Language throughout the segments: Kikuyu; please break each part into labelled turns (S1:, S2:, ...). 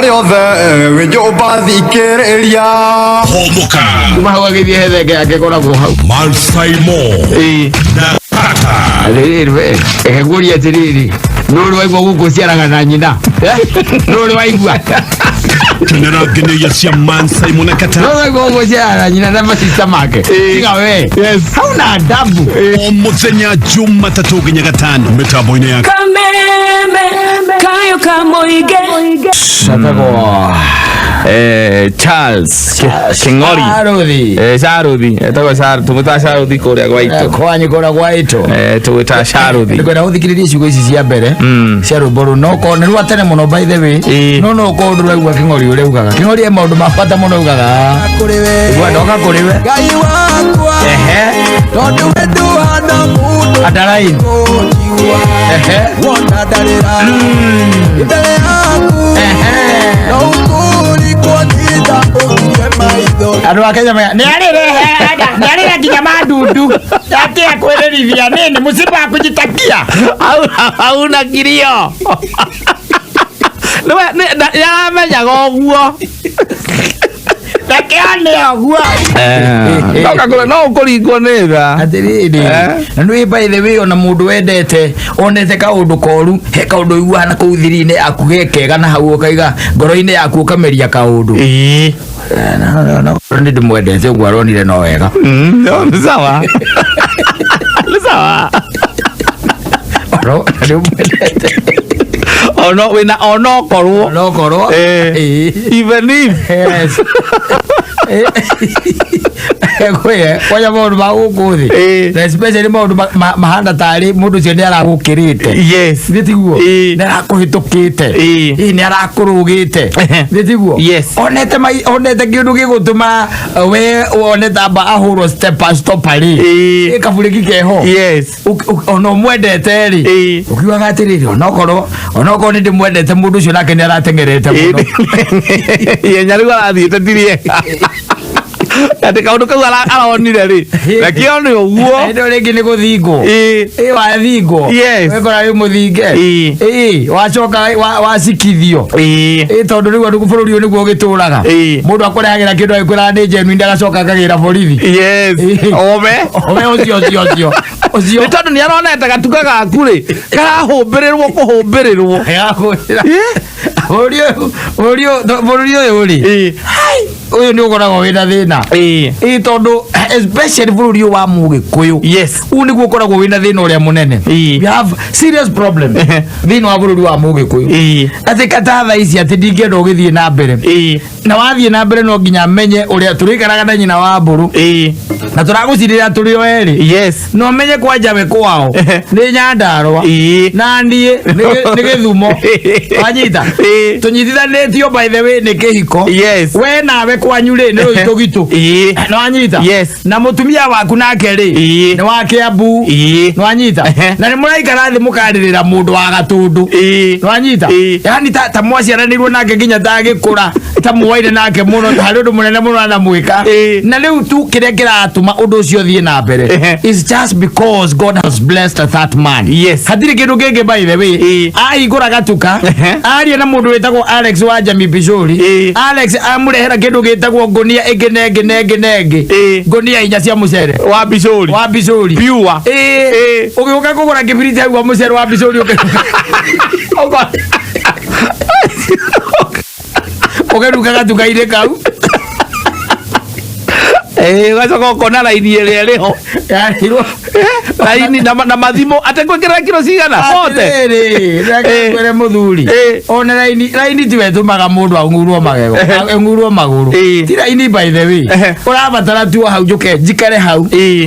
S1: Rĩothe wĩ nyũmba thikĩrĩria.
S2: Homoka.
S3: Kuma hau agĩthiĩ he thenge yake ĩkoragwo hau.
S2: Malsaimo. Na Kata.
S3: Atĩrĩrĩ we, reke ngũrie atĩrĩrĩ, nũ ũrĩ waigua gũkũ ũciaraga na nyina? Nũ ũrĩ waigua?
S2: Kenera ngeneia cia Mansaimo na Kata.
S3: Nũ ũrĩ waigua gũkũ ũciaraga na nyina na masista make? Tiga we. Hauna adabu.
S2: O mũthenya Jumatatũ nginya Gatano mĩtambo-inĩ ya
S4: Kameme kayo kamoige.
S3: Etagwo
S5: Charles King'ori.
S3: Saruthi.
S5: Saruthi etagwo tũmwĩtaga Saruthi kũrĩa gwa itũ.
S3: Kwanyu kũrĩa gwa itũ.
S5: Tũgwĩtaga Saruthi.
S3: Ndĩkwenda gũthikĩrĩria ciugo ici cia mbere cia rwĩmbo rũu no korwo nĩ rwa tene mũno, by the way. No no korwo ndũraigua Kĩng'ori ũrĩa ugaga. Kĩng'ori e maũndũ ma bata mũno ugaga.
S1: Kũrĩ we.
S3: Igua ndoka kũrĩ we.
S1: Ngai wakwa. Tondũ we ndũhana mũndũ.
S3: Andaraini.
S1: Kũnjigua. Wona ndarĩra mbere yaku. No ũkũrikwo thitha ũkirie maitho.
S3: Andũ a Kenya nĩ arĩre nginya mandundu atia kwĩrĩrithia nini mũciba wa kujitakia.
S5: Hauna kirio. Nĩwe nĩaramenyaga ũguo.
S3: Reke one ũguo.
S5: Ndoka kũrĩ no ũkũringwo nĩ tha.
S3: Atĩrĩrĩ, na nĩ by the way, ona mũndũ wendete onete kaũndũ koru, he kaũndũ ũiguaga na kũu thiri-inĩ yaku ge kega, na hau ũkaiga ngoro-inĩ yaku ũkameria kaũndũ. No, nĩ ndĩmwendete ũguo aronire no wega.
S5: No, nĩ sawa, nĩ sawa.
S3: Oro- ndĩmwendete.
S5: Ono wĩna onokorwo.
S3: No korwo.
S5: Even if.
S3: Yes. Kwĩye kwanja maũndũ ma gũkũ thĩ na especially maũndũ mahana tarĩ mũndũ ũcio nĩ aragũkĩrĩte. Nĩ tiguo? Nĩ arakũhĩtũkĩte. Ĩ, nĩ arakũrũgĩte, nĩ tiguo?
S5: Yes.
S3: Onete onete kĩndũ gĩgũtũma we wone tamba ahũrwo step stop rĩ. Ĩ, kaburĩki keho. Ona ũmwendete rĩ, ũkiugaga atĩrĩrĩ, onokorwo nĩ ndĩmwendete mũndũ ũcio nake nĩ arateng'erete mũno.
S5: Ihenya rĩu arathiĩte ti rĩega, atĩ kaũndũ kau aronire rĩ, reke one ũguo.
S3: Ĩno rĩngĩ nĩ gũthingwo. Ĩ, wathingwo. Wekora wĩ mũthinge. Ĩ, wacoka wacikithio. Ĩ, tondũ rĩu andũ bũrũri ũyũ nĩguo ũgĩtũraga. Mũndũ akũrehagĩra kĩndũ agĩkwĩraga nĩ genuine, agacoka akagĩra borithi.
S5: Ome.
S3: Ome ũcio ũcio ũcio ũcio.
S5: Nĩ tondũ nĩ aronete gatuka gaku rĩ karahũmbĩrĩrwo kũhũmbĩrĩrwo.
S3: Bũrũri ũyũ bũrũri ũyũ rĩ, ũyũ nĩ ũkoragwo wĩna thĩna. Ĩ, tondũ especially bũrũri ũyũ wa Mũgĩkũyũ, ũyũ nĩguo ũkoragwo wĩna thĩna ũrĩa mũnene. We have serious problem thĩinĩ wa bũrũri wa Mũgĩkũyũ, atĩ kata thaa ici atĩ ndingĩenda ũgĩthiĩ na mbere, na wathiĩ na mbere no nginya menye ũrĩa tũrĩikaraga na nyina wa mbũrũ na tũragũcirĩra tũrĩ o erĩ. No menye kwanja we kwao nĩ Nyandarũa na niĩ nĩ Gĩthumo, wanyita? Tũnyitithanĩtio by the way nĩ kĩhiko. We nawe kwanyu rĩ nĩ Rũitũgitũ, nĩ wanyita?
S5: Yes.
S3: Na mũtumia waku nake rĩ nĩ wa Kĩambu, nĩ wanyita? Na nĩ mũraikara thĩ mũkarĩrĩra mũndũ wa Gatũndũ, nĩ wanyita? Yani ta mwaciaranĩirwo nake nginya ta agĩkũra, ta muoire nake mũno, harĩ ũndũ mũnene mũno anamwĩka. Na rĩu tu kĩrĩa kĩratũma ũndũ ũcio ũthiĩ na mbere is just because God has blessed that man. Hatirĩ kĩndũ kĩngĩ, by the way. Ahingũra gatuka, aria na mũndũ wĩtagwo Alex wa Jamii Bishori. Alex amũrehera kĩndũ gĩtagwo ngũnia ĩngĩ na ĩngĩ na ĩngĩ na ĩngĩ, ngũnia inya cia mũcere.
S5: Wa Bishori.
S3: Wa Bishori.
S5: Pure.
S3: Ũgĩũka kũgũra kĩbiriti hau wa mũcere wa Bishori, ũkĩruka gatuka-inĩ kau.
S5: Ũgacoka ũkona raini ĩrĩa ĩrĩ ho.
S3: Yarirwo.
S5: Raini na mathimũ atĩ ngwĩkĩra kiro cigana bote.
S3: Atĩrĩrĩ, reke ngwĩre mũthuri, ona raini raini tiwe ĩtũmaga mũndũ ang'urwo magego, ang'urwo magũrũ. Ti raini, by the way. Ũrabatara tu o hau njũke njikare hau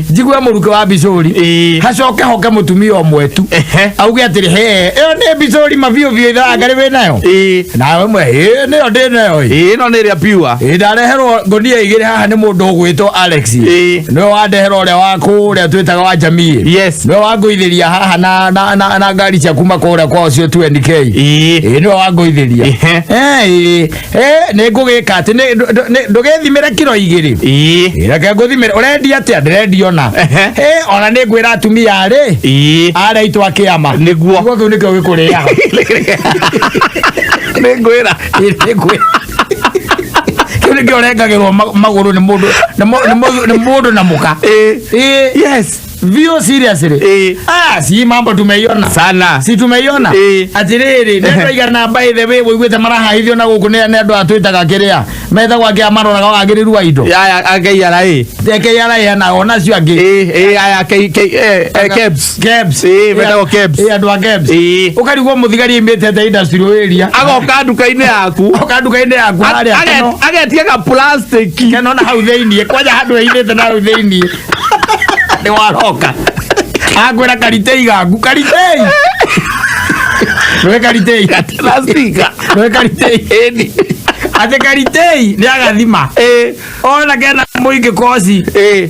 S3: njigue mũrukĩ wa Bicũri, hacoke hoke mũtumia ũmwe tu auge atĩrĩ, he ĩyo nĩ Bicũri mabiũ biũ ithanga rĩ wĩnayo, nawe mwe ĩ nĩyo ndĩ nayo ĩ.
S5: Ĩno nĩ ĩrĩa pure.
S3: Ĩ, ndareherwo ngonia igĩrĩ haha nĩ mũndũ ũgwĩtwo Alex. Nĩwe wandehera ũrĩa wa kũrĩa twĩtaga wa jamii. Nĩwe wangũithĩria haha na ngari cia kuma kũrĩa kwao cio 20K. Ĩ, nĩwe wangũithĩria. Ĩ, nĩ ngũgĩka atĩ ndũgĩthimĩre kiro igĩrĩ. Ĩ, reke ngũthimĩre, ũrendia atĩa? Ndĩrendia ona. Ona nĩ ngwĩra atumia rĩ arĩa aitũ a kĩama.
S5: Nĩguo.
S3: Nĩguo kĩu nĩkĩo gĩkũrĩaga.
S5: Nĩ ngwĩra.
S3: Nĩ kĩu nĩkĩo ũrengagĩrwo magũrũ nĩ mũndũ nĩ mũndũ na mũka.
S5: Ĩĩ.
S3: Ĩĩ.
S5: Yes.
S3: Vio seriously.
S5: Ĩĩ.
S3: Ah, si mambo tumeiona.
S5: Sana.
S3: Si tumeiona.
S5: Ĩĩ.
S3: Atirĩrĩ, nĩ andũ aigana by the way wĩiguĩte marahahithio na gũkũ nĩ andũ atwĩtaga kĩrĩa metagwo angĩ a maroraga wagĩrĩru wa indo.
S5: Aya a KRA.
S3: KRA na ona acio angĩ.
S5: Ĩĩ, ĩĩ, aya K K KEBS.
S3: KEBS.
S5: Ĩĩ, metagwo KEBS.
S3: Ĩĩ, andũ a KEBS.
S5: Ĩĩ.
S3: Ũkarigwo mũthigari aimĩte te industrial area.
S5: Agoka nduka-inĩ yaku.
S3: Oka nduka-inĩ yaku harĩa Keno.
S5: Agetia ga plastic.
S3: Keno na hau thĩiniĩ kwanja handũ heithĩte na hau thĩiniĩ nĩ waroka akwĩra karitei gaku karitei nĩwe karitei
S5: Plastic.
S3: nĩwe karitei
S5: Ĩni.
S3: atĩ karitei nĩ agathima
S5: Ĩĩ.
S3: ona kena mũingĩ koci
S5: Ĩĩ.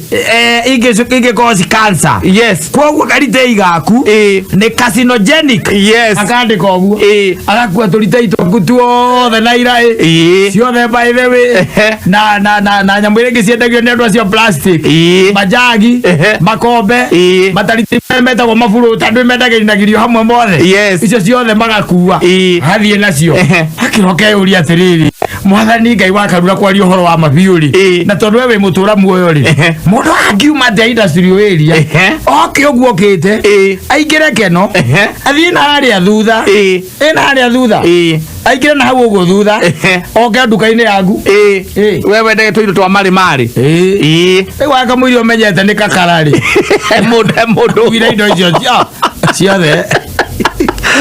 S3: Ingĩ koci cancer.
S5: Yes.
S3: Koguo karitei gaku
S5: Ĩĩ.
S3: nĩ carcinogenic.
S5: Yes.
S3: Akandĩka ũguo.
S5: Ĩĩ.
S3: Agakua tũritei twaku tuothe na iraĩ
S5: Ĩĩ.
S3: ciothe by the way
S5: Ehe.
S3: na nyamũ iria ingĩ ciendagio nĩ andũ acio plastic,
S5: Ĩĩ.
S3: majagi,
S5: Ehe.
S3: makombe,
S5: Ĩĩ.
S3: matariti metagwo maburuta andũ mendagĩrinagĩrio hamwe mothe.
S5: Yes.
S3: Icio ciothe magakua
S5: Ĩĩ.
S3: athiĩ nacio.
S5: Ehe.
S3: Akĩroka eyũria atĩrĩrĩ, mwathani Ngai wa Karura kwaria ũhoro wa mabiũ rĩ,
S5: Ĩĩ.
S3: na tondũ we wĩ mũtũra muoyo rĩ,
S5: Ehe.
S3: mũndũ angiuma atĩa industrial area
S5: Ehe.
S3: oke ũguo okĩte
S5: Ĩĩ.
S3: aingĩre Keno,
S5: Ehe.
S3: athiĩ na harĩa thutha,
S5: Ĩĩ.
S3: ĩ na harĩa thutha,
S5: Ĩĩ.
S3: aingĩre na hau ũguo thutha,
S5: Ehe.
S3: oke nduka-inĩ yaku.
S5: Ĩĩ.
S3: Ĩĩ.
S5: We wendage tũindo twa marĩ marĩ.
S3: Ĩĩ.
S5: Ĩĩ.
S3: Rĩu wakamũiria ũmenyete nĩ kakara rĩ,
S5: He mũndũ he mũndũ.
S3: ugire indo icio ciothe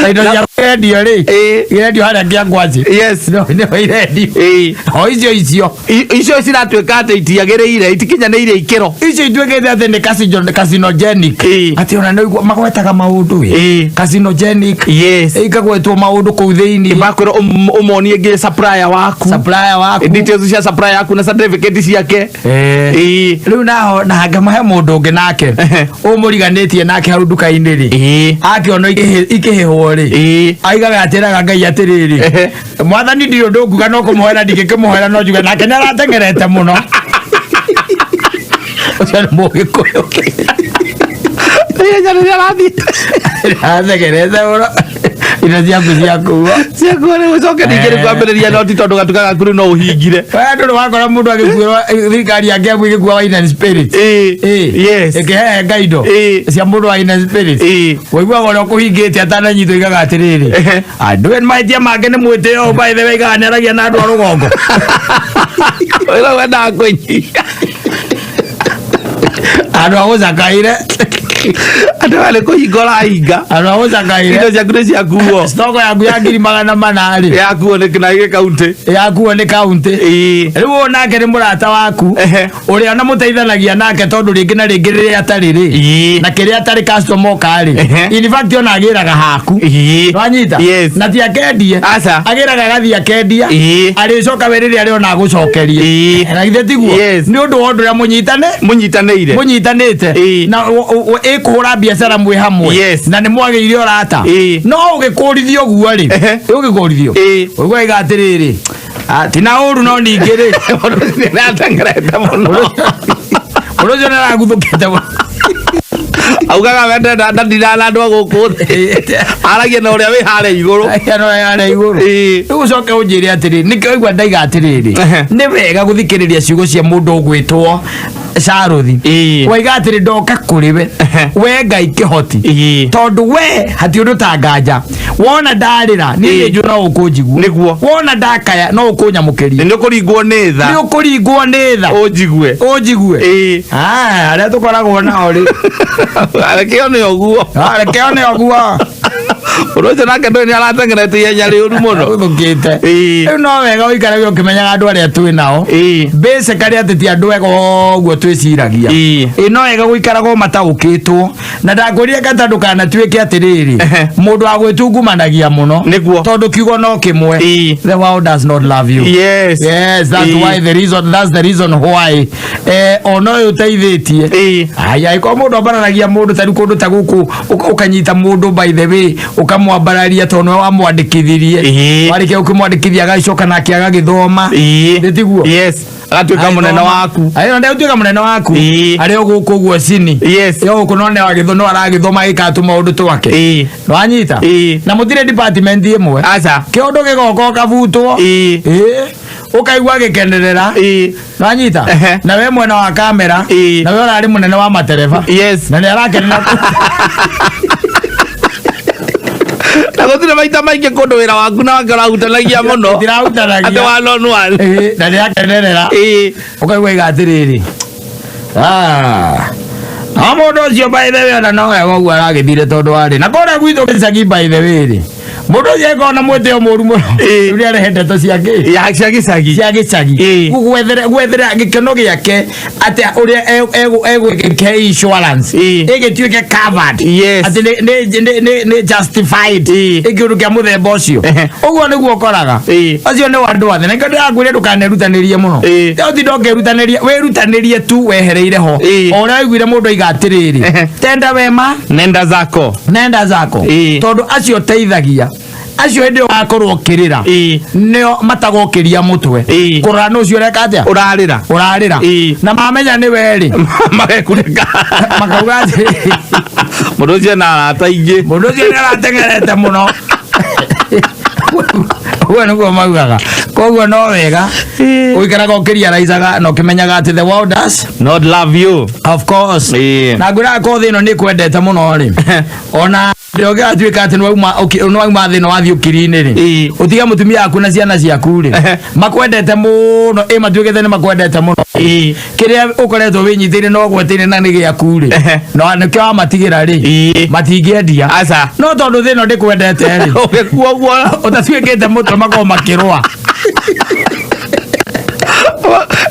S3: na indo cia irendio rĩ,
S5: Ĩĩ.
S3: irendio harĩa kĩangwaci.
S5: Yes.
S3: No nĩho irendio.
S5: Ĩĩ.
S3: O icio icio
S5: Icio ciratuĩka atĩ itiagĩrĩire, itikinyanĩirie ikĩro.
S3: Icio ituĩkĩte atĩ nĩ carcinogenic.
S5: Ĩĩ.
S3: Atĩ ona nĩ magwetaga maũndũ ĩ
S5: Ĩĩ.
S3: carcinogenic.
S5: Yes.
S3: Ikagwetwo maũndũ kũu thĩinĩ.
S5: Makwĩra ũmonie ngĩ supplier waku.
S3: Supplier waku.
S5: Details cia supplier yaku na certificate ciake.
S3: Ĩĩ.
S5: Ĩĩ.
S3: Rĩu naho na ngamahe mũndũ ũngĩ nake
S5: Ehe.
S3: ũmũriganĩtie nake hau nduka-inĩ rĩ,
S5: Ĩĩ.
S3: akĩona ikĩhĩhwo rĩ,
S5: Ĩĩ.
S3: aigaga atĩraga Ngai atĩrĩrĩ,
S5: Ehe.
S3: mwathani ndirĩ ũndũ nguga no kũmũhoera ndingĩkĩmũhoera no njuge nake nĩ arateng'erete mũno. Ũcio nĩ mũgĩkũyũ.
S5: Ihenya rĩrĩa arathiĩ.
S3: Arateng'erete mũno indo ciaku ciakuo.
S5: Ciakuo rĩu ũcoke ningĩ rĩu kwambĩrĩria noti tondũ gatuka gaku rĩu no ũhingire.
S3: We ndũrĩ wakora mũndũ agĩkuĩrwo thirikari ya Kiambu ĩgĩkua wine and spirit?
S5: Ĩĩ.
S3: Ĩĩ.
S5: Yes.
S3: Ĩkĩhehenga indo
S5: Ĩĩ.
S3: cia mũndũ wa wine and spirit.
S5: Ĩĩ.
S3: Waiguaga ũrĩa ũkũhingĩte atananyitwo igaga atĩrĩrĩ,
S5: Ehe.
S3: andũ ĩ mahĩtia make nĩ mwĩtĩo by the way igaga nĩaragia na andũ a rũgongo.
S5: Wĩra wendaga kwĩnyihia.
S3: Andũ a gũcakaire.
S5: Andũ aya nĩ kũhinga ũrahinga.
S3: Andũ a gũcakaire.
S5: Indo ciaku nĩ ciakuo.
S3: Stoko yaku ya 400,000 rĩ,
S5: Yakuo nĩ na gĩ kaunti.
S3: Yakuo nĩ kaunti.
S5: Ĩĩ.
S3: Rĩu ũyũ nake nĩ mũrata waku
S5: Ehe.
S3: ũrĩa ona mũteithanagia nake tondũ rĩngĩ na rĩngĩ rĩrĩa atarĩ rĩ,
S5: Ĩĩ.
S3: na kĩrĩa atarĩ customer oka rĩ,
S5: Ehe.
S3: in fact ona agĩraga haku.
S5: Ĩĩ.
S3: Wanyita?
S5: Yes.
S3: Na ti akendie.
S5: Aca.
S3: Agĩraga agathiĩ akendia.
S5: Ĩĩ.
S3: Arĩcoka we rĩrĩa arĩona agũcokerie.
S5: Ĩĩ.
S3: Na githĩ tiguo?
S5: Yes.
S3: Nĩ ũndũ wa ũndũ ũrĩa mũnyitane
S5: Mũnyitanĩire.
S3: Mũnyitanĩte.
S5: Ĩĩ.
S3: Na ĩkũhũra biacara mwĩ hamwe.
S5: Yes.
S3: Na nĩ mwagĩire ũrata.
S5: Ĩĩ.
S3: No ũgĩkũrithio ũguo rĩ,
S5: Ehe.
S3: ũgĩkũrithio
S5: Ĩĩ.
S3: ũguo aiga atĩrĩrĩ, "Ah, ti na ũru no ningĩ rĩ,
S5: Mũndũ ũcio nĩ ateng'erete mũno.
S3: Mũndũ ũcio nĩ araguthũkĩte mũno."
S5: Augaga we ndandinaga na andũ a gũkũ thĩ. Aragia na ũrĩa wĩ harĩa igũrũ.
S3: Aya no harĩa igũrũ.
S5: Ĩĩ.
S3: Rĩu ũcoke ũnjĩre atĩrĩrĩ, nĩkĩo waigua ndaiga atĩrĩrĩ,
S5: Ehe.
S3: nĩ wega gũthikĩrĩria ciugo cia mũndũ ũgwĩtwo Caruthi.
S5: Ĩĩ.
S3: Waiga atĩrĩ, ndoka kũrĩ we,
S5: Ehe.
S3: we Ngai kĩhoti,
S5: Ĩĩ.
S3: tondũ we hati ũndũ tanganja wona ndarĩra niĩ
S5: Ĩĩ.
S3: nĩ njũĩ no ũkũnjigua.
S5: Nĩguo.
S3: Wona ndakaya no ũkũnyamũkĩria.
S5: Nĩ ũkũringwo nĩ tha.
S3: Nĩ ũkũringwo nĩ tha.
S5: Ũnjigue.
S3: Ũnjigue.
S5: Ĩĩ.
S3: Ah, arĩa tũkoragwo nao rĩ,
S5: Reke one ũguo.
S3: Ah, reke one ũguo.
S5: Ũndũ ũcio nake ndũĩ nĩ arateng'erete ihenya rĩũru mũno.
S3: Ũthũkĩte.
S5: Ĩĩ.
S3: Rĩu no wega ũikarage ũkĩmenyaga andũ arĩa twĩ nao
S5: Ĩĩ.
S3: basically atĩ ti andũ ega ũguo twĩciragia.
S5: Ĩĩ.
S3: Ĩ no wega gũikaraga mataũkĩtwo na ndakwĩrire kata ndũkanatuĩke atĩrĩrĩ
S5: Ehe.
S3: mũndũ wa gwĩtungumanagia mũno.
S5: Nĩguo.
S3: Tondũ kiugo no kĩmwe,
S5: Ĩĩ.
S3: the world does not love you.
S5: Yes.
S3: Yes, that's
S5: Ĩĩ.
S3: why the reason that's the reason why ona ũyũ ũteithĩtie.
S5: Ĩĩ.
S3: Aya, ĩkorwo mũndũ ambararagia mũndũ ta rĩu kũndũ ta gũkũ ũkanyita mũndũ by the way Ũkamwambararia tondũ nĩwe wamwandĩkithirie. Warĩkia gũkĩmwandĩkithia agagĩcoka nake agagĩthoma. Nĩ tiguo?
S5: Yes, agatuĩka mũnene waku.
S3: Ayo ndegũtuĩka mũnene waku. Arĩ o gũkũ ũguo cini. Yo gũkũ no nĩ agĩtho no aragĩthoma agĩkaga tũmaũndũ twake. Nĩwanyita? Na mũtirĩ department ĩmwe.
S5: Aca.
S3: Kĩũndũ gĩgoka ũkabutwo. Ũkaigua agĩkenerera. Nĩwanyita? Na we mwena wa kamera. Na we ũrarĩ mũnene wa matereba. Na nĩ arakenera.
S5: Na gũtirĩ maita maingĩ kũndũ wĩra waku na wake ũrahutanagia mũno.
S3: Itirahutanagia.
S5: Atĩ one on one.
S3: Na nĩ akenerera. Ũkaigua iga atĩrĩrĩ. Ah. No mũndũ ũcio by the way ona no wega ũguo aragĩthire tondũ warĩ na kũrĩa gwitũ gĩcagi by the way rĩ, mũndũ ũcio akorwo na mwĩtĩo mũru mũno. Rĩu nĩ arehe ndeto cia kĩ?
S5: Ya cia gĩcagi.
S3: Cia gĩcagi. Gwethere gĩkeno gĩake atĩ ũrĩa egwĩke insurance ĩgĩtuĩke covered. Atĩ nĩ justified. Ĩkĩũndũ kĩa mũthemba ũcio. Ũguo nĩguo ũkoraga. Acio nĩ andũ othe. Na nĩkĩo ndĩrakwĩra ndũkanerutanĩrie mũno. Ũtinde ũkĩrutanĩria, wĩrutanĩrie tu wehereire ho. O ũrĩa waiguire mũndũ aiga atĩrĩrĩ, tenda wema
S5: nenda zako.
S3: Nenda zako. Tondũ acio teithagia acio hĩndĩ ĩyo wakorwo ũkĩrĩra nĩo matagokĩria mũtwe kũrora nũ ũcio ũreka atĩa,
S5: ũrarĩra.
S3: Ũrarĩra. Na mamenya nĩ we rĩ,
S5: magekunĩka,
S3: makauga atĩrĩrĩ,
S5: mũndũ ũcio na arata aingĩ,
S3: mũndũ ũcio nĩ arateng'erete mũno. Ũguo nĩguo maugaga. Koguo no wega ũikaraga ũkĩriaraicaga na ũkĩmenyaga atĩ the world does
S5: not love you.
S3: Of course. Na ngwĩraga ko thĩ ĩno nĩ kwendete mũno rĩ, ona ũngĩgatuĩka atĩ nĩwauma thĩ ĩno wathiĩ ũkiri-inĩ rĩ, ũtige mũtumia waku na ciana ciaku rĩ, makwendete mũno, ĩ matuĩkĩte nĩ makwendete mũno, kĩrĩa ũkoretwo wĩnyitĩire na ũgwetĩire na nĩ gĩaku rĩ, no nĩkĩo wamatigĩra rĩ, matingĩendia.
S5: Aca.
S3: No tondũ thĩ ĩno ndĩkwendete rĩ,
S5: ũgĩkua ũguo
S3: ũtatuĩkĩte mũtwe makorwo makĩrũa.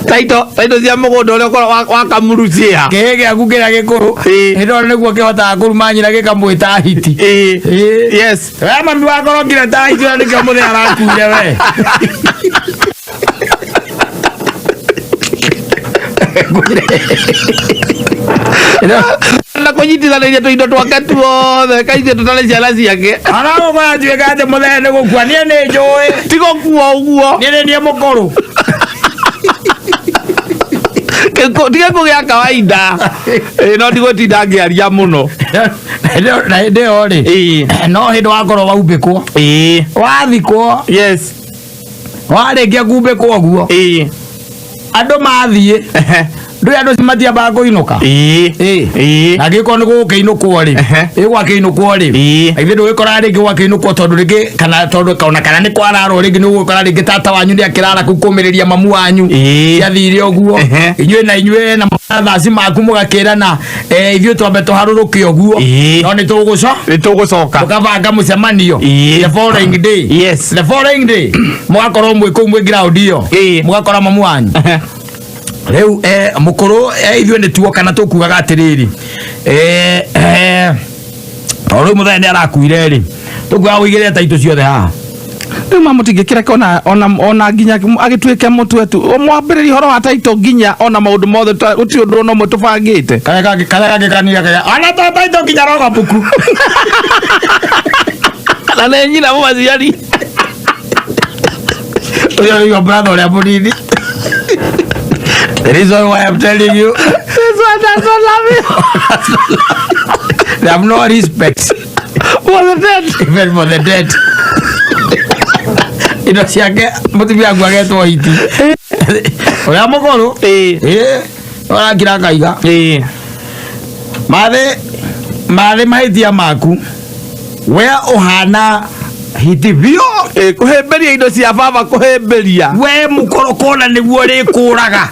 S5: Taito cia mũgũnda ũrĩa ũkorwo wa kamuru cia
S3: kĩhĩ gĩaku kĩrĩa gĩkũrũ hĩndĩ ĩyo nĩguo kĩhotaga kũruma nyina gĩkamwĩta hiti. We mami wakorokire ta hiti na nĩkĩo mũthee arakuire we.
S5: Na kũnyitithanĩria tũindo twake tuothe kaithe tũtarĩ ciana ciake.
S3: Aragũkora njuĩka atĩ mũthee nĩ gũkua, niĩ nĩ njũĩ.
S5: Ti gũkua ũguo.
S3: Niĩ nĩ niĩ mũkũrũ.
S5: Ti gĩkuũ gĩa kawaida. No ndigũtinda ngĩaria mũno.
S3: Na hĩndĩ ĩyo rĩ, no hĩndĩ wakorwo waumbĩkwo, wathikwo, warĩkia kumbĩkwo ũguo, andũ mathiĩ, ndũĩ andũ matiambaga kũinũka. Na angĩkorwo nĩ gũgũkĩinũkwo rĩ, ĩ gwakĩinũkwo rĩ, ithuĩ ndũgĩkoraga rĩngĩ gwakĩinũkwo tondũ rĩngĩ kana tondũ ona kana nĩ kwararwo rĩngĩ nĩ ũgũkora rĩngĩ tata wanyu nĩ akĩrara kũu kũmĩrĩria mamu wanyu. Ciathire ũguo. Inyuĩ na inyuĩ na mathaci maku mũgakĩrana, ithuĩ twambe tũharũrũke ũguo. No nĩ tũgũco?
S5: Nĩ tũgũcoka.
S3: Mũkabanga mũcemanio. The following day. The following day. Mũgakorwo mwĩ kũu mwĩ ground ĩyo. Mũgakora mamu wanyu. Rĩu mũkũrũ, ithuĩ nĩ tuoka na tũkugaga atĩrĩrĩ, o rĩu mũthenya nĩ arakuire rĩ, tũkugaga ũigĩrĩre taitũ ciothe haha.
S5: Rĩu ma mũtingĩkĩreka ona nginya agĩtuĩke mũtwe tu mwambĩrĩrie ũhoro wa taito nginya ona maũndũ mothe gũtirĩ ũndũ ona ũmwe tũbangĩte.
S3: Karĩa kangĩ karĩa kangĩ kanira karĩa ona to taito nginya rogo mbuku.
S5: Na nĩ nyina mũmaciari.
S3: Ũcio nĩguo brother ũrĩa mũnini. The reason why I'm telling you.
S5: This one does not love you.
S3: They have no respect
S5: for the dead.
S3: Even for the dead. Indo ciake mũtumia waku agetwo hiti. Ũrĩa mũkũrũ. Ũrakira akaiga. Mathĩ mathĩ mahĩtia maku. We ũhana hiti biũ.
S5: Kũhĩmbĩria indo cia baba kũhĩmbĩria.
S3: We mũkũrũ kona nĩguo ũrĩkũraga.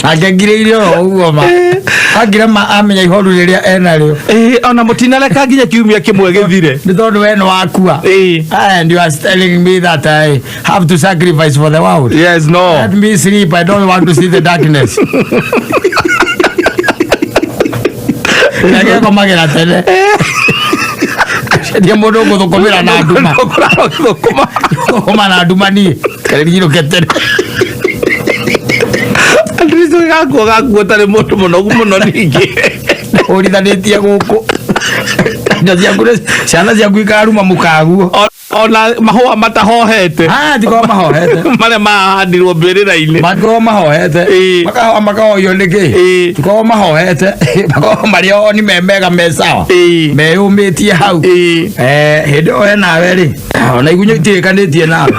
S3: Angĩngirĩire oro ũguo ma. Angire ma amenya ihoru rĩrĩa enarĩo.
S5: Ona mũtinareka nginya kiumia kĩmwe gĩthire.
S3: Nĩ tondũ we nĩ wakua. And you are telling me that I have to sacrifice for the world.
S5: Yes, no.
S3: Let me sleep. I don't want to see the darkness. Ngekomagĩra tene. Ndiĩ mũndũ ũgũthũkũmĩra na nduma.
S5: Ũgũthũkũma.
S3: Thũkũma na nduma niĩ. Karĩrigirũke tene.
S5: At least gakuo gakuo tarĩ mũndũ mũnogu mũno ningĩ.
S3: Ũrithanĩtie gũkũ. Indo ciaku ciana ciaku ikaruma mũkaguo.
S5: Ona mahũa matahohete.
S3: Ah, tikorwo mahohete.
S5: Marĩa mahandirwo mbĩrĩra-inĩ.
S3: Makorwo mahohete. Makahoa makahoyio nĩkĩ? Tikorwo mahohete, makorwo marĩ o ni me mega, me sawa, meyũmĩtie hau. Hĩndĩ ĩyo we nawe rĩ, ona igunyũ itirĩkanĩtie nawe.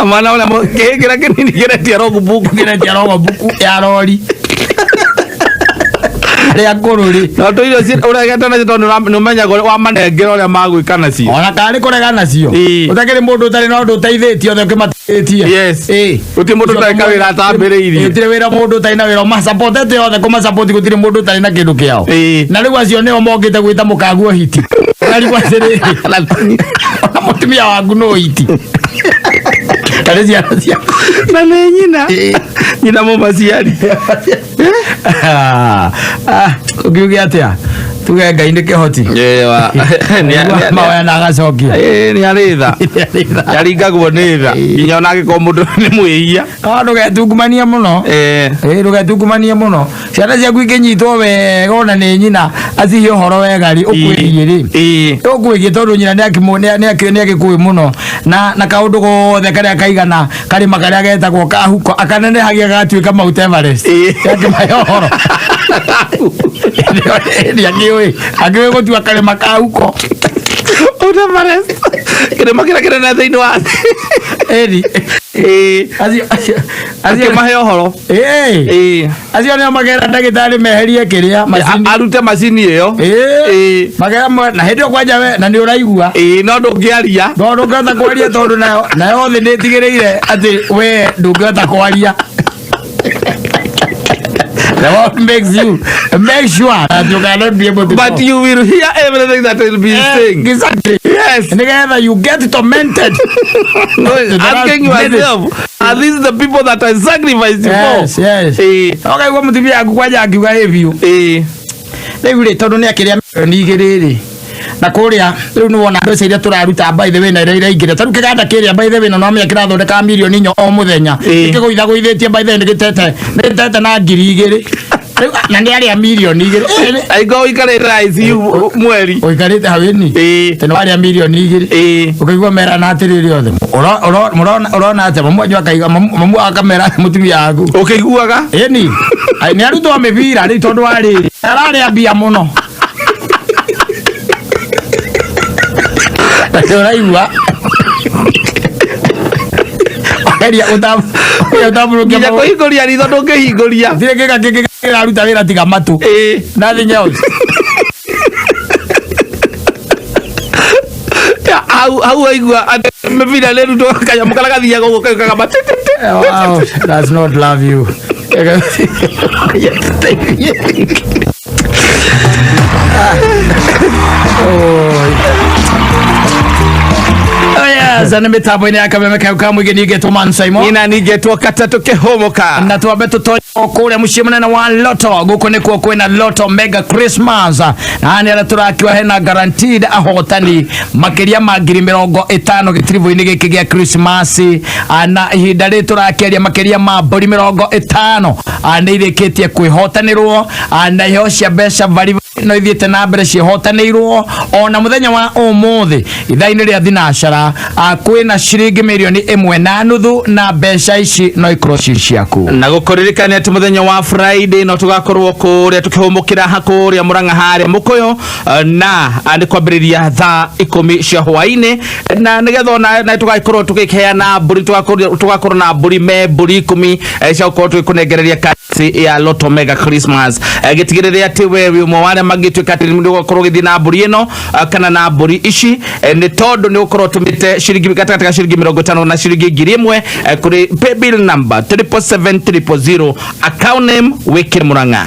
S5: Mwana ũrĩa kĩhĩ kĩrĩa kĩnini kĩretia rogubuku.
S3: Kĩretia rogobuku ya rori arĩa akũrũ rĩ.
S5: No tũ irio ũregete nacio tondũ nĩ ũmenyaga ũrĩa wamanengera ũrĩa magwĩka nacio.
S3: Ona karĩ kũrega nacio. Ũtakĩrĩ mũndũ ũtarĩ na ũndũ ũteithĩtie othe ũkĩmateithĩtie.
S5: Gũtirĩ mũndũ ũtarĩ kawĩra atambĩrĩirie.
S3: Gũtirĩ wĩra mũndũ ũtarĩ na wĩra ũmasapotete othe, kũmasapoti gũtirĩ mũndũ ũtarĩ na kĩndũ kĩao. Na rĩu acio nĩo mokĩte gwĩta mũkaguo hiti, ũkarigwo atĩrĩrĩ, ona mũtumia waku no hiti na nĩ ciana ciaku.
S5: Na nĩ nyina nyina mũmaciari.
S3: Ah, ũngiuge atĩa? Tuge Ngai nĩ kĩhoti. Mahoya na agacokia.
S5: Nĩ arĩ tha, nĩaringagwo nĩ tha nginya ona angĩkorwo mũndũ nĩ mwĩhia.
S3: No ndũgetungumanie mũno. Ĩĩ, ndũgetungumanie mũno. Ciana ciaku ikĩnyitwo wega ona nĩ nyina acihe ũhoro wega rĩ, ũkwĩgiĩ rĩ, ũkwĩgiĩ tondũ nyina nĩ akĩkũĩ mũno na kaũndũ gothe karĩa kaigana karĩma karĩa getagwo kahuko akanenehagia gagatuĩka Mount Everest. Akĩmahe ũhoro nĩ akĩũĩ gũtua karĩma kahuko.
S5: Mount Everest, kĩrĩma kĩrĩa kĩnene thĩinĩ wa thĩ.
S3: Ĩni. Acio
S5: Akĩmahe ũhoro.
S3: Ĩĩ. Acio nĩo makera ndagĩtarĩ meherie kĩrĩa macini.
S5: Arute macini ĩyo.
S3: Ĩĩ. Makera na hĩndĩ ĩyo kwanja we na nĩ ũraigua.
S5: Ĩĩ, no ndũngĩaria.
S3: No ndũngĩhota kwaria tondũ nayo thĩ nĩ ĩtigĩrĩire atĩ we ndũngĩhota kwaria. The world makes you make sure that you cannot be able to
S5: But
S3: talk.
S5: you will hear everything that will be saying.
S3: Exactly.
S5: Yes.
S3: Nĩgetha you get tormented.
S5: No,
S3: To the last
S5: asking
S3: minute.
S5: yourself, are these the people that I sacrificed
S3: Yes,
S5: for?
S3: yes. Ũkaigua mũtumia waku kwanja akiuga ĩ biũ. Rĩu rĩ, tondũ nĩ akĩrĩa mirioni 2 rĩ, na kũrĩa rĩu nĩ wona mbeca iria tũraruta by the way na iria iraingĩra, ta rĩu kĩganda kĩrĩa by the way na nomenya kĩrathondeka mirioni 4 o mũthenya. Gĩkĩgũithagũithĩtie by the way nĩ gĩtete na 2,000 rĩu na nĩ arĩa mirioni 2.
S5: Angĩkorwo ũikarĩte ICU mweri.
S3: Ũikarĩte hau ĩni tene warĩa mirioni 2, ũkaigua merana atĩrĩrĩ othe, "Mũrona atĩa?" Mamu wanyu akaiga, mamu akamera mũtumia waku.
S5: Ũkĩiguaga?
S3: Ĩni nĩ arutwo a mĩbira rĩu tondũ wa rĩrĩ ararĩa mbia mũno. Na nĩ ũraigua geria gũtambũrũkia
S5: Nginya
S3: maboko.
S5: Kũhingũria ritho ndũngĩhingũria.
S3: Gũtirĩ kĩga kĩngĩ kĩraruta wĩra tiga matũ. Nothing else.
S5: Hau waigua atĩ mĩbira nĩ ĩrutwo kanyamũ karĩa gathiaga ũguo kagamba ti, ti, ti.
S3: Wow, does not love you. Oh yes, na mitambo-inĩ ya Kameme kau ka mũingĩ ningĩtwo Man Simon.
S5: Ina ningetwo Katatũ Kĩhũmũka.
S3: Na twambe tũtonye o kũrĩa mũciĩ mũnene wa Lotto. Gũkũ nĩkuo kwĩna Lotto Mega Christmas, na nĩ arĩa tũrakiwa hena guaranteed ahotani makĩria ma 50,000 gĩtiribũ-inĩ gĩkĩ gĩa Christmas. Na ihinda rĩrĩ tũrakĩaria makĩria ma mbũri 50 nĩ irĩkĩtie kwĩhotanĩrwo, na iheo cia mbeca bari no ithiĩte na mbere ciĩhotanĩirwo ona mũthenya wa ũmũthĩ ithaa-inĩ rĩa thinacara. Kwĩna ciringi 1.5 mirioni na mbeca ici no ikorwo ci ciaku.
S5: Na gũkũririkania atĩ mũthenya wa Friday no tũgakorwo kũrĩa tũkĩhũmũkĩra kũrĩa Mũrang'a harĩa Mũkũyũ, na nĩ kwambĩrĩria thaa 10 cia hwaĩ-inĩ, na nĩgetha ona na tũgagĩkorwo tũgĩkĩheana mbũri, tũgakorwo na mbũri me mbũri 10 cia gũkorwo tũgĩkũnengereria kasi ya Lotto Mega Christmas. Gĩtigĩrĩre atĩ we wĩ ũmwe wa arĩa mangĩtuĩka atĩ nĩ ũgũkorwo ũgĩthiĩ na mbũri ĩno, kana na mbũri ici, nĩ tondũ nĩ ũgũkorwo ũtũmĩte ciringi gatagatĩ ka ciringi 50 na ciringi 1,000 kũrĩ paybill number 777 000, account name wĩkĩre Mũrang'a.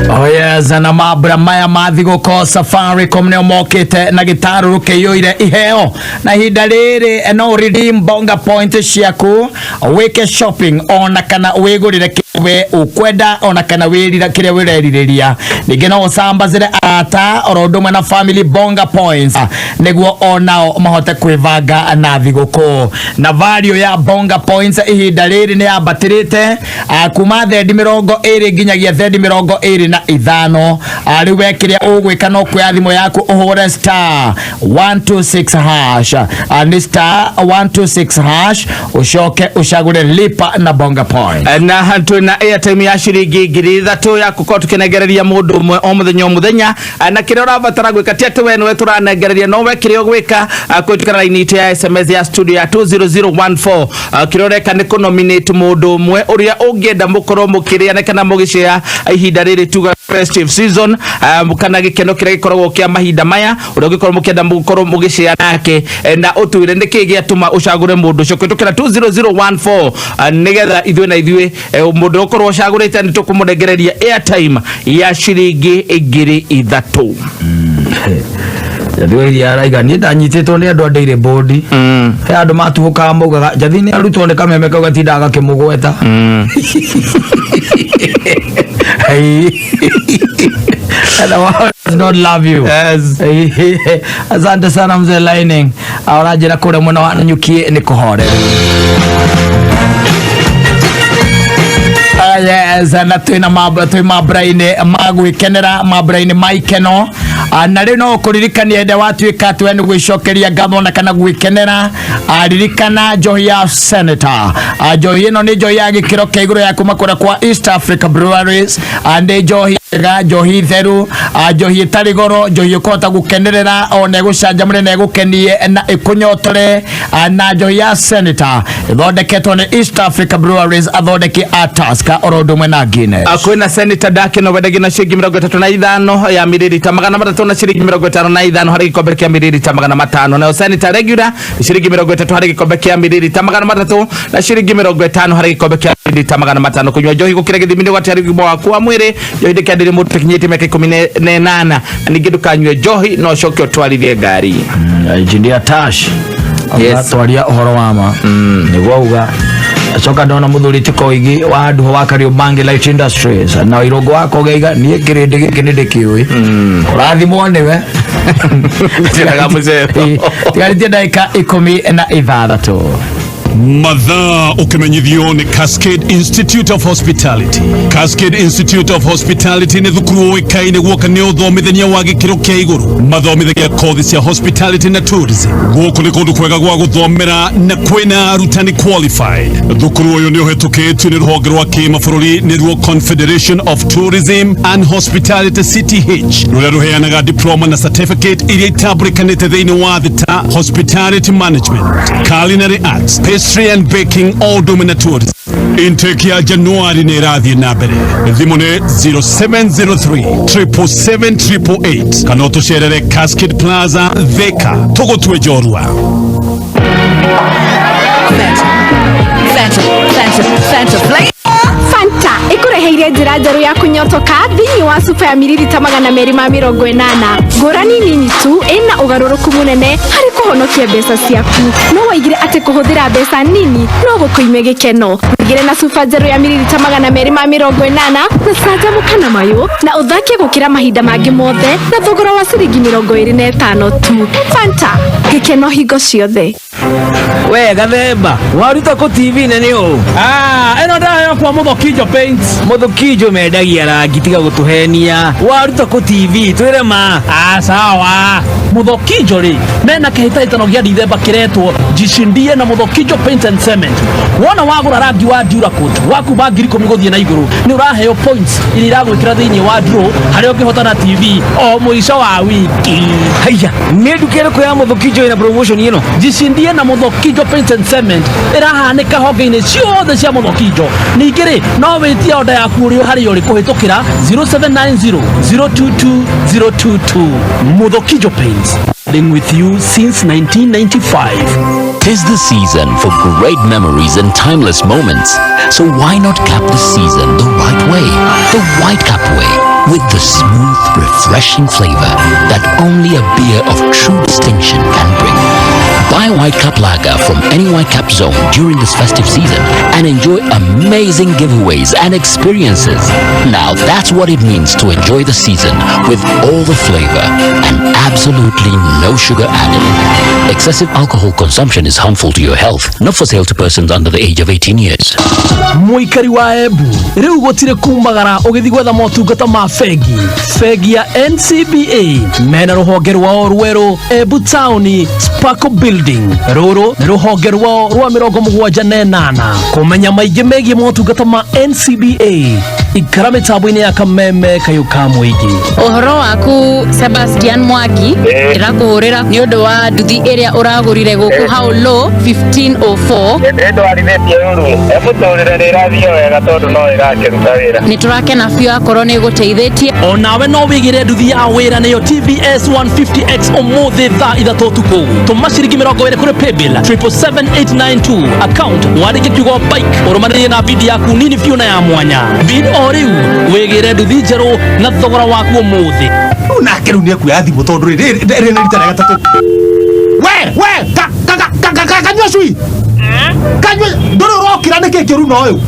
S3: Oh yes, na mambura maya ma thigũkũ Safaricom nĩo mokĩte na gĩtarũrũ kĩiyũire iheo, na ihinda rĩrĩ no redeem bonga point ciaku wĩke shopping ona kana wĩgũrĩre. We ukwenda ona kana wĩrira kĩrĩa wĩrerirĩria. Ningĩ no ũcambacĩre arata oro ũndũ ũmwe na family Bonga Points, nĩguo onao mahote kwĩbanga na thigũkũ. Na value ya Bonga Points ihinda rĩrĩ nĩ yambatĩrĩte kuma thendi 25 nginyagia thendi 25. Rĩu we kĩrĩa ũgwĩka no kuoya thimũ yaku ũhũre *126#, nĩ *126# ũcoke ũcagũre lipa na Bonga Points.
S5: Na twĩna airtime ya ciringi 3,000 ya gũkorwo tũkĩnengereria mũndũ ũmwe o mũthenya o mũthenya. Na kĩrĩa ũrabatara gwĩka ti atĩ we nĩwe tũranengereria, no we kĩrĩa ũgwĩka, kũhĩtũkĩra raini itũ ya SMS ya studio ya 20014, kĩrĩa ũreka nĩ kũnominate mũndũ ũmwe ũrĩa ũngĩenda mũkorwo mũkĩrĩana kana mũgĩshare ihinda rĩrĩ tuga festive season, kana gĩkeno kĩrĩa gĩkoragwo kĩa mahinda maya, ũrĩa ũngĩkorwo mũkĩenda mũkorwo mũgĩshare nake, na ũtwĩre nĩkĩ gĩatũma ũcagũre mũndũ ũcio kũhĩtũkĩra 20014, nĩgetha ithuĩ na ithuĩ, mũndũ ũkorwo ũcagũrĩte nĩ tũkũmũnengereria airtime ya ciringi 3,000.
S3: Njathi wa iria araiga niĩ ndanyitĩtwo nĩ andũ a Daily Board. He andũ matuũkaga maugaga Njathi nĩ arutwo nĩ kameme kau gatindaga gakĩmũgweta. Hey. And the world does not love you.
S5: Yes.
S3: Asante sana mzee Lining. Aranjĩra kũrĩa mwena wa Nanyuki nĩ kũhoreru. Yes, na twĩna twĩ mambura-inĩ ma gwĩkenera, mambura-inĩ ma ikeno. Na rĩu no kũririkania hĩndĩ watuĩka atĩ we nĩ gwĩcokeria ngatho na kana gwĩkenera, ririkana njohi ya Senator. Njohi ĩno nĩ njohi ya gĩkĩro kĩa igũrũ ya kuma kũrĩa kwa East Africa Breweries. Nĩ njohi njega, njohi theru, njohi ĩtarĩ goro, njohi ũkũhota gũkenerera ona ĩgũcanjamũre na ĩgũkenie na ĩkũnyotore. Na njohi ya Senator ĩthondeketwo nĩ East Africa Breweries, athondeki a Tusker oro ũndũ ũmwe na Guinness.
S5: Kwĩna Senator Dark no wendagio na ciringi 35 ya mirĩrita 300 na ciringi 55 harĩ gĩkombe kĩa mirĩrita 500. Nayo Senator Regular nĩ ciringi 30 harĩ gĩkombe kĩa mirĩrita 300 na ciringi 50 harĩ gĩkombe kĩa mirĩrita 500. Kũnyua njohi gũkĩra gĩthimi nĩ ũgwati harĩ ũgima waku wa mwĩrĩ. Njohi ndĩkĩendere mũndũ ũtakinyĩtie mĩaka 18, na ningĩ ndũkanyue njohi na ũcoke ũtwarithie ngari.
S3: Engineer Tash
S5: Yes.
S3: atwaria ũhoro wa ma nĩguo auga. Acoka ndona mũthuri ti Koigi wa Nduho wa Kariobangi Light Industries na Irũngũ wa Kogeiga niĩ kĩrĩndĩ gĩkĩ nĩ ndĩkĩũĩ, ũrathimwo nĩwe.
S5: Njĩraga mũcere.
S3: Tigarĩtie ndagĩka 16.
S2: Mathaa ũkĩmenyithio nĩ Cascade Institute of Hospitality. Cascade Institute of Hospitality nĩ thukuru ũĩkaine guoka nĩ ũthomithania wa gĩkĩro kĩa igũrũ. Mathomithagia kothi cia hospitality na tourism. Gũkũ nĩ kũndũ kwega gwa gũthomera na kwĩna arutani qualified. Thukuru ũyũ nĩ ũhĩtũkĩtio nĩ rũhonge rwa kĩmabũrũri nĩruo Confederation of Tourism and Hospitality CTH, rũrĩa rũheanaga diploma na certificate iria itambũrĩkanĩte thĩinĩ wa thĩ ta hospitality management, culinary arts, pastry and baking, all ũndũ na tourism. Intake ya Januari nĩ ĩrathiĩ na mbere. Thimũ nĩ 0703 777 888 kana ũtũcerere Cascade Plaza, Thika. Tũgũtue njorua.
S4: Fanta, Fanta, Fanta, Fanta flavor.
S6: Fanta ĩkũreheire njĩra njerũ ya kũnyotoka thĩinĩ wa cuba ya miririta 280. Ngũrani nini tu ĩna ũgarũrũku mũnene harĩ kũhonokia mbeca ciaku. No waigire atĩ kũhũthĩra mbeca nini no gũkũime gĩkeno. Wĩgĩre na cuba njerũ ya miririta 280 na canjamũka na mayũ na ũthake gũkĩra mahinda mangĩ mothe na thogora wa ciringi 25 tu. Fanta, gĩkeno hingo ciothe.
S7: We gathemba waruta kũ TV nene ũũ?
S8: Ah, ĩno ndaheo kwa Mũthokinjo Paints.
S7: Mũthukinjo mendagia rangi, tiga gũtũhenia. Waruta kũ TV twĩre ma.
S8: Ah, sawa. Mũthokinjo rĩ mena kĩhĩtahĩtano gĩa Dithemba kĩretwo Jishindie na Mũthokinjo Paint and Cement. Wona wagũra rangi wa Duracoat wa kuma 10,000 gũthiĩ na igũrũ nĩ ũraheo points iria iragwĩkĩra thĩinĩ wa draw harĩa ũngĩhotana TV o mũico wa wiki.
S7: Haiya, nĩ nduka ĩrĩkũ ya Mũthukinjo ĩna promotion ĩno?
S8: Jishindie na Mũthokinjo Paint and Cement ĩrahanĩka honge-inĩ ciothe cia Mũthokinjo. Ningĩ rĩ no wĩtie order yaku ũrĩ o harĩa ũrĩ kũhĩtũkĩra 0790 022 022. Mũthokinjo Paints, been with you since 1995.
S9: Tis the season for great memories and timeless moments. So why not cap the season the right way? The White Cap way, with the smooth, refreshing flavor that only a beer of true distinction can bring. Buy White Cap Lager from any White Cap zone during this festive season and enjoy amazing giveaways and experiences. Now that's what it means to enjoy the season with all the flavor and absolutely no sugar added. Excessive alcohol consumption is harmful to your health. Not for sale to persons under the age of 18 years.
S8: Mũikari wa Embu, rĩu gũtirĩ kumagara ũgĩthiĩ gwetha motungata ma bengi. Bengi ya NCBA mena rũhonge rwao rwerũ Embu Town, Sparkle Building. Rũrũ nĩ rũhonge rwao rwa 78. Kũmenya maingĩ megiĩ motungata ma NCBA, ikara mĩtambo-inĩ ya Kameme Kayũ ka Mũingĩ.
S4: Ũhoro waku, Sebastian Mwangi? Ndĩrakũhũrĩra nĩ ũndũ wa nduthi ĩrĩa ũragũrire gũkũ Haulo 1504.
S10: Ndĩndwarithĩtie ũru, mũtũrĩre nĩ ĩrathiĩ wega tondũ no ĩrakĩruta wĩra.
S4: Nĩ tũrakena biũ akorwo nĩ ĩgũteithĩtie.
S8: Onawe no wĩgĩre nduthi ya wĩra, nĩyo TVS 150X, ũmũthĩ thaa 3 ũtukũ. Tũma ciringi 20 kũrĩ paybill 777892, account wandĩke kiugo bike, ũrũmanĩrie na bidi yaku nini biũ na ya mwanya. Bid o rĩu wĩgĩre nduthi njerũ na thogora waku ũmũthĩ.
S11: Rĩu nake rĩu nĩ ekuoya thimũ tondũ rĩrĩ rĩrĩ nĩ rita rĩa gatatũ. We we ka ka ka ka ka kanyua cui, kanyua, ndũrĩ ũrokĩra nĩkĩ kĩũru na ũyũ?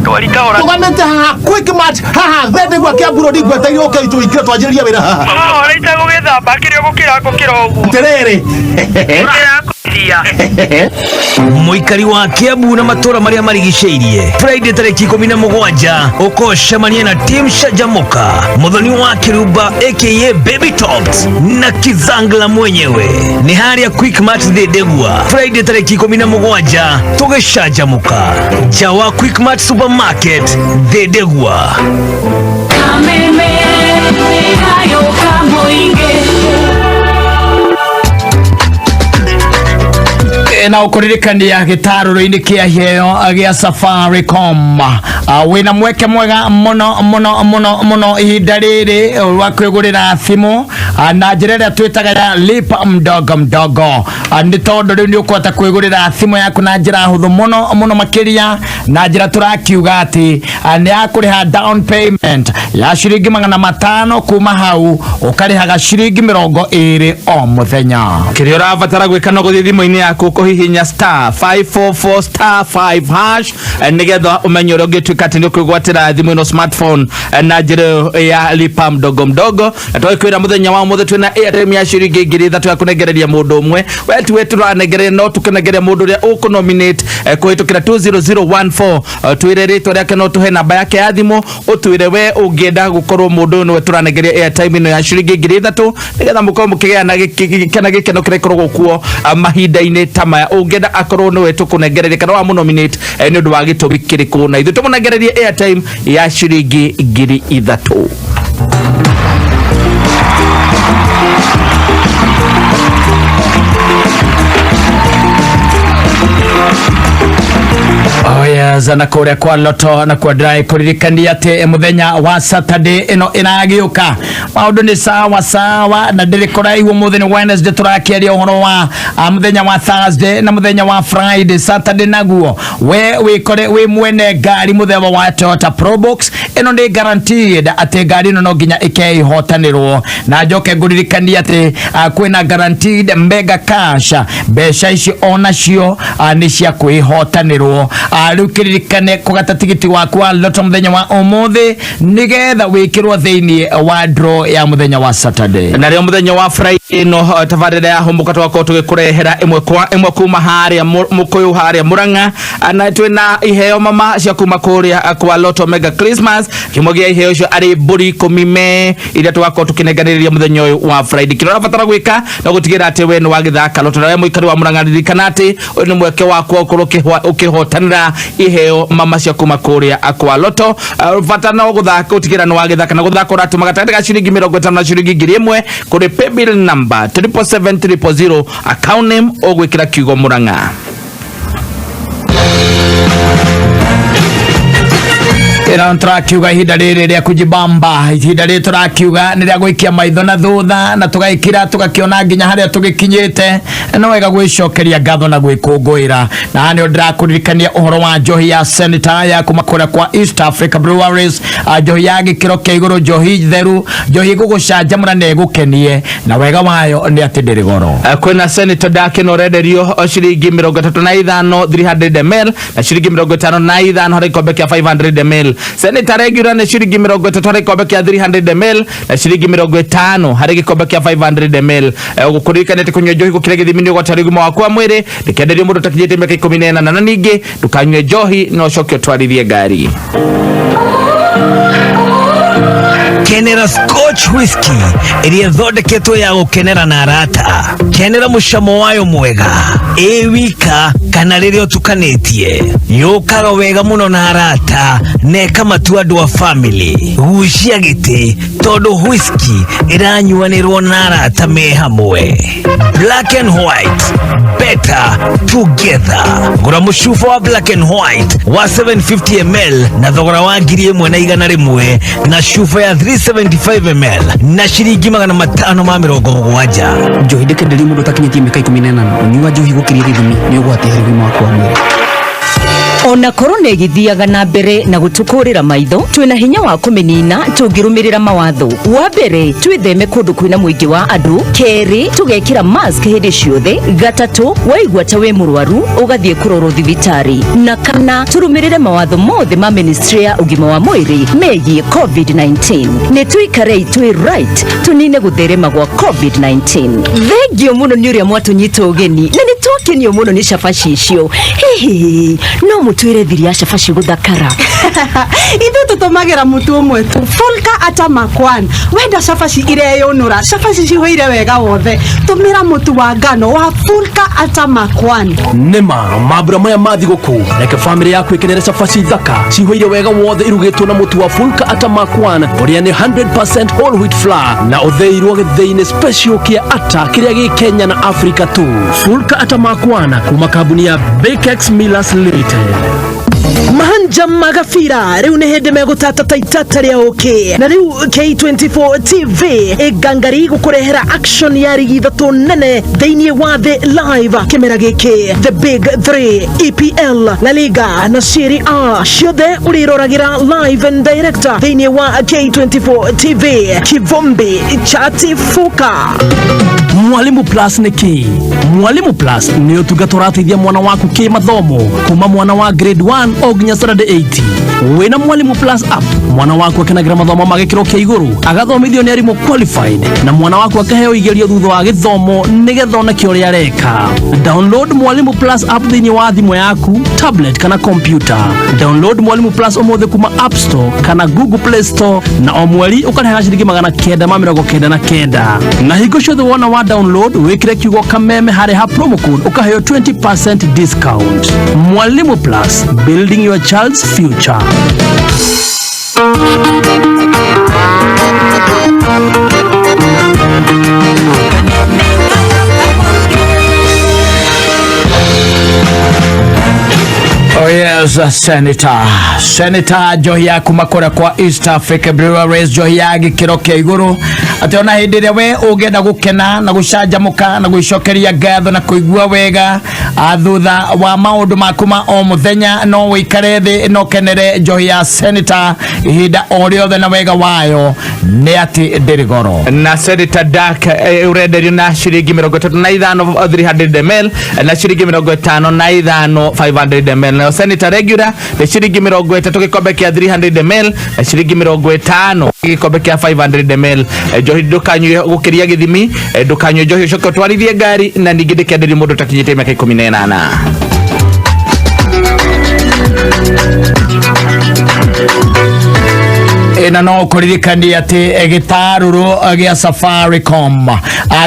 S10: Ndwari kahora.
S11: Tũgamĩte haha Quick Mart haha thende gwa Kiambu Road, ngweteire ũke itũingĩre twanjĩrĩrie wĩra haha.
S10: Kahora itagũgĩthamba kĩrĩa gũkĩra ngũkĩra ũguo.
S11: Atĩrĩrĩ.
S10: Kĩrakũithia.
S7: Mũikari wa Kiambu na matũra marĩa marigicĩirie, Friday tarĩki 17 ũkocemania na Team Shajamoka, Mũthoni wa Kĩrumba aka Baby Tops na Kizangla mwenyewe, nĩ harĩa Quickmart Thĩndĩgua, Friday tarĩki 17, tũgĩcanjamũka nja wa Quickmart Supermarket Thĩndĩgua.
S4: Kameme Kayũ ka Mũingĩ.
S3: Na ũkũririkania gĩtarũrũ-inĩ kĩa iheo gĩa Safaricom, wĩna mweke mwega mũno mũno mũno mũno ihinda rĩrĩ wa kwĩgũrĩra thimũ na njĩra ĩrĩa twĩtaga ya lipa mdogo mdogo, nĩ tondũ rĩu nĩ ũkũhota kwĩgũrĩra thimũ yaku na njĩra hũthũ mũno mũno makĩria, na njĩra tũrakiuga atĩ nĩ ya kũrĩha down payment ya ciringi 500, kuma hau ũkarĩhaga ciringi 20 o mũthenya.
S5: Kĩrĩa ũrabatara gwĩka no gũthiĩ thimũ-inĩ yaku kũhihinya *544 *5 hash, nĩgetha ũmenye ũrĩa ũngĩtuĩka atĩ nĩ ũkwĩgwatĩra thimũ ĩno smartphone, na njĩra ĩyo ya lipa mdogo mdogo. Na twagĩkwĩra mũthenya wa ũmũthĩ twĩna airtime ya ciringi 3000 ya kũnengereria mũndũ ũmwe. We tiwe tũranengereria, no tũkĩnengeria mũndũ ũrĩa ũkũnominate kũhĩtũkĩra 20014. Twĩre rĩtwa rĩake, no tũhe namba yake ya thimũ, ũtwĩre we ũngĩenda gũkorwo mũndũ ũyũ nĩwe tũranengeria airtime ĩno ya ciringi 3000, nĩgetha mũkorwo mũkĩgĩa na gĩkeno kĩrĩa gĩkoragwo kuo mahinda-inĩ ta maya. Ũngĩenda akorwo nĩwe tũkũnengereria kana wa mũnominate nĩ ũndũ wa gĩtũmi kĩrĩkũ, na ithuĩ tũmũnengererie airtime ya ciringi 3000.
S3: Oh yes, na kũrĩa kwa Loto na kwa ndĩraĩ kũririkania atĩ mũthenya wa Saturday ĩno ĩragĩũka maũndũ nĩ sawa sawa na ndĩrĩ kũraihu. Ũmũthĩ nĩ Wednesday, tũrakĩaria ũhoro wa mũthenya wa Thursday na mũthenya wa Friday. Saturday naguo we wĩkore wĩ mwene ngari mũthemba wa Toyota Probox. Ĩno nĩ guaranteed atĩ ngari ĩno no nginya ĩkeihotanĩrwo, na njoke ngũririkania atĩ kwĩna guaranteed mega cash. Mbeca ici onacio nĩ cia kwĩhotanĩrwo. Rĩu kĩririkane kũgata tigiti waku wa Loto mũthenya wa ũmũthĩ, nĩgetha wĩkĩrwo thĩinĩ wa draw ya mũthenya wa Saturday.
S5: Na rĩo mũthenya wa Friday ĩno, tabarĩra ya hũmũka tũgakorwo tũgĩkũrehera ĩmwe kwa ĩmwe kuma harĩa Mũkũyũ harĩa Mũrang'a. Na twĩna iheo mama cia kuma kũrĩa kwa Lotto Mega Christmas. Kĩmwe gĩa iheo icio arĩ mbũri 10 me iria tũgakorwo tũkĩnenganĩrĩria mũthenya ũyũ wa Friday. Kĩrĩa ũrabatara gwĩka no gũtigĩrĩra atĩ we nĩ wagĩthaka Lotto. Na we mũikari wa Mũrang'a, ririkana atĩ ũyũ nĩ mweke waku wa gũkorwo ũkĩhotanĩra iheo mama cia kuma kũrĩa kwa Lotto. Bata no gũthaka, gũtigĩrĩra nĩ wagĩthaka, na gũthaka ũratũma gatagatĩ ga ciringi 50 na ciringi 1000 kũrĩ paybill number 777 000, account name ũgwĩkĩra kiugo Mũrang'a.
S3: Ĩno tũrakiuga ihinda rĩrĩ rĩa kujibamba, ihinda rĩrĩ tũrakiuga nĩ rĩa gũikia maitho na thutha na tũgaikira tũgakĩona nginya harĩa tũgĩkinyĩte. No wega gwĩcokeria ngatho na gwĩkũngũĩra, na haha nĩho ndĩrakũririkania ũhoro wa njohi ya Senator ya kuma kũrĩa kwa East Africa Breweries. Njohi ya gĩkĩro kĩa igũrũ, njohi theru, njohi ĩgũgũcanjamũra na ĩgũkenie, na wega wayo nĩ atĩ ndĩrĩ goro.
S5: Kwĩna Senator Dark na ũrenderio ciringi 35 300 ml na ciringi 55 harĩ gĩkombe kĩa 500 ml. Senator Regular nĩ ciringi 30 harĩ gĩkombe kĩa 300 ml na ciringi 50 harĩ gĩkombe kĩa 500 ml. Gũkũririkania atĩ kũnyua njohi gũkĩra gĩthimi nĩ ũgwati harĩ ũgima waku wa mwĩrĩ. Ndĩkenderio mũndũ ũtakinyĩtie mĩaka 18, na ningĩ ndũkanyue njohi na ũcoke ũtwarithie ngari.
S7: Kenera Scotch whisky ĩrĩa ĩthondeketwo ya gũkenera na arata. Kenera mũcamo wayo mwega ĩ wika kana rĩrĩa ũtukanĩtie. Yũkaga wega mũno na arata na ĩkamatua andũ a family. Gucia gĩtĩ tondũ whisky ĩranyuanĩrwo na arata me hamwe. Black and White, better together. Gũra mũcuba wa Black and White wa 750 ml na thogora wa 1,100, na cuba ya 375 ml na ciringi 570.
S12: Njohi ndĩkenderio mũndũ ũtakinyĩtie mĩaka 18. Ũnyua njohi gũkĩria gĩthimi nĩ ũgwati harĩ ũgima waku wa mwĩrĩ.
S13: Ona korona ĩgĩthiaga na mbere na gũtũkũrĩra maitho, twĩna hinya wa kũmĩnina tũngĩrũmĩrĩra mawatho. Wa mbere, twĩtheme kũndũ kwĩna mũingĩ wa andũ. Kerĩ, tũgekĩra mask hĩndĩ ciothe. Gatatũ, waigua ta wĩ mũrwaru ũgathiĩ kũrorwo thibitarĩ. Na kana, tũrũmĩrĩre mawatho mothe ma ministry ya ũgima wa mwĩrĩ megiĩ COVID-19. Nĩ tũikarei twĩ right tũnine gũtherema gwa COVID-19. Thengio mũno nĩ ũrĩa mwatũnyita ũgeni na nĩ twakenio mũno nĩ cabaci icio. Hihi no mũtwĩre thiri ya cabaci gũthakara?
S14: Ithuĩ tũtũmagĩra mũtu ũmwe tu, Fulka Ata Makwan. Wenda cabaci ireyũnũra, cabaci cihũire wega wothe, tũmĩra mũtu wa ngano wa Fulka Ata Makwan.
S15: Nĩma mambura maya ma thigũkũ, reke bamĩrĩ yaku ĩkenere cabaci thaka cihũire wega wothe irugĩtwo na mũtu wa Fulka Ata Makwan, ũrĩa nĩ 100% whole wheat flour na ũthĩirwo gĩthĩinĩ special kĩa ata kĩrĩa gĩ Kenya na Africa tu. Fulka Ata Makwan kuma kambuni ya Bakex Millers Limited.
S16: Mahanja magabira rĩu nĩ hĩndĩ megũtata ta itata rĩa ũkĩ, na rĩu K24 TV ĩngangari gũkũrehera action ya rigi ithatũ nene thĩinĩ wa thĩ live kĩmera gĩkĩ: The Big 3, EPL, La Liga na Serie A, ciothe ũrĩroragĩra live and direct thĩinĩ wa K24 TV. Kivumbi chatifuka.
S15: Mwalimu Plus nĩ kĩ? Mwalimu Plus nĩ ũtungata ũrateithia mwana waku kĩ mathomo kuma mwana wa grade 1 o nginya standard 8. Wĩna Mwalimu Plus app, mwana waku akenagĩra mathomo ma gĩkĩro kĩa igũrũ, agathomithio nĩ arimũ qualified, na mwana waku akaheo igerio thutha wa gĩthomo nĩgetha oneke ũrĩa areka. Download Mwalimu Plus app thĩinĩ wa thimũ yaku, tablet kana computer. Download Mwalimu Plus ũmũthĩ kuma App Store kana Google Play Store, na o mweri ũkarĩhaga ciringi 999, na hingo ciothe wona wa download wĩkĩre kiugo kameme harĩ ha promo code ũkaheo 20% discount. Mwalimu Plus, building your child's future.
S3: Oh yes, Senator. Senator njohi ya kuma kũrĩa kwa East Africa Breweries, njohi ya gĩkĩro kĩa igũrũ, atĩ ona hĩndĩ ĩrĩa we ũngĩenda gũkena na gũcanjamũka na gwĩcokeria ngatho na kũigua wega thutha wa maũndũ maku ma o mũthenya, no wĩikare thĩ na ũkenere njohi ya Senator ihinda o rĩothe, na wega wayo nĩ atĩ ndĩrĩ goro.
S5: Na Senator Dark ũrenderio na ciringi 35 300 ml na ciringi 55 500 ml. Nayo Senator Regular nĩ ciringi 30 gĩkombe kĩa 300 ml na ciringi 50 gĩkombe kĩa 500 ml. Njohi ndũkanyue gũkĩria gĩthimi, ndũkanyue njohi ũcoke ũtwarithie ngari, na ningĩ ndĩkenderio mũndũ ũtakinyĩtie mĩaka 18.
S3: Na no kũririkania atĩ gĩtarũrũ gĩa Safaricom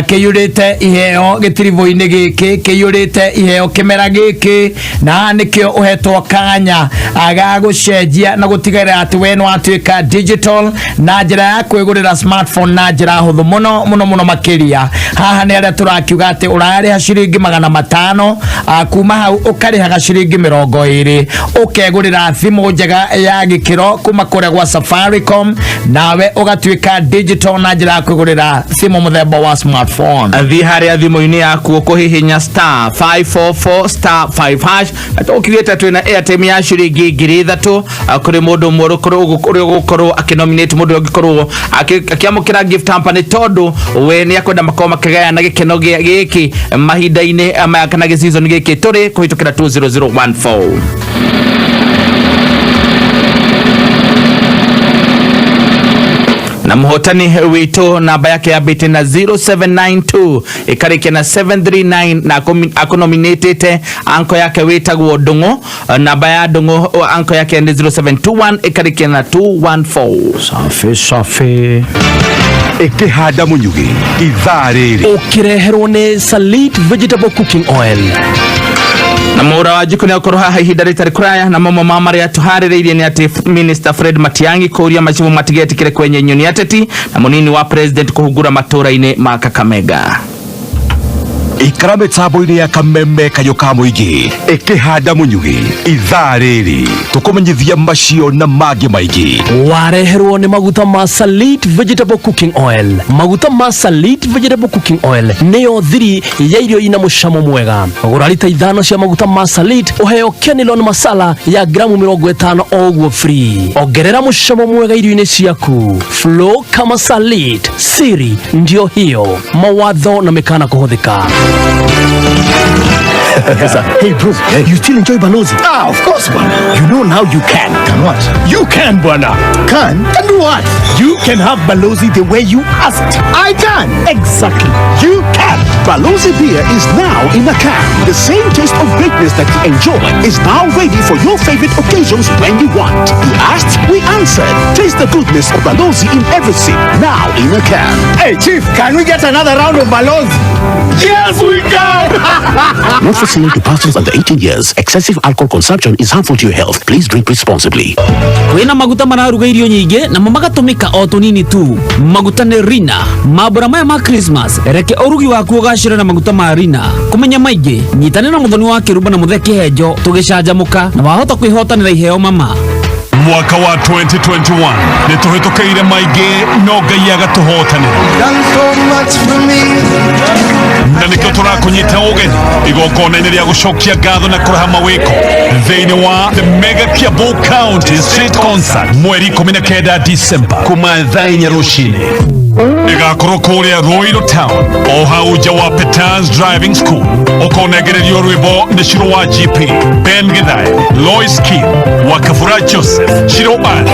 S3: kĩiyũrĩte iheo gĩtiribũ-inĩ gĩkĩ, kĩiyũrĩte iheo kĩmera gĩkĩ, na haha nĩkĩo ũhetwo kanya ga gũcenjia na gũtigĩrĩra atĩ we nĩ watuĩka digital na njĩra ya kwĩgũrĩra smartphone na njĩra hũthũ mũno mũno mũno makĩria. Haha nĩ arĩa tũrakiuga atĩ ũrarĩha ciringi 500, kuma hau ũkarĩhaga ciringi 20, ũkegũrĩra thimũ njega ya gĩkĩro kuma kũrĩa gwa Safaricom, nawe ũgatuĩka digital na njĩra ya kwĩgũrĩra thimũ mũthemba wa smartphone.
S5: Thiĩ harĩa thimũ-inĩ yaku ũkũhihinya star 544 star 5 hash, na tũkiugĩte twĩna airtime ya ciringi 3,000 kũrĩ mũndũ ũmwe ũrĩa ũgũkorwo akĩnominate mũndũ ũrĩa ũngĩkorwo akĩamũkĩra gift hamper, nĩ tondũ we nĩ akwenda makorwo makĩgayana gĩkeno gĩkĩ mahinda-inĩ maya kana gĩ season gĩkĩ tũrĩ kũhĩtũkĩra 20014. Na mũhotani witũ namba yake yambĩte na 0792 ĩkarĩkia na 739, na akũnominatĩte anko yake wĩtagwo Ndũng'ũ. Namba ya Ndũng'ũ anko yake nĩ 0721 ĩkarĩkia na 214.
S3: Safi safi.
S17: Ĩkĩhanda mũnyugĩ ithaa rĩrĩ
S15: ũkĩreherwo nĩ Salit Vegetable Cooking Oil.
S5: Na mũra wa njikũ nĩ akorwo haha ihinda rĩtarĩ kũraya, na mamwe ma marĩa tũharĩrĩirie nĩ atĩ Minister Fred Matiang'i kũũria macibũ matigetĩkĩre kwenyenyio nĩ ateti, na mũnini wa president kũhungura matũũra-inĩ ma Kakamega.
S17: Ikara mĩtambo-inĩ ya kameme kayũ ka mũingĩ ĩkĩhanda mũnyugĩ ithaa rĩrĩ tũkũmenyithia macio na mangĩ maingĩ.
S15: Wareherwo nĩ maguta ma Salit Vegetable Cooking Oil. Maguta ma Salit Vegetable Cooking Oil nĩyo thiri ya irio ina mũcamo mwega. Gũra rita 5 cia maguta ma Salit ũheo Kenilon Masala ya gramu 50 o ũguo free. Ongerera mũcamo mwega irio-inĩ ciaku. Flow kama Salit, siri ndio hiyo. Mawatho na mĩkana kũhũthĩka.
S18: Hey bro, you still enjoy Balozi? Ah, of course, bwana. You know now you can. Can what? You can, bwana. Can? Can do what? You can have Balozi the way you asked. I can. Exactly. You can. Balozi beer is now in a can. The same taste of greatness that you enjoy is now ready for your favorite occasions when you want. You asked, we answered. Taste the goodness of Balozi in every sip, now in a can.
S19: Hey, Chief, can we get another round of Balozi? Yes, we can!
S9: Not for sale to persons under 18 years. Excessive alcohol consumption is harmful to your health. Please drink responsibly.
S8: Kwĩna maguta mararuga irio nyingĩ namo magatũmĩka o tũnini tu. Maguta nĩ Rina. Mambura maya ma Christmas, reke ũrugi waku ũgacĩre na maguta ma Rina. Kũmenya maingĩ, nyitanĩra na mũthoni wa Kĩrumba na Mũthee Kĩhenjo tũgĩcanjamũka na wahota kwĩhotanĩra iheo mama.
S2: Mwaka wa 2021 nĩ tũhĩtũkĩire maingĩ no Ngai agatũhotanĩra. Na nĩkĩo tũrakũnyita ũgeni igongona-inĩ rĩa gũcokia ngatho na kũraha mawĩko thĩinĩ wa The Mega Kiambu County Street Concert mweri 19 December kuma thaa 4 rũcinĩ. Ĩgakorwo kũrĩa Ruiru Town o hau nja wa Petans Driving School. Ũkonengererio rwĩmbo nĩ Shiro wa GP, Ben Githae, Lois Kim, Wakabura Joseph, Shiro Ali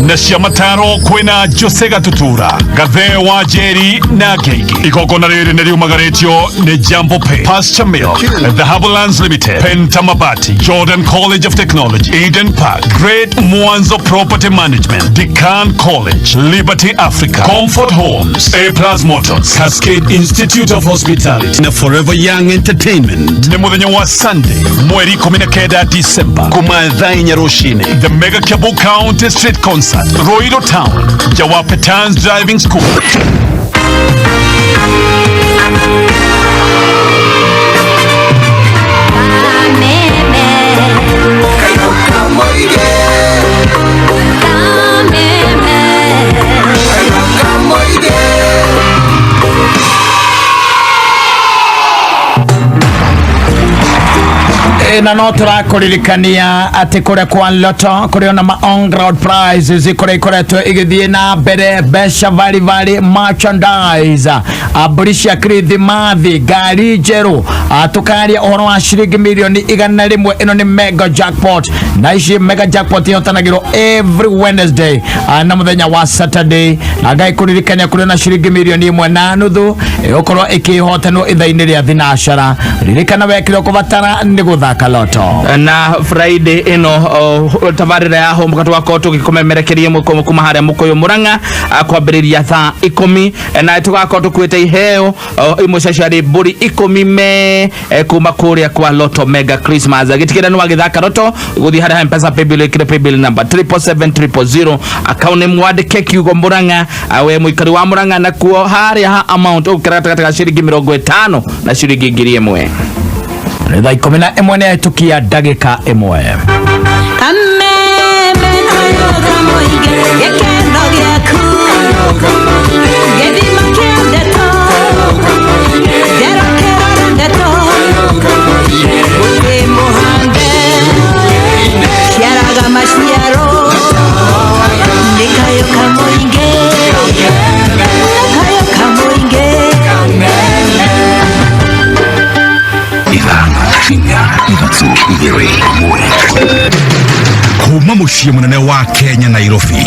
S2: na cia mataro kwĩna Jose Gatutura, Gathe wa Njeri na Ngeigi. Igongona rĩrĩ nĩ riumagarĩtio nĩ Jambo Pay, Pasture Milk, Dhahabu Lands Limited, Penta Mabati, Jordan College of Technology, Eden Park, Great Mwanzo Property Management, Decan College, Liberty Africa, Comfort Homes, A Plus Motors, Cascade Institute of Hospitality na Forever Young Entertainment. Nĩ mũthenya wa Sunday mweri 19 December kuma thaa 4 rũcinĩ. The Mega Kiambu County Street Concert, Ruiru Town, Jawape Towns Driving School.
S3: Na no tũrakũririkania atĩ kũrĩa kwa Lotto kũrĩ ona ma on ground prizes kũrĩa ikoretwo igĩthiĩ na mbere, mbeca varivary, merchandise, mbũri cia kirithimathi, ngari njerũ, tũkaria ũhoro wa ciringi mirioni 100. Ĩno nĩ mega jackpot, na ici mega jackpot ihotanagĩrwo every Wednesday na mũthenya wa Saturday. Na ngai kũririkania kũrĩ na ciringi mirioni 1.5 ĩgũkorwo ĩkĩhotanwo ithaa-inĩ rĩa thinacara. Ririkana wekĩrwo kũbatara nĩ gũthaka Thaka Loto.
S5: Na Friday ĩno tabarĩra ya hũmũka tũgakorwo tũgĩkũmemerekeria ĩmwe kuma harĩa Mũkũyũ Mũrang'a, kwambĩrĩria thaa 10, na tũgakorwo tũkuĩte iheo, imwe cia ciarĩ mbũri 10 me kuma kũrĩa kwa Lotto Mega Christmas. Gĩtigĩra nĩ wagĩthaka Lotto, gũthiĩ harĩa Mpesa paybill, ĩkĩre paybill number 777 000, account name wandĩke kiugo Mũrang'a, we mũikari wa Mũrang'a, nakuo harĩa ha amount ũgũkĩra gatagatĩ ga ciringi 50 na ciringi 1000.
S3: Nĩ thaa 11 nĩ ahĩtũkia ndagĩka 1.
S20: Kameme kayo kamoige gĩkeno gĩaku gĩthima kĩa ndeto therũkĩra ndeto mũtĩ mũhande ciaraga maciaro nĩ kayo kamoige kayo kamoige.
S17: 5, 4, 3, 2, 1. Kuma muciĩ mũnene wa Kenya Nairobi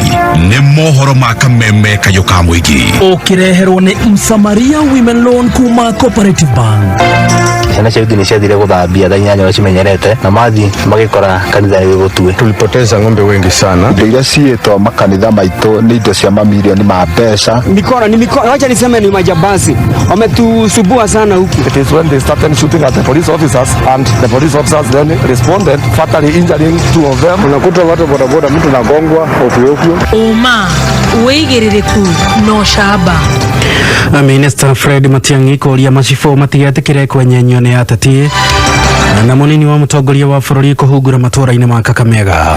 S17: nĩ mohoro ma kameme kayũ ka mũingĩ.
S15: Ũkĩreherwo nĩ Msamaria Women Loan kuma Cooperative Bank.
S21: Ciana cia nĩ ciathire gũthambia thaa 8 ũrĩa cimenyerete na mathi magĩkora kanitha ĩgũtue.
S22: Tulipoteza ng'ombe wengi sana.
S23: Indo iria ciĩtwo makanitha maitũ nĩ indo cia mamirioni ma mbeca.
S24: Mikora ni mikora, wacha niseme ni majambazi wametusubua sana huku.
S25: It is when they started shooting at the police officers and the police officers then responded, fatally injuring two of them.
S22: Unakuta watu bodaboda, mtu nagongwa ovyo ovyo.
S26: Ũma wĩigĩrĩrĩku no camba.
S12: Minister Fred Matiang'i kũria macibũ matigetĩkĩre kwenyenyio nĩ ateti, na mũnini wa mũtongoria wa bũrũri kũhungura matũũra-inĩ ma Kakamega.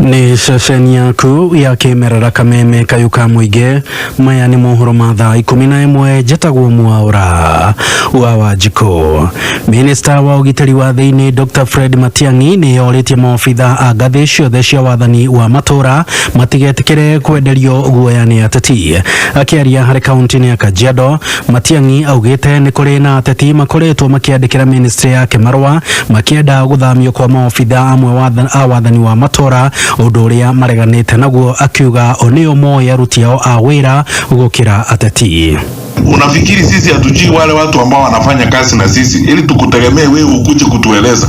S12: Nĩ ceceni yaku ya kĩmerera kameme kayũ ka mũingĩ. Maya nĩ mohoro ma thaa 11. Njĩtagwo Mwaũra wa Wanjikũ. Minista wa ũgitĩri wa thĩinĩ Dr Fred Matiang'i nĩ orĩtie maobitha a ngathĩ ciothe cia wathani wa matũũra matigetĩkĩre kwenderio guoya nĩ ateti. Akĩaria harĩ kaunti-inĩ ya Kajiado, Matiang'i augĩte nĩ kũrĩ na ateti makoretwo makĩandĩkĩra ministry yake marũa makĩenda gũthamio kwa maobitha amwe a wathani wa matũũra, ũndũ ũrĩa mareganĩte naguo, akiuga o nĩo moĩ aruti ao a wĩra gũkĩra ateti.
S27: Unafikiri sisi hatujui wale watu ambao wanafanya kazi na sisi ili tukutegemee wewe ukuje kutueleza?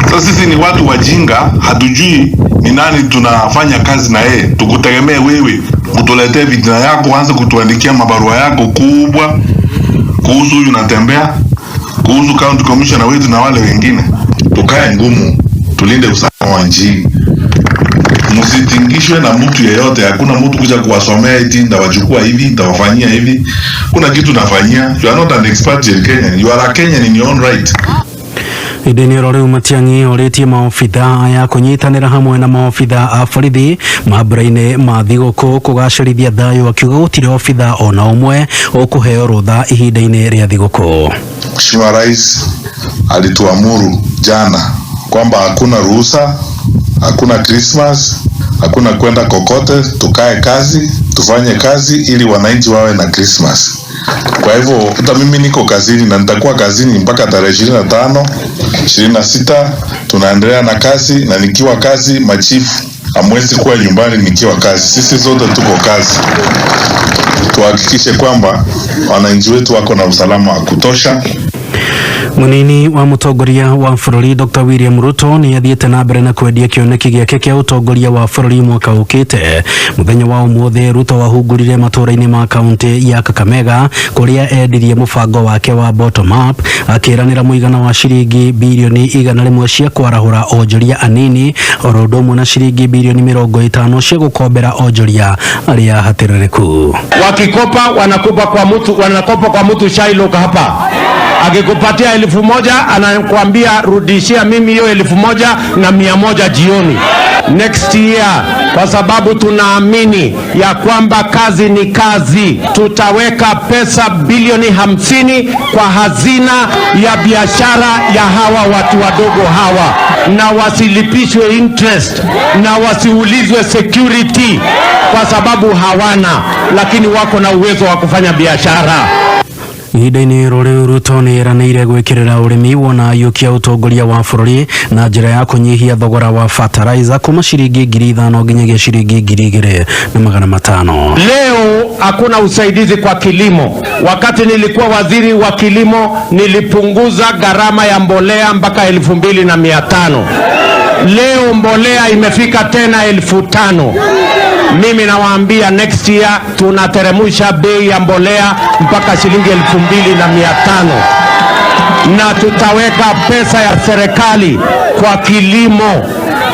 S27: Sasa sisi ni watu wajinga, hatujui ni nani tunafanya kazi na yeye. Tukutegemee wewe utuletee vitina yako, uanze kutuandikia mabarua yako kubwa kuhusu huyu natembea, kuhusu county commissioner wetu na wale wengine. Tukae ngumu, tulinde usalama wa nchi. Msitingishwe na mtu yeyote. Hakuna mtu kuja kuwasomea eti ndawachukua hivi, ndawafanyia hivi. Kuna kitu nafanyia. You are not an expert in Kenya. You are a Kenyan in your own right.
S12: Ĩndĩ oro rĩu Matiang'i orĩtie maobitha aya kũnyitanĩra hamwe na maobitha a borithi mambura-inĩ ma thigũkũ kũgacĩrithia thayũ, akiuga gũtirĩ obitha ona ũmwe ũkũheo rũtha ihinda-inĩ rĩa thigũkũ.
S27: Mheshimiwa Rais alituamuru jana kwamba hakuna ruhusa, hakuna Christmas, hakuna kwenda kokote, tukae kazi, tufanye kazi ili wananchi wawe na Christmas. Kwa hivyo hata mimi niko kazini na nitakuwa kazini mpaka tarehe 25, 26, tunaendelea na kazi, na nikiwa kazi machifu hamwezi kuwa nyumbani nikiwa kazi. Sisi zote tuko kazi. Tuhakikishe kwamba wananchi wetu wako na usalama wa kutosha.
S12: Munini wa mũtongoria wa bũrũri Dr William Ruto nĩ athiĩte na mbere na kwendia kĩoneki gĩake kĩa ũtongoria wa bũrũri mwaka ũkĩte. Mũthenya wa ũmũthĩ Ruto ahungurire matũũra-inĩ ma kaunti ya Kakamega kũrĩa endirie mũbango wake wa bottom up, akĩranĩra mũigana wa ciringi birioni 100 cia kwarahũra onjoria anini oro ũndũ ũmwe na ciringi birioni 50 cia gũkombera onjoria arĩa hatĩrĩrĩku.
S28: Wakikopa wanakopa kwa mtu, wanakopa kwa mtu Shylock hapa. Akikupatia 1000 anakuambia rudishia mimi hiyo 1100 jioni next year, kwa sababu tunaamini ya kwamba kazi ni kazi. Tutaweka pesa bilioni 50 kwa hazina ya biashara ya hawa watu wadogo hawa, na wasilipishwe interest na wasiulizwe security, kwa sababu hawana, lakini wako na uwezo wa kufanya biashara.
S12: Ihinda-inĩ ro rĩu Ruto nĩ eranĩire gwĩkĩrĩra ũrĩmi wona aiyũkia ũtongoria wa bũrũri na njĩra ya kũnyihia thogora wa fertilizer kuma ciringi 5,000 nginyagia ciringi 2,500.
S28: Leo hakuna usaidizi kwa kilimo. Wakati nilikuwa waziri wa kilimo nilipunguza gharama ya mbolea mpaka 2500. Leo mbolea imefika tena 5000. Mimi nawaambia next year tunateremusha bei ya mbolea mpaka shilingi 2500, na tutaweka pesa ya serikali kwa kilimo,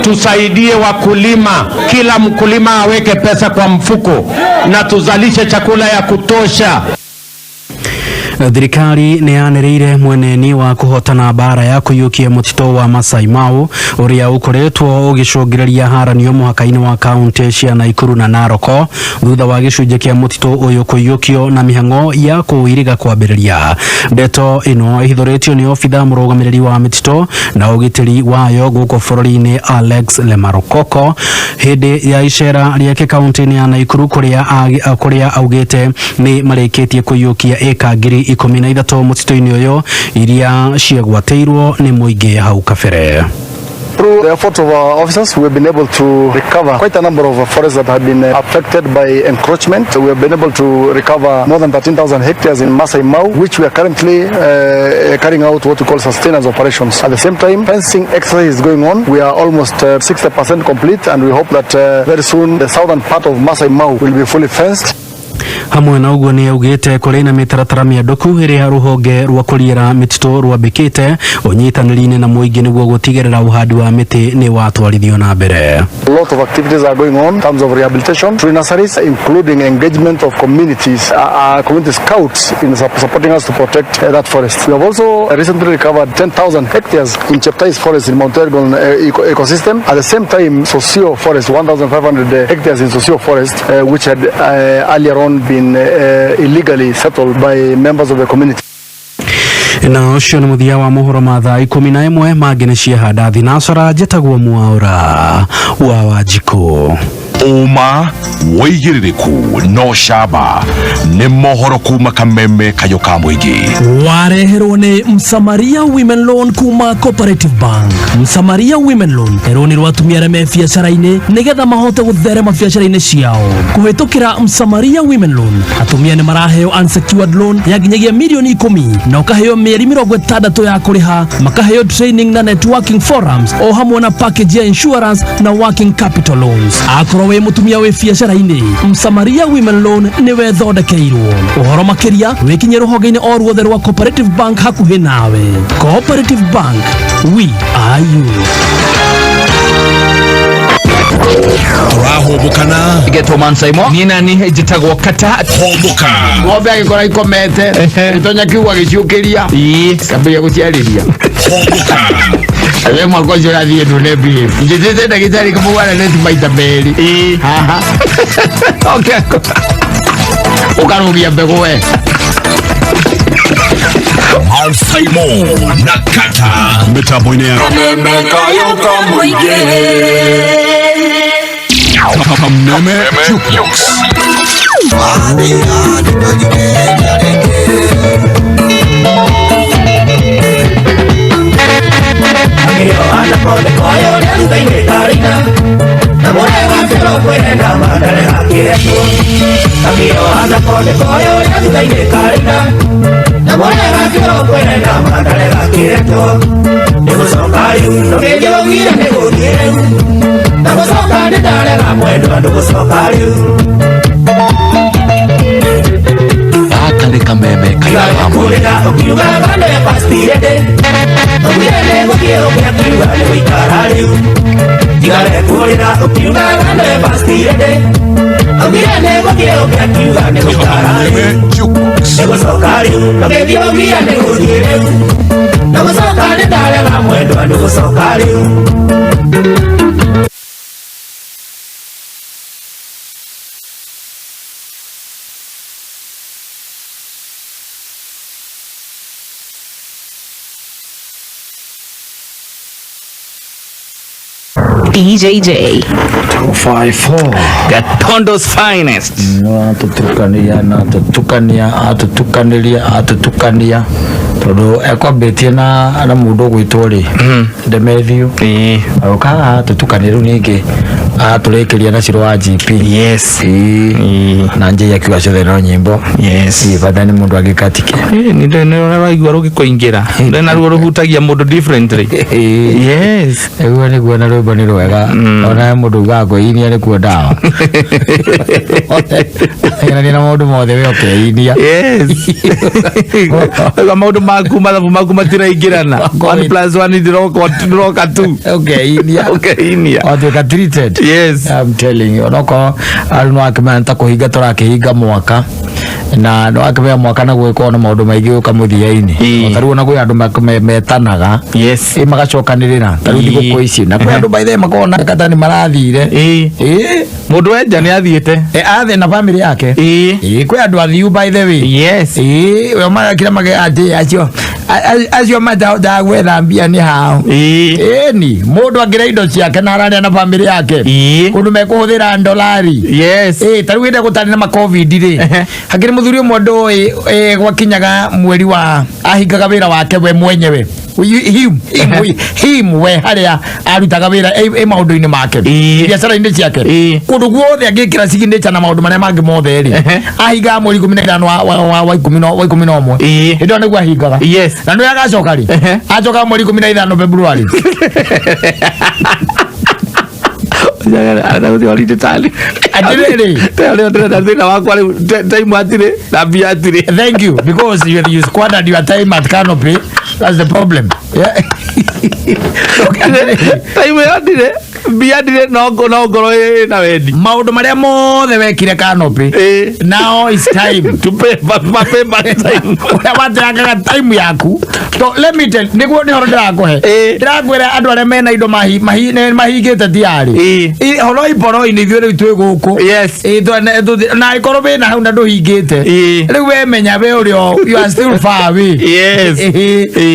S28: tusaidie wakulima, kila mkulima aweke pesa kwa mfuko na tuzalishe chakula ya kutosha.
S12: Thirikari nĩ yanĩrĩire mweneni wa kũhotana mbara ya kũiyũkia mũtitũ wa Masai Mau ũrĩa ũkoretwo ũgĩcũngĩrĩria haranio mũhaka-inĩ wa kaunti cia Naikuru na Narok thutha wa gĩcunjĩ kĩa mũtitũ ũyũ kũiyũkio na mĩhang'o ya kũwĩiriga kwambĩrĩria. Ndeto ĩno ĩhithũrĩtio nĩ obitha mũrũgamĩrĩri wa mĩtitũ na ũgitĩri wayo gũkũ bũrũri-inĩ Alex Lemarokoko hĩndĩ ya icera rĩake kaunti-inĩ ya Naikuru kũrĩa augĩte nĩ marĩkĩtie kũiyũkia ĩka 13,000 mũtitũ-inĩ ũyũ iria ciagwatĩirwo nĩ mũingĩ hau kabere.
S25: Through the efforts of our officers, we have been able to recover quite a number of forests that have been affected by encroachment. We have been able to recover more than 13,000 hectares in Masai Mau, which we are currently carrying out what we call sustenance operations. At the same time, fencing exercise is going on. We are almost 60% complete, and we hope that very soon the southern part of Masai Mau will be fully fenced.
S12: Hamwe na ũguo nĩ augĩte kũrĩ na mĩtaratara mĩandũku ĩrĩa rũhonge rwa kũriĩra mĩtitũ rwambĩkĩte ũnyitanĩri-inĩ na mũingĩ nĩguo gũtigĩrĩra ũhandi wa mĩtĩ nĩ watwarithio na mbere.
S25: A lot of activities are going on in terms of rehabilitation, tree nurseries, including engagement of communities, community scouts in supporting us to protect that forest. We have also recently recovered 10,000 hectares in Cheptais forest in Mount Elgon ecosystem. At the same time, Sosio forest, 1,500 hectares in Sosio forest, which had earlier on been illegally settled by members of the community.
S12: Na ũcio nĩ mũthia wa mohoro ma thaa 11 mangĩ nĩ ciahanda thinacora njĩtagwo Mwaũra wa Wanjikũ.
S17: Ũma wĩigĩrĩrĩku no camba nĩ mohoro kuma kameme kayũ ka mũingĩ.
S15: Wareherwo nĩ Msamaria Women Loan kuma Cooperative Bank. Msamaria Women Loan nĩ rũni rwa atumia arĩa me biacara-inĩ nĩgetha mahote gũtherema biacara-inĩ ciao. Kũhĩtũkĩra Msamaria Women Loan atumia nĩ maraheo unsecured loan ya nginyagia milioni 10 na ũkaheo mĩeri 60 ya kũrĩha, makaheo training na networking forums o hamwe na package ya insurance na working capital loans. Akorwo wĩ mũtumia wĩ biacara-inĩ, Msamaria Women Loan nĩwe thondekeirwo. Ũhoro makĩria wĩkinyie rũhonge-inĩ o ruothe rwa Cooperative Bank hakuhĩ nawe. Cooperative Bank, we are you.
S17: Tũrahũmbũkana
S5: Getwo Mansaimo niĩ nani njĩtagwo Kata
S17: Hũmbũka.
S3: Ng'ombe agĩkora ikomete ĩtonya kiugo agĩciũkĩria kambĩrĩria gũciarĩria.
S17: Hũmbũka.
S3: We mwaka ũcio ũrathiĩ ndune mbia njĩtĩte ndagĩtarĩ kũmũgwara neti maita merĩ haha ũkarũgia mbegũ we.
S17: Mansaimo na Kata
S2: mĩtambo-inĩ ya Kameme Jukebox.
S9: Gaka nĩ kameme kayũ ka mũingĩ.
S26: DJJ.
S3: 254
S5: Gatondo's finest.
S3: No atutukania na atutukania atutukaniria atutukania Tondũ ekwambĩtie na mũndũ ũgwĩtwo rĩ Demethiu, agũka tũtukane rĩu ningĩ atũrĩkĩria na Ciro wa GP.
S5: Yes.
S3: Ĩĩ. Na njei akiuga ciothe no nyĩmbo.
S5: Yes.
S3: Ĩĩ, bata nĩ mũndũ angĩkatike.
S5: Nĩ ndĩ raigua rũgĩkũingĩra ndĩ naruo rũhutagia mũndũ differently. Yes.
S3: Nĩguo nĩguo, na rwĩmbo nĩ rwega, ona mũndũ ugaga kwĩinia nĩkuo ndawa. Gerania na maũndũ mothe we ũkeinia.
S5: Yes. Ũguo maũndũ maku, mathabu maku matiraingĩrana, 1 plus 1 ndĩroka 2.
S3: Ũkeinia.
S5: Ũkeinia.
S3: Watuĩka treated.
S5: Yes.
S3: I'm telling you, onokorwo arĩ no akĩmenya ta kũhinga tũrakĩhinga mwaka, na no akĩmenya mwaka naguo ĩkorwo na maũndũ maingĩ gũka mũthia-inĩ. Ta rĩu ona kwĩ andũ metanaga.
S5: Yes.
S3: Ĩ, magacokanĩrĩra ta rĩu thigũkũ ici, na kwĩ andũ by the way makoragwo na kata nĩ marathire. Ĩ.
S5: Mũndũ wenja nĩ athiĩte.
S3: Athiĩ na family yake.
S5: Ĩ.
S3: Kwĩ andũ athiu by the way.
S5: Yes.
S3: Ĩ, we marakira mage atĩ acio matahotaga gwetha mbia nĩ hao. Ĩni mũndũ angĩra indo ciake na ararĩa na family yake kũndũ mekũhũthĩra ndolari.
S5: Yes.
S3: Ĩ, ta rĩu hĩndĩ ĩrĩa gũtarĩ na ma COVID rĩ, hakĩrĩ mũthuri ũmwe ndũĩ gwakinyaga mweri wa ahingaga wĩra wake we mwenyewe, him we harĩa arutaga wĩra ĩ maũndũ-inĩ make, biacara-inĩ ciake, kũndũ guothe angĩkĩra signature na maũndũ marĩa mangĩ mothe rĩ, ahingaga mweri 15 wa 11. Hĩndĩ ĩyo nĩguo ahingaga.
S5: Yes.
S3: Na nĩwe agacoka rĩ, acokaga mweri 15 February. Atĩrĩrĩ.
S5: Ndĩrenda thĩna wakwa rĩu, time atirĩ na mbia atirĩ.
S3: Thank you, because you squandered your time at Canopy. That's the problem. Yeah.
S5: Time ĩyo ndirĩ, mbia ndirĩ, no ngoro ĩna wendi.
S3: Maũndũ marĩa mothe wekire Canopy. Now it's time
S5: to pay back, pay back time.
S3: Ũrĩa wateangaga time yaku. To let me tell, nĩguo nĩ horo ndĩrakũhe. Ndĩrakwĩra andũ arĩa mena indo mahingĩte tiarĩ. Horoi poroi nĩ ithuĩ rĩu twĩ gũkũ.
S5: Yes.
S3: Na ĩkorwo wĩna hau na ndũhingĩte. Rĩu we menya we ũrĩa you are still far away.
S5: Yes.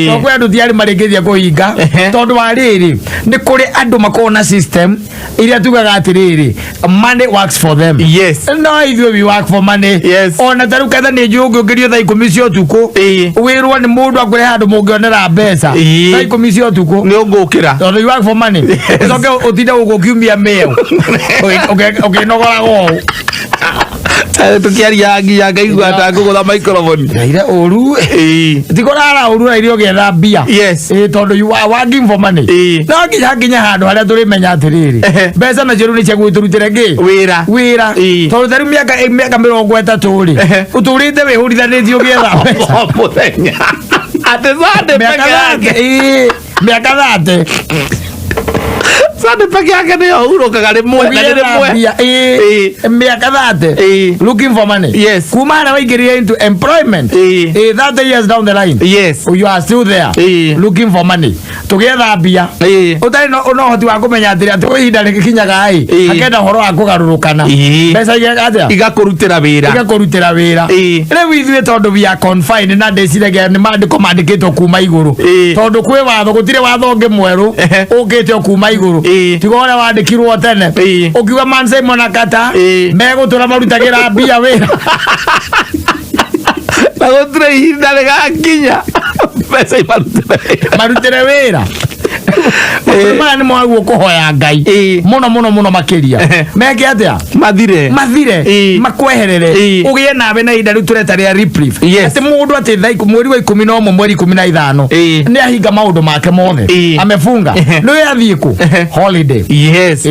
S3: To kwĩ andũ tiarĩ marĩkĩtie kũhinga, tondũ wa rĩrĩ nĩ kũrĩ andũ makoragwo na system iria tugaga atĩrĩrĩ, money works for them.
S5: Yes.
S3: No ithuĩ we work for money.
S5: Yes.
S3: Ona ta rĩu ketha nĩ njũĩ ũngĩũkĩrio thaa 10 cia ũtukũ, wĩrwo nĩ mũndũ akwĩre handũ mũngĩonera mbeca thaa 10 cia ũtukũ,
S5: nĩ ũngũkĩra,
S3: tondũ you work for money. Ũcoke ũtinde gũkũ ũkiumia mĩeo ũkĩnogoraga ũũ.
S5: Tukiaria nginya ngaigua ta ngũgũtha microphone.
S3: Ndaire ũru ti kũrara ũru na irio ũgĩetha mbia.
S5: Yes.
S3: Ĩ, tondũ you are working for money. No nginya handũ harĩa tũrĩmenya atĩrĩrĩ, mbeca nacio rĩu nĩ ciaguo tũrutĩre ngĩ
S5: wĩra.
S3: Wĩra, tondũ ta rĩu mĩaka 30 rĩ, ũtũrĩte wĩhũrithanĩtie ũgĩetha mbeca.
S5: O mũthenya atĩ Sunday
S3: Mĩaka
S5: peke yake.
S3: 30, ĩ, mĩaka 30.
S5: Sunday peke yake nĩyo hurũkaga rĩmwe na nĩ rĩmwe.
S3: Mbia, ĩ, mĩaka 30 looking for money.
S5: Yes.
S3: Kuma harĩa waingĩrire into employment, ĩ, 30 years down the line.
S5: Yes.
S3: You are still there looking for money, tũgĩetha mbia, ũtarĩ na ũhoti wa kũmenya atĩrĩ atĩ kwĩ ihinda rĩgĩkinyaga ĩ hakenda ũhoro wa kũgarũrũkana, mbeca igeka atĩa?
S5: Igakũrutĩra wĩra.
S3: Igakũrutĩra wĩra. Rĩu ithuĩ tondũ we are confined, na ndĩciragia nĩ maandĩko mandĩkĩtwo kuma igũrũ, tondũ kwĩ watho, gũtirĩ watho ũngĩ mwerũ ũkĩte o kuma igũrũ tiga ũrĩa wandĩkirwo tene, ũkiuga man Simon na Kata megũtũra marutagĩra mbia wĩra.
S5: Na gũtirĩ ihinda rĩgakinya mbeca imarutĩre wĩra.
S3: Marutĩre wĩra. Maũndũ maya nĩ mwaguo kũhoya Ngai mũno mũno mũno makĩria meke atĩa?
S5: Mathire.
S3: Mathire, makweherere, ũgĩe nawe na ihinda rĩu tũreta rĩa reprieve, atĩ mũndũ atĩ thaa mweri wa 11, mweri 15 nĩ ahinga maũndũ make mothe, amefunga, nĩ athiĩ kũ holiday.
S5: Yes.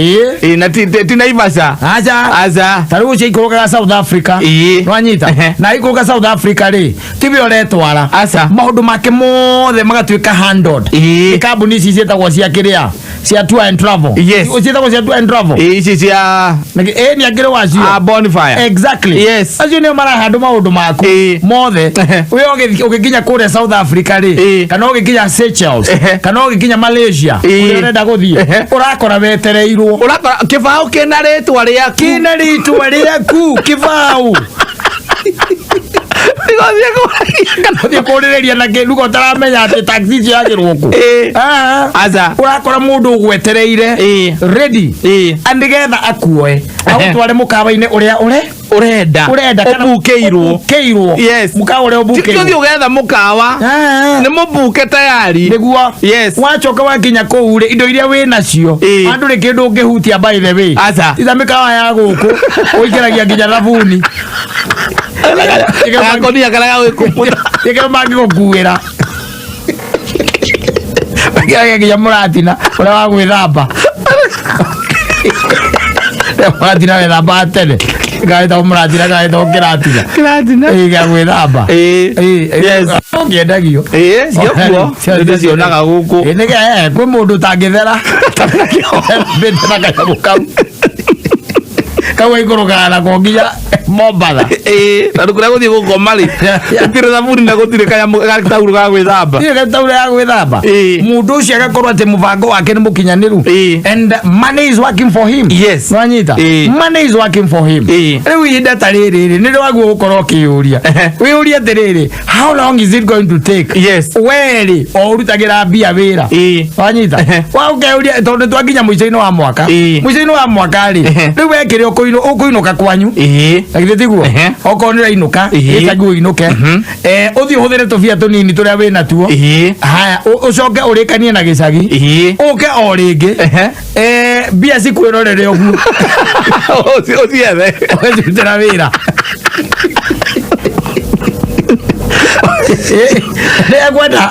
S5: Na ti Naivasha.
S3: Aca.
S5: Aca.
S3: Ta rĩu ũcio aikũrũkaga South Africa, nwanyita, na aikũrũka South Africa rĩ, tiwe ũretwara.
S5: Aca.
S3: Maũndũ make mothe magatuĩka handled nĩ kambuni ici ciĩtagwo cia kĩrĩa cia tour and travel.
S5: Yes.
S3: Ciĩtagwo cia tour and travel.
S5: Ici cia
S3: Ĩ, nĩ angĩrĩ wacio.
S5: Ah, Bonfire.
S3: Exactly.
S5: Yes.
S3: Acio nĩo marahandũ maũndũ maku mothe. We ũgĩkinya kũrĩa South Africa rĩ, kana ũgĩkinya Seychelles, kana ũgĩkinya Malaysia, kũrĩa ũrenda gũthiĩ, ũrakora wetereirwo.
S5: Ũrakora kĩbaũ kĩna rĩtwa rĩaku.
S3: Kĩna rĩtwa rĩaku kĩbaũ. Ũthiĩ kũrĩrĩria na kĩruga ũtaramenya atĩ taxi icio yagĩrwo kũ.
S5: Aca.
S3: Ũrakora mũndũ ũgwetereire ready, nĩgetha akuoe agũtware mũkawa-inĩ ũrĩa ũre
S5: Ũrenda.
S3: Ũrenda kana
S5: Ũbukĩirwo.
S3: Ũbukĩirwo.
S5: Yes.
S3: Mũkawa ũrĩa ũbukĩirwo.
S5: Ti ũthiĩ ũgetha mũkawa. Nĩ mũbuke tayari.
S3: Nĩguo.
S5: Yes.
S3: Wacoka wakinya kũu rĩ, indo iria wĩ nacio andũ rĩ kĩndũ ũngĩhutia by the way.
S5: Aca.
S3: Tiga mĩkawa ya gũkũ ũikaragia nginya thabuni.
S5: Gakonia karĩa gagwĩkũmũtha.
S3: Gĩkĩro mangĩgũkuĩra. Makĩragia nginya mũratina ũrĩa wa gwĩthamba. Mũratina wethambaga tene. Gawĩtagwo mũratina gawĩtagwo kĩratina.
S5: Kĩratina.
S3: Ĩĩ gĩa gwĩthamba.
S5: Ĩĩ.
S3: Yes. Ũngĩendagio.
S5: Ĩĩ, ciĩkuo. Nĩndĩcionaga gũkũ.
S3: Ĩĩ, kwĩ mũndũ ũtangĩthera. Thambĩte na kanyamũ kau. Kau aikũrũkaga nako nginya Mombatha.
S5: Ĩĩ, na kũrĩa gũthiĩ gũkoma rĩ, gũtirĩ thabuni na gũtirĩ kanyamũ gataurũ ga gwĩthamba.
S3: Gũtirĩ gataurũ ga gwĩthamba. Mũndũ ũcio agakorwo atĩ mũbango wake nĩ mũkinyanĩru. And money is working for him.
S5: Yes.
S3: Nĩwanyita? Money is working for him. Rĩu ihinda ta rĩrĩ rĩ, nĩrĩo waguo gũkorwo ũkĩyũria. Wĩyũrie atĩrĩrĩ, how long is it going to take?
S5: Yes.
S3: We rĩ, o ũrutagĩra mbia wĩra. Wanyita? Wa ũkeyũria tondũ twakinya mũico-inĩ wa mwaka. Mũico-inĩ wa mwaka rĩ, rĩu we kĩrĩa ũkũinũka kwanyu. Na githĩ tiguo? Okorwo nĩ ũrainũka, gĩcagi ũinũke. Ũthiĩ ũhũthĩre tũbia tũnini tũrĩa wĩ natuo. Haya, ũcoke ũrĩkanie na gĩcagi. Ũke o rĩngĩ. Mbia cikwĩrorere ũguo.
S5: Ũciethe.
S3: Ũgacirutĩra wĩra. Nĩekwenda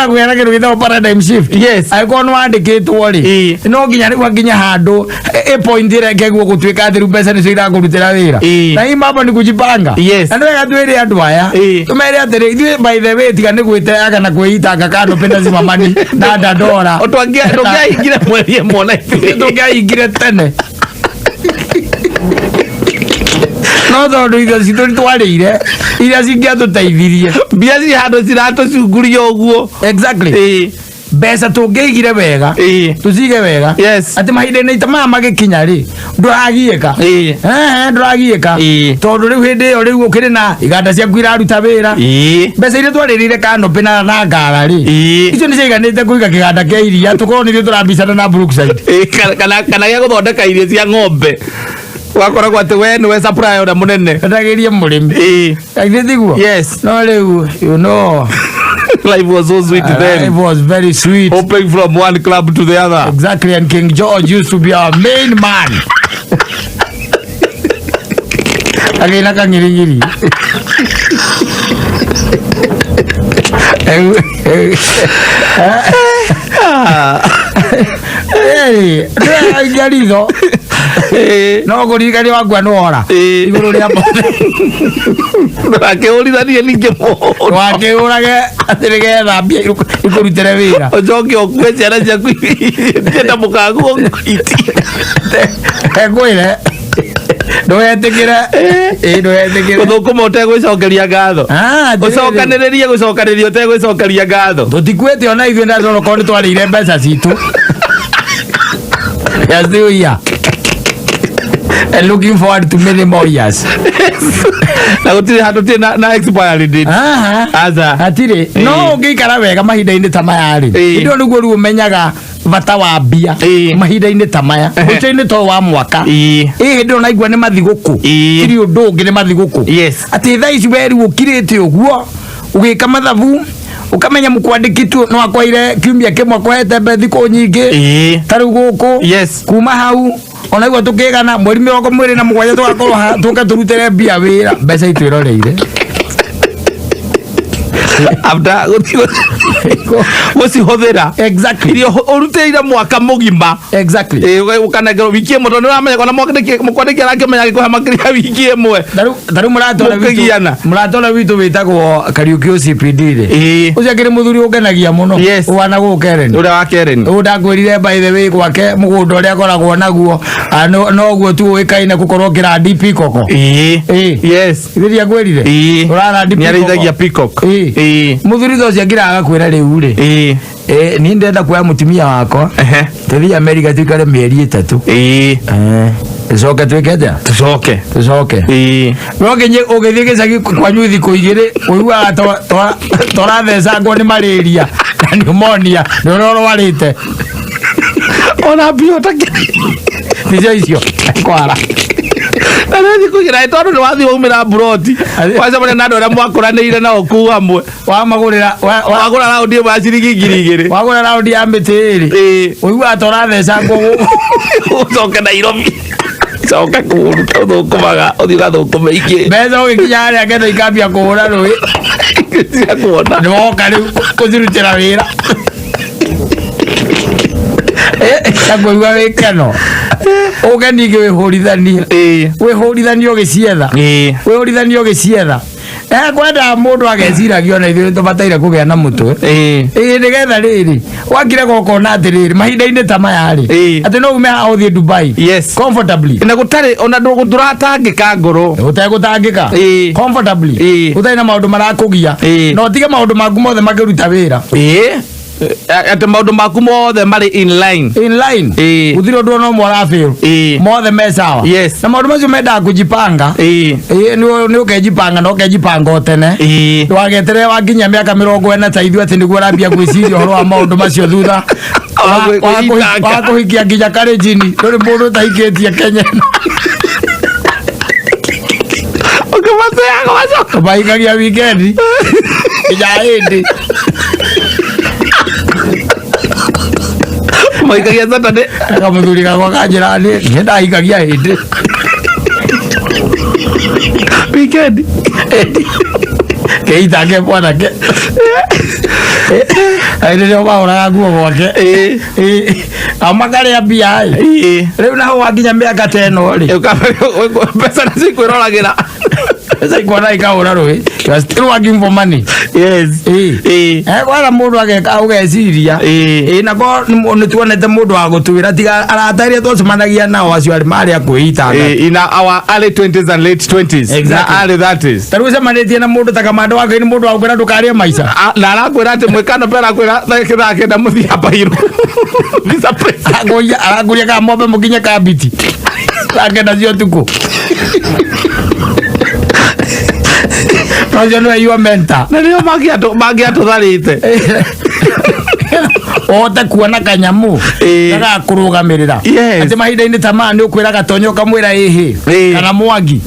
S3: kũgĩa na kĩndũ gĩtagwo paradigm shift.
S5: Yes.
S3: Angĩkorwo nĩ wandĩkĩtwo rĩ, no nginya rĩu hakinya handũ ĩ point ĩrekeguo gũtuĩka atĩ rĩu mbeca nĩcio irakũrutĩra wĩra. Na hii mambo ni kujipanga.
S5: Yes.
S3: Na nĩ wega twĩre andũ aya. Tũmere atĩrĩ, ithuĩ by the way tiga nĩ gwĩteaga na kwĩitanga kando penda simamani na dandora.
S5: Tũngĩahingire mweri ĩmwe na ithuĩ.
S3: Tũngĩahingire tene. No tondũ irio citũ nĩtwarĩire iria cingĩatũteithirie.
S5: Mbia ci handũ ciratũcunguria ũguo.
S3: Exactly. Mbeca tũngĩigire wega tũcige wega atĩ mahinda-inĩ ta maya magĩkinya rĩ ndũragiĩka. Ndũragiĩka tondũ rĩu hĩndĩ ĩyo rĩu ũkĩrĩ na iganda ciaku iraruta wĩra. Mbeca iria twarĩrĩire canopy na ngara rĩ, icio nĩ ciaiganĩte kũiga kĩganda kĩa iria tũkorwo nĩrĩo tũrambicana na Brookside.
S5: Kana gĩa gũthondeka irio cia ng'ombe. Ũgakoragwo atĩ we nĩwe supplier ũrĩa mũnene.
S3: Endagĩrie mũrĩmi. Githĩ tiguo?
S5: Yes.
S3: No rĩu, you know.
S5: Life was so sweet then.
S3: Life was very sweet.
S5: Hopping from one club to the other.
S3: Exactly, and King George used to be our main man. Agĩina kang'irigiri. Ndĩraingia ritho. No ngũririkanie wakua nĩwora. Igũrũ rĩa mothe.
S5: Ndũgakĩhũrithanie ningĩ mũno.
S3: Ndũgakĩhũrage atĩ nĩgetha mbia ikũrutĩre wĩra.
S5: Ũcoke ũkue ciana ciaku ithiĩ mũkaguo iti.
S3: Ngwĩre ndũgetĩkĩre. Ndũgetĩkĩre.
S5: Gũthũkũma ũtegwĩcokeria ngatho. Ũcokanĩrĩrie gũcokanĩrĩria ũtegwĩcokeria ngatho.
S3: Tũtikuĩte ona ithuĩ na tondũ nĩ twarĩire mbeca citũ. We are still here. And looking forward to many more years.
S5: Na gũtirĩ handũ tĩ na expiry date. Aca.
S3: Hatirĩ. No ũngĩikara wega mahinda-inĩ ta maya rĩ, hĩndĩ ĩyo nĩguo rĩu ũmenyaga bata wa mbia mahinda-inĩ ta maya mũico-inĩ to wa mwaka. Ĩ hĩndĩ ĩyo naigua nĩ mathigũkũ, tiri ũndũ ũngĩ nĩ mathigũkũ. Atĩ thaa ici we rĩu ũkirĩte ũguo ũgĩka mathabu ũkamenya mũkwandĩki tu no akwaire kiumia kĩmwe akwahete mbe thikũ nyingĩ ta rĩu gũkũ kuma hau ona igua tũkĩgana mweri 27 tũgakorwo haha tũke tũrutĩre mbia wĩra mbeca itwĩroreire.
S5: After gũcihũthĩra.
S3: Exactly.
S5: Iria ũrutĩire mwaka mũgima.
S3: Exactly.
S5: Ũkanengerwo wiki ĩmwe tondũ nĩũramenya ona mũkwandĩki arakĩmenya agĩkũhe makĩria ya wiki ĩmwe.
S3: Ta rĩu mũrata ũrĩa witũ-
S5: Mũkĩgiana.
S3: mũrata ũrĩa witũ wĩtagwo Kariũki OCPD rĩ, ũcio akĩrĩ mũthuri ũngenagia mũno. Ũhana gũkũ Karen.
S5: Ũrĩa wa Karen.
S3: Ũyũ ndakwĩrire by the way gwake mũgũnda ũrĩa akoragwo naguo, noguo tu ũĩkaine gũkorwo ũkĩrandi peacock.
S5: Yes.
S3: Ithe ndiakwĩrire? Ũrarandi peacock.
S5: Nĩarĩithagia peacock.
S3: Mũthuri ta ũcio akĩraga agakwĩra rĩu rĩ. Niĩ ndĩrenda kuoya mũtumia wakwa. Tũthiĩ America tũikare mĩeri 3. Tũcoke twĩke atĩa?
S5: Tũcoke.
S3: Tũcoke. No nginya ũgĩthiĩ gĩcagi kwanyu thikũ igĩrĩ ũiguaga tũrathecangwo nĩ malaria na pneumonia nĩ ũrĩa ũrwarĩte.
S5: Ona mbia ũtakĩrĩ.
S3: Nĩcio icio kwara.
S5: Na rä thikå igä tondå nä wathiä waumä ra mburoti wacemania na andå arä a mwakåranä nao kuu hamwe
S3: wamagũrĩra
S5: wagå ra raundi ä mwe ya ciringi 2000.
S3: Wagũra raundi ya mĩtĩ ĩrĩ, ũiguaga ta ũrathecangwo.
S5: Ũcoke Nairobi, coka kũruta ũthũkũmaga, ũthiĩ ũgathũkũme ingĩ.
S3: Mbeca ũgĩkinya harĩa ngetha ikambia kũhũra rũĩ.
S5: Cia kuona.
S3: Nĩ woka rĩu kũcirutĩra wĩra kũigua wĩkeno ũke ningĩ wĩhũrithanie, wĩhũrithanie ũgĩcietha, wĩhũrithanie ũgĩcietha. Kwenda mũndũ ageciragia ona ithuĩ tũbataire kũgĩa na mũtwe ĩĩ, nĩgetha rĩrĩ wakire gokona atĩrĩrĩ, mahinda-inĩ ta maya rĩ, atĩ no ume haha ũthiĩ Dubai.
S5: Yes.
S3: Comfortably.
S5: Na gũtarĩ ona ndũratangĩka ngoro.
S3: Ũtegũtangĩka comfortably, ũtarĩ na maũndũ marakũgia, na ũtige maũndũ maku mothe makĩruta wĩra.
S5: Atĩ maũndũ maku mothe marĩ in line.
S3: In line, gũtirĩ ũndũ ona ũmwe ũrafail, mothe me sawa.
S5: Yes.
S3: Na maũndũ macio mendaga kũjipanga. Ĩĩ, nĩ ũkejipanga na ũkejipanga o tene, ndũgageterere wakinyia mĩaka 40 ta ithuĩ atĩ nĩguo ũrambia gwĩciria ũhoro wa maũndũ macio thutha
S5: Kwĩitanga.
S3: wa kũhikia nginya karĩnjini. Ndũrĩ mũndũ ũtahikĩtie Kenya ĩno.
S5: Ũkĩmateaga macoka.
S3: Mahikagia wikendi nginya hĩndĩ.
S5: Mahikagia Saturday.
S3: Kamũthuri gakwa kanjĩra nĩ ndahikagia hĩndĩ.
S5: Weekend.
S3: Keitange mwanake hĩndĩ ĩrĩa mahũraga nguo gwake makarĩa mbia ĩ. Rĩu naho wakinya mĩaka ta ĩno rĩ,
S5: mbeca nacio ikwĩroragĩra.
S3: Mbeca ikuona ikahũra rũĩ. You are still working for money.
S5: Yes.
S3: Kwara mũndũ ageka ũgeciria ĩ, na ko nĩ tuonete mũndũ wa gũtwĩra tiga arata arĩa twacemanagia nao acio arĩ marĩ a kwĩitanga.
S5: In our early 20s and late 20s.
S3: Exactly.
S5: Na early 30s.
S3: Ta rĩu ũcemanĩtie na mũndũ ta kamanda wa Ngai, nĩ mũndũ wa gũkwĩra ndũkarĩe maica.
S5: Na arakwĩra atĩ mwĩkano pe arakwĩra thaa 9 mũthiĩ Habairũ. Visa press.
S3: Arakũria kana mwambe mũkinye kambiti 9:00 cia ũtukũ. Ũcio nĩwe your mentor.
S5: Na nĩo mangĩatũtharĩte.
S3: Ũhote kuona kanyamũ gagakũrũgamĩrĩra atĩ mahinda-inĩ ta maya nĩ ũkwĩra Gatonyo, ũkamwĩra ĩhĩ, kana Mwangi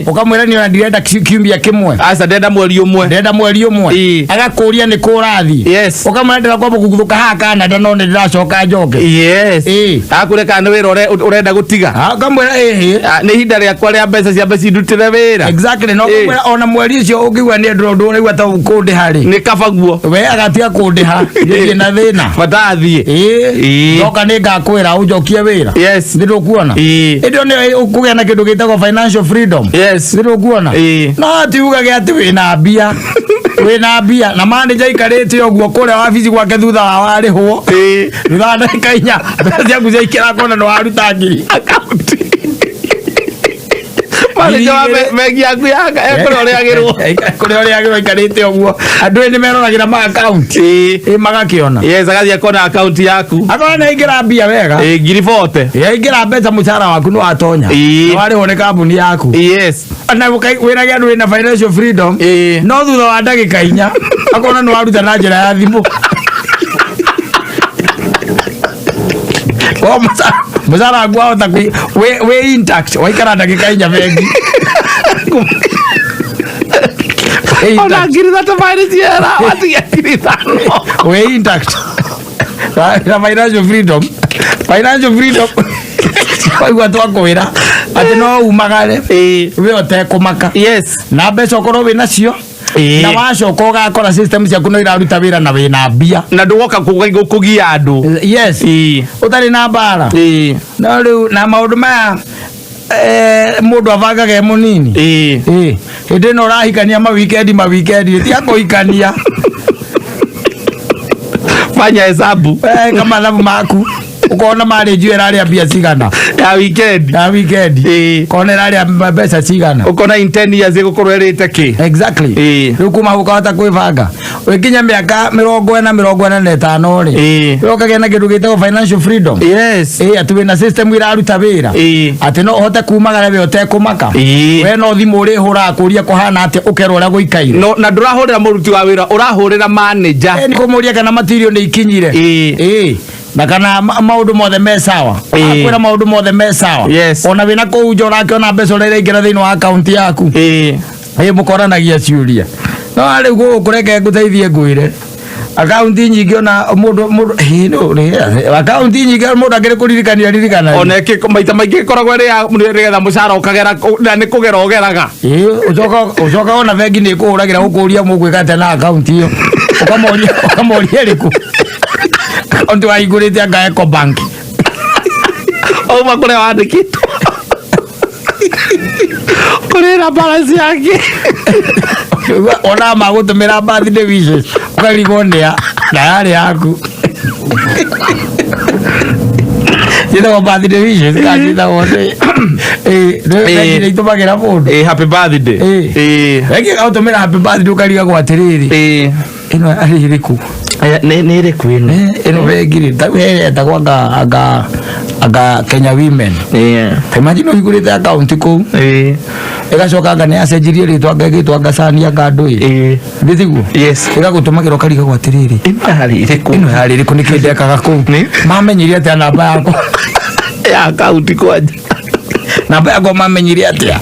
S3: ũkamwĩra nĩ ona ndirenda kiumia kĩmwe.
S5: Aca, ndenda mweri ũmwe.
S3: Ndĩrenda mweri ũmwe. Agakũria nĩ kũ ũrathiĩ. Ũkamwĩra ndĩrakwamba kũguthũka haha Canada, no nĩ ndĩracoka njoke.
S5: Yes. Akwĩre kana nĩ wĩra ũrenda gũtiga.
S3: Ũkamwĩra ĩhĩ.
S5: Nĩ ihinda rĩakwa rĩa mbeca cia mbeca indutĩre wĩra.
S3: Exactly, no ũkamwĩra ona mweri ũcio ũngĩigua nĩ ndũrũ ũraigua ta kũndĩha rĩ,
S5: nĩ kaba guo.
S3: We agatiga kũndĩha, ndirĩ na thĩna.
S5: Batathiĩ.
S3: Ĩĩ, ndoka nĩ ngakwĩra ũnjokie wĩra.
S5: Yes.
S3: Nĩ ndũkuona ĩndĩ nĩ ũkũgĩa na kĩndũ gĩtagwo financial freedom.
S5: Yes.
S3: Nĩ ndũkuona no ti ugage atĩ wĩna mbia, wĩna mbia na manager aikarĩte ũguo kũrĩa wabici gwake thutha wa warĩhwo, thutha wa ndagĩka 4 mbeca ciaku ciaingĩra kona nĩ waruta ngiri.
S5: Manager wa bengi yaku ya kũrĩa ũrĩagĩrwo.
S3: Kũrĩa ũrĩagĩrwo aikarĩte ũguo, andũ ĩ nĩ meroragĩra ma account ĩ magakĩona.
S5: Yes, agathiĩ akona akaunti yaku.
S3: Akona nĩ aingĩra mbia wega.
S5: Ngiri 40.
S3: Yaingĩra mbeca, mũcara waku nĩ watonya. Nĩ warĩhwo nĩ kambuni yaku.
S5: Yes.
S3: Na wĩrage andũ wĩna financial freedom, no thutha wa ndagĩka 4 akona nĩ waruta na njĩra ya thimũ. O mũcara waku wahota wĩ intact waikara ndagĩka 4 bengi. Wĩ
S5: Ona
S3: intact.
S5: 30 marĩ ciera watigia 5,000.
S3: Wĩ intact na financial freedom, financial freedom waigua twakwĩra atĩ no umagare wĩ ũtekũmaka.
S5: Yes.
S3: Na mbeca ũkorwo wĩ nacio, na wacoka ũgakora system ciaku no iraruta wĩra na wĩna mbia.
S5: Na ndũgoka kũgia andũ.
S3: Yes, ũtarĩ na mbara. No rĩu na maũndũ maya mũndũ abangaga e mũnini. Hĩndĩ ĩno ũrahikania mawikendi, mawikendi tiga kũhikania.
S5: Fanya hesabu.
S3: Ka mathabu maku ukona marriage ĩyo ĩrarĩa mbia cigana.
S5: Ya weekend.
S3: Ya weekend, kona ĩrarĩa mbeca cigana.
S5: Ũkona in 10 years ĩgũkorwo ĩrĩte kĩ.
S3: Exactly. Rĩu kuma hau ũkahota kwĩbanga wĩkinya mĩaka 40, 45 rĩ, rĩu ũkagĩa na kĩndũ gĩtagwo financial freedom.
S5: Yes.
S3: Atĩ wĩna system iraruta wĩra, atĩ no ũhote kumagara we ũtekũmaka. We no thimũ ũrĩhũraga kũria kũhana atĩa, ũkerwo ũrĩa gũikaire.
S5: No na ndũrahũrĩra mũruti wa wĩra, ũrahũrĩra manager.
S3: Nĩ kũmũria kana material nĩ ikinyire. Ĩĩ. Na kana maũndũ mothe me sawa.
S5: Ĩĩ.
S3: Akwĩra maũndũ mothe me sawa.
S5: Yes.
S3: Ona wĩna kũu nja ũrakĩona mbeca ũrĩa iraingĩra thĩinĩ wa akaunti yaku.
S5: Ĩĩ.
S3: Ĩ mũkoranagia ciũria. No rĩu gũkũ reke ngũteithie ngwĩre. Akaunti nyingĩ ona mũndũ mũndũ ĩ, no, akaunti nyingĩ mũndũ akĩrĩ kũririkania ririkana.
S5: Ona ĩkĩ maita maingĩ ĩkoragwo ĩrĩ ya nĩgetha mũcara ũkagera na nĩ kũgera ũgeraga.
S3: Ĩ, ũcoka ũcoka ona bengi nĩ ĩkũhũragĩra gũkũria mũgwĩka atĩa na akaunti ĩyo. Ũkamoria ũkamoria ĩrĩkũ. Akaunti wahingũrĩte anga Ecobank.
S5: Auma kũrĩa wandĩkĩtwo. Kũrĩ na balance yake.
S3: Ona magũtũmĩra birthday wishes ũkarigwo nĩa na yarĩ yaku. Ciĩtagwo birthday wishes kana ciĩtagwo nĩ ĩ nĩ bengi nĩ itũmagĩra mũndũ.
S5: Ĩ, happy birthday.
S3: Ĩ.
S5: Ĩ.
S3: Bengi ĩgagũtũmĩra happy birthday ũkarigagwo atĩrĩrĩ.
S5: Ĩ.
S3: Ĩno yarĩ ĩrĩkũ?
S5: Nĩ nĩ ĩrĩkũ ĩno?
S3: Ĩno bengi rĩ, ta rĩu ĩtagwo anga anga anga Kenya Women.
S5: Ĩ.
S3: Ta imagine ũhingũrĩte akaunti kũu.
S5: Ĩ.
S3: Ĩgacoka anga nĩ yacenjirie rĩtwa anga ĩgĩtwo anga Sani anga ndũĩ.
S5: Ĩ.
S3: Nĩ tiguo?
S5: Yes.
S3: Ĩgagũtũmagĩra ũkarigagwo atĩrĩrĩ.
S5: Ĩno yarĩ ĩrĩkũ?
S3: Ĩno yarĩ ĩrĩkũ nĩkĩ ndekaga kũu? Mamenyire atĩa namba yakwa?
S5: Ya akaunti kwanja.
S3: Namba yakwa mamenyire atĩa?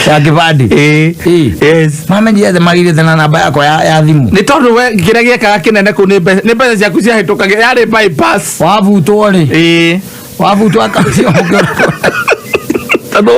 S3: Ya kĩbandĩ.
S5: Ĩ.
S3: Ĩ.
S5: Yes.
S3: Mamenyire atĩa magĩrĩte na namba yakwa ya ya thimũ?
S5: Nĩ tondũ we kĩrĩa gĩekaga kĩnene kũu nĩ mbeca nĩ mbeca ciaku ciahĩtũkagĩra yarĩ bypass.
S3: Wabutwo rĩ?
S5: Ĩ.
S3: Wabutwo akaunti
S5: Tondũ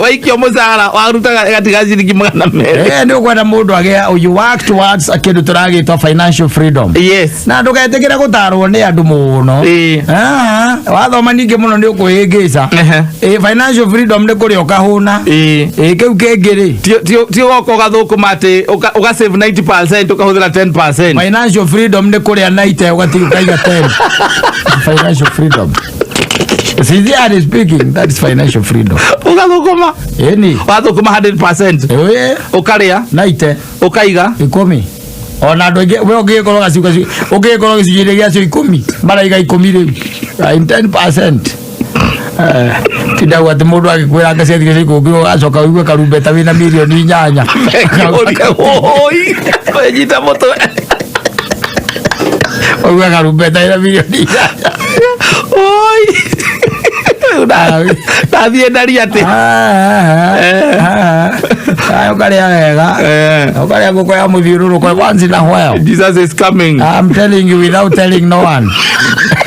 S5: waikio mũcara warutaga ĩgatiga ciringi 200.
S3: Eh, nĩ ũkwenda mũndũ agĩa you work towards kĩndũ tũragĩtwa financial freedom.
S5: Yes.
S3: Na ndũgetĩkĩre gũtarwo nĩ andũ mũno.
S5: Ĩ.
S3: Ah, wathoma ningĩ mũno nĩ ũkwĩhĩngĩca.
S5: Ehe.
S3: Ĩ, financial freedom nĩ kũrĩa ũkahũna.
S5: Ĩ.
S3: Ĩ, kĩu kĩngĩ rĩ.
S5: Ti ũgoka ũgathũkũma atĩ ũga save 90% ũkahũthĩra 10%.
S3: Financial freedom nĩ kũrĩa 90 ũgatiga ũkaiga 10. Financial freedom. Sincerely speaking, that is financial freedom.
S5: Ũgathũkũma.
S3: Ĩni.
S5: Wathũkũma 100%.
S3: Ĩ.
S5: Ũkarĩa.
S3: 90.
S5: Ũkaiga.
S3: 10. Ona andũ aingĩ we ũngĩgĩkorwo gacigo ũngĩgĩkorwo gĩcunjĩ-inĩ gĩacio 10 maraiga 10 rĩu. In 10%. Ti ndauga atĩ mũndũ agĩkwĩra anga ciathire cia ikũmi ũgacoka ũigue karumbeta wĩna mirioni 8.
S5: Oi. Nyita mũtwe.
S3: Ũigue karumbeta wĩna mirioni 8.
S5: Oi. Ndathiĩ ndaria atĩ.
S3: Ũkarĩa wega. Ũkarĩa ngũkũ ya mũthiũrũrũko once in a while.
S5: Jesus is coming.
S3: I'm telling you without telling no one.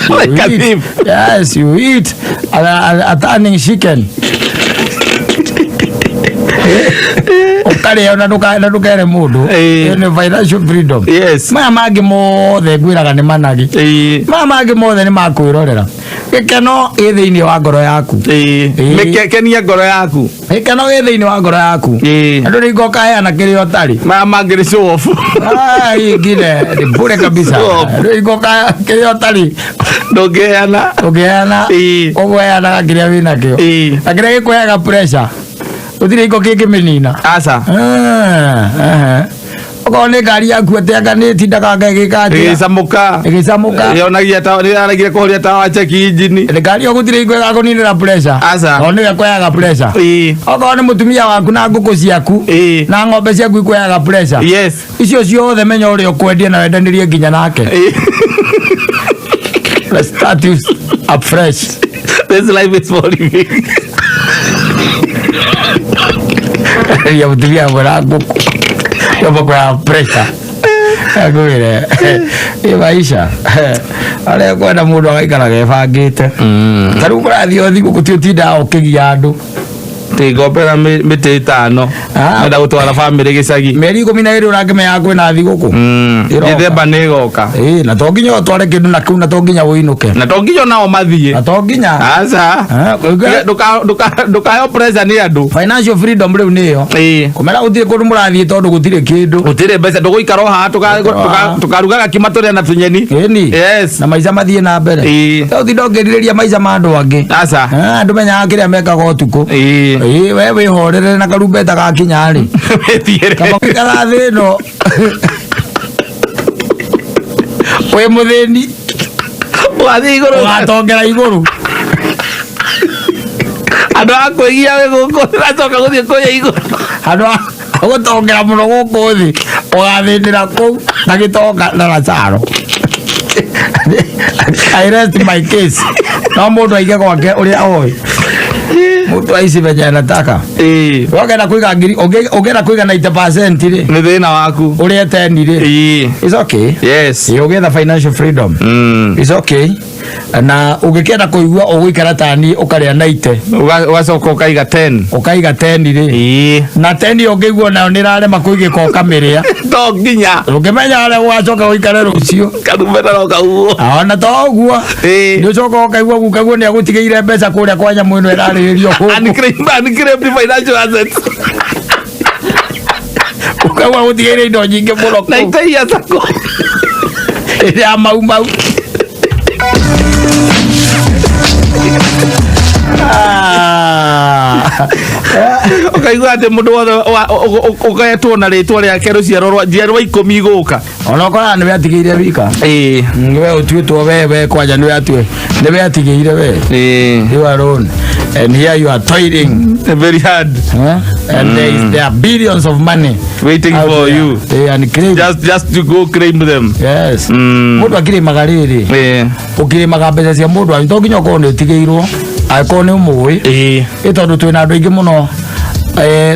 S5: Like a thief.
S3: Yes, you eat a turning chicken. Ũkarĩa na ndũkere mũndũ. Ĩyo nĩ financial freedom.
S5: Yes.
S3: Maya mangĩ mothe ngwĩraga nĩ managi. Maya mangĩ mothe nĩ makwĩrorera. Gĩkeno gĩ thĩinĩ wa ngoro yaku.
S5: Mĩkenia ngoro yaku.
S3: Gĩkeno gĩ thĩinĩ wa ngoro yaku. Andũ rĩngĩ ũkaheana kĩrĩa ũtarĩ.
S5: Maya mangĩ nĩ show off.
S3: Ah, ingine ni bure kabisa. Andũ rĩngĩ ũkaheana kĩrĩa ũtarĩ.
S5: Ndũngĩheana.
S3: Ndũngĩheana. Ũgũheanaga kĩrĩa wĩnakĩo. Na kĩrĩa gĩkũheaga pressure. Gũtirĩ gĩko kĩngĩmĩnina.
S5: Aca.
S3: Okorwo nĩ ngari yaku atĩ anga nĩ ĩtindaga anga ĩgĩka atĩa.
S5: Ĩgĩcamũka.
S3: Ĩgĩcamũka.
S5: Yonagia ta nĩyaregire kũhoria tawa check engine.
S3: Ngari ĩyo gũtirĩ hingo ĩgakũninĩra pressure.
S5: Aca.
S3: Tondũ nĩwe ĩkũheaga pressure. Okorwo nĩ mũtumia waku na ngũkũ ciaku na ng'ombe ciaku ikũheaga pressure.
S5: Yes.
S3: Icio ciothe menya ũrĩa ũkwendia na wendanĩrie nginya nake. Let's start you afresh.
S5: This life is for living.
S3: Ya mũtumia mwĩra ngũkũ. Yomba kũheaga pressure. Ngwĩre ĩ maisha arĩa kwenda mũndũ agaikaraga ebangĩte. Ta rĩu kũrathiĩ o thigũkũ ti ũtindaga ũkĩgia andũ.
S5: Ngombe na mĩtĩ 5. Nenda gũtwara bamĩrĩ gĩcagi.
S3: Mĩeri 12 ũrakĩmenya kwĩna thigũkũ.
S5: Gĩthemba nĩ ĩgoka.
S3: Ĩ, na to nginya ũtware kĩndũ na kĩu na to nginya ũinũke.
S5: Na to nginya onao mathiĩ.
S3: Na to nginya.
S5: Aca. Ndũkaheo pressure nĩ andũ.
S3: Financial freedom rĩu nĩyo. Kũmera gũtirĩ kũndũ mũrathiĩ tondũ gũtirĩ kĩndũ.
S5: Gũtirĩ mbeca ndũgũikara o haha tũkarugaga kima tũrĩa na tũnyeni.
S3: Ĩni.
S5: Yes.
S3: Na maica mathiĩ na mbere. To ũtinde ũkĩrirĩria maica ma andũ angĩ.
S5: Aca.
S3: Andũ menyaga kĩrĩa mekaga ũtukũ. Ĩ, we wĩhorere na karumbeta gakinya rĩ. Kaba ũikara thĩ ĩno. Wĩ mũthĩni.
S5: Ũgathiĩ igũrũ.
S3: Ũgatongera igũrũ.
S5: Andũ a kwĩgia wĩ gũkũ ũracoka gũthiĩ kũrĩa igũrũ.
S3: Andũ a gũtongera mũno gũkũ thĩ ũgathĩnĩra kũu na gĩtonga na Lazaro. I rest my case. No mũndũ aige gwake ũrĩa oĩ. Mũndũ aici venye anataka. Wagenda kũiga ngiri, ũngĩenda kũiga 90% rĩ.
S5: Nĩ thĩna waku.
S3: Ũrĩe 10 rĩ. It's okay.
S5: Yes.
S3: Ũgĩetha financial freedom. It's okay. Na ũngĩkĩenda kũigua ũgũikara tani ũkarĩa 90.
S5: Ũgacoka ũkaiga 10.
S3: Ũkaiga 10 rĩ. Na 10 ũngĩigua nayo nĩ ĩrarema kũigĩka ũkamĩrĩa.
S5: To nginya.
S3: Ũngĩmenya harĩa ũgacoka ũikare rũciũ.
S5: Karumbeta no kauo.
S3: Ona to ũguo. Nĩ ũcoka ũkaigua gukaguo nĩ agũtigĩire mbeca kũrĩa kwa nyamũ ĩno ĩrarĩrĩrio gũkũ.
S5: Unclaimed financial assets.
S3: Ũkaigua agũtigĩire indo nyingĩ mũno kũu.
S5: Na iteia sako.
S3: Ĩrĩa ya mau mau.
S5: Ũkaigua atĩ mũndũ wothe ũgetwo na rĩtwa rĩake rũciaro rwa njiarwa 10 igũka.
S3: Ona ũkoraga nĩwe atigĩire wika. We ũtuĩtwo we kwanja nĩwe atue. Nĩwe atigĩire we. You are alone. And here you are toiling.
S5: Very hard.
S3: Huh? And there are billions of money
S5: waiting
S3: out
S5: for
S3: there.
S5: you.
S3: They are claim.
S5: Just to go claim them.
S3: Yes. Mũndũ akĩrĩmaga rĩrĩ. Ũkĩrĩmaga mbeca cia mũndũ wanyu to nginya ũkorwo nĩ ũtigĩirwo angĩkorwo nĩ ũmũĩ. Ĩ tondũ twĩna andũ aingĩ mũno.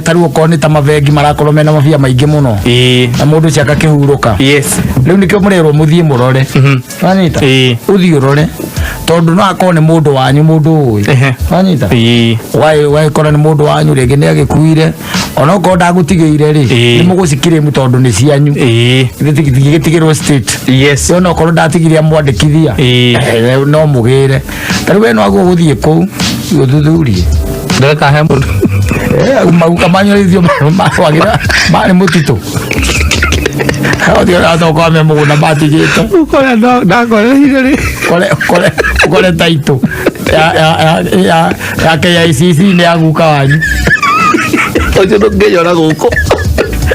S3: Ta rĩu okorwo nĩ ta mabengi marakorwo mena mabia maingĩ mũno. Na mũndũ ũcio agakĩhurũka.
S5: Yes.
S3: Rĩu nĩkĩo mũrerwo mũthiĩ mũrore. Wanyita? Ũthiĩ ũrore. Tondũ no akorwo nĩ mũndũ wanyu mũndũ ũĩ. Wanyita? Ũgagĩkora nĩ mũndũ wanyu rĩngĩ nĩ agĩkuire. Ona okorwo ndagũtigĩire rĩ, nĩ mũgũcikirĩmu tondũ nĩ cianyu. Gĩtigĩrwo state.
S5: Yes.
S3: Ona okorwo ndatigire amwandĩkithia. No mũgĩre. Ta rĩu we no aguo gũthiĩ kũu ũthuthurie.
S5: Ndĩrekahe mũndũ.
S3: Maguka manyorithio marwagĩra marĩ mũtitũ. Othe ũracoka me mũgũnda matigĩte.
S5: Ũkore ndakoreire rĩ.
S3: Ũkore taitũ ya KICC nĩ ya guka wanyu.
S5: Ũcio ndũngĩnyona gũkũ.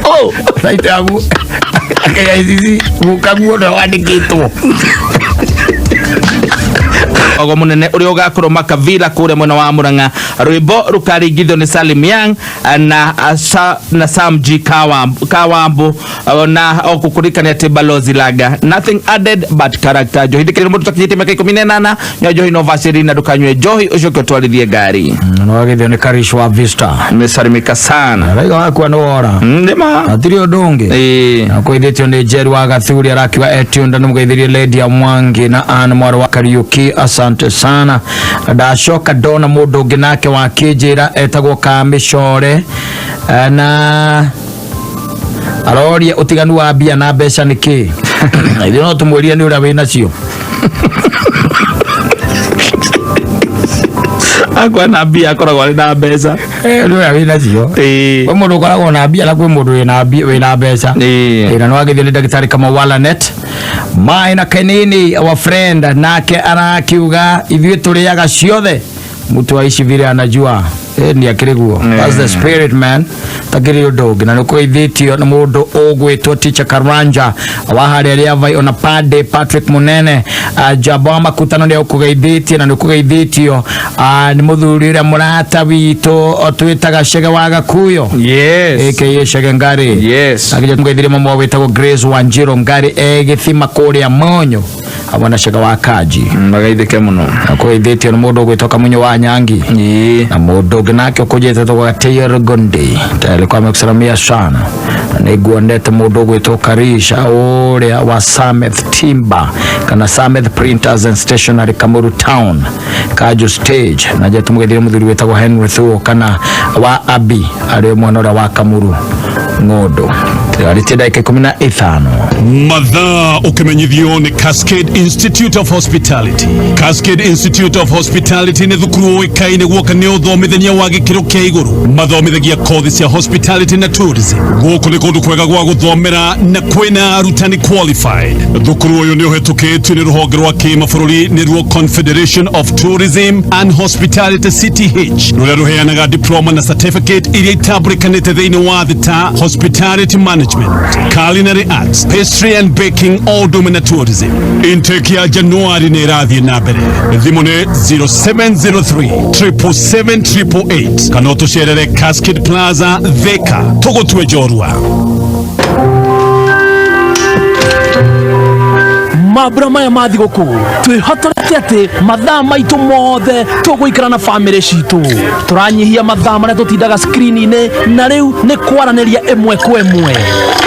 S3: Oh, taitũ ya KICC guka guo nĩwe wandĩkĩtwo.
S5: Ogo munene uria ugakorwo Makavila kuria mwena wa Murang'a rwimbo rukaringithio ni Salim Young na Sam G Kawambu na okukurikania ati Balozi Laga nothing added but character. Njohi ndikiri mundu takinyite miaka 18 nyua njohi no vaciri na ndukanyue njohi ucoke utwarithie ngari.
S3: No wagithio ni Karish wa Vista.
S5: Nimesalimika sana.
S3: Raiga wakwa ni wora.
S5: Ndima.
S3: Hatiri undu ungi. Na kwithitio ni Jerry wa Gathuri arakiwa etunda ni mugeithirie Lady ya Mwangi na Ann Mwaro wa Kariuki, asante sana. Ndacoka ndona mundu ungi nake wa kinjira etagwo Kamĩcore na aroria utiganu wa mbia na mbeca nĩ kĩ. Ithuĩ no tũmwĩrire nĩ ũrĩa wĩnacio.
S5: Akwa na mbia akoragwo arĩ na mbeca.
S3: Nĩ ũrĩa wĩnacio. Kwĩ mũndũ ũkoragwo na mbia na kwĩ mũndũ wĩna mbeca. Na nĩ wagĩthio nĩ ndagĩtarĩ Kamau wa Lanet. Maina Kenini our friend nake arakiuga ithuĩ tũrĩaga ciothe. Mtu aishi vile anajua. Ni akĩrĩ guo. That's the spirit man. Takĩrĩ ũndũ ũngĩ. Na nĩ kũgeithĩtio nĩ mũndũ ũgwĩtwo Teacher Karanja wa harĩa Rĩavai ona Pade Patrick Munene. Jabo wa Makutano nĩ ũkũgeithĩtie na nĩ ũkũgeithĩtio, nĩ mũthuri ũrĩa mũrata witũ twĩtaga Chege wa Gakuyo.
S5: Yes.
S3: AKA Chege Ngari.
S5: Yes.
S3: Akĩnjĩra mũgeithirie mama wĩtagwo Grace Wanjiro Ngari egĩthima kũrĩa Monyo hamwe na Chege wa Kaji.
S5: Magaithĩke mũno.
S3: Na kũgeithĩtio nĩ mũndũ ũgwĩtwo Kamunyo wa Nyangi. Na mũndũ ũngĩ nake ũkũnjĩte tũgwa Taylor Gondi. Tayari kwa amekusalamia sana. Na nĩnguonete mũndũ ũgwĩtwo Karisha ũrĩa wa Sameth Timber kana Sameth Printers and Stationery Kamuru Town Kajo Stage. Na nje tũmũgeithie mũthuri wĩtagwo Henry Thuo kana wa Abi arĩ mwena ũrĩa wa Kamuru Ng'ũndũ. Arĩtie ndagĩka 15.
S2: Mathaa ũkĩmenyithio nĩ Cascade Institute of Hospitality. Cascade Institute of Hospitality nĩ thukuru ũĩkaine guoka nĩ ũthomithania wa gĩkĩro kĩa igũrũ. Mathomithagia kothi cia hospitality na tourism. Gũkũ nĩ kũndũ kwega gwa gũthomera na kwĩna arutani qualified. Thukuru ũyũ nĩ ũhetũkĩtio nĩ rũhonge rwa kĩmabũrũri nĩruo Confederation of Tourism and Hospitality CTH rũrĩa rũheanaga diploma na certificate iria itambũrĩkanĩte thĩinĩ wa thĩ ta hospitality management, culinary arts, pastry and baking, all domain na tourism. Intake ya Januari nĩ ĩrathiĩ na mbere. Thimũ nĩ 0703 777 888 kana ũtũcerere Cascade Plaza Thika. Tũgũtue njorua.
S8: Mambura maya ma thigũkũ twĩhotorete atĩ mathaa maitũ mothe tũgũikara na bamĩrĩ citũ. Tũranyihia mathaa marĩa tũtindaga screen-inĩ na rĩu nĩ kwaranĩria ĩmwe kwa ĩmwe.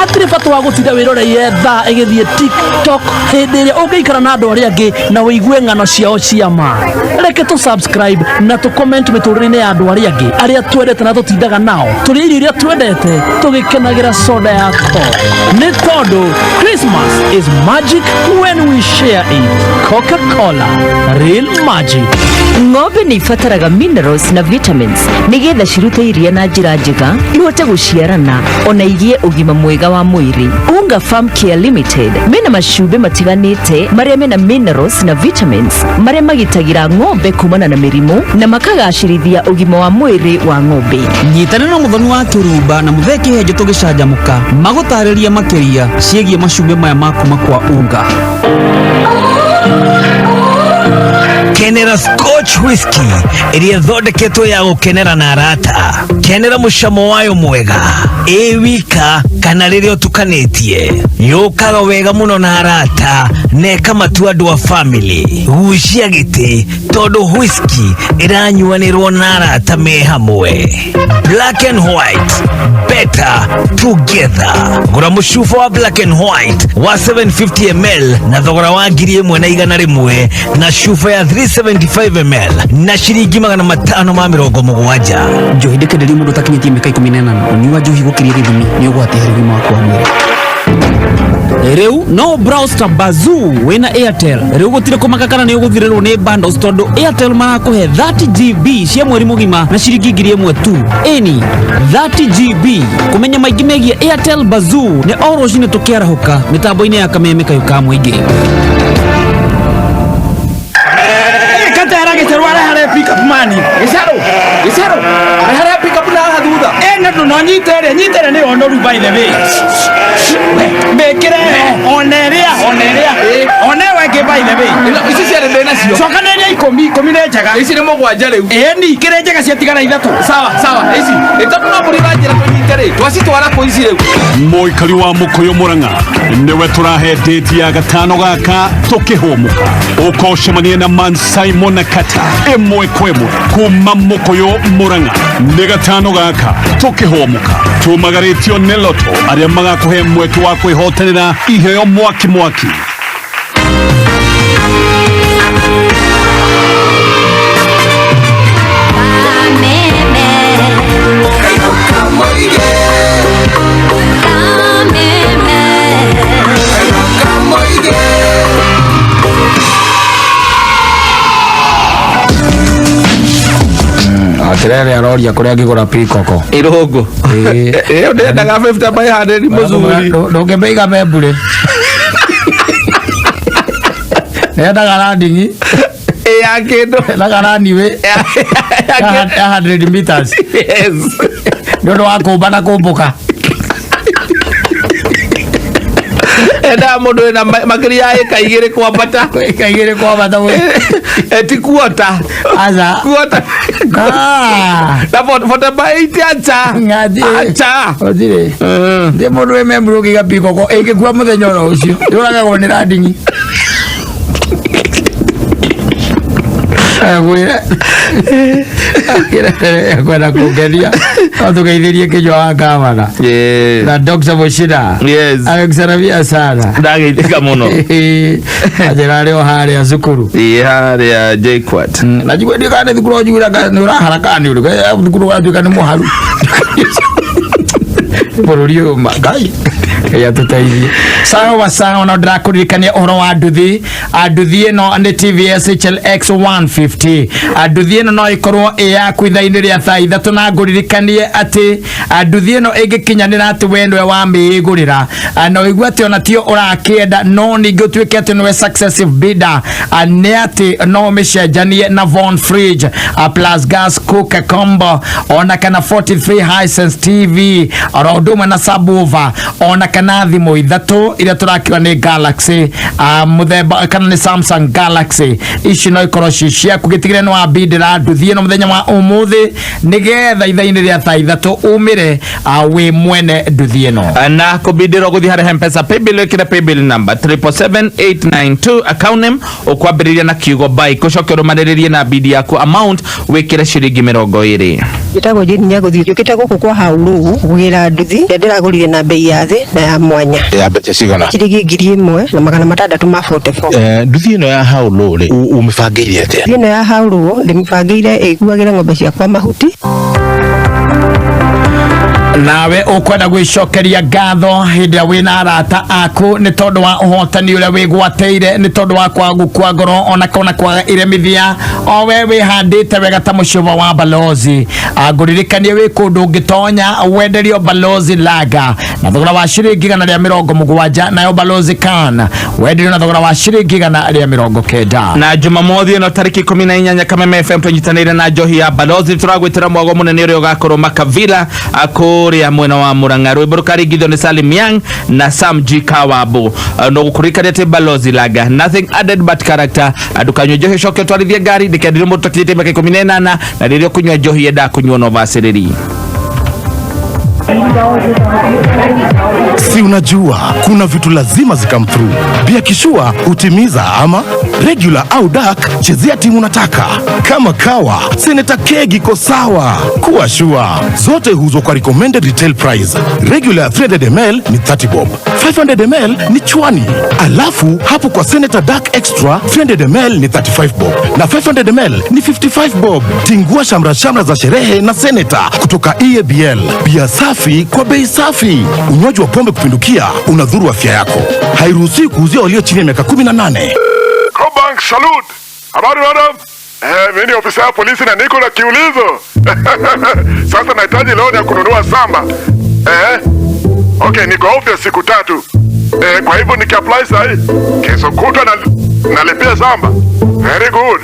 S8: Hatirĩ bata wa gũtinda wĩroreire thaa ĩgĩthiĩ tiktok hĩndĩ ĩrĩa ũngĩikara na andũ arĩa angĩ na ũigue ng'ano ciao cia ma. Reke tũ subscribe na tũ comment mĩtũrĩre-inĩ ya andũ arĩa angĩ arĩa twendete na tũtindaga nao, tũrĩe irio iria twendete tũgĩkenagĩra soda ya Coke. Nĩ tondũ Christmas is magic when we share it. Coca-Cola, real magic.
S1: Ng'ombe nĩ ibataraga minerals na vitamins nĩgetha cirute iria na njĩra njega, ihote gũciarana ona igĩe ũgima mwega wa mwĩrĩ. Unga Farm Care Limited mena macumbĩ matiganĩte marĩa mena minerals na vitamins marĩa magitagĩra ng'ombe kumana na mĩrimũ na makagacĩrithia ũgima wa mwĩrĩ wa ng'ombe.
S4: Nyitanĩra na Mũthoni wa Kĩrumba na Mũthee Kĩhenjo tũgĩcanjamũka magũtarĩria makĩria ciĩgiĩ macumbĩ maya ma kuma kwa Unga.
S6: Kenera Scotch Whisky ĩrĩa ĩthondeketwo ya gũkenera na arata. Kenera mũcamo wayo mwega ĩ wika kana rĩrĩa ũtukanĩtie. Yũkaga wega mũno na arata na ĩkamatua andũ a family. Gucia gĩtĩ tondũ whisky ĩranyuanĩrwo na arata me hamwe. Black and White, better together. Gũra mũcuba wa Black and White wa 750 ml na thogora wa 1100 na cuba ya 375 ml na ciringi 570.
S4: Njohi ndĩkenderio mũndũ ũtakinyĩtie mĩaka 18. Ũnyui wa njohi gũkĩria gĩthimi nĩ ũgwati harĩ ũgima waku wa mwĩrĩ. Rĩu no browse ta bazoo wĩna Airtel. Rĩu gũtirĩ kũmaka kana nĩ ũgũthirĩrwo nĩ bundles tondũ Airtel marakũhe 30 GB cia mweri mũgima na ciringi 1000 tu. Ĩni 30 GB. Kũmenya maingĩ megiĩ Airtel Bazoo nĩ o rũcinĩ tũkĩarahũka mĩtambo-inĩ ya kameme kayũ ka mũingĩ.
S7: Katera gĩcerũ arehere pick up mani. Gĩcerũ, gĩcerũ, arehere pick up na haha thutha. Na ndũ no nyite ĩrĩa, nyite ĩrĩa nĩyo noru by the way. Mĩkĩre ona ĩrĩa, ona ĩrĩa. Ona ĩyo ĩngĩ by the way.
S5: Ĩno, ici ciarĩ ndĩ nacio.
S7: Cokanĩrĩria ikũmi, ikũmi nĩ njega.
S5: Ici nĩ mũgwanja rĩu.
S7: Ĩni, kĩrĩa njega ciatigara ithatũ.
S5: Sawa, sawa, ici. Ĩ tondũ no mbũri ũranjĩra tũnyite rĩ, twacitwara kũ ici rĩu?
S2: Mũikari wa Mũkũyũ Mũrang'a nĩwe tũrahe date ya gatano gaka tũkĩhũmũka. Ũka ũcemanie na Man Simon na Kata ĩmwe kwa ĩmwe kuma Mũkũyũ Mũrang'a. Nĩ gatano gaka tũkĩhũmũka. Tumagarĩtio nĩ Lotto arĩa magakũhe mweke wa kwĩhotanĩra iheo mwaki mwaki.
S3: Atirere aroria kuria angigura pikoko.
S5: Irungu. Ĩyo ndendaga 50 by 100 mũcuri.
S3: Ndũngĩmĩiga membure. Nendaga landing.
S5: Ya kĩndũ.
S3: Nendaga runway. Ya 100 meters.
S5: Yes.
S3: Nĩ ũndũ wa kũmba na kũmbũka.
S5: Endaga mũndũ wĩna makĩria ya ĩka igĩrĩ kwambata.
S3: Ĩka igĩrĩ kwambata mũno.
S5: Ti kuota.
S3: Aca.
S5: Kuota. Na forty by eight aca.
S3: Ng'athiĩ.
S5: Aca.
S3: Gũtirĩ. Ndĩ mũndũ wĩ memburu ũngĩiga pikoko ĩngĩkua mũthenya oro ũcio. Yũragagwo nĩ landing. Agwĩre. Kwenda kũngenia. No tũgeithĩrie Kĩnyua wa Gavana. Na Dr. Mushina.
S5: Yes.
S3: Amekusalimia sana.
S5: Ndageithĩka mũno.
S3: Anjĩra arĩ o harĩa cukuru.
S5: Ĩĩ harĩa JKUAT.
S3: Na njigua ndiũĩ kana nĩ thukuru ũnjiguĩra kana nĩ ũrahara kana nĩ ũrĩkũ. Thukuru ũgatuĩka nĩ mũharu. Bũrũri ũyũ ma Ngai. Ngai atũteithie. Sawa sawa, no ndĩrakũririkania ũhoro wa nduthi. Nduthi ĩno nĩ TVS HLX 150. Nduthi ĩno no ĩkorwo ĩ yaku ithaa-inĩ rĩa thaa ithatũ, na ngũririkanie atĩ nduthi ĩno ĩngĩkinyanĩra atĩ we nĩwe wamĩĩgũrĩra, na ũigue atĩ ona tio ũrakĩenda, no ningĩ ũtuĩke atĩ nĩwe successive bidder, nĩ atĩ no ũmĩcenjanie na Von Fridge, plus gas cooker combo, ona kana 43 Hisense TV, oro ũndũ ũmwe na subwoofer, ona Kana thimũ ithatũ iria tũrakiuga nĩ Galaxy, mũthemba kana nĩ Samsung Galaxy, ici no ikorwo ci ciaku. Gĩtigĩre nĩ wambindĩra nduthi ĩno mũthenya wa ũmũthĩ, nĩgetha ithaa-inĩ rĩa thaa 3 umĩre wĩ mwene nduthi ĩno.
S5: Na kũbindĩrwo gũthiĩ harĩ Mpesa paybill, wĩkĩre paybill number 777892, account name ũkwambĩrĩria na kiugo bike, ũcoke ũrũmanĩrĩrie na bidi yaku, amount wĩkĩre ciringi 20.
S10: Njĩtagwo Jane Nyagũthiĩ, njũkĩte gũkũ kwa Haurũ kũgĩra nduthi ĩrĩa ndĩragũrire na bei ya thĩ na ya mwanya.
S11: Ya mbeca cigana?
S10: Ciringi 1644.
S11: Nduthi ĩno ya Haũlũ rĩ, ũmĩbangĩire atĩa?
S10: Nduthi ĩno ya Haurũ ndĩmĩbangĩire ĩkuagĩre ng'ombe ciakwa mahuti.
S3: Nawe ũkwenda gwĩcokeria ngatho hĩndĩ ĩrĩa wĩna arata aku nĩ tondũ wa ũhotani ũrĩa wĩgwatĩire, nĩ tondũ wa kwaga gũkua ngoro ona kana kwaga iremithia, o we wĩhandĩte wega ta mũcuba wa Balozi. Ngũririkanie wĩ kũndũ ũngĩtonya wenderio Balozi Lager na thogora wa ciringi 170, nayo Balozi Can wenderio na thogora wa ciringi 190.
S5: Na Jumamothi ĩno tarĩki 18, Kameme FM tũnyitanĩire na njohi ya Balozi tũragwĩtĩra mwago mũnene ũrĩa ũgakorwo Makavila kũrĩa mwena wa Murang'a. Rwĩmbo rũkaringithio nĩ Salim Young na Sam G Kawabu. No gũkũririkania atĩ Balozi Lager, nothing added but character. Ndũkanyue njohi ũcoke ũtwarithie ngari, ndĩkenderio mũndũ ũtakinyĩtie mĩaka 18, na rĩrĩa ũkũnyua njohi yendaga kũnyua na ũbacĩrĩri.
S13: Si unajua kuna vitu lazima zicome through. Bia kishua hutimiza ama regular au dark, chezea timu unataka. Kama kawa, Senator Keg iko sawa. Kuwa sure, zote huuzwa kwa recommended retail price. Regular 300 ml ni 30 bob, 500 ml ni chwani. Alafu hapo kwa Senator Dark Extra 300 ml ni 35 bob na 500 ml ni 55 bob. Tingua shamra shamra za sherehe na Senator kutoka EABL. Bia safi kwa bei safi. Unywaji wa pombe kupindukia unadhuru afya yako. Hairuhusiwi kuuzia walio chini ya miaka 18.
S14: Cobank salute. Habari madam? Mimi ni ofisa ya polisi na niko na kiulizo. Sasa nahitaji loan ya kununua shamba. Okay, niko off ya siku 3. Kwa hivyo nikiapply sahi, kesho kutwa na nalipia shamba. Very good.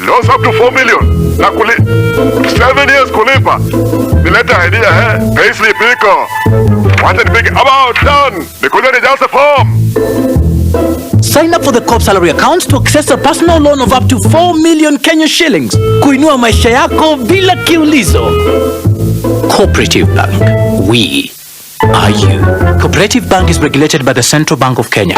S14: Loans up to 4 million. Na kuli 7 years kulipa. Nilete idea eh. Payslip iko. Wacha nipige about done. Nikuje nijaze form.
S16: Sign up for the Co-op Salary Account to access a personal loan of up to 4 million Kenya shillings. Kuinua maisha yako bila kiulizo. Cooperative Bank. We are you. Cooperative Bank is regulated by the Central Bank of Kenya.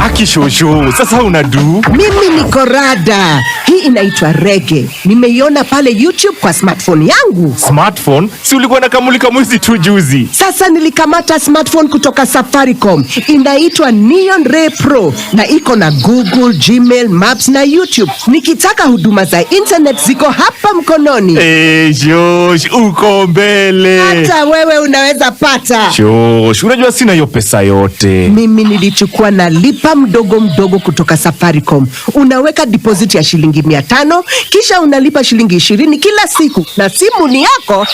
S17: Akishosho, sasa unadu?
S18: Mimi niko rada. Hii inaitwa reggae. Nimeiona pale YouTube kwa smartphone yangu.
S17: Smartphone? Si ulikuwa na kamulika mwizi tu juzi?
S18: Sasa nilikamata smartphone kutoka Safaricom. Inaitwa Neon Ray Pro na iko na Google, Gmail, Maps na YouTube. Nikitaka huduma za internet ziko hapa mkononi.
S17: Eh, Shosh, uko mbele.
S18: Hata wewe unaweza pata.
S17: Shosh, unajua sina hiyo pesa yote.
S18: Mimi nilichukua na lipa mdogo mdogo kutoka Safaricom. Unaweka deposit ya shilingi 500, kisha unalipa shilingi 20 kila siku na simu ni yako.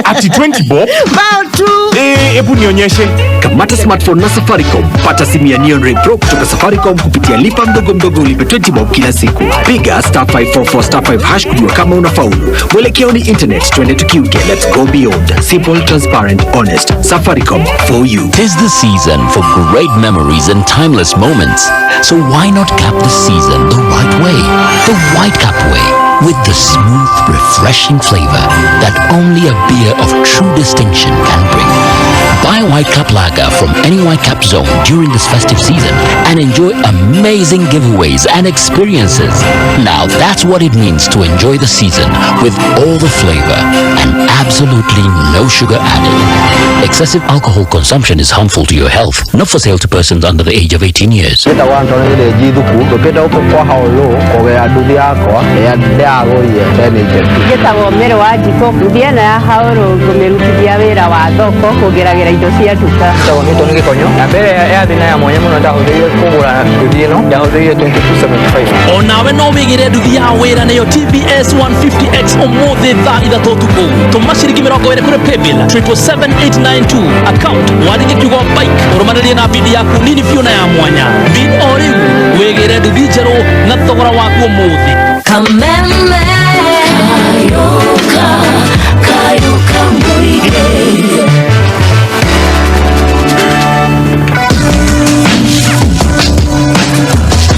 S17: Ati 20 bob?
S18: Bao tu.
S17: Eh, hebu nionyeshe.
S9: Kamata smartphone na Safaricom. Pata simu ya Neon Ray Pro kutoka Safaricom kupitia lipa mdogo mdogo, ulipe 20 bob kila siku. Piga *544*5# kujua kama unafaulu. Mwelekeo ni internet, twende tukiuke. Let's go beyond. Simple, transparent, honest. Safaricom for you.
S19: Tis the season for great memories and timeless moments. So why not cap the season the right way? The White Cap way, with the smooth, refreshing flavor that only a beer of true distinction can bring. Buy White Cap Lager from any White Cap zone during this festive season and enjoy amazing giveaways and experiences. Now that's what it means to enjoy the season with all the flavor and absolutely no sugar added. Excessive alcohol consumption is harmful to your health. Not for sale to persons under the age of 18 years.
S21: Njĩtagwo Anthony Rĩnji Thuku, njũkĩte gũkũ kwa Haũlũ kũgĩra nduthi yakwa ĩrĩa ndĩragũrire 1082.
S20: Njĩtagwo Mary Wanjikũ, nduthi ĩno ya Haũrũ ngũmĩrutithia wĩra wa thoko kũgĩragĩra indo cia nduka.
S21: Njĩtagwo Newton Gĩkonyo, na mbere ya thĩna ya mwanya mũno ndahũthĩrire kũgũra nduthi ĩno ndahũthĩrire 2275.
S8: Onawe no wĩgĩre nduthi ya wĩra nĩyo TBS 150X ũmũthĩ thaa 3 ũtukũ. Tũma ciringi 20 kũrĩ paybill 777892, account wandĩke kiugo bike, ũrũmanĩrie na bidi yaku nini biũ na ya mwanya. Bid o rĩu wĩgĩre nduthi njerũ na thogora waku ũmũthĩ.
S1: Kameme. Kayuka, kayuka.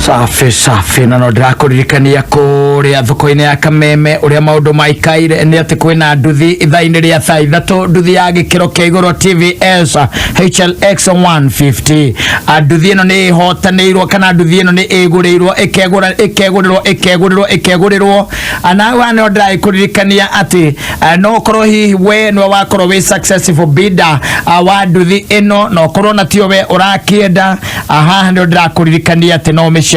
S3: Safi safi, na no ndĩrakũririkania kũrĩa thoko-inĩ ya Kameme ũrĩa maũndũ maikaire nĩ atĩ kwĩna nduthi ithaa-inĩ rĩa thaa 3, nduthi ya gĩkĩro kĩa igũrũ TVS HLX 150. Nduthi ĩno nĩ ĩhotanĩirwo kana nduthi ĩno nĩ ĩgũrĩirwo ĩkegũra ĩkegũrĩrwo ĩkegũrĩrwo ĩkegũrĩrwo. Na haha no ndĩrakũririkania atĩ no ũkorwo hihi we nĩwe wakorwo wĩ successful bidder wa nduthi ĩno, na ũkorwo na tio we ũrakĩenda. Haha nĩ ndĩrakũririkania atĩ no ũmĩcenjanie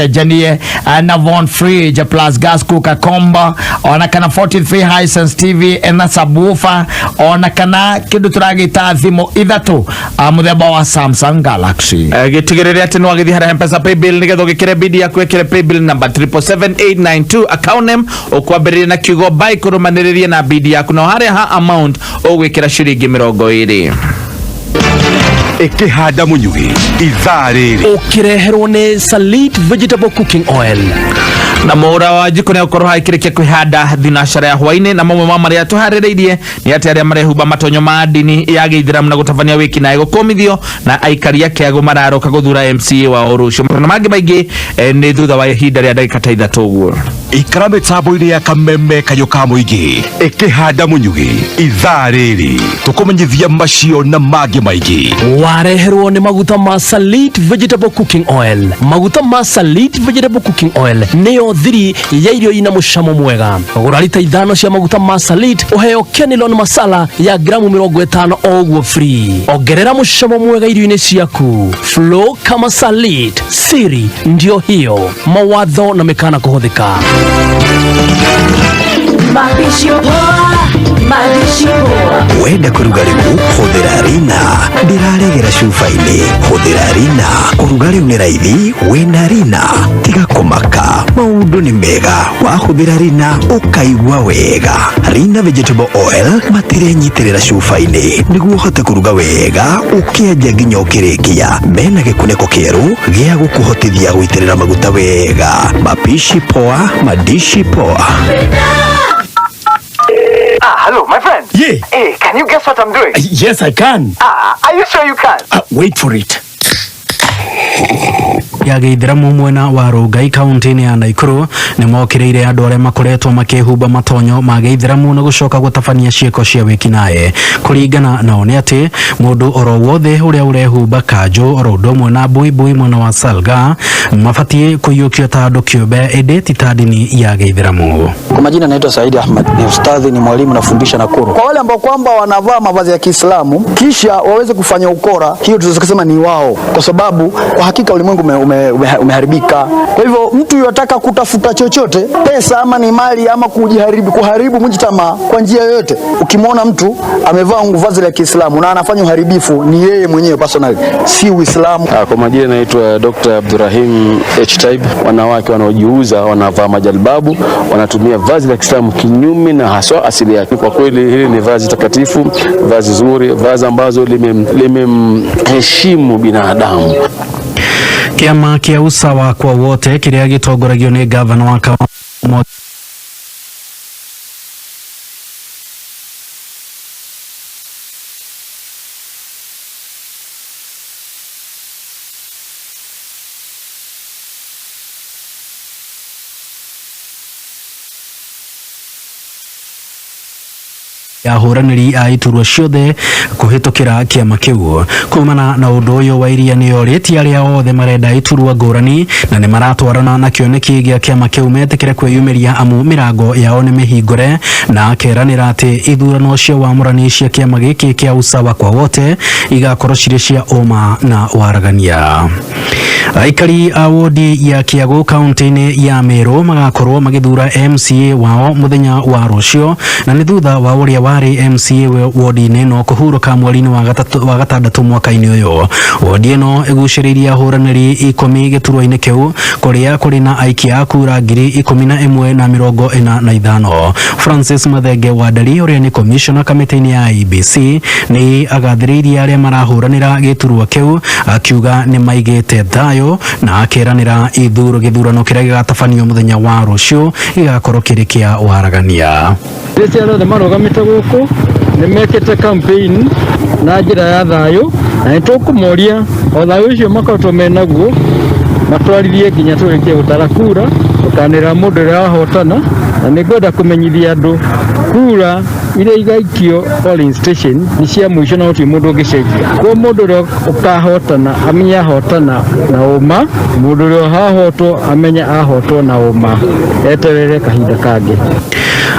S3: na Von Fridge plus gas cooker combo, ona kana 43 Hisense TV na subwoofer, ona kana kĩndũ tũragĩta thimũ 3 mũthemba wa Samsung Galaxy.
S5: Gĩtigĩrĩre atĩ nĩ wagĩthiĩ harĩa M-Pesa paybill nĩgetha ũgĩkĩre bid yaku, ĩkĩre paybill number 777892, account name ũkwambĩrĩria na kiugo buy kũrũmanĩrĩria na bid yaku, na harĩa ha amount ũgwĩkĩra ciringi 20.
S17: Ĩkĩhanda mũnyugĩ ithaa rĩrĩ
S8: ũkĩreherwo nĩ Salit Vegetable Cooking Oil.
S5: Na mũra wa njiko nĩ gũkorwo hakĩrĩkia kwĩhanda thinacara ya hwainĩ, na mamwe ma marĩa tũharĩrĩirie nĩ atĩ arĩa marehumba matonyo ma ndini ya gĩithĩramu na gũtabania wĩkinaĩ gũkũmithio, na aikari a Kĩago mararoka gũthura MCA wao rũciũ, na mangĩ maingĩ nĩ thutha wa ihinda rĩa ndagĩka ta 3 ũguo.
S17: Ikara mĩtambo-inĩ ya Kameme kayũ ka mũingĩ ĩkĩhanda mũnyugĩ ithaa rĩrĩ tũkũmenyithia macio na mangĩ maingĩ.
S8: Wareherwo nĩ maguta ma Salit Vegetable Cooking Oil. Maguta ma Salit Vegetable Cooking Oil nĩyo thiri ya irio ina mũcamo mwega. Gũra rita 5 cia maguta ma Salit ũheo Kenilon masala ya gramu 50 o ũguo free. Ongerera mũcamo mwega irio-inĩ ciaku. Flow kama Salit, siri ndio hiyo. Mawatho na mĩkana kũhũthĩka.
S1: Mapishi poa, mapishi poa.
S6: Wenda kũruga rĩu hũthĩra Rina, ndĩraregera cuba-inĩ, hũthĩra Rina. Kũruga rĩu nĩ raithi wĩna Rina, tiga kũmaka, maũndũ nĩ mega wahũthĩra Rina ũkaigua wega. Rina vegetable oil matirenyitĩrĩra cuba-inĩ nĩguo ũhote kũruga wega ũkĩenja nginya ũkĩrĩkia. Mena gĩkunĩko kĩerũ gĩa gũkũhotithia gũitĩrĩra maguta wega. Mapishi poa, madishi poa.
S12: Hello, my friend.
S7: Yeah.
S12: Hey, can you guess what I'm doing?
S7: Yes, I can.
S12: Are you sure you can?
S7: Wait for it.
S4: Ya gĩithĩramu mwena wa Rongai kaunti-inĩ ya Naikuru nĩ mokĩrĩire andũ arĩa makoretwo makĩhumba matonyo ma gĩithĩramu na gũcoka gũtabania ciĩko cia wĩkinaĩ. Kũringana nao nĩ atĩ mũndũ oro wothe ũrĩa ũrehumba kanjũ oro ũndũ ũmwe na buibui mwena wa Salga mabatiĩ kũiyũkio ta andũ kĩũmbe ĩndĩ ti ta ndini ya gĩithĩramu.
S15: Kwa majina naitwa Saidi Ahmad, ni ustadhi, ni mwalimu, nafundisha Nakuru. Kwa wale ambao kwamba wanavaa mavazi ya Kiislamu kisha waweze kufanya ukora, hiyo tunaweza kusema ni wao, kwa sababu kwa hakika ulimwengu umeharibika. Kwa hivyo mtu yotaka kutafuta chochote, pesa ama ni mali ama kujiharibu, kuharibu mujtamaa kwa njia yoyote, ukimwona mtu amevaa vazi la Kiislamu na anafanya uharibifu, ni yeye mwenyewe personally, si Uislamu.
S22: Kwa majina naitwa Dr. Abdurrahim H. Taib. Wanawake wanaojiuza wanavaa majalbabu, wanatumia vazi la Kiislamu kinyume na haswa asili yake. Kwa kweli hili ni vazi takatifu, vazi zuri, vazi ambazo limemheshimu binadamu.
S4: Kĩama kĩa usawa kwa wote kĩrĩa gĩtongoragio nĩ gavana wa ahũranĩri a iturwa ciothe kũhĩtũkĩra kĩama kĩu. Kumana na ũndũ ũyũ wa iria nĩorĩtie arĩa othe marenda iturwa ngũrani na nĩmaratwarana na kĩoneki gĩa kĩama kĩu metĩkĩre kwĩyumĩria amu mĩrango yao nĩ mĩhingũre, na akeranĩra atĩ ithurano cia wamũrani cia kĩama gĩkĩ kĩa usawa kwa wote igakorwo cirĩ cia ũma na waragania. Aikari a wodi ya Kiago kaunti-inĩ ya Meru magakorwo magĩthura MCA wao mũthenya wa rũciũ, na nĩ thutha wa ũrĩa warĩ MCA wodi-inĩ ĩno kũhurũka mweri-inĩ wa gatandatũ mwaka-inĩ ũyũ. Wodi ĩno ĩgucĩrĩirie ahũranĩri 10 gĩturwa-inĩ kĩu kũrĩa kũrĩ na aikia a kura 11,045. Francis Mathenge Wanderi ũrĩa nĩ commissioner kamĩtĩ-inĩ ya IEBC nĩ agathĩrĩirie arĩa marahũranĩra gĩturwa kĩu akiuga nĩ maigĩte thayũ na akeranĩra gĩthurano kĩrĩa gĩgatabanio mũthenya wa rũciũ gĩgakorwo kĩrĩ kĩa waragania.
S23: Rĩrĩa othe marũgamĩte gũkũ nĩ mekĩte campaign na njĩra ya thayũ, na nĩ tũkũmoria o thayũ ũcio makoretwo menaguo Matwarithie nginya tũrĩkie gũtara kura, tũkanĩrĩra mũndũ ũrĩa wahotana, na nĩ ngwenda kũmenyithia andũ kura iria igaikio polling station nĩ cia mũico na gũtirĩ mũndũ ũngĩcenjia. Koguo mũndũ ũrĩa ũkahotana amenye ahotana na ũma, mũndũ ũrĩa ũhahotwo amenye ahotwo na ũma, eterere kahinda kangĩ.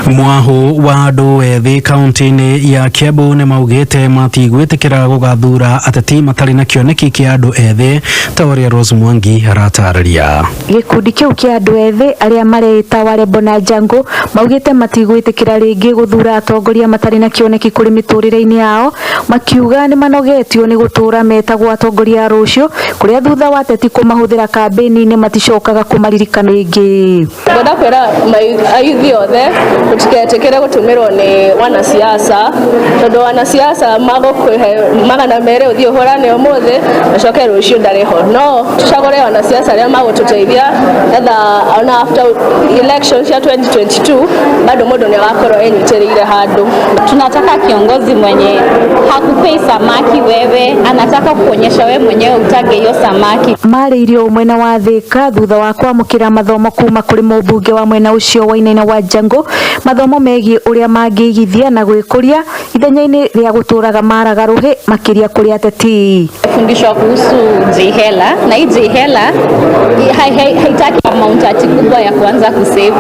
S4: Mwahu wa andũ ethĩ kaunti-inĩ ya Kiambu nĩ maugĩte matigwĩtĩkĩra gũgathura ateti matarĩ na kĩoneki kĩa andũ ethĩ ta ũrĩa Rose Mwangi aratarĩria.
S2: Gĩkundi kĩu kĩa andũ ethĩ arĩa mareĩta Warembo na Jango maugĩte matigwĩtĩkĩra rĩngĩ gũthura atongoria matarĩ na kĩoneki kũrĩ mĩtũrĩre-inĩ yao, makiuga nĩ manogetio nĩ gũtũra metagwo atongoria a rũciũ, kũrĩa thutha wa ateti kũmahũthĩra kambĩni-inĩ maticokaga kũmaririkana rĩngĩ.
S10: Ngwenda kwĩra ayuthi othe mũtigetĩkĩre gũtũmĩrwo nĩ wanasiasa, tondũ wanasiasa magũkũhe 200 ũthiĩ ũhũrane ũmũthĩ macoke rũciũ ndarĩ ho. No tũcagũre wanasiasa arĩa magũtũteithia etha ona after election cia 2022 bado mũndũ nĩ agakorwo enyitĩrĩire handũ.
S11: Tunataka kiongozi mwenye hakupei samaki wewe, anataka kuonyesha wewe mwenyewe utage hiyo samaki.
S2: Marĩirio mwena wa Thika thutha wa kwamũkĩra mathomo kuma kũrĩ mũmbunge wa mwena ũcio Wainaina wa Jango, mathomo megiĩ ũrĩa mangĩigithia na gwĩkũria ithenya-inĩ rĩa gũtũraga maraga rũhĩ makĩria kũrĩ ateti.
S11: Fundishwa kuhusu Jihela, na hii Jihela haitaki amount ati kubwa ya kuanza kusave.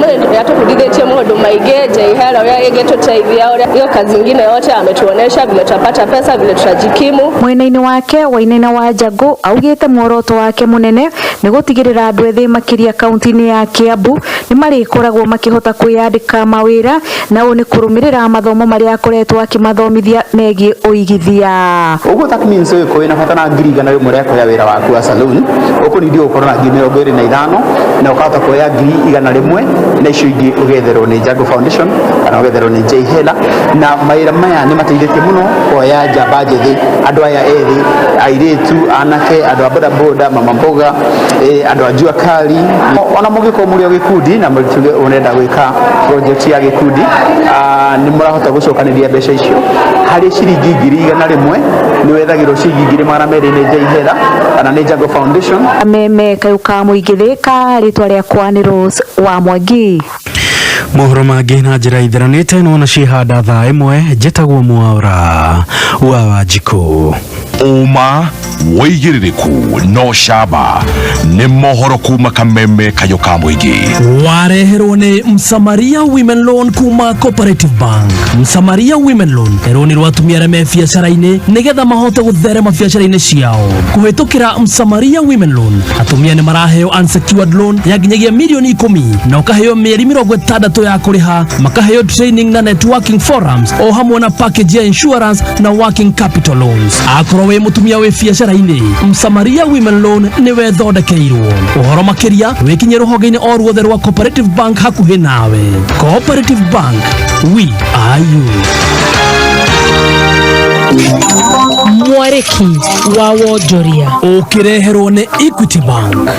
S10: Mũthĩ yatũbundithĩtie maũndũ maingĩ, Jihela ũrĩa ĩngĩtũteithia, ũrĩa hiyo kazi ingine yote ametuonesha vile tutapata pesa, vile tutajikimu.
S2: Mwena-inĩ wake Wainaina wa Jango augĩte muoroto wake mũnene nĩ gũtigĩrĩra andũ ethĩ makĩria kaunti-inĩ ya Kiambu nĩ marĩkoragwo makĩhota kwĩyandĩka mawĩra, na ũũ nĩ kũrũmĩrĩra mathomo marĩa akoretwo akĩmathomithia megiĩ ũigithia.
S24: Ũguo that means ũyũ wĩna bata na 100,000 rĩa kuoya wĩra waku wa saloon, ũkũnidi gũkorwo na 25,000 na ũkahota kuoya 100,000 na icio ingĩ ũgetherwo nĩ Jango Foundation kana ũgetherwo nĩ Jihela. Na mawĩra maya nĩ mateithĩtie mũno kuoya njamba njĩthĩ, andũ aya ethĩ, airĩtu, anake, andũ a bodaboda, mama mboga, andũ a jua kali. Ona mũngĩkorwo mũrĩ o gĩkundi na tuge ũrenda gwĩka project ya gĩkundi, nĩ mũrahota gũcokanĩria mbeca icio harĩ ciringi 100,000 nĩ wethagĩrwo ciringi 200,000 nĩ Jihela kana nĩ Jango Foundation.
S2: Meme Kayuka Mũingĩ Thika, rĩtwa rĩakwa nĩ Rose wa Mwangi.
S4: Mohoro mangĩ na njĩra itheranĩte no na cihanda thaa 1 njĩtagwo Mwaura wa Wanjikũ.
S17: Ũma wĩigĩrĩrĩku no camba nĩ mohoro kuma Kameme Kayũ ka Mũingĩ.
S8: Wareherwo nĩ Msamaria Women Loan kuma Cooperative Bank. Msamaria Women Loan nĩ rũni rwa atumia arĩa me biacara-inĩ nĩgetha mahote gũtherema biacara-inĩ ciao. Kũhĩtũkĩra Msamaria Women Loan atumia nĩ maraheo unsecured loan ya nginyagia 10,000,000 na ũkaheo mĩeri 60 ya kũrĩha, makaheo training na networking forums o hamwe na package ya insurance na working capital loans. Akorwo wĩ mũtumia wĩ biacara-inĩ, Msamaria Women Loan nĩwe thondekeirwo. Ũhoro makĩria wĩkinye rũhonge-inĩ o ruothe rwa Cooperative Bank hakuhĩ nawe. Cooperative Bank, we are you.
S25: Mwarĩki wa wonjoria
S8: ũkĩreherwo nĩ Equity Bank.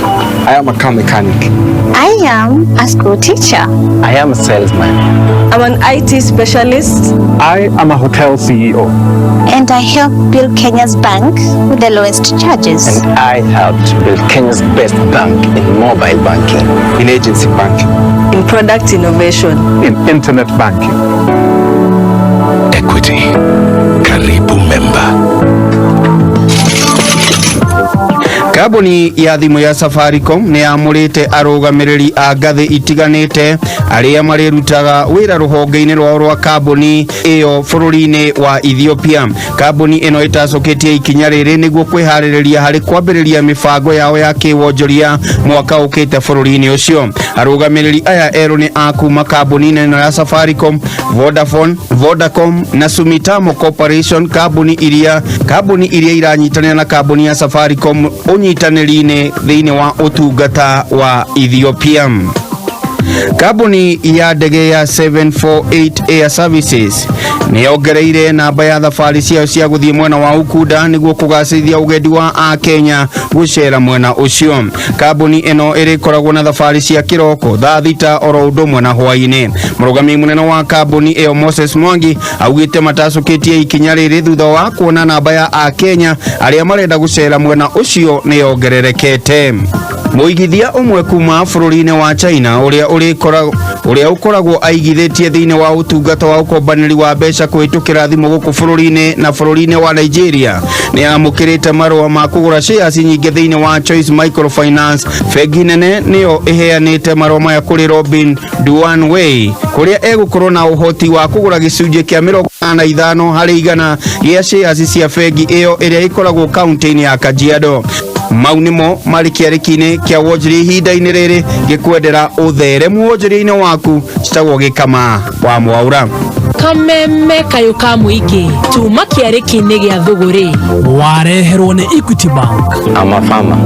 S26: I am a car mechanic.
S27: I am a school teacher.
S26: I am a salesman.
S28: I'm an IT specialist.
S26: I am a hotel CEO.
S27: And I help build Kenya's bank with the lowest charges.
S26: And I helped build Kenya's best bank in mobile banking, in agency banking,
S28: in product innovation,
S26: in internet banking.
S17: Equity. Karibu member.
S29: Kambuni ya thimũ ya Safaricom nĩ yamũrĩte arũgamĩrĩri a ngathĩ itiganĩte arĩa marĩrutaga wĩra rũhonge-inĩ rwao rwa kambuni ĩyo bũrũri-inĩ wa Ethiopia. Kambuni ĩno ĩtacũkĩtie ikinya rĩrĩ nĩguo kwĩharĩrĩria harĩ kwambĩrĩria mĩbango yao ya kĩwonjoria mwaka ũkĩte bũrũri-inĩ ũcio. Arũgamĩrĩri aya erũ nĩ a kuma kambuni-inĩ ĩno ya Safaricom, Vodafone, Vodacom na Sumitomo Corporation, kambuni iria iranyitanĩra na kambuni ya Safaricom ũnyitanĩri-inĩ thĩinĩ wa ũtungata wa Ethiopia. Kambuni ya ndege ya 748 Air Services Nĩ yongereire namba ya thabarĩ ciayo cia gũthiĩ mwena wa Ukunda nĩguo kũgacĩrithia ũgendi wa Akenya gũcera mwena ũcio. Kambuni ĩno ĩrĩkoragwo na thabarĩ cia kĩroko thaa 6 oro ũndũ ũmwe na hwaĩ-inĩ. Mũrũgamĩrĩri mũnene wa kambuni ĩyo Moses Mwangi augĩte matacũkĩtie ikinya rĩrĩ thutha wa kuona namba ya Akenya arĩa marenda gũcera mwena ũcio nĩ yongererekete. Mũigithia ũmwe kuma bũrũri-inĩ wa China ũrĩa ũkoragwo aigithĩtie thĩinĩ wa ũtungata wa ũkombanĩri wa mbeca kũhĩtũkĩra thimũ gũkũ bũrũri-inĩ na bũrũri-inĩ wa Nigeria nĩ amũkĩrĩte marũa ma kũgũra shares nyingĩ thĩinĩ wa Choice Microfinance. Bengi nene nĩyo ĩheanĩte marũa maya kũrĩ Robin Duan Wei kũrĩa egũkorwo na ũhoti wa kũgũra gĩcunjĩ kĩa 85 harĩ igana gĩa shares cia bengi ĩyo ĩrĩa ĩkoragwo kaunti-inĩ ya Kajiado. Mau nĩmo marĩ kĩarĩki-inĩ kĩa wonjoria ihinda-inĩ rĩrĩ ngĩkwendera ũtheremu wonjoria-inĩ waku. Citagwo Gĩkama wa Mwaura.
S25: Kameme kayũ ka mũingĩ tuma kĩarĩki-inĩ gĩa thũgũrĩ.
S8: Wareherwo nĩ Equity Bank.
S26: I'm a farmer.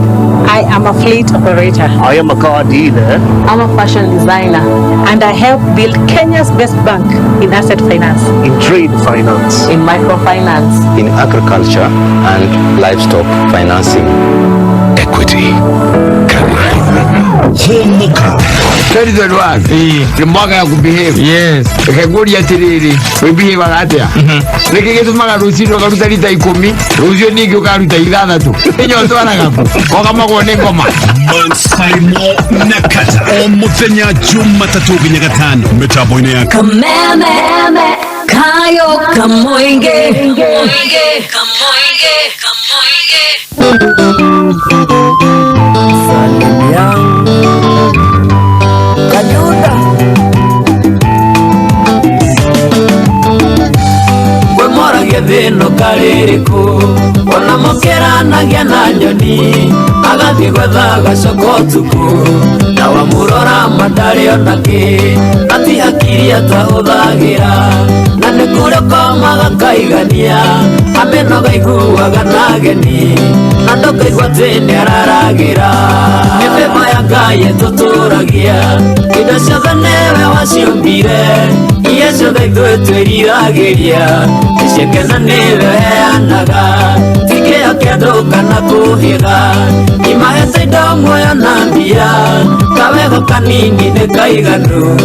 S3: I am a fleet operator.
S26: I am a car dealer.
S3: I'm a fashion designer. And I help build Kenya's best bank in asset finance.
S26: In trade finance.
S3: In microfinance.
S26: In agriculture and livestock financing.
S17: Equity. Humuka.
S9: 2021 nĩ mwaka ya kubehave.
S5: Yes.
S9: Reke ngũrie atĩrĩrĩ, wĩbihevaga atĩa? Nĩkĩ gĩtũmaga rũcinĩ ũkaruta rita 10, rũciũ ningĩ ũkaruta 6? Ĩnya ũtwaraga kũ? Ũkamagwo nĩ ngoma.
S17: Mansaimo Nakata o mũthenya Jumatatũ nginya Gatano mĩtambo-inĩ ya
S1: Kameme kayo kamoinge.
S13: Kajuda Kwemoragia thĩno karĩrĩkũ ona mokeranagia na nyoni agathiĩ gwetha gacoka ũtukũ na wamũrora matarĩ ona kĩ ati hakiri atahũthagĩra na nĩ kũrĩa ũkomaga kaigania amĩnoga iguaga na ageni na ndũkaigua atĩ nĩararagĩra nĩ mĩba ya Ngai ĩtũtũragia indo ciothe nĩwe waciũmbire iria ciothe ithuĩ twĩriragĩria nĩciakena nĩwe ũheanaga ti kĩo kĩa andũ kana kũhĩga imahete indo muoyo na mbia kawego kanini nĩ kaiganu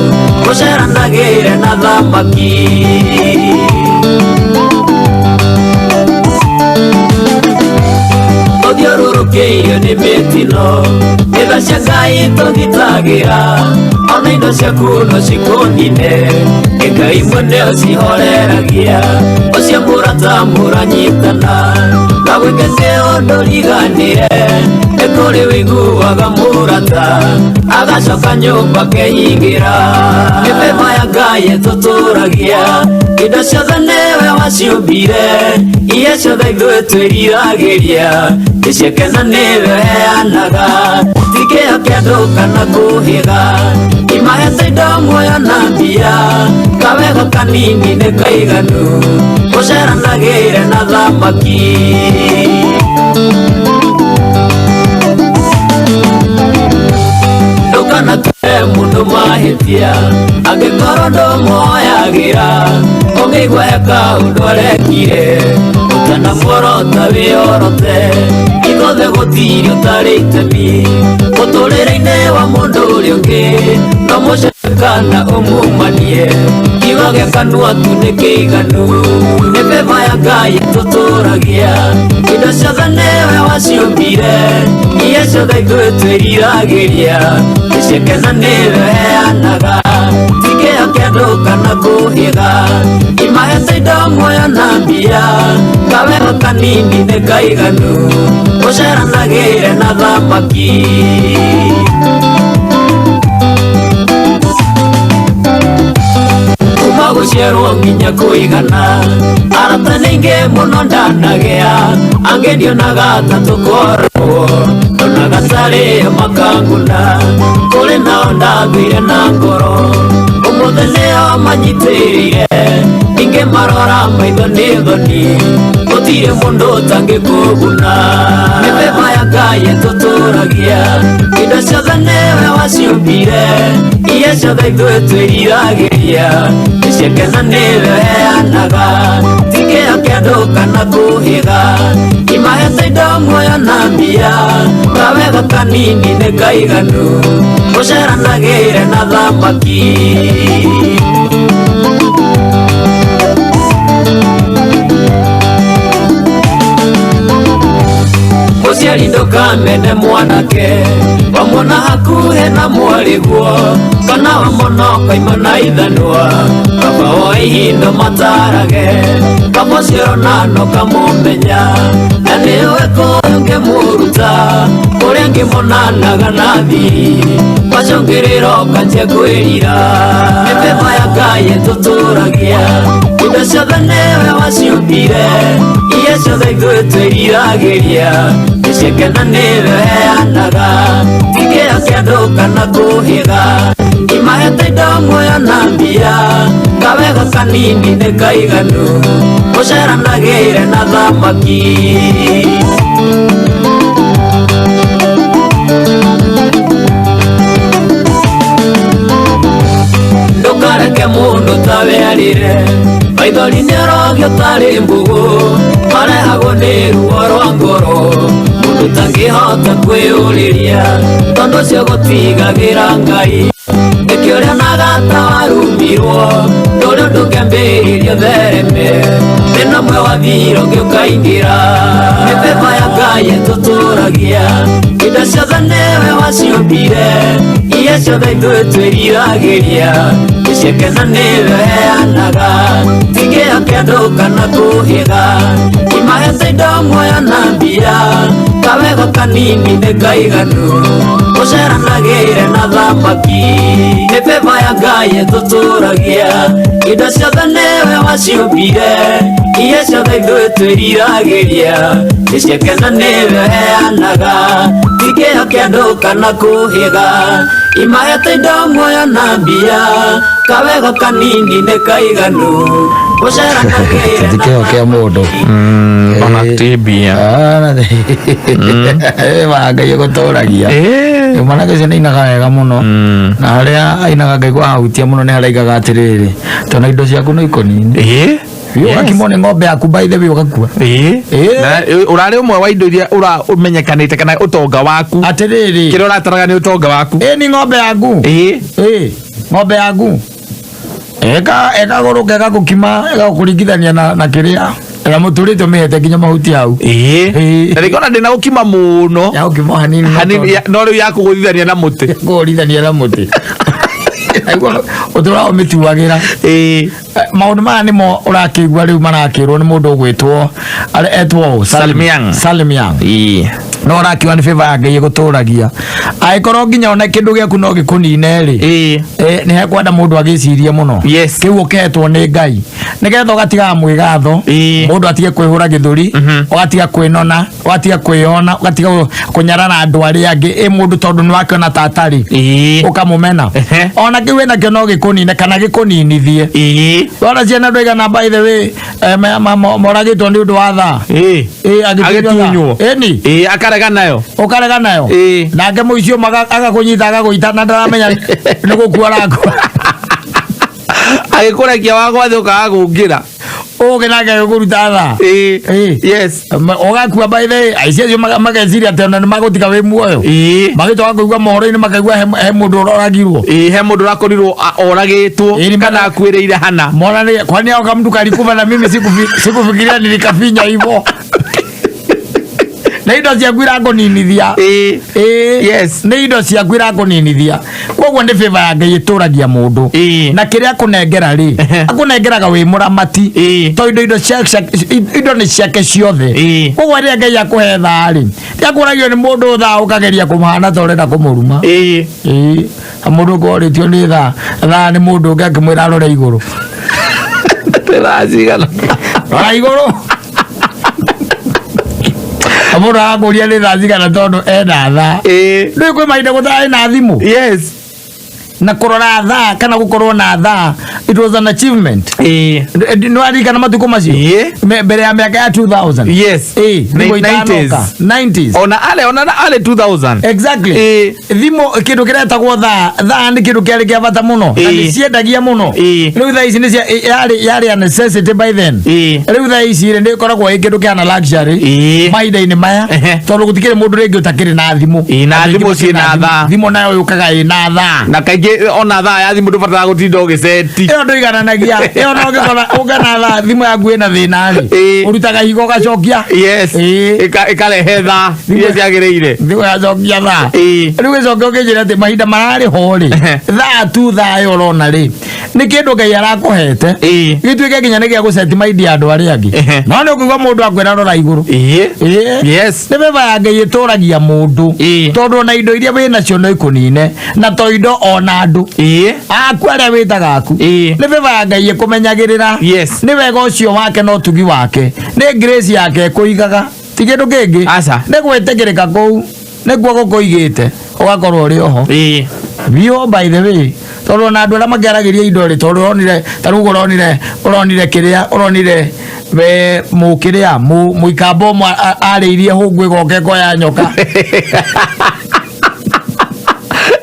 S13: gũceranagĩre na thamaki. Tũthiũrũrũkĩirio nĩ mĩtino nĩ tha cia Ngai tũgitagĩra ona indo ciaku no cikũnine nĩ Ngai mwene ũcihoreragia ũcio mũrata mũranyitana na gwĩkĩte ũndũ riganĩre nĩ kũrĩ wĩiguaga mũrata agacoka nyũmba akehingĩra nĩ mĩba ya Ngai ĩtũtũragia indo ciothe nĩwe waciũmbire iria ciothe ithuĩ twĩriragĩria nĩciakena nĩwe ũheanaga ti kĩo kĩa andũ kana kũhĩga imahete indo muoyo na mbia kawego kanini nĩ kaiganu gũceranagĩre na thamaki. Ndũkanatue mũndũ mahĩtia angĩkorwo ndũmuoyagĩra ũngĩigua he kaũndũ arekire ũtanamuorota wĩorote ithuothe gũtirĩ ũtarĩ itemi mũtũrĩre-inĩ wa mũndũ ũrĩa ũngĩ no mũceke kana ũmumanie kiugo gĩa kanua tu nĩ kĩiganu nĩ mĩba ya Ngai ĩtũtũragia indo ciothe nĩwe waciũmbire iria ciothe ithuĩ twĩriragĩria nĩciakena nĩwe ũheanaga ti kĩo kĩa andũ kana kũhĩga imahete indo muoyo na mbia kawego kanini nĩ kaiganu gũceranagĩre na thamaki. Kuma gũciarwo nginya kũigana arata nĩ aingĩ mũno ndanagĩa angĩ ndionaga ta tũkorwo ndonaga tarĩ o makanguna kũrĩ nao ndathire na ngoro ũmũthĩ nĩo manyitĩrĩire ningĩ marora maitho nĩ thoni gũtirĩ mũndũ ũtangĩkũguna nĩ mĩba ya Ngai ĩtũtũragia indo ciothe nĩwe waciũmbire Iria ciothe ithuĩ twĩriragĩria nĩciakena nĩwe heanaga tikĩo kĩa andũ kana kũhĩga imahete indo muoyo na mbia kawega kanini nĩ kaiganu ũceranagĩre na thamaki. Mũciari ndũkamene mwanake wamwona hakuhĩ na mwarĩguo kana wamwona ũkaima na ithanua kaba woe ihinda matarage kaba ũcio ũrona no kamũmenya na nĩũĩ kũrĩa ũngĩmũruta kũrĩa ngĩmonanaga na thiri wacũngĩrĩra ũkanjia kwĩrira. Nĩ favor ya Ngai ĩtũtũragia indo ciothe nĩwe waciũmbire iria ciothe ithuĩ twĩriragĩria nĩciakena nĩwe heanaga tikĩo kĩa andũ kana kũhĩga imahete indo muoyo na mbia kawega kanini nĩ kaiganu ũceranagĩre na thamaki. Ndũkareke mũndũ tawe arĩre maithori nĩarogio tarĩ mbũgũ marehagwo nĩ ruo rwa ngoro mũndũ tangĩhota kwĩyũrĩria tondũ ũcio gũtigagĩra Ngai nĩkĩo ũrĩonaga ta warumirwo ndũrĩ ũndũ ũngĩambĩrĩria ũthereme thĩna ũmwe wathira ũngĩ ũkaingĩra. Nĩ favor ya Ngai ĩtũtũragia indo ciothe nĩwe waciũmbire iria ciothe ithuĩ twĩriragĩria nĩciakena nĩwe heanaga tikĩo kĩa andũ kana kũhĩga imahete indo muoyo na mbia kawega kanini nĩ kaiganu ũceranagĩre na thamaki. Nĩ favor ya Ngai ĩtũtũragia indo ciothe nĩwe waciũmbire iria ciothe ithuĩ twĩriragĩria nĩciakena nĩwe heanaga tikĩo kĩa andũ kana kũhĩga imahete indo muoyo na mbia kawega kanini nĩ kaiganu ũceranagĩre na
S9: Tikĩo kĩa mũndũ
S5: ona ti mbia
S9: wa Ngai ĩgũtũragia mwanake ũcio nĩ ainaga wega mũno na harĩa ainaga Ngai kwahutia mũno nĩ haraigaga atĩrĩrĩ tondũ indo ciaku no ikũnini ũgakimwo nĩ ng'ombe yaku by the way ũgakua.
S5: Ũrarĩ ũmwe wa indo iria ũmenyekanĩte kana ũtonga waku
S9: atĩrĩrĩ
S5: kĩrĩa ũrataraga nĩ ũtonga waku
S9: ĩ ni ng'ombe yaku ĩ ng'ombe yaku ĩkagũrũka ĩgagũkima ĩgagũkũringithania na kĩrĩa ĩrĩa mũtũrĩte ũmĩhete nginya mahuti hau.
S5: Na rĩngĩ ona ndĩna gũkima mũno
S9: ya gũkima hanini
S5: no rĩu yakũgũthithania na mũtĩ
S9: kũgũrithania na mũtĩ ũtũraga ũmĩtuagĩra. Maũndũ maya nĩmo ũrakĩigua rĩu marakĩrwo nĩ mũndũ ũgwĩtwo etwo ũ? Salim Young. No ũrakiuga nĩ favor ya Ngai ĩgũtũragia angĩkorwo nginya ona kĩndũ gĩaku no gĩkũnine rĩ nĩ hekwenda mũndũ agĩcirie mũno kĩu ũkehetwo nĩ Ngai nĩgetha ũgatigaga mwĩgatho mũndũ atige kwĩhũra gĩthũri ũgatiga kwĩnona ũgatiga kwĩyona ũgatiga kũnyarara andũ arĩa angĩ ĩ mũndũ tondũ nĩ wakĩona ta atarĩ ũkamũmena ona kĩu wĩnakĩo no gĩkũnine kana gĩkũninithie. Wona ciana ndũigana by the way moragĩtwo nĩ ũndũ wa thaa
S5: agĩtunywo
S9: ĩni
S5: akarega nayo
S9: ũkarega nayo nake mũici ũmwe agakũnyita agagũita na ndaramenya nĩ gũkua arakua
S5: agĩkũrekia wagwa thĩ ũkaga kũngĩra
S9: ũgĩ nake agĩkũruta thaa.
S5: Yes
S9: ũgakua by the way aici acio mageciria atĩ ona nĩ magũtiga wĩ muoyo magĩcoka kũigua mohoro-inĩ makaigua he mũndũ ũroragirwo
S5: he mũndũ ũrakorirwo oragĩtwo kana akuĩrĩire hana
S9: mona ni kwani hao kama mtu kalikufa na mimi sikufikiria nilikafinya hivyo na indo ciaku irakũninithia.
S5: Yes
S9: nĩ indo ciaku irakũninithia koguo nĩ favor ya Ngai ĩtũragia mũndũ na kĩrĩa akũnengera rĩ akũnengeraga wĩ mũramati tondũ indo nĩ ciake ciothe koguo rĩrĩa Ngai akũhe thaa rĩ tiakũragio nĩ mũndũ thaa ũkageria kũmũhana ta ũrenda kũmũruma. Mũndũ ũkorĩtio nĩ thaa thaa nĩ mũndũ ũngĩ akĩmwĩra arore igũrũ
S5: thaa cigana
S9: rora igũrũ mũndũ arakũria nĩ thaa cigana tondũ ena thaa. Rĩu kwĩ mahinda gũtarĩ na thimũ.
S5: Yes.
S9: Na kũrora thaa kana gũkorwo na thaa, it was an achievement. Nĩ waririkana matukũ macio? Mbere ya mĩaka ya 2000.
S5: Yes.
S9: Thimũ itanoka. 90s.
S5: Ona ale ona na ale 2000.
S9: Exactly. Thimũ, kĩndũ kĩretagwo thaa, thaa nĩ kĩndũ kĩarĩ kĩa bata mũno na nĩ ciendagia mũno. Rĩu thaa ici nĩ cia yarĩ a necessity by then. Rĩu thaa ici rĩ, nĩ ĩkoragwo ĩ kĩndũ kĩhana luxury mahinda-inĩ maya, tondũ gũtikĩrĩ mũndũ rĩngĩ ũtakĩrĩ na thimũ.
S5: Na
S9: Andũ aingĩ
S5: thimũ
S9: makĩrĩ
S5: ciĩna thaa.
S9: Thimũ nayo yũkaga ĩna thaa.
S5: Na kaingĩ ona thaa ya thimũ ndũbataraga gũtinda ũgĩceti.
S9: Ĩyo ndũigananagia. Ĩyo no ũngĩkora ũngĩona thaa thimũ yaku ĩna thĩna rĩ, ũrutaga higo ũgacokia.
S5: Yes. Ĩkarehe thaa iria ciagĩrĩire.
S9: Thimũ yacokia thaa. Rĩu gĩcoke ũkĩnjĩra atĩ mahinda mararĩ ho rĩ, thaa tu, thaa ĩyo ũrona rĩ, nĩ kĩndũ Ngai arakũhete gĩtuĩke nginya nĩ gĩa gũceti maindi ya andũ arĩa angĩ, no nĩ ũkũigua mũndũ akwĩra rora igũrũ.
S5: Yes.
S9: Nĩ beba ya Ngai ĩtũragia mũndũ, tondũ ona indo iria wĩ nacio no ikũnine, na to indo, ona andũ aku arĩa wĩtaga aku. Nĩ beba ya Ngai ĩkũmenyagĩrĩra. Nĩ wega ũcio wake na ũtugi wake, nĩ grace yake ĩkũigaga, ti kĩndũ kĩngĩ. Nĩ gwĩtĩkĩrĩka kũu nĩkuo gũkũigĩte ũgakorwo ũrĩ oho biũ. By the way, tondũ ona andũ arĩa makĩaragĩria indo rĩ, tondũ ũronire ta rĩu ũronire kĩrĩa ũronire we mũkĩrĩa mũikamba ũmwe arĩirie hũngũ ĩgoka ĩkoya nyoka.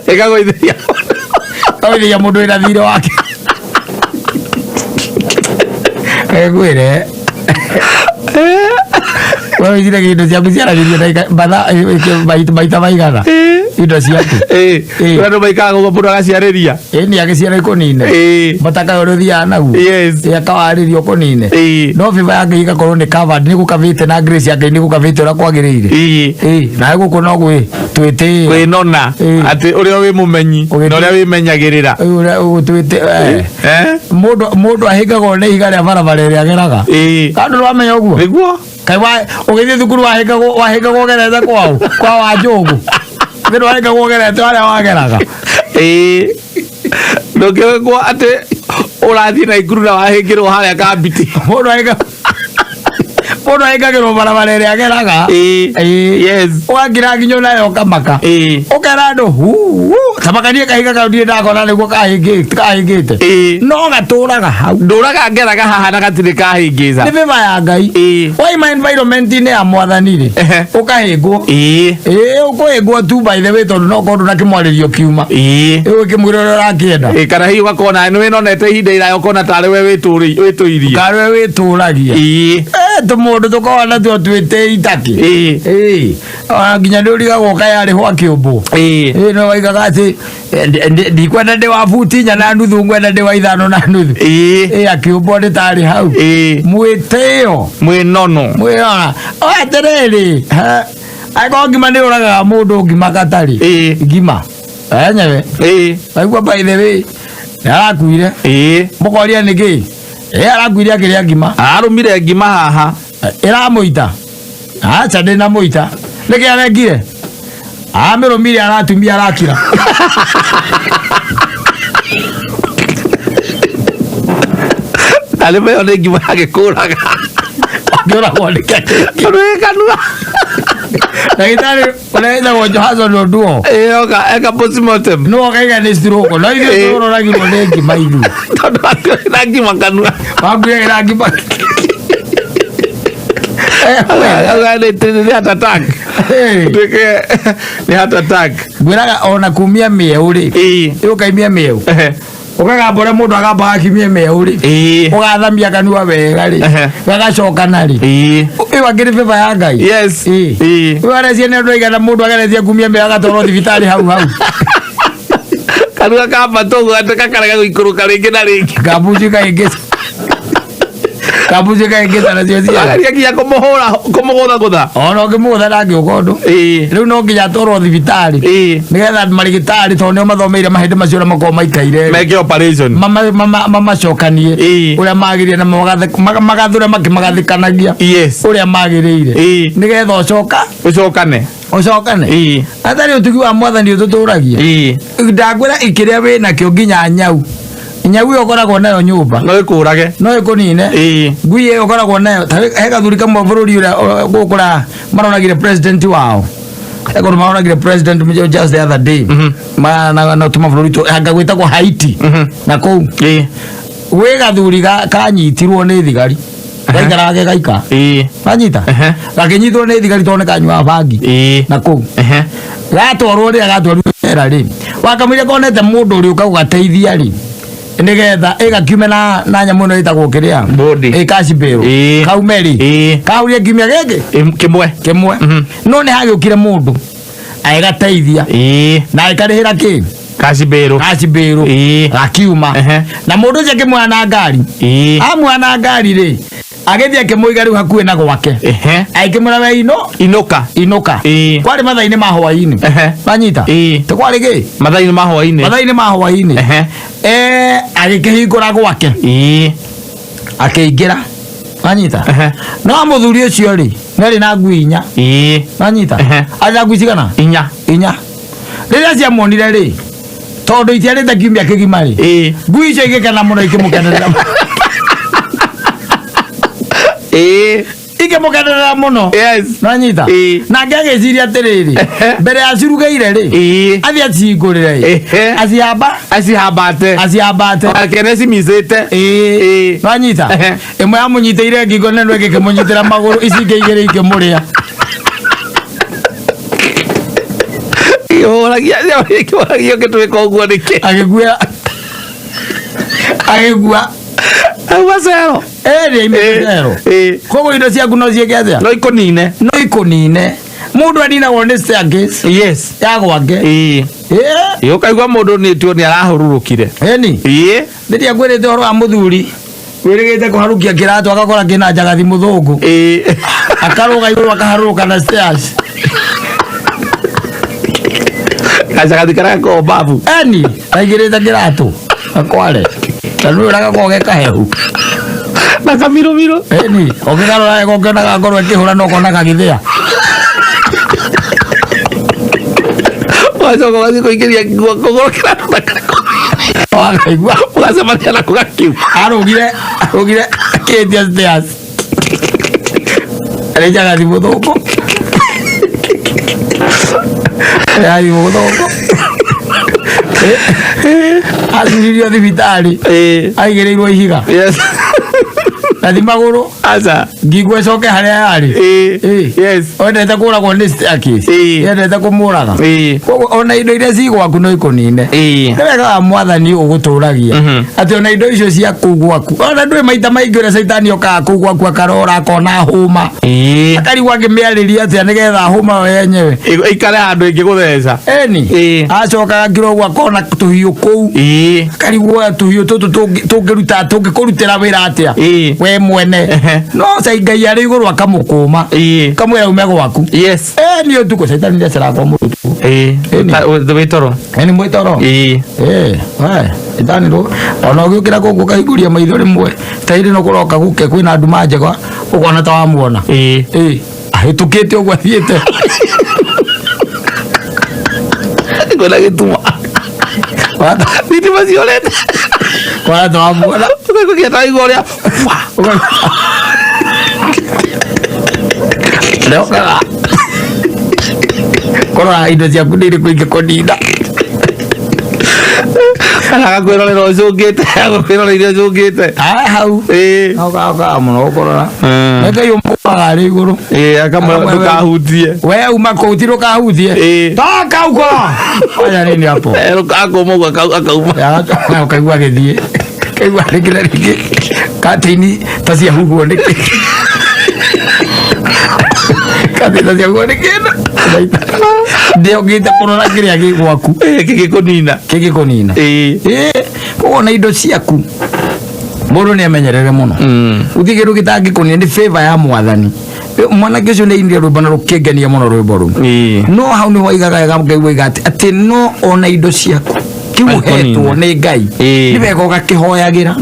S5: Ĩkagũithĩria.
S9: Ĩkagũithĩria mũndũ wĩna thirĩ wake. Ngwĩre we wĩigire indo ciaku ciaragĩrio ndagĩka mathaa maita maigana indo ciaku?
S5: Andũ maikaraga ũguo, mũndũ agaciarĩria.
S9: Ĩni agĩciara ikũnine mũtaka ũrĩa ũthiaga naguo akawarĩria ũkũnine, no favor ya Ngai ĩgakorwo nĩ covered, nĩ gũkavĩte na grace ya Ngai nĩ gũkavĩte ũrĩa kwagĩrĩire. Nawe gũkũ no gwĩ twĩtĩĩra.
S5: Kwĩnona atĩ ũrĩa wĩ mũmenyi na ũrĩa wĩmenyagĩrĩra.
S9: Ũrĩa ũgũtwĩte mũndũ ahĩngagwo nĩ ihiga rĩa barabara ĩrĩa ageraga. Andũ nĩwamenya ũguo?
S5: Nĩguo.
S9: Kaĩ ũgĩthiĩ thukuru wahĩngagwo ũgerete kwao kwa Wanjũgũ? Nĩ wahĩngagwo ũgerete harĩa wageraga?
S5: Ĩĩ, ndũngĩgwo atĩ ũrathiĩ na ikuru na wahĩngĩrwo harĩa kambiti.
S9: Mũndũ ahĩngagĩrwo barabara ĩrĩa ageraga.
S5: Yes.
S9: Ũgakira nginya nayo ũkamaka, ũkera andũ huu tamakanie kahinga kau ndirĩ ndakona nĩguo kahĩngĩte, no gatũraga hau.
S5: Ndũraga ngeraga haha na gatirĩ kahĩngĩca.
S9: Nĩ favor ya Ngai. Waima environment-inĩ ya mwathani rĩ, ũkahĩngwo. Ĩĩ, ũkũhĩngwo tu by the way, tondũ no korwo ndũnakĩmwarĩrio kiuma ũgĩkĩmwĩra ũrĩa ũrakĩenda.
S5: Ĩ, kana hihi ũgakona nĩ wĩnonete ihinda iraya, ũkona tarĩ we wĩtũirie.
S9: Karĩ we wĩtũragia. Tũmũndũ tũkoragwo natuo twĩtĩi takĩ. Ona nginya nĩ ũrigagwo kaĩ arĩ hwa kĩũmbũ. Ĩĩ, no waigaga atĩ ndikwenda ndĩ wa buti 4.5, ngwenda ndĩ wa 5.5. Ĩĩ, akĩũmbwo nĩ tarĩ hau mwĩtĩo.
S5: Mwĩnono.
S9: Mwĩnona o atĩrĩrĩ, angĩkorwo ngima nĩ ũragaga mũndũ, ngima gatarĩ ngima enyewe waigua. By the way, nĩ arakuire. Mũkoria nĩkĩ? Ĩ, arakuire akĩrĩa ngima.
S5: Arũmire ngima haha.
S9: Ĩramũita aca, ndĩ na mũita nĩkĩ arengire amĩrũmire, aratumia arakira.
S5: Arĩ ĩyo nĩ ngima yagĩkũraga.
S9: Angĩũragwo nĩ
S5: Tondũ ĩ kanua.
S9: Ndagĩtarĩ ũrĩa wĩtagwo Johnson Oduo.
S5: Ĩ, oka eka postmortem.
S9: Nĩwe ũkaiga nĩ stroke, no ithuĩ tũroragirwo nĩ ngima ithuĩ.
S5: Tondũ akuire na ngima kanua.
S9: Wakuire na ngima.
S5: Auga nĩ heart attack. Tuĩke nĩ heart attack.
S9: Ngwĩraga ona kumia mĩeũ rĩ, ũkaimia mĩeũ, ũkagamba ũrĩa mũndũ agamba akimie mĩeũ rĩ, ũgathamia kanua wega rĩ, gagacokana rĩ, ĩyo angĩrĩ favor ya Ngai.
S5: Yes.
S9: Ĩyo arecia nĩ andũ aigana mũndũ ageretie kumia mĩeũ agatwarwo thibitarĩ hau hau.
S5: Kanua kambata ũguo atĩ gakarega gũikũrũka rĩngĩ na rĩngĩ.
S9: Kambuci kaingĩ, kambuci kaingĩ nacio ciana.
S5: Ageria nginya kũmũhũra, kũmũgũthagũtha.
S9: Ona ũngĩmũgũtha ndangĩũka ũndũ. Rĩu no nginya atwarwo thibitarĩ nĩgetha marĩgĩtarĩ, tondũ nĩo mathomeire mahĩndĩ macio ũrĩa makoragwo maikaire,
S5: meke operation.
S9: Mamacokanie ũrĩa magĩrĩire na magathũre makĩmagathĩkanagia ũrĩa magĩrĩire nĩgetha ũcoka
S5: ũcokane.
S9: Ũcokane. Atarĩ ũtugi wa mwathani ũtũtũragia, ndakwĩra ikĩrĩa wĩ nakĩo nginya nyau, nyau ĩyo ũkoragwo nayo nyũmba
S5: no ĩkũrage.
S9: No ĩkũnine. Ngui ĩyo ũkoragwo nayo, ta he gathuri kamwe bũrũri ũrĩa gũkũra maroragire president wao. Eko maroragire president mjo just the other day. Ma na na tuma bũrũri tu anga gwĩtagwo Haiti. Na kũu. Gwĩ gathuri kanyitirwo nĩ thigari. Gaikaraga ge gaika. Kanyita. Gakĩnyitwo nĩ thigari tondũ nĩ kanyuaga bangi. Na kũu. Gatwarwo rĩrĩa gatwarirwo jera rĩ. Wakamũira konete mũndũ ũrĩa ũka gũgateithia rĩ. Nĩgetha ĩgakiume na nyamũ ĩno ĩtagwo kĩrĩa ĩ cash bail kaume rĩ kaurie kiumia gĩkĩ
S5: kĩmwe
S9: kĩmwe no nĩ hagĩũkire mũndũ agĩgateithia na agĩkarĩhĩra kĩ
S5: cash bail
S9: cash bail gakiuma na mũndũ ũcio akĩmuoya na ngari amuoya na ngari rĩ agĩthiĩ akĩmũiga rĩu hakuhĩ na gwake agĩkĩmwĩra we ino
S5: inũka
S9: inũka kwarĩ mathaa-inĩ ma hwaĩ-inĩ manyita tĩ kwarĩ kĩ
S5: mathaa-inĩ ma hwaĩ-inĩ
S9: mathaa-inĩ ma hwaĩ-inĩ agĩkĩhingũra gwake akĩingĩra manyita no mũthuri ũcio rĩ nĩarĩ na ngui inya manyita arĩ na ngui cigana
S5: inya
S9: inya rĩrĩa ciamuonire rĩ tondũ itiarĩte kiumia kĩgima rĩ ngui icio igĩkena mũno ikĩmũkenerera ikĩmũkenerera mũno nanyita nake agĩciria atĩrĩrĩ mbere acirugĩire rĩ athiĩ acihingũrĩre ĩ acihamba
S5: acihambate
S9: acihambate
S5: akene cimicĩte
S9: nanyita ĩmwe yamũnyitĩire ngingo na ĩno ĩngĩ ĩkĩmũnyitĩra magũrũ ici ingĩ igĩrĩ ikĩmũrĩa
S5: Ikĩhũragia ũngĩtwĩka ũguo nĩkĩ
S9: agĩkua agĩkua
S5: auma cero
S9: ĩrĩ aimĩte cero koguo indo ciaku no ciĩke atĩa
S5: no ikũnine
S9: no ikũnine mũndũ aninagwo nĩ staircase
S5: yes
S9: ya gwake
S5: ĩĩ ũkaigua mũndũ nĩ nĩ arahũrũrũkire
S9: ĩni rĩrĩa ngwĩrĩte ũhoro wa mũthuri wĩrĩgĩte kũharũkia kĩratũ agakora kĩna njagathi mũthũngũ akarũga igũrũ akaharũrũka na stairs
S5: gacagathi karĩa gakoragwo babu
S9: eni aigĩrĩte kĩratũ akware na nĩ ũrĩa gakoragwo ge kahehu
S5: na kamirũmirũ
S9: eni ũkĩgarũra wega ũkĩonaga ngorwo ĩkĩhũra no ũkona gagĩthĩa
S5: ũgacoka ũgathiĩ kũingĩria kũgũrũ kĩratũ na
S9: wakaigua
S5: ũgacemania nako gakiuma
S9: arũgire arũgire akĩtia stairs arĩ njagathi mũthũngũ njagathi mũthũngũ acuririo thibitarĩ aigĩrĩirwo ihiga nathi magũrũ
S5: aca
S9: ngingo ĩcoke harĩa yarĩ wendete kũragwo nĩ staircase yendete kũmũraga koguo ona indo iria ci gwaku no ikũnine nĩ wega wa mwathani ũgũtũragia atĩ ona indo icio cia kũu gwaku ona ndũĩ maita maingĩ ũrĩa caitani okaga kũu gwaku akarora akona hũma akarigwo angĩmĩarĩria atĩa nĩgetha hũma yo yenyewe
S5: ĩikare handũ ĩngĩgũtheca
S9: eni acokaga akira ũguo akona tũhiũ kũu akarigwo tũhiũ tũtũ tũngĩruta tũngĩkũrutĩra wĩra atĩa we mwene no cai ngai arĩ igũrũ akamũkũma kamwĩra ume gwaku eni ũtukũ caitani nĩaceraga kwa mũndũ ũtukũ
S5: wĩ toro
S9: eni mwĩ toro caitani rũ ona ũgĩũkĩra gũkũ ũkahingũria maitho rĩmwe ta hĩndĩ ĩno kũroka gũke kwĩna nduma njega ũkona ta wamuona ahĩtũkĩte ũguo athiĩte
S5: kwĩna gĩtuma thitima ciorete
S9: kwana ta wamuona
S5: ũkaigua ta igua ũrĩa
S9: ndokaga kũrora indo ciaku nĩ irĩkũ ingĩkũnina
S5: kana agakwĩrorera ũcũngĩte agakwĩroreire ũcũngĩte
S9: hau okaga mũno gũkũrora nĩ ngai ũmũkaga arĩ igũrũ
S5: akamwĩra ndũkahutie
S9: we uma kũu ti ndũkahutie toka huko fanya nini hapo
S5: akũma ũguo akauma
S9: ũkaigua agĩthiĩ kaigua rĩngĩ na rĩngĩ katĩini ta ciahuhwo nĩkĩ katĩini ta ciahuhwo nĩ kĩndũ ndĩokĩte kũrora kĩrĩa gĩ gwaku
S5: kĩngĩkũnina
S9: kĩngĩkũnina koguo na indo ciaku mũndũ nĩ amenyerere mũno gũtirĩ kĩndũ gĩtangĩkũnina nĩ favor ya mwathani mwanake ũcio nĩ ainire rwĩmbo na rũkĩngenia mũno rwĩmbo rũu no hau nĩho aigaga wega Ngai waiga atĩ atĩ no ona indo ciaku kiu ũhetwo nĩ Ngai nĩ wega ũgakĩhoyagĩra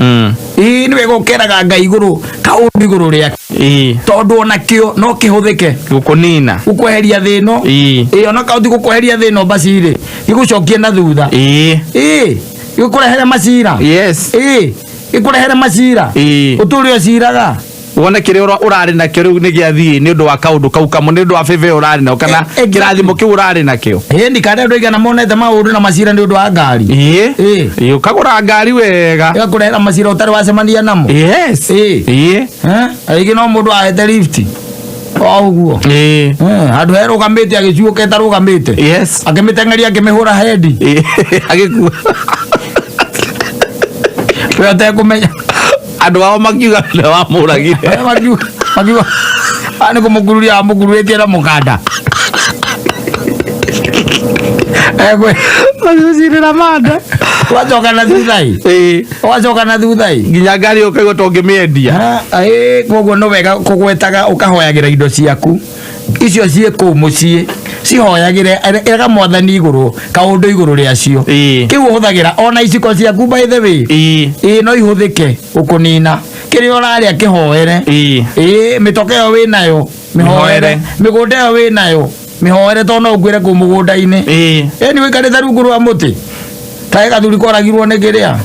S9: ĩĩ nĩ wega ũkeraga Ngai igũrũ kaũndũ igũrũ rĩake tondũ ona kĩo no kĩhũthĩke
S5: gũkũnina
S9: gũkweheria thĩno ĩĩ ona kaũti gũkweheria thĩno basi rĩ gĩgũcokie na thutha ĩĩ gĩkũrehere macira
S5: yes
S9: ĩĩ gĩkũrehere macira ũtũre ũciraga
S5: Wone kĩrĩa ũrarĩ nakĩo rĩu nĩ gĩathiĩ nĩ ũndũ wa kaũndũ kau kamwe, nĩ ũndũ wa favor ĩyo ũrarĩ nayo kana kĩrathimo kĩu ũrarĩ nakĩo.
S9: Ĩni kana andũ aigana monete maũndũ na macira nĩ ũndũ wa ngari.
S5: Ĩĩ, ũkagũra ngari wega,
S9: ĩgakũrehera macira ũtarĩ wacemania namo.
S5: Yes. Ĩĩ.
S9: Rĩngĩ no mũndũ ahete lift o ũguo handũ herũgamĩte agĩcuũka ĩtarũgamĩte.
S5: Yes.
S9: Akĩmĩteng'eria, akĩmĩhũra hendi.
S5: Agĩkua.
S9: We ũtekũmenya.
S5: Andũ ao makiuga nĩwe wamũragire.
S9: Makiuga nĩ kũmũkururia amũkururĩtie na mũkanda.
S5: Magĩcirĩra manda.
S9: Wacoka na thutha ĩ. Wacoka na thutha ĩ.
S5: Nginya ngari ũkaigua ta ũngĩmĩendia.
S9: Koguo no wega kũgwetaga, ũkahoyagĩra indo ciaku icio ciĩ kũu mũciĩ, cihoyagĩre, ĩraga mwathani igũrũ kaũndũ igũrũ rĩacio kĩu ũhũthagĩra, ona iciko ciaku, by the way. Ĩĩ, no ihũthĩke gũkũnina. Kĩrĩa ũrarĩa kĩhoere. Ĩĩ, mĩtoka ĩyo wĩnayo mĩhoere, mĩgũnda ĩyo wĩnayo mĩhoere, tondũ no ũkuĩre kũu mũgũnda-inĩ. Ĩni ũikarĩte rungu rwa mũtĩ ta he gathuri koragirwo nĩ kĩrĩa,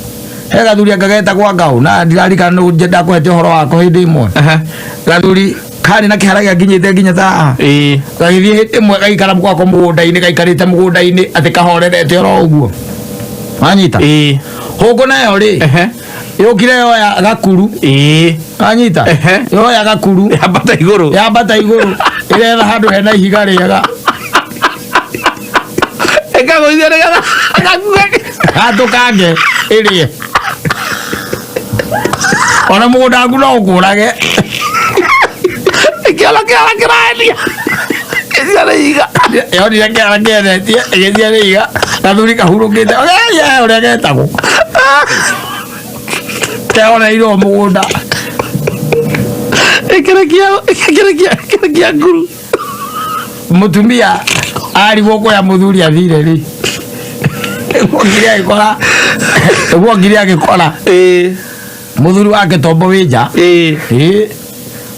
S9: he gathuri anga getagwo ngaũ, na ndirarikana nũ ndakũhete ũhoro wako hĩndĩ ĩmwe. Gathuri karĩ na kĩhara gĩakinyĩte nginya ta haha, gagĩthiĩ hĩndĩ ĩmwe gaikara gwako mũgũnda-inĩ, gaikarĩte mũgũnda-inĩ atĩ kahorerete oro ũguo, wanyita? Hũngũ nayo rĩ, yũkire yoya gakuru, wanyita? Yoya gakuru
S5: yambata igũrũ,
S9: yambata igũrũ, ĩretha handũ hena ihiga rĩega.
S5: Ĩkagũithia nĩgetha gakue.
S9: Gatũkange ĩrĩe. Ona mũgũnda waku no ũkũrage.
S5: Kĩara kĩara kĩraendia kĩciara ihiga.
S9: Yonire kĩara kĩendetie ĩgĩciara ihiga, gathuri kahurũkĩte ũrĩa ũrĩa getagwo keoneirwo mũgũnda.
S5: Ĩkĩrekia ĩkĩrekia ĩkĩrekia nguru.
S9: Mũtumia arigwo kũrĩa mũthuri athire rĩ, nĩguo agĩkora, nĩguo ngiri agĩkora mũthuri wake tombo wĩ nja. Ĩĩ,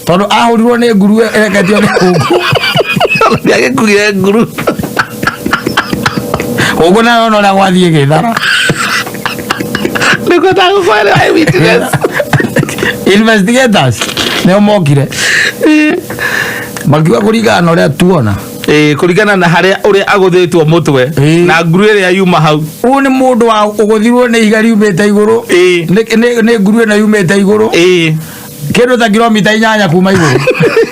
S9: tondũ ahũrirwo nĩ nguru ĩreketio nĩ hũngũ.
S5: Agĩkuire nguru.
S9: Hũngũ nayo ona ũrĩa gwathiĩ gĩthara.
S5: Nĩguo ndagũkwĩra eyewitness.
S9: Investigators nĩo mokire makiuga kũringana na ũrĩa tuona.
S5: Ĩĩ, kũringana na harĩa ũrĩa agũthĩtwo mũtwe na nguru ĩrĩa yuma hau.
S9: Ũyũ nĩ mũndũ wa ũgũthirwo nĩ ihiga riumĩte igũrũ, nĩ nguru ĩno yumĩte igũrũ, kĩndũ ta kilomita 8 kuma igũrũ.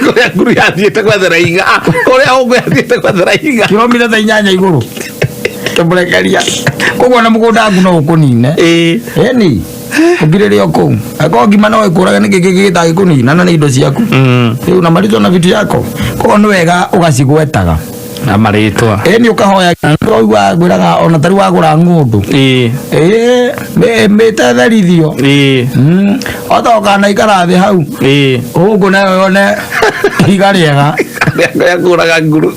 S5: Kũrĩa nguru yathiĩte gwethera ihiga, kũrĩa hũngũ yathiĩte gwethera ihiga.
S9: Kilomita ta 8 igũrũ kĩmũrekeria. Koguo na mũgũnda waku no ũkũnine. Ĩni ũngirĩrĩ o kũu akorwo ngima no ĩkũrage, nĩkĩ kĩngĩ gĩtangĩkũnina na nĩ indo ciaku rĩu na marĩtwa na vitu yako? Koguo nĩ wega ũgacigwetaga
S5: na marĩtwa.
S9: Ĩni ũkahoya ũigua ngwĩraga ona tarĩu wagũra ng'ũndũ, ĩĩ, mĩtetherithio ota ũkanaikara thĩ hau, hũngũ nayo yone ihiga rĩega.
S5: Yakũraga nguru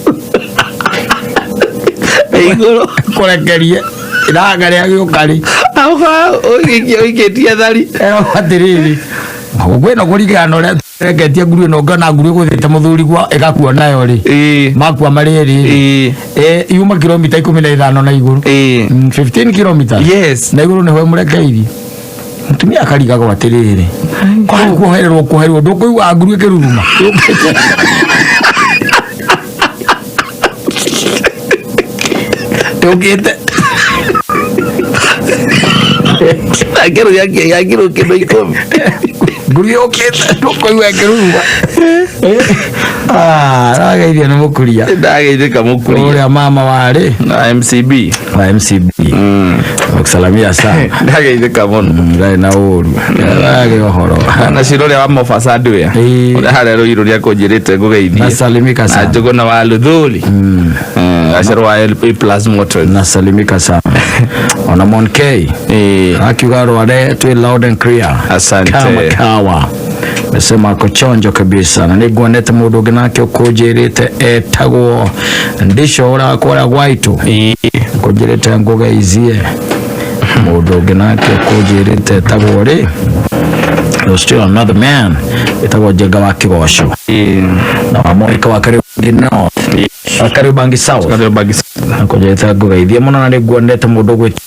S5: igũrũ.
S9: Kũrekerie iranga rĩa gĩũka rĩ.
S5: Ũikĩtie thari.
S9: Atĩrĩrĩ, hũngũ ĩno kũringana na ũrĩa reketie nguru ĩno, ngona nguru ĩgũthĩte mũthuri gwa ĩgakua nayo rĩ, makua marĩ erĩ rĩ, yuma kilomita 15 na igũrũ. 15 kilometers.
S5: Yes.
S9: Na igũrũ nĩho ĩmũrekeirie. Mũtumia akarigagwo atĩrĩrĩ, kwari kuohererwo kuohererwo, ndũkũigua nguru ĩkĩruruma yũkĩte.
S5: Akĩrũ gĩa kĩndũ 10.
S9: Nguru yũkĩte, ndũkũigua ĩkĩruruma. Arageithio nĩ mũkuria.
S5: Ndageithĩka mũkuria.
S9: Ũrĩa mama warĩ
S5: na MCB.
S9: Wa MCB. Nakusalamia sana.
S5: Ndageithĩka mũno.
S9: Ndarĩ na ũru. Aragĩ ũhoro.
S5: Na cira ũrĩa wa Mombasa ndwĩa ũrĩa harĩa rũirũ rĩa kũnjĩrĩte ngũgeithie.
S9: Nasalimika sana.
S5: Na Njũgũna wa Luthuli. Gacero wa LP Plus Motors.
S9: Nasalimika sana. Ona Mon K. Akiuga rware twĩ loud and clear.
S5: Asante.
S9: Kama kawa. Mesema ako chonjo kabisa, na nĩnguonete mũndũ ũngĩ nake ũkũnjĩrĩte etagwo Ndisho ũrĩa kũrĩa gwaitũ kũnjĩrĩte ngũgeithie. Mũndũ ũngĩ nake ũkũnjĩrĩte etagwo rĩ, there's still another man etagwo Njenga wa Kĩgoco na wa Monica wa Kariobangi North, wa Kariobangi South, kũnjĩrĩte ngũgeithie mũno, na nĩnguonete mũndũ ũgwĩtwo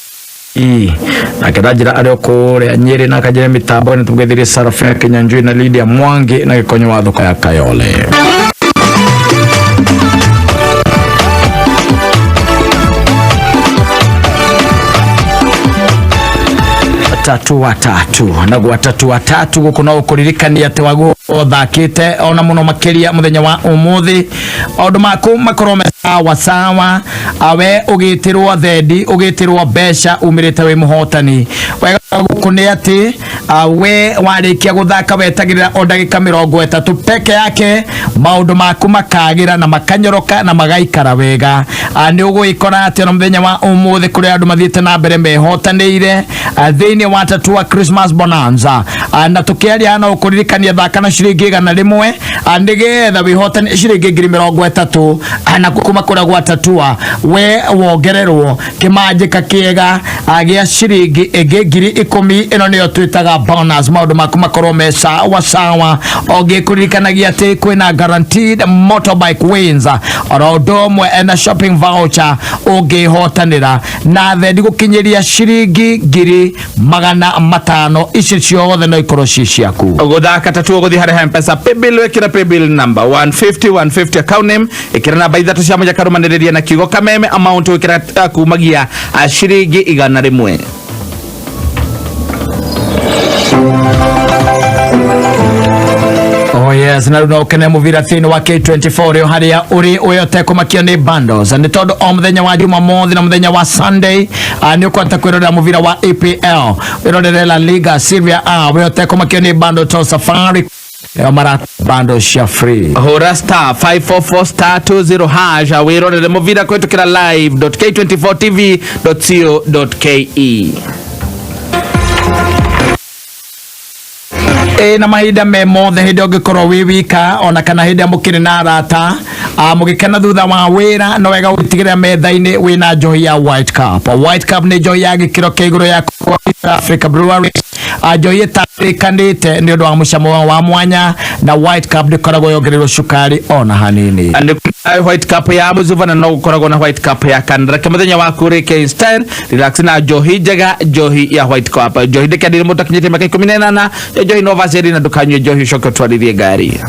S9: Nake ndanjĩra arĩ o kũrĩa Nyĩrĩ na akanjĩra mĩtambo nĩ tũmũgeithirie Sarafina Kinyanjui na Lydia Mwangi na Gĩkonyo wa thoko ya Kayole. Tatu watatu naguo atatu watatu guku no kuririkania ati waguo uthakite ona muno makiria muthenya wa umuthi maundu maku makorwo me sawa sawa, awe ugitirwo thendi ugitirwo mbeca umirite wi muhotani. Wega guku ni ati we warikia guthaka wetagirira o ndagika 30 peke yake maundu maku makagira na makanyoroka na magaikara wega. Ni ugwikora ati ona muthenya wa umuthi kuri andu mathiite na mbere mehotanire thiini wa tatu wa Christmas bonanza, na tukiaria na ukuririkania thaka na ciringi 100 nigetha wihotane ciringi 30,000 na kuma kuria gwa tatua we wongererwo kimanjika kiega gia ciringi ingi 10,000. Ino niyo twitaga bonus. Maundu maku makorwo me sawa sawa. Ongikuririkanagia ati kwina guaranteed motorbike wins oro undu umwe na shopping voucher ungihotanira na thendi gukinyiria ciringi 500,000. Ici ciothe no ikorwo ci ciaku.
S5: Guthaka tatu guthi hari Mpesa paybill wikira paybill number 150 150 account name ikira namba 3 cia moja karumaniriria na kiugo kameme amount wikira kumagia ciringi 100.
S9: Oh yes, na no kene muvira thini wa K24 rio haria uri uyote kumakio ni bundles ni tondu o muthenya wa Jumamothi na muthenya wa Sunday ni ukwata kwirorera muvira wa EPL wirorere La Liga Serie A uyote kumakio ni bundle to Safari leo mara bundle cia free.
S5: Hura star 544 star 20 hash wirorere muvira kwitukira live.k24tv.co.ke.
S9: Na mahinda me mothe hindi ungikorwo wi wika ona kana hindi mukiri na arata mugikena thutha wa wira no wega gutigira metha-ini wina njohi ya White Cup. White Cup ni njohi ya gikiro kia iguru ya Africa Brewery, njohi ĩtarĩkanĩte nĩ ũndũ wa mũcamo wa mwanya, na White Cup ndĩkoragwo yongereirwo cukari ona hanini.
S5: White Cup ya Muzuva na no gukoragwo na White Cup ya Kandra. Muthenya waku rĩke style relax na njohi njega, njohi ya White Cup. Njohi ndĩkendire mũndũ akinyĩtie mĩaka 18, njohi no vaceri na ndũkanyue njohi ũcoke ũtwarithie ngari.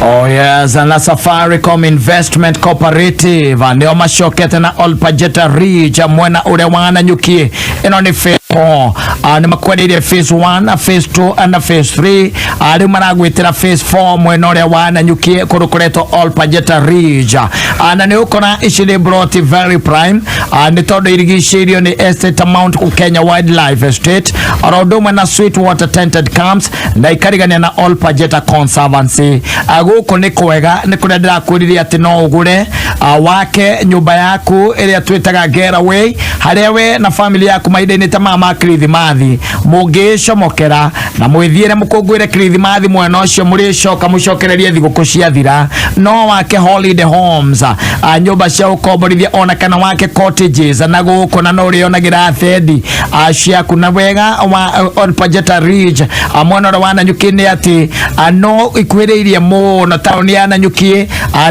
S9: Oh yes, na Safaricom Investment Cooperative nio macokete na Olpajeta Ridge mwena uria wa Nanyuki. Ino ni phase 4, ni makwendeirie phase 1, phase 2 na phase 3. Riu maragwitira phase 4 mwena uria wa Nanyuki kundu kuretwo Olpajeta Ridge, na ni ukora ici ni broti very prime, ni tondu irigicĩirio ni Estate Mount Kenya Wildlife Estate oro ũndũ ũmwe na Sweetwater Tented Camps na ikarigania na Olpajeta Conservancy. Guku ni kwega ni kuria ndirakwiririe ati no ugure wake nyumba yaku iria twitaga getaway, haria we na family yaku mahinda-inĩ ta maya ma Kirithimathi mũngĩcomokera na mwĩthiĩre mũkũngũĩre Kirithimathi mwena ũcio mũrĩcoka mũcokererie thigũkũ ciathira. No wake holiday homes, nyũmba cia gũkomborithia ona kana wake cottages na gũkũ, na no ũrĩonagĩra thendi ciaku. Na wega wa Olpajeta Ridge mwena ũrĩa wa Nanyuki nĩ atĩ no ikuhĩrĩirie mũno taũni ya Nanyuki,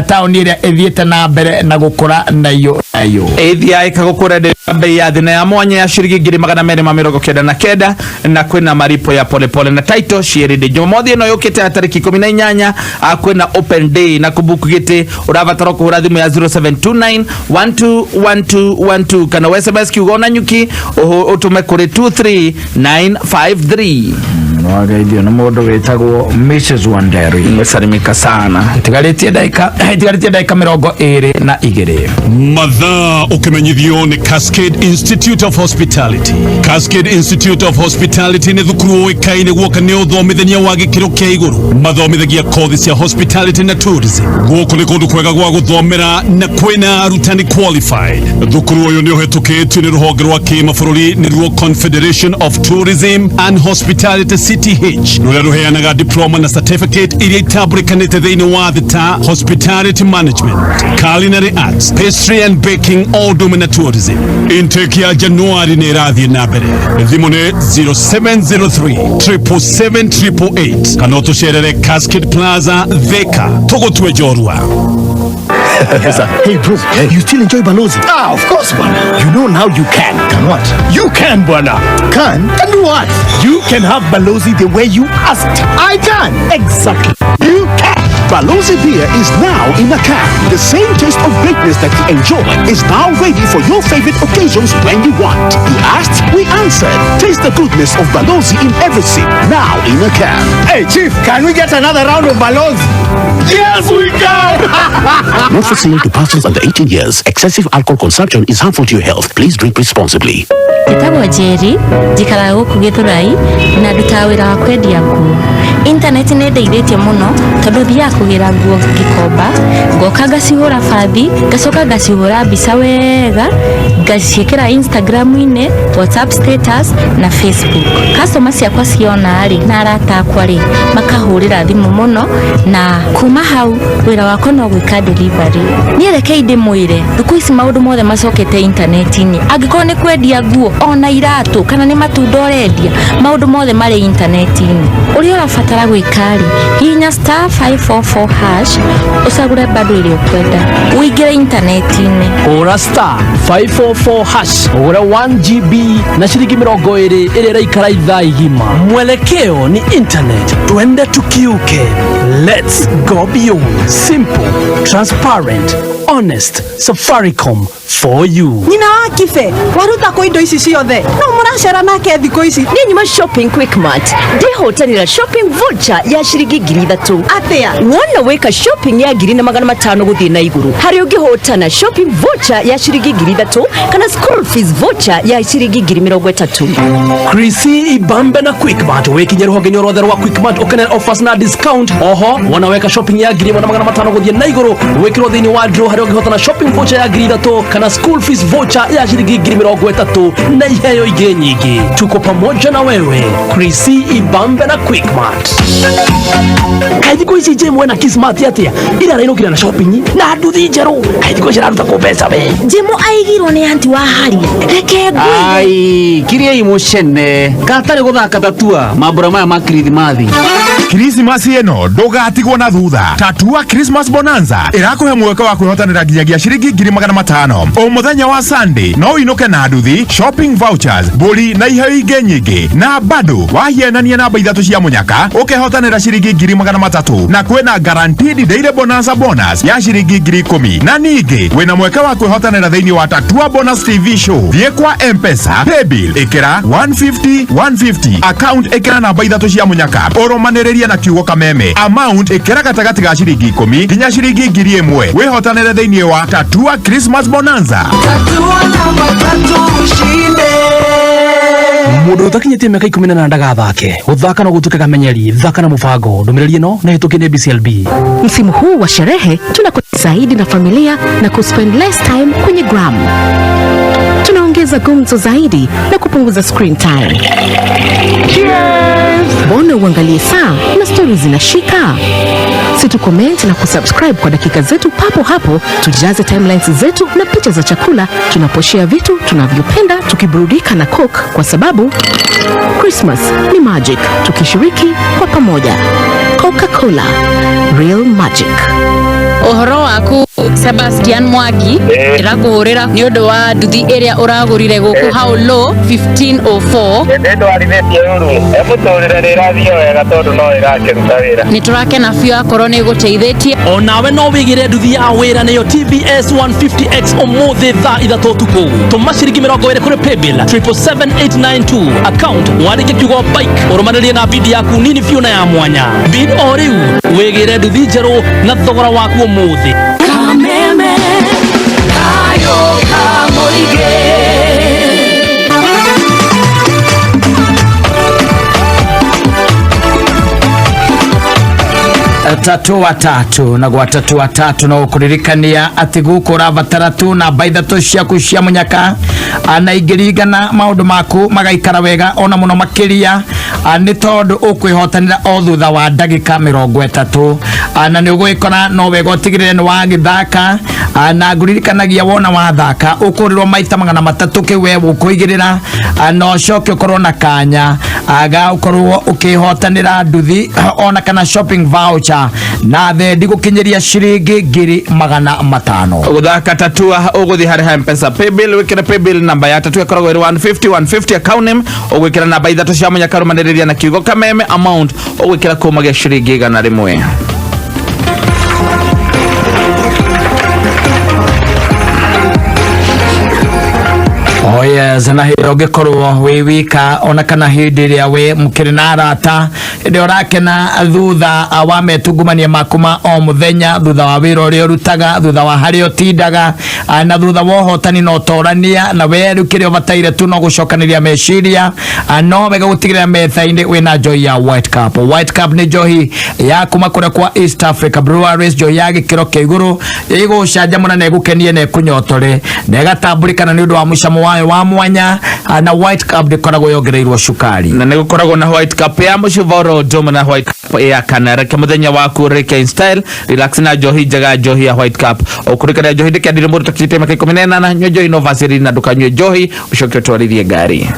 S9: taũni ĩrĩa ĩthiĩte na mbere na gũkũra nayo nayo.
S5: Ĩthiaga ĩkagũkũra bei ya thĩ na ya mwanya ya ciringi 299,000 na kwĩna maripo ya polepole na title ciĩrĩ. Jumamothi ĩno yũkĩte ya tarĩki 18 kwĩna open day na kũbuku gĩtĩ ũrabatara kũhũra thimũ ya 0729 121212 kana SMS kiugo Nanyuki ũtũme kũrĩ 23953.
S9: Wageithio na mũndũ wĩtagwo Mrs Wanderi.
S5: Nimesalimika sana.
S9: Itigarĩtie ndagĩka 22.
S17: Mathaa ũkĩmenyithio nĩ Cascade Institute of Hospitality. Cascade Institute of Hospitality nĩ thukuru ũĩkaine guoka nĩ ũthomithania wa gĩkĩro kĩa igũrũ. Mathomithagia kothi cia hospitality na tourism. Gũkũ nĩ kũndũ kwega gwa gũthomera na kwĩna arutani qualified. Thukuru ũyũ nĩ ũhetũkĩtio nĩ rũhonge rwa kĩmabũrũri nĩruo Confederation of Tourism and Hospitality CTH, rũrĩa rũheanaga diploma na certificate iria itambũrĩkanĩte thĩinĩ wa thĩ ta hospitality management, culinary arts, pastry and baking, o ũndũ ũmwe na tourism. Intake ya Januari nĩ ĩrathiĩ na mbere. Thimũ nĩ 0703 777 888 kana ũtũcerere Cascade Plaza Thika. Tũgũtue njorua.
S6: Hey bro, you still enjoy Balozi? Ah, of course, bwana. You know now you can. Can what? You can, bwana. Can? Can do what? You can have Balozi the way you asked. I can. Exactly. You can. Balozi beer is now in a can. The same taste of greatness that you enjoy is now ready for your favorite occasions when you want. You asked, we answered. Taste the goodness of Balozi in every sip, now in a can.
S7: Hey, Chief, can we get another round of Balozi? Yes, we can!
S6: Not for sale to persons under 18 years. Excessive alcohol consumption is harmful to your health. Please drink responsibly.
S12: Njĩtagwo Njeri, njikaraga gũkũ Gĩthũrai na ndutaga wĩra wa kwendia nguo. Intaneti nĩ ĩndeithĩtie mũno tondũ thiaga kũgĩra nguo Gĩkomba, ngoka ngacihũra bathi, ngacoka ngacihũra mbica wega, ngaciĩkĩra Instagram-inĩ, WhatsApp status na Facebook. Customer ciakwa ciona rĩ na arata akwa rĩ makahũrĩra thimũ mũno na kuma hau wĩra wakwa no gwĩka delivery. Niĩ rekei ndĩmwĩre thikũ ici maũndũ mothe macokete intaneti-inĩ, angĩkorwo nĩ kwendia nguo ona iratũ kana nĩ matunda ũrendia, maũndũ mothe marĩ intaneti-inĩ. Ũrĩa ũrabatara gwĩka rĩ, hihinya *544# ũcagũre bundle ĩrĩa ũkwenda, ũingĩre intaneti-inĩ.
S8: Hũra *544# ũgũre 1 GB na ciringi 20 ĩrĩa ĩraikara ithaa igima. Mwelekeo ni internet, twende tukiuke. Let's go beyond. Simple, transparent, honest. Safaricom for you.
S14: Nyina wa Kibe, waruta kũ indo ici ciothe? No mũracera nake thikũ ici?
S1: Niĩ nyuma shopping Quickmart, ndĩhotanĩra shopping voucher ya ciringi 3000.
S14: Atĩa?
S1: Wona wĩka shopping ya 1500 gũthiĩ na igũrũ, harĩa ũngĩhotana shopping voucher ya ciringi 3000 kana school fees voucher ya ciringi 30,000.
S8: Krisi ibambe na Quickmart, wikinye ruhonge-inĩ rwothe rwa Quickmart ũkenere offers na discount. Oho wona weka shopping ya 1500 gũthiĩ na igũrũ, wĩkĩrwo thĩinĩ wa draw harĩa ũngĩhotana shopping voucher ya 3000 kana school fees voucher ya ciringi 30,000 na iheo ingĩ nyingĩ. Tuko pamoja na wewe. Krisi ibambe na Quickmart. Kaĩ thikũ ici Jim wena Kismart atĩa ira arainũkire na shopping na nduthi njerũ? Kaĩ thikũ ici araruta kũ mbeca we?
S12: Jimu aigirwo nĩ anti wa haria, reke ngwĩre.
S4: Ai, kiriai mucene katarĩ gũthaka tatua mambura maya ma kirithimathi.
S16: Krismasi ĩno ndũgatigwo na thutha. Tatua Christmas Bonanza ĩrakũhe mweke wa kwĩhotanĩra nginyagia ciringi 500,000 o mũthenya wa Sunday. No ũinũke na nduthi, shopping vouchers, mbũri na iheo ingĩ nyingĩ, na bado wahianania namba ithatũ cia mũnyaka ũkehotanĩra ciringi 300,000, na kwĩna guaranteed daily bonanza bonus ya ciringi 10,000, na ningĩ wĩna mweke wa kwĩhotanĩra thĩinĩ wa Tatua Bonus TV show. Thiĩ kwa M-Pesa paybill, ĩkĩra 150 150, account ĩkĩra namba ithatũ cia mũnyaka, ũrũmanĩrĩrie na kiugo kameme, amount ĩkĩra gatagatĩ ga ciringi 10 nginya ciringi 1000, wĩhotanĩre thĩinĩ wa Tatua Christmas Bonanza.
S8: Mũndũ ũtakinyĩtie mĩaka 18 ndagathake. Gũthaka no gũtuĩke kamenyeri. Thaka na mũbango. Ndũmĩrĩri ĩno nĩ hĩtũkie nĩ BCLB.
S18: Msimu huu wa sherehe tunako zaidi na familia na kuspend less time kwenye gram. Tunaongeza gumzo zaidi na kupunguza screen time. Mbona uangalie saa na stori zinashika? Si tu comment na kusubscribe kwa dakika zetu papo hapo, tujaze timelines zetu na picha za chakula tunaposhare vitu tunavyopenda tukiburudika na Coke, kwa sababu Christmas ni magic tukishiriki kwa pamoja. Coca-Cola, real magic.
S11: Ũhoro waku Sebastian Mwangi, ndĩrakũhũrĩra nĩ ũndũ wa nduthi ĩrĩa ũragũrire gũkũ Haulo 1504.
S19: Ndĩndwarithĩtie ũru, emũtũrĩre nĩ ĩrathiĩ wega tondũ no ĩrakĩruta wĩra.
S11: Nĩ tũrakena biũ akorwo nĩ ĩgũteithĩtie.
S8: Onawe no wĩgĩre nduthi ya wĩra nĩyo TVS 150X ũmũthĩ thaa 3 ũtukũ. Tũma ciringi 20 kũrĩ paybill 777892, account wandĩke kiugo bike, ũrũmanĩrie na bid yaku nini biũ na ya mwanya. Bid o rĩu wĩgĩre nduthi njerũ na thogora waku ũmũthĩ.
S13: Kameme kayo kamũingĩ.
S9: Tatu watatu na gwa tatu watatu no kuririkania ati guku urabatara tu namba ithatũ ciaku cia mũnyaka, na ingĩringana maũndũ maku magaikara wega ona mũno makĩria, nĩ tondũ ũkwĩhotanĩra o thutha wa ndagĩka 30, na nĩ ũgwĩkora no wega ũtigĩrĩre nĩ wagĩthaka, Na ngũririkanagia wona wathaka ũkũrĩrwo maita 300 kĩu we ũkũigĩrĩra, na ũcoke ũkorwo na kanya ga ũkorwo ũkĩhotanĩra nduthi ona kana shopping voucher na thendi gũkinyĩria ciringi 500,000.
S5: Guthaka tatua uguthi hari ha Mpesa paybill, wikire paybill namba ya tatua ikoragwo iri 150 150, account name ugwikira namba 3 cia munya karumaniriria na kiugo kameme, amount ugwikira kumagia ciringi 100.
S9: Oh yes, na hĩndĩ ũngĩkorwo wĩ wika ona kana hĩndĩ ĩrĩa wĩ mũkĩrĩ na arata, hĩndĩ ũrakena thutha wa metungumania maku ma o mũthenya, thutha wa wĩra ũrĩa ũrutaga, thutha wa harĩa ũtindaga, na thutha wa ũhotani na ũtorania, na we rĩu kĩrĩa ũbataire tu no gũcokanĩria meciria, no wega gũtigĩrĩra metha-inĩ wĩna njohi ya White Cup. White Cup nĩ njohi ya kuma kũrĩa kwa East Africa Breweries, njohi ya gĩkĩro kĩa igũrũ ĩgũcanjamũra na ĩgũkenie na ĩkũnyotore na ĩgatambũrĩkana nĩ ũndũ wa mũcamo wayo wa mwanya, na White Cup ndĩkoragwo yongereirwo cukari.
S5: Na nĩgũkoragwo na White Cup ya mũcivoro Doma na White Cup ya kana. Reke mũthenya waku reke in style, relax na njohi njega, njohi ya White Cup. Ũkũrikania njohi ndĩkendire mũndũ takinyĩte mĩaka 18, nyua njohi no vacĩrĩri na ndũkanyue njohi ũcoke ũtwarithie ngari.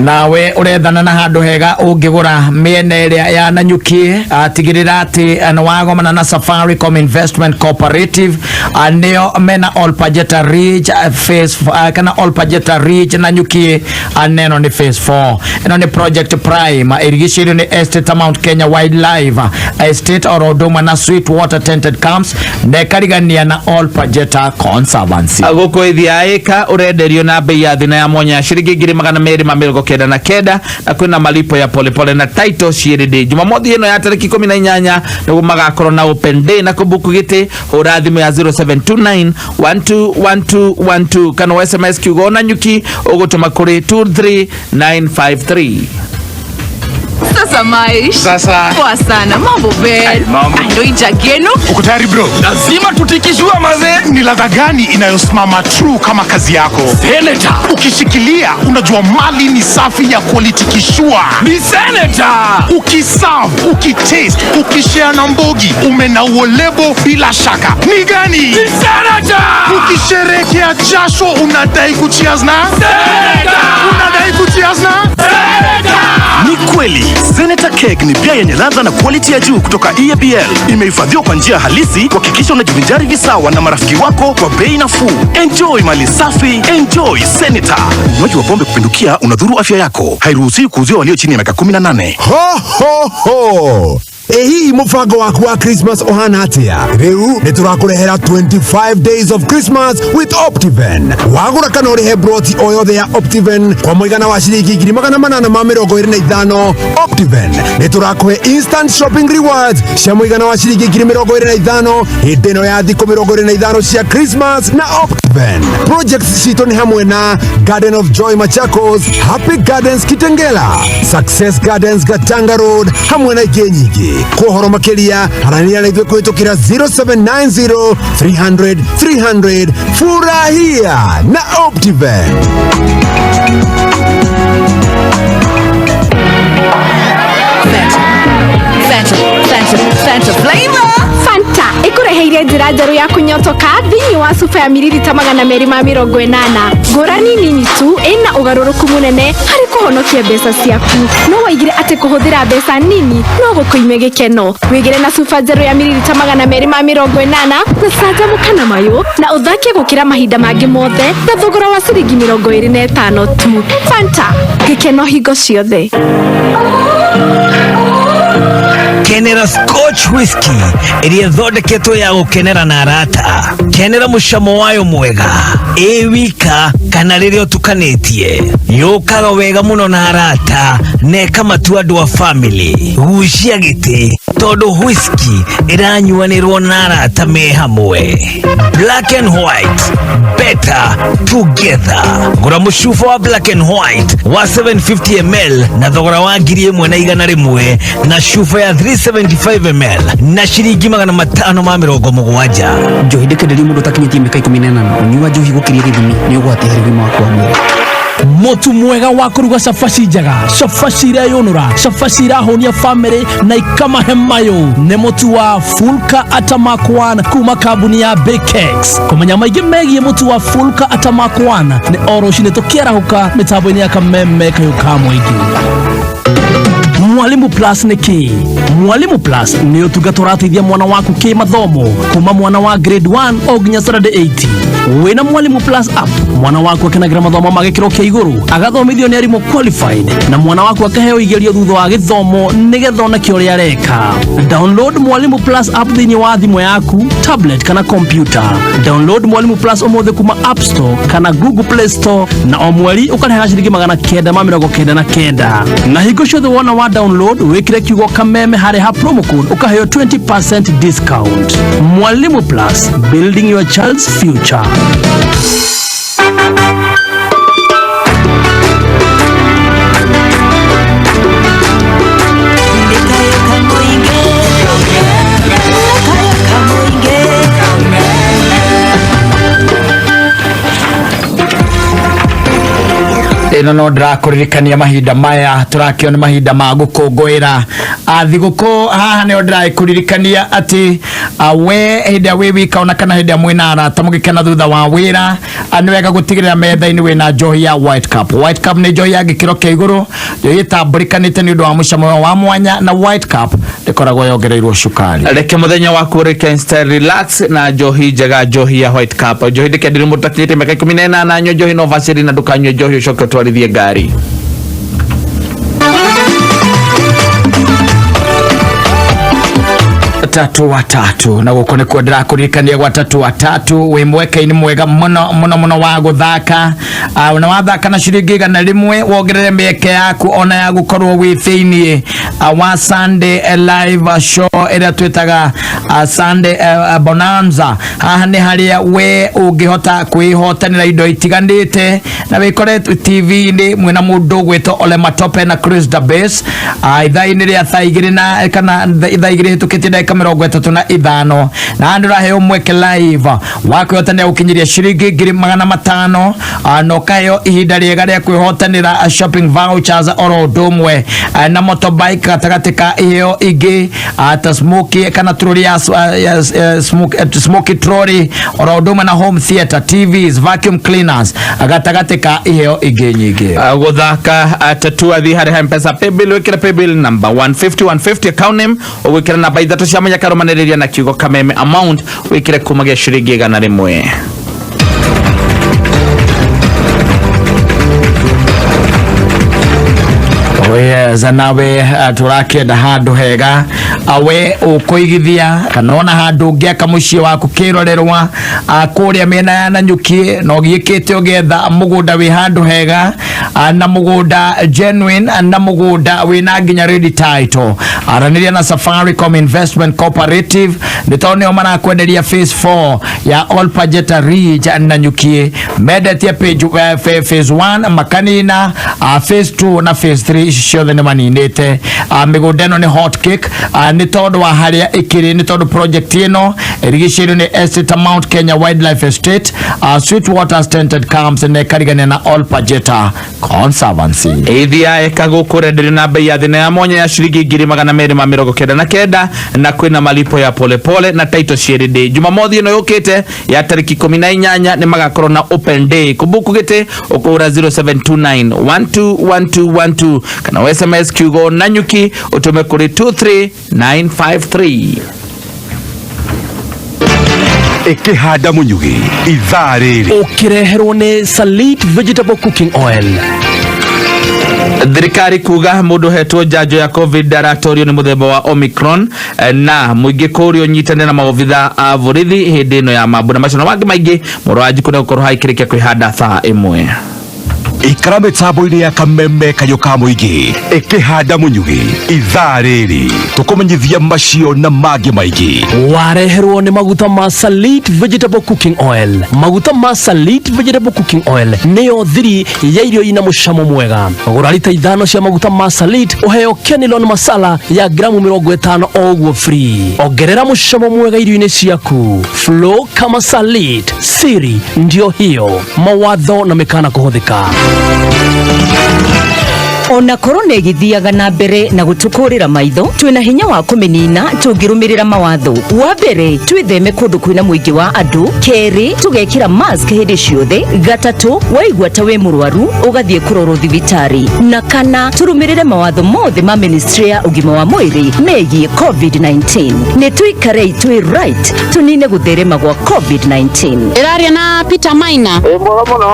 S9: Nawe urethana na handu hega ungigura miena ĩrĩa ya Nanyuki, tigĩrĩra atĩ nĩ wagomana na Safaricom Investment Cooperative, nĩo mena Olpajeta Ridge phase, kana Olpajeta Ridge Nanyuki, neno nĩ phase 4. Ĩno nĩ Project Prime ĩrigicĩirio nĩ Estate Mount Kenya Wildlife Estate oro ũndũ ũmwe na Sweet Water Tented Camps na ĩkarigania na Olpajeta Conservancy.
S5: Gũkũ ithia ĩka ũrenderio na bei ya thĩ na ya mwanya ciringi 299,000, na kwĩna malipo ya polepole na title ciĩrĩ. Jumamothi ĩno ya tarĩki 18 nĩguo magakorwo na open day, na kũbuku gĩtĩ hũra thimũ ya 0729 121212 kana SMS kiugo Nanyuki ũgũtũma kũrĩ 23953.
S2: Sasa Maish.
S7: Sasa.
S2: Poa sana. Mambo Ben.
S7: Mambo.
S2: Ndo ijageno.
S16: Uko tayari bro?
S7: Lazima tutikishua maze.
S16: Ni ladha gani inayosimama true kama kazi yako?
S7: Senator.
S16: Ukishikilia unajua mali ni safi ya quality kishua.
S7: Ni Senator.
S16: Ukiserve, ukitaste, ukishare na mbogi, umenauo lebo bila shaka. Ni gani?
S7: Ni Senator.
S16: Ukisherehekea jasho unadai kucheers na?
S7: Senator.
S16: Unadai kucheers na?
S7: Senator.
S6: Ni kweli, Senator Cake ni bia yenye ladha na quality ya juu kutoka EABL. Imehifadhiwa kwa njia halisi kuhakikisha unajivinjari visawa na marafiki wako kwa bei nafuu. Enjoy mali safi, enjoy Senator. Unywaji wa pombe kupindukia unadhuru afya yako. Hairuhusiwi kuuziwa walio chini ya miaka 18.
S10: Ho ho ho! Ĩ hihi mũbango waku wa Christmas ũhana atĩa? Rĩu nĩ tũrakũrehera 25 days of Christmas with Optiven. Wagũra kana ũrĩhe broti o yothe ya Optiven kwa mũigana wa ciringi 825,000, Optiven nĩ tũrakũhe instant shopping rewards cia mũigana wa ciringi 25,000 hĩndĩ ĩno ya thikũ 25 cia Christmas na Optiven. Projects citũ nĩ hamwe na Garden of Joy Machakos, Happy Gardens Kitengela, Success Gardens Gatanga Road hamwe na ingĩ nyingĩ. Kwa ũhoro makĩria aranĩria na ithuĩ kũhĩtũkĩra 0790 300 300. Furahia na Optiven.
S2: Fanta, Fanta, Fanta flavor.
S15: Fanta ĩkũreheire njĩra njerũ ya kũnyotoka thĩinĩ wa cuba ya miririta 280. Ngũrani nini tu ĩna ũgarũrũku mũnene harĩ kũhonokia mbeca ciaku. No waigire atĩ kũhũthĩra mbeca nini no gũkũime gĩkeno. Wĩgĩre na cuba njerũ ya miririta 280 na canjamũka na mayũ na ũthake gũkĩra mahinda mangĩ mothe na thogora wa ciringi 25 tu. Fanta, gĩkeno hingo ciothe.
S20: Kenera Scotch Whisky ĩrĩa ĩthondeketwo ya gũkenera na arata. Kenera mũcamo wayo mwega ĩ wika kana rĩrĩa ũtukanĩtie. Yũkaga wega mũno na arata na ĩkamatua andũ a family. Gucia gĩtĩ tondũ whisky ĩranyuanĩrwo na arata me hamwe. Black and White, better together. Gũra mũcuba wa Black and White wa 750 ml na thogora wa 1,100 na cuba ya 375 ml na ciringi 570.
S4: Njohi ndĩkenderi mũndũ ũtakinyĩtie mĩaka 18. Ũnyui wa njohi gũkĩria gĩthimi nĩ ũgwati harĩ ũgima waku wa mwĩrĩ.
S8: Mũtu mwega wa kũruga cabaci njega, cabaci ireyũnũra, cabaci irahũnia bamĩrĩ na ikamahe mayũ nĩ mũtu wa Fulka Atamak 1 kuma kambuni ya Bakex. Kũmenya maingĩ megiĩ mũtu wa Fulka Atamak 1 nĩ o rũcinĩ tũkĩarahũka mĩtambo-inĩ ya Kameme kayũ ka mũingĩ. Mwalimu Plus nĩ kĩ? Mwalimu Plus nĩ ũtungata ũrateithia mwana waku kĩmathomo kuma mwana wa grade 1 o nginya standard 8. Wĩna Mwalimu Plus app, mwana waku akenagĩra mathomo ma gĩkĩro kĩa igũrũ, agathomithio nĩ arimũ qualified, na mwana waku akaheo igerio thutha wa gĩthomo nĩgetha oneke ũrĩa areka. Download Mwalimu Plus app thĩinĩ wa thimũ yaku, tablet kana computer. Download Mwalimu Plus ũmũthĩ kuma App Store kana Google Play Store, na o mweri ũkarĩhaga ciringi 999. Na hingo ciothe wona wa download wĩkĩre kiugo Kameme harĩ ha promo code ũkaheo 20% discount. Mwalimu Plus, building your child's future.
S9: Ĩno no ndĩrakũririkania mahinda maya tũrakĩona mahinda ma gũkũngũĩra thigũkũ. Haha nĩo ndĩrakũririkania atĩ we hĩndĩ ĩrĩa wĩ wika ona kana hĩndĩ ĩrĩa mwĩna arata mũgĩkena thutha wa wĩra, nĩ wega gũtigĩrĩra metha-inĩ wĩna njohi ya White Cup. White Cup nĩ njohi ya gĩkĩro kĩa igũrũ, njohi ĩtambũrĩkanĩte nĩ ũndũ wa mũcamo wa mwanya, na White Cup ndĩkoragwo yongereirwo cukari.
S5: Reke muthenya waku reke style relax na njohi njega, njohi ya White Cup. Njohi ndĩkendire mũndũ ũtakinyĩtie mĩaka 18. Nyua njohi no bacĩrĩ na ndũkanyue njohi ũcoke ũtwarithie ngari.
S9: Tatu wa tatu, na gũkũ nĩkuo ndĩrakũririkania gwa tatu wa tatu wĩ mweke-inĩ mwega mũno mũno mũno wa gũthaka. Na wathaka na ciringi 100 wongerere mĩeke yaku ona ya gũkorwo wĩ thĩiniĩ wa Sunday live show ĩrĩa twĩtaga Sunday Bonanza. Haha nĩ harĩa we ũngĩhota kwĩhotanĩra indo itiganĩte na wĩkore TV-inĩ mwĩna mũndũ ũgwĩtwo Ole Matope na Chris Dabes ithaa-inĩ rĩa thaa igĩrĩ na kana thaa igĩrĩ hĩtũkĩtie ndagĩka 35, na nĩ ũraheo mweke live wa kwĩhotanĩra gũkinyĩria ciringi 500,000, na ũkaheo ihinda rĩega rĩa kwĩhotanĩra shopping vouchers oro ũndũ ũmwe na motorbike gatagatĩ ka iheo ingĩ ta smoky kana trolley ya smoky trolley oro ũndũ ũmwe na home theater, TVs, vacuum cleaners gatagatĩ ka iheo ingĩ nyingĩ.
S5: Gũthaka tatu athi harĩ Mpesa paybill, wĩkĩre paybill number 150 150, account name ũgwĩkĩra namba ithatũ cia mwanya karũmanĩrĩria na kiugo Kameme, amount wĩkĩre kumagia ciringi 100.
S9: Oh yes, nawe tũrakĩenda handũ hega we ũkũigithia kana ona handũ ũngĩaka mũciĩ waku kĩrorerwa kũrĩa mĩena ya Nanyuki, na ũgiĩkĩte ũgĩetha mũgũnda wĩ handũ hega na mũgũnda genuine na mũgũnda wĩna nginya ready title. Aranĩria na Safaricom Investment Cooperative nĩ tondũ nĩo marakwenderia phase 4 ya All Pajeta Ridge Nanyuki. Mendetie phase 1 makanina, phase 2 na phase 3 ici ciothe nĩ maninĩte. Mĩgũnda ĩno nĩ hot cake nĩ tondũ wa harĩa ĩkĩrĩ, nĩ tondũ project ĩno ĩrigicĩirio nĩ Estate Mount Kenya Wildlife Estate, Sweetwater Tented Camps na ĩkarigania na All Pajeta Conservancy.
S5: Ithia eka gũkũ renderio na bei ya thĩ na ya mwanya ya ciringi 299,000, na kwĩna malipo ya polepole na title ciĩrĩ ndĩ. Jumamothi ĩno yũkĩte ya tarĩki 18 nĩ magakorwo na open day. Kũbuku gĩtĩ ũkũhũra 0729 121212 kana SMS kiugo Nanyuki ũtũme kũrĩ 23953.
S16: Ĩkĩhanda mũnyugĩ ithaa rĩrĩ
S8: Ũkĩreherwo nĩ Salit Vegetable Cooking Oil.
S5: Thirikari kuga mũndũ hetwo njanjo ya covid ndaratorio nĩ mũthemba wa Omicron, na mũingĩ kũrio nyitanĩra na maobitha a borithi hĩndĩ ĩno ya mambura macio na mangĩ maingĩ. Mũrũ wa Njikũ nĩ gũkorwo haikĩrĩkia kwĩhanda thaa 1.
S16: Ikara mĩtambo-inĩ ya Kameme kayũ ka mũingĩ ĩkĩhanda mũnyugĩ ithaa rĩrĩ tũkũmenyithia macio na mangĩ maingĩ.
S8: Wareherwo nĩ maguta ma Salit Vegetable Cooking Oil. Maguta ma Salit Vegetable Cooking Oil nĩyo thiri ya irio ina mũcamo mwega. Gũra rita 5 cia maguta ma Salit ũheo Kenilon Masala ya gramu 50 o ũguo free. Ongerera mũcamo mwega irio-inĩ ciaku. Flow kama Salit, siri ndio hiyo. Mawatho na mĩkana kũhũthĩka.
S1: Ona korona ĩgĩthiaga na mbere na gũtũkũrĩra maitho, twĩna hinya wa kũmĩnina tũngĩrũmĩrĩra mawatho. Wa mbere, twĩtheme kũndũ kwĩna mũingĩ wa andũ. Kerĩ, tũgekĩra mask hĩndĩ ciothe. Gatatũ, waigua ta wĩ mũrwaru ũgathiĩ kũrorwo thibitarĩ. Na kana, tũrũmĩrĩre mawatho mothe ma ministry ya ũgima wa mwĩrĩ megiĩ COVID-19. Nĩ tũikarei twĩ right tũnine gũtherema gwa COVID-19.
S11: Ndĩraria na Peter Maina.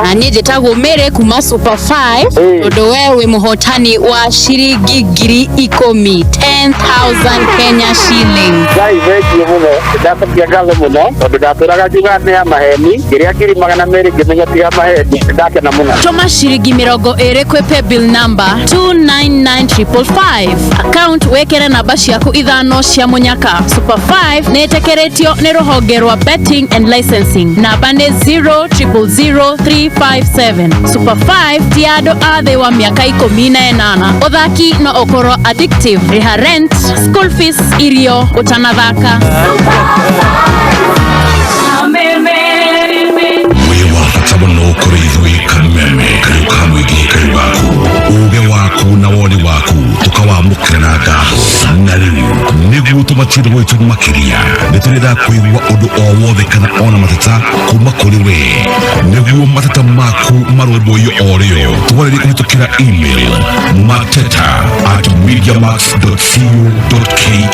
S11: Na niĩ njĩtagwo Mary kuma Super 5, tondũ we wĩ mũhotani wa ciringi 10,000, 10,000 Kenya shillings.
S19: Ngai thengiũ mũno, ndacokia ngatho mũno tondũ ndatũraga njugaga nĩ ya maheni, ngĩrĩa 200,000 ngĩmenya ti ya maheni, ndakena mũno.
S11: Tũma ciringi 20 kwĩ paybill number 299555, account wĩkĩre namba ciaku ithano cia mũnyaka. Super 5 nĩ ĩtĩkĩrĩtio nĩ rũhonge rwa betting and licensing, namba nĩ 0000357. Super 5 ti ya andũ a thĩ wa mĩaka 18. Ũthaki no ũkorwo addictive. Rĩha rent, school fees, irio ũtanathaka.
S17: Wĩ wa bata mũno kũrĩ ithuĩ Kameme kayũ ka mũingĩ, kayũ gaku, uge waku na woni waku tũkawamũkĩra na ngatho. Na rĩu nĩguo tũmatuire gwitũ makĩria, nĩ tũrenda kũigua ũndũ o wothe kana ona mateta kuma kũrĩ we, nĩguo mateta maku marũmbũiyo o rĩo. Twarĩrie kũhĩtũkĩra email mateta@mediamax.co.ke.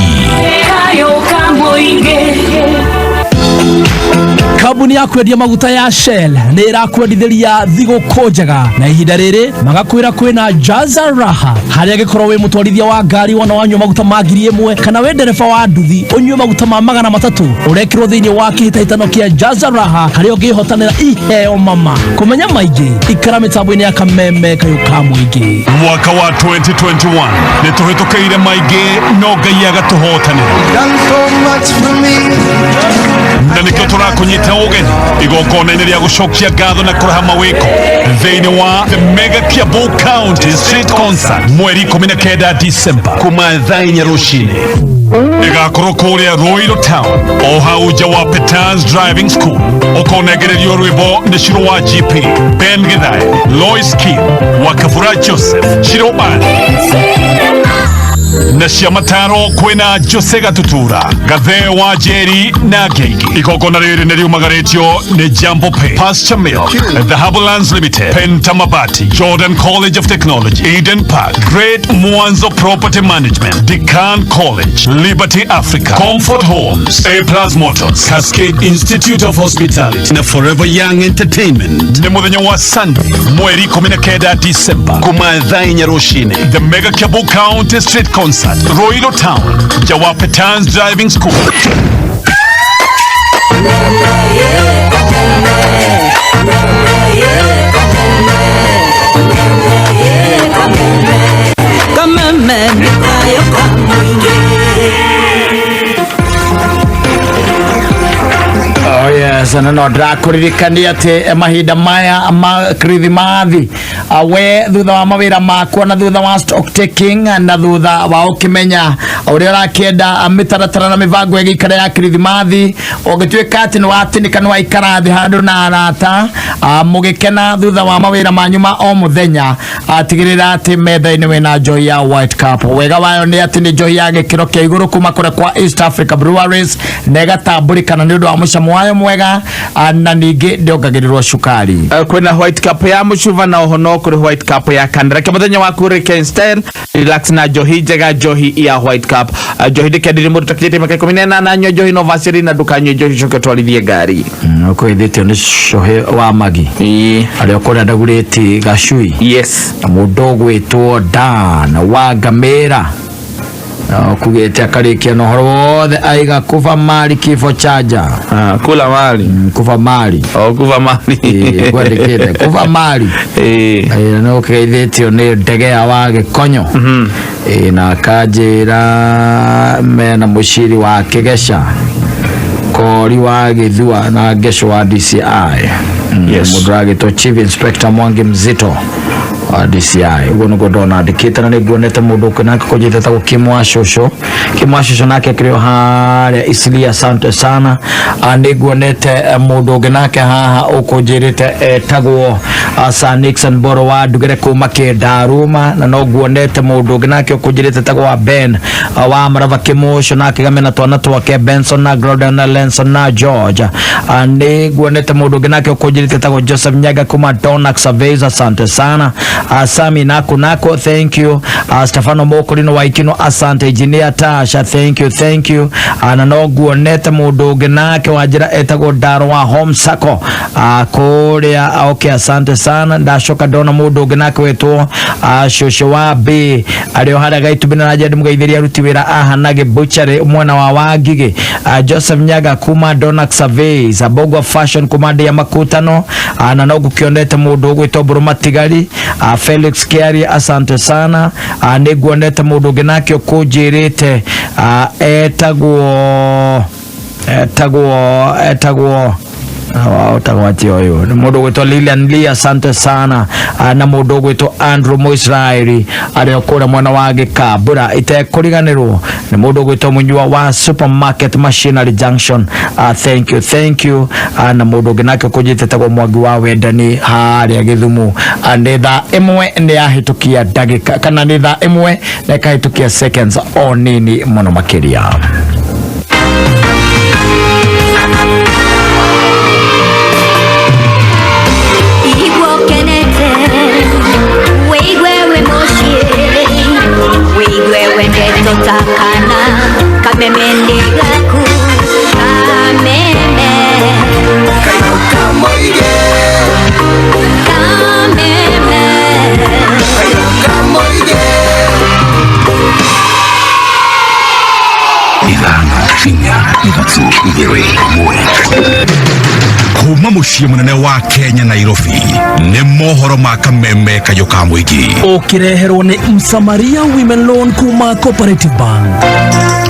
S8: Kambuni ya kwendia maguta ya Shell nĩ ĩrakwendithĩria thigũkũ njega, na ihinda rĩrĩ magakwĩra kwĩna Jaza Raha, harĩa angĩkorwo wĩ mũtwarithia wa ngari wona wanyua maguta ma 1,000, kana wĩ ndereba wa nduthi ũnyue maguta ma 300, ũrekĩrwo thĩinĩ wa kĩhĩtahĩtano kĩa Jaza Raha, harĩa ũngĩhotanĩra iheo mama. Kũmenya maingĩ, ikara mĩtambo-inĩ ya Kameme kayũ ka mũingĩ.
S17: Mwaka wa 2021 nĩ tũhĩtũkĩire maingĩ, no Ngai agatũhotanĩra, na nĩkĩo tũrakũnyita ũgeni igongona-inĩ rĩa gũcokia ngatho na kũraha mawĩko thĩinĩ wa The Mega Kiambu County Street Concert, mweri 19 December, kuma thaa 4 rũcinĩ. Ĩgakorwo kũrĩa Ruiru Town, o hau nja wa Peters Driving School. Ũkonengererio rwĩmbo nĩ Shiro wa GP, Ben Githae, Lois Kim wa Kabura, Joseph Shiro Band, na cia mataro kwĩna Jose Gatutura, Gathe wa Njeri na Ngeigi. Igongona rĩrĩ nĩ riumagarĩtio nĩ Jambo Pay, Pasture Milk, Dhahabu Lands Limited, Penta Mabati, Jordan College of Technology, Eden Park, Great Mwanzo Property Management, Decan College, Liberty Africa, Comfort Homes, A Plus Motors, Cascade Institute of Hospitality na Forever Young Entertainment. Nĩ mũthenya wa Sunday, mweri 19 December, kuma thaa 4 rũcinĩ. The Mega Kiambu County Street Concert, Ruiru Town, Jawape Towns Driving School.
S13: Kameme kayo ka mũingĩ.
S9: Oh yes, na no ndĩrakũririkania atĩ mahinda maya ma Kirithimathi, we thutha wa mawĩra makwa na thutha wa stock taking na thutha wa ũkĩmenya ũrĩa ũrakĩenda mĩtaratara na mĩbango ĩgĩikara ya Kirithimathi, ũngĩtuĩka atĩ nĩ watinĩka, nĩ waikara thĩ handũ na arata, mũgĩkena thutha wa mawĩra manyu ma o mũthenya, tigĩrĩra atĩ metha-inĩ wĩna njohi ya White Cup. Wega wayo nĩ atĩ nĩ njohi ya gĩkĩro kĩa igũrũ kuma kũrĩa kwa East Africa Breweries, na ĩgatambũrĩkana nĩ ũndũ wa mũcamo wayo mwega, na ningĩ ndĩongagĩrĩrwo cukari.
S5: Kwĩna White Cup ya mũcuba na oho no kũrĩ White Cup ya kandara. Reke mũthenya waku reke style relax na njohi njega, njohi ya White Cup. Njohi ndĩkendire mũndũ takinyĩtie mĩaka 18. Nyua njohi no vacĩrĩ, na ndũkanyue njohi ũcoke ũtwarithie ngari.
S9: Ũkũithĩtio nĩ cohe wa magi arĩa ũkũrĩa ndagurĩti gacui.
S5: Yes.
S9: Na mũndũ ũgwĩtwo Dan wa Ngamĩra kugĩte akarĩkia na ũhoro wothe aiga kuva mali kifo chaja.
S5: Kula mali.
S9: Kuva mali.
S5: Oh, kuva mali.
S9: Kwandĩkĩte kuva mali. Nĩ ũkĩgeithĩtio nĩ Ndegea wa Gĩkonyo. Na akanjĩra mena mũciri wa Kĩgeca, Kori wa Gĩthua na Ngeco wa DCI.
S5: Yes.
S9: Mũndũ ũragĩtwo Chief Inspector Mwangi Mzito. DCI ũguo nĩguo ndona andĩkĩte na nĩnguonete mũndũ ũngĩ nake kũnjĩte tagwo Kimwa Shosho. Kimwa Shosho nake akĩrĩ o harĩa Isilia, asante sana. Nĩnguonete mũndũ ũngĩ nake haha ũkũnjĩrĩte etagwo Sir Nixon Boro wa Ndugere kuma Kĩndaruma, na no nguonete mũndũ ũngĩ nake ũkũnjĩrĩte etagwo wa Ben wa Marava Kĩmũco, nake gamena twana twake Benson na Grodan na Lenson na George. Nĩ nguonete mũndũ ũngĩ nake ũkũnjĩrĩte etagwo Joseph Nyaga kuma Donax Surveys, asante sana. Sami Nako Nako, thank you. Stefano Mokorino wa Ikino, asante. Engineer Tasha, thank you, thank you. Na no nguonete mũndũ ũngĩ nake wa njĩra etagwo Ndaro wa Home Sacco kũrĩa, okay, asante sana. Ndacoka ndona mũndũ ũngĩ nake wetwo Cũcũ wa B arĩ o harĩa Gaitumbĩ, na njenda ndĩmũgeithĩrie aruti wĩra a Hanage Butchery mwena wa Wangigĩ. Joseph Nyaga kuma Donax Surveys, Abogwa Fashion kuma Ndĩa Makutano, na no ngũkĩonete mũndũ ũgwĩtwo Mbũrũ Matigari, Felix Kiari, asante sana. Nĩ nguonete mũndũ ũngĩ nake ũkũnjĩrĩte etagwo etagwo atĩ ũyũ nĩ mũndũ ũgwĩtwo Lilian Lee, asante sana. Na mũndũ ũgwĩtwo Andrew Mũisraeli arĩ o kũrĩa mwena wa Gĩkambura. Itekũriganĩrwo nĩ mũndũ ũgwĩtwo Mũnyua wa Supermarket Machinery Junction, thank you, thank you. Na mũndũ ũngĩ nake ũkũnjĩte etagwo Mwangi wa Wendani harĩa Gĩthumu. Nĩ thaa 1 nĩ yahĩtũkia ndagĩka, kana nĩ thaa 1 na ĩkahĩtũkia seconds o nini mũno makĩria.
S3: Igua ũkenete, wĩigue wĩ mũciĩ, wĩigue wendetwo ta kana kameme nĩ gaku kameme kameme.
S21: 5, 4, 3, 2, 1. Kuma muciĩ mũnene wa Kenya, Nairobi, nĩ mohoro ma kameme kayũ ka mũingĩ.
S8: Ũkĩreherwo nĩ Msamaria Women Loan kuma Cooperative Bank.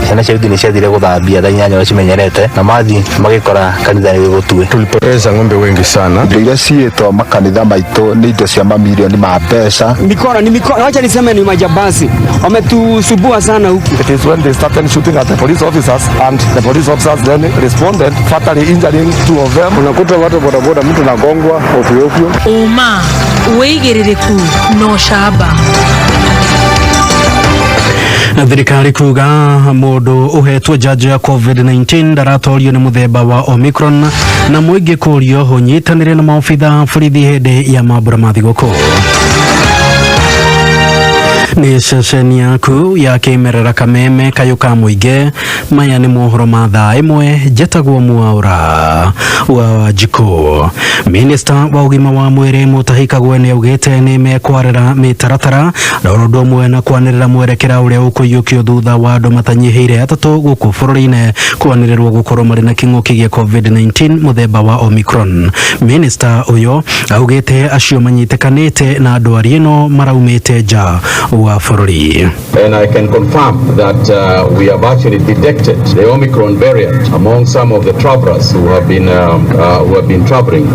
S22: Ciana cia yuthi nĩ ciathire gũthambia thaa 8 ũrĩa cimenyerete, na mathi magĩkora kanitha nĩ gũtue.
S23: Tulipoteza ng'ombe wengi sana.
S24: Indo iria ciĩtwo makanitha maitũ nĩ indo cia mamirioni ma mbeca.
S26: Mikora ni mikora, wacha niseme ni majambazi, wametusubua sana huku.
S25: It is when they started shooting at the police officers and the police officers then responded, fatally injuring two of them.
S23: Unakuta watu bodaboda, mtu nagongwa ovyo ovyo.
S2: Ũma, wĩigĩrĩrĩku na ũcamba.
S27: Thirikari kuga mũndũ ũhetwo njanjo ya COVID-19 ndaratorio nĩ mũthemba wa Omicron, na mũingĩ kũrio ũnyitanĩre na maobitha borithi hĩndĩ ya mambũra ma thigũkũ. Nĩ ceceni yaku ya kĩmerera kameme kayũ ka mũingĩ. Maya nĩ mohoro ma thaa 1. Njetagwo Mwaũra wa Wanjikũ. Minista wa ũgima wa mwĩrĩ Mutahi Kagwe nĩ augĩte nĩ mekwarĩra mĩtaratara na ũndũ ũmwe na kwanĩrĩra mwerekera ũrĩa ũkũiyũkio thutha wa andũ matanyihĩire atatũ gũkũ bũrũri-inĩ kwanĩrĩrwo gũkorwo marĩ na kĩng'ũki gĩa COVID-19 mũthemba wa Omicron. Minista ũyũ augĩte acio manyitĩkanĩte na ndwari ĩno maraumĩte nja wa bũrũri.
S28: And I can confirm that we have actually detected the Omicron variant among some of the travelers who have been traveling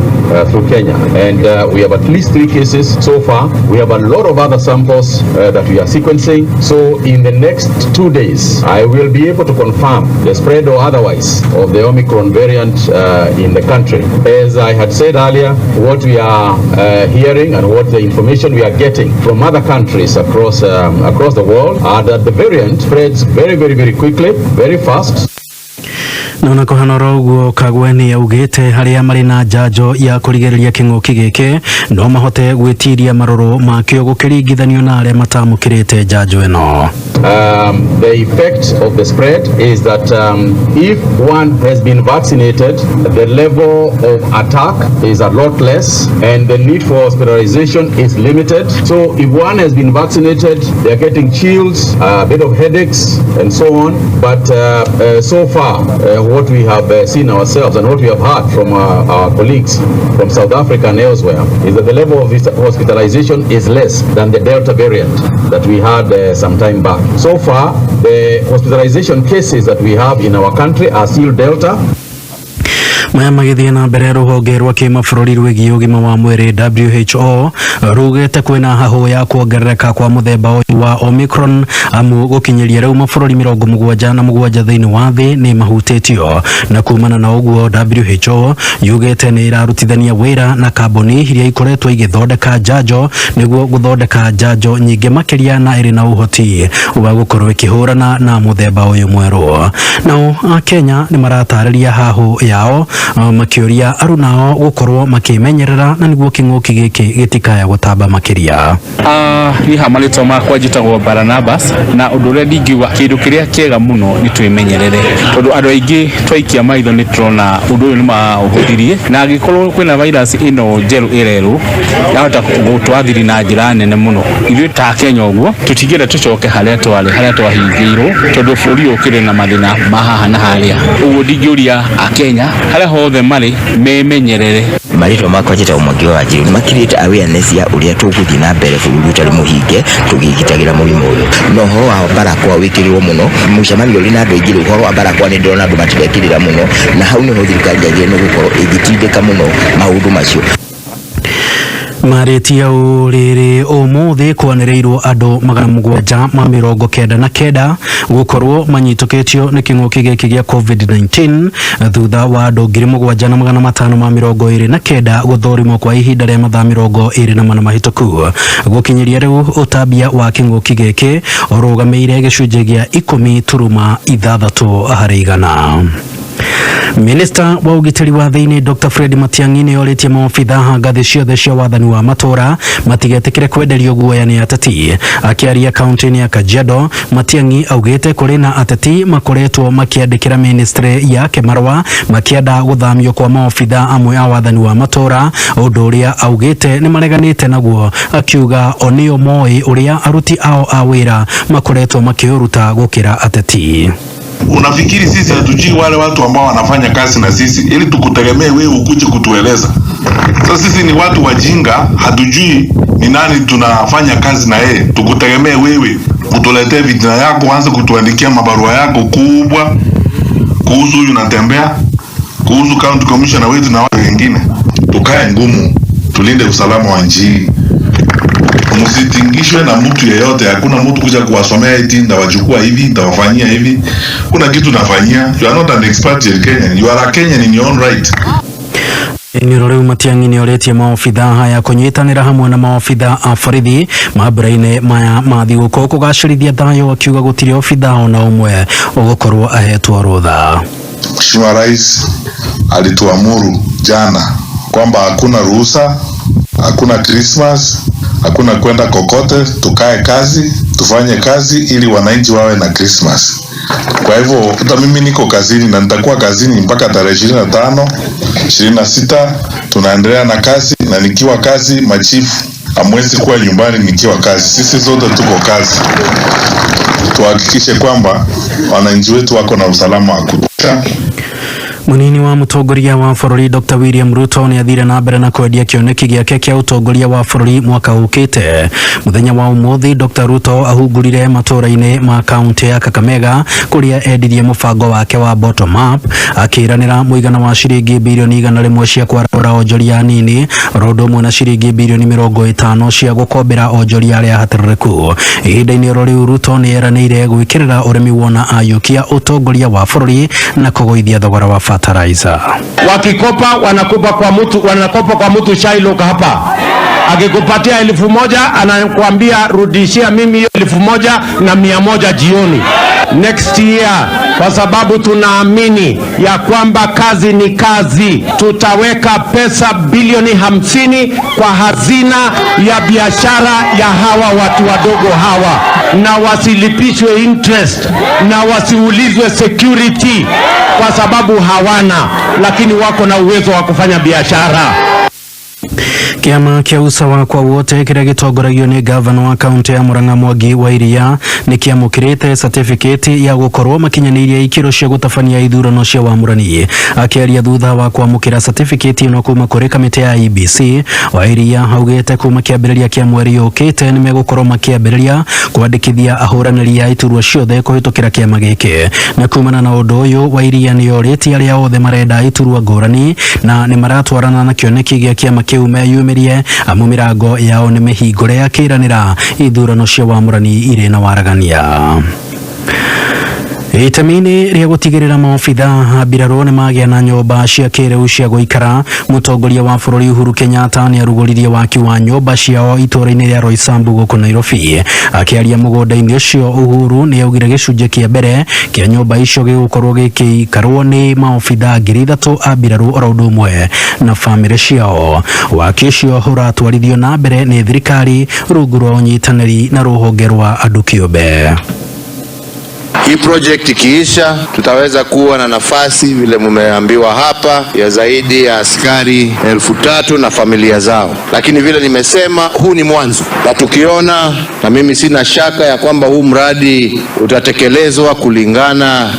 S28: through Kenya, and we have at least 3 cases so far. We have a lot of other samples that we are sequencing. So in the next 2 days, I will be able to confirm the spread or otherwise of the Omicron variant in the country. As I had said earlier, what we are hearing and what the information we are getting from other countries across the world are that the variant spreads very, very, very quickly, very fast.
S27: Na ona kũhana oro ũguo, Kagwe nĩ augĩte harĩa marĩ na njanjo ya kũrigĩrĩria kĩng'ũki gĩkĩ no mahote gwĩtiria marũrũ makĩo gũkĩringithanio na arĩa matamũkĩrĩte njanjo ĩno.
S28: The effect of the spread is that if one has been vaccinated, the level of attack is a lot less and the need for hospitalization is limited. So if one has been vaccinated, they are getting chills, a bit of headaches and so on. But so far, what we have seen ourselves and what we have heard from our colleagues from South Africa and elsewhere is that the level of hospitalization is less than the Delta variant that we had some time back. So far, the hospitalization cases that we have in our country are still Delta.
S27: Maya magĩthiĩ na mbere, rũhonge rwa kĩmabũrũri rwĩgiĩ ũgima wa mwĩrĩ WHO rugĩte kwĩna hahũ ya kuongerereka kwa mũthemba ũyũ wa Omicron, amu gũkinyĩria rĩu mabũrũri 77 thĩinĩ wa thĩ nĩ mahutĩtio. Na kumana na ũguo, WHO yugĩte nĩ ĩrarutithania wĩra na kambuni iria ikoretwo igĩthondeka njanjo nĩguo gũthondeka njanjo nyingĩ makĩria na ĩrĩ na ũhoti wa gũkorwo ĩkĩhũrana na mũthemba ũyũ mwerũ. Nao Akenya nĩ maratarĩria hahũ yao, makĩũria arunao gũkorwo makĩmenyerera na nĩguo kĩng'ũki gĩkĩ gĩtikaya gũtamba makĩria.
S6: Niĩ ha marĩtwa makwa njĩtagwo Baranabas, na ũndũ ũrĩa ndingiuga, kĩndũ kĩrĩa kĩega mũno nĩ twĩmenyerere, tondũ andũ aingĩ twaikia maitho nĩ tũrona ũndũ ũyũ nĩ maũhũthirie, na angĩkorwo kwĩna virus ĩno njerũ ĩrerwo yahota gũtwathiri na njĩra nene mũno. Ithuĩ ta Kenya ũguo tũtingĩenda tũcoke harĩa twarĩ, harĩa twahingĩirwo, tondũ bũrũri ũyũ ũkĩrĩ na mathĩna ma haha na harĩa. Ũguo ndingĩũria Akenya harĩa hothe marĩ memenyerere.
S7: Marĩtwa makwa njĩtagwo Mwangi wa Wanjiru. Nĩ makirĩte awareness ya ũrĩa tũgũthiĩ na mbere bũrũri ũtarĩ mũhinge tũgĩgitagĩra mũrimũ ũyũ. Na ũhoro wa barakoa wĩkĩrĩrwo mũno, mũcemanio ũrĩ na andũ aingĩ rĩ, ũhoro wa barakoa nĩ ndĩrona andũ matirekĩrĩra mũno, na hau nĩho thirikari yagĩrĩirwo nĩ gũkorwo ĩgĩtindĩka mũno maũndũ macio.
S27: Marĩtie ũũ rĩrĩ ũmũthĩ kwanĩrĩirwo andũ 799 gũkorwo manyitũkĩtio nĩ kĩng'ũki gĩkĩ gĩa COVID-19, thutha wa andũ 7529 gũthũrimwo kwa ihinda rĩa mathaa 24 mahĩtũku. Gũkinyĩria rĩu, ũtambia wa kĩng'ũki gĩkĩ ũrũgamĩire gĩcunjĩ gĩa 10.6 harĩ igana. Minista wa ũgitĩri wa thĩinĩ Dr Fred Matiang'i nĩ orĩtie maobitha ngathĩ ciothe cia wathani wa matũra matigetĩkĩre kwenderio guoya nĩ ateti. Akĩaria kaunti-inĩ ya Kajiado, Matiang'i augĩte kũrĩ na ateti makoretwo makĩandĩkĩra ministry yake marũa makĩenda gũthamio kwa maobitha amwe a wathani wa matũra, ũndũ ũrĩa augĩte nĩ mareganĩte naguo, akiuga o nĩo moĩ ũrĩa aruti ao a wĩra makoretwo makĩũruta gũkĩra ateti.
S10: Unafikiri sisi hatujui wale watu ambao wanafanya kazi na sisi ili tukutegemee wewe ukuje kutueleza? Sasa sisi ni watu wajinga, hatujui ni nani tunafanya kazi na yeye. Tukutegemee wewe utuletee vitina yako, uanze kutuandikia mabarua yako kubwa kuhusu huyu natembea, kuhusu county commissioner wetu na wale wengine. Tukae ngumu, tulinde usalama wa nchi hii. Msitingishwe na mtu yeyote. Hakuna mtu kuja kuwasomea eti ndawachukua hivi, ndawafanyia hivi. Kuna kitu nafanyia. You are not an expert in Kenya. You are a Kenyan in your own right.
S27: Iniro rĩu Matiang'i nĩ orĩtie maobitha haya kũnyitanĩra hamwe na maobitha a borithi mambura-inĩ maya ma thigũkũ kũgacĩrithia thayũ, akiuga gũtirĩ obitha ona ũmwe ũgũkorwo ahetwo rũtha.
S10: Mheshimiwa Rais alituamuru jana kwamba hakuna ruhusa, hakuna Christmas, hakuna kwenda kokote, tukae kazi, tufanye kazi ili wananchi wawe na Christmas. Kwa hivyo hata mimi niko kazini na nitakuwa kazini mpaka tarehe 25, 26 tunaendelea na kazi, na nikiwa kazi machifu hamwezi kuwa nyumbani nikiwa kazi. Sisi zote tuko kazi. Tuhakikishe kwamba wananchi wetu wako na usalama wa kutosha.
S27: Munini wa mutongoria wa bũrũri Dr William Ruto nĩ athire na mbere na kwendia kĩoneki gĩake kĩa ũtongoria wa bũrũri mwaka ũkĩte. Mũthenya wa ũmũthĩ, Dr Ruto ahungurire matũra-inĩ ma kaunti ya Kakamega kũrĩa endirie mũbango wake wa bottom up, akĩranĩra mũigana wa ciringi birioni 100 cia kwarahũra onjoria anini, oro ũndũ ũmwe na ciringi birioni 50 cia gũkombera onjoria arĩa ahatĩrĩrĩku. Ihinda-inĩ oro rĩu, Ruto nĩ eranĩire gwĩkĩrĩra ũrĩmi wona ayũkia ũtongoria wa bũrũri na kũgũithia thogora wa fertilizer.
S12: Wakikopa wanakopa kwa mtu, wanakopa kwa mtu Shylock hapa. Akikupatia 1000 anakuambia rudishia mimi hiyo 1100 jioni next year, kwa sababu tunaamini ya kwamba kazi ni kazi. Tutaweka pesa bilioni 50 kwa hazina ya biashara ya hawa watu wadogo hawa, na wasilipishwe interest na wasiulizwe security, kwa sababu hawana, lakini wako na uwezo wa kufanya biashara.
S27: Kĩama kĩa Usawa kwa Wote kĩrĩa gĩtongoragio nĩ gavana wa kaunti ya Murang'a Mwangi wa Iria nĩ kĩamũkĩrĩte certificate ya gũkorwo makinyanĩirie ikĩro cia gũtabania ithurano cia wamũrani. Akĩaria thutha wa kwamũkĩra certificate ĩno kuma kũrĩ kamĩtĩ ya IEBC, wa Iria augĩte kuma kĩambĩrĩria kĩa mweri ũkĩte nĩ megũkorwo makĩambĩrĩria kwandĩkithia ahũranĩri a iturwa ciothe kũhĩtũkĩra kĩama gĩkĩ. Na kumana na ũndũ ũyũ, wa Iria nĩ orĩtie arĩa othe marenda iturwa ngũrani na nĩ maratwarana na kĩoneki gĩa kĩama kĩu meyumĩrie, amu mĩrango yao nĩ mĩhingũre, akĩranĩra ithurano cia wamũrani irĩ na waragania. Itemi-inĩ rĩa gũtigĩrĩra maobitha a mbirarũ nĩ magĩa na nyũmba cia kĩrĩu cia gũikara, mũtongoria wa bũrũri Uhuru Kenyatta nĩ arugũririe waki wa nyũmba ciao itũũra-inĩ rĩa Roysambu gũkũ Nairobi. Akĩaria mũgũnda-inĩ ũcio, Uhuru nĩ augire gĩcunjĩ kĩa mbere kĩa nyũmba icio gĩgũkorwo gĩkĩikarwo nĩ maobitha 3,000 a mbirarũ oro ũndũ ũmwe na bamĩrĩ ciao. Waki ũcio ũratwarithio na mbere nĩ thirikari rungu rwa ũnyitanĩri na rũhonge rwa andũ kĩũmbe.
S1: Hii project ikiisha, tutaweza kuwa na nafasi vile mumeambiwa hapa ya zaidi ya askari 3,000 na familia zao. Lakini vile nimesema, huu ni mwanzo, na tukiona, na mimi sina shaka ya kwamba huu mradi utatekelezwa kulingana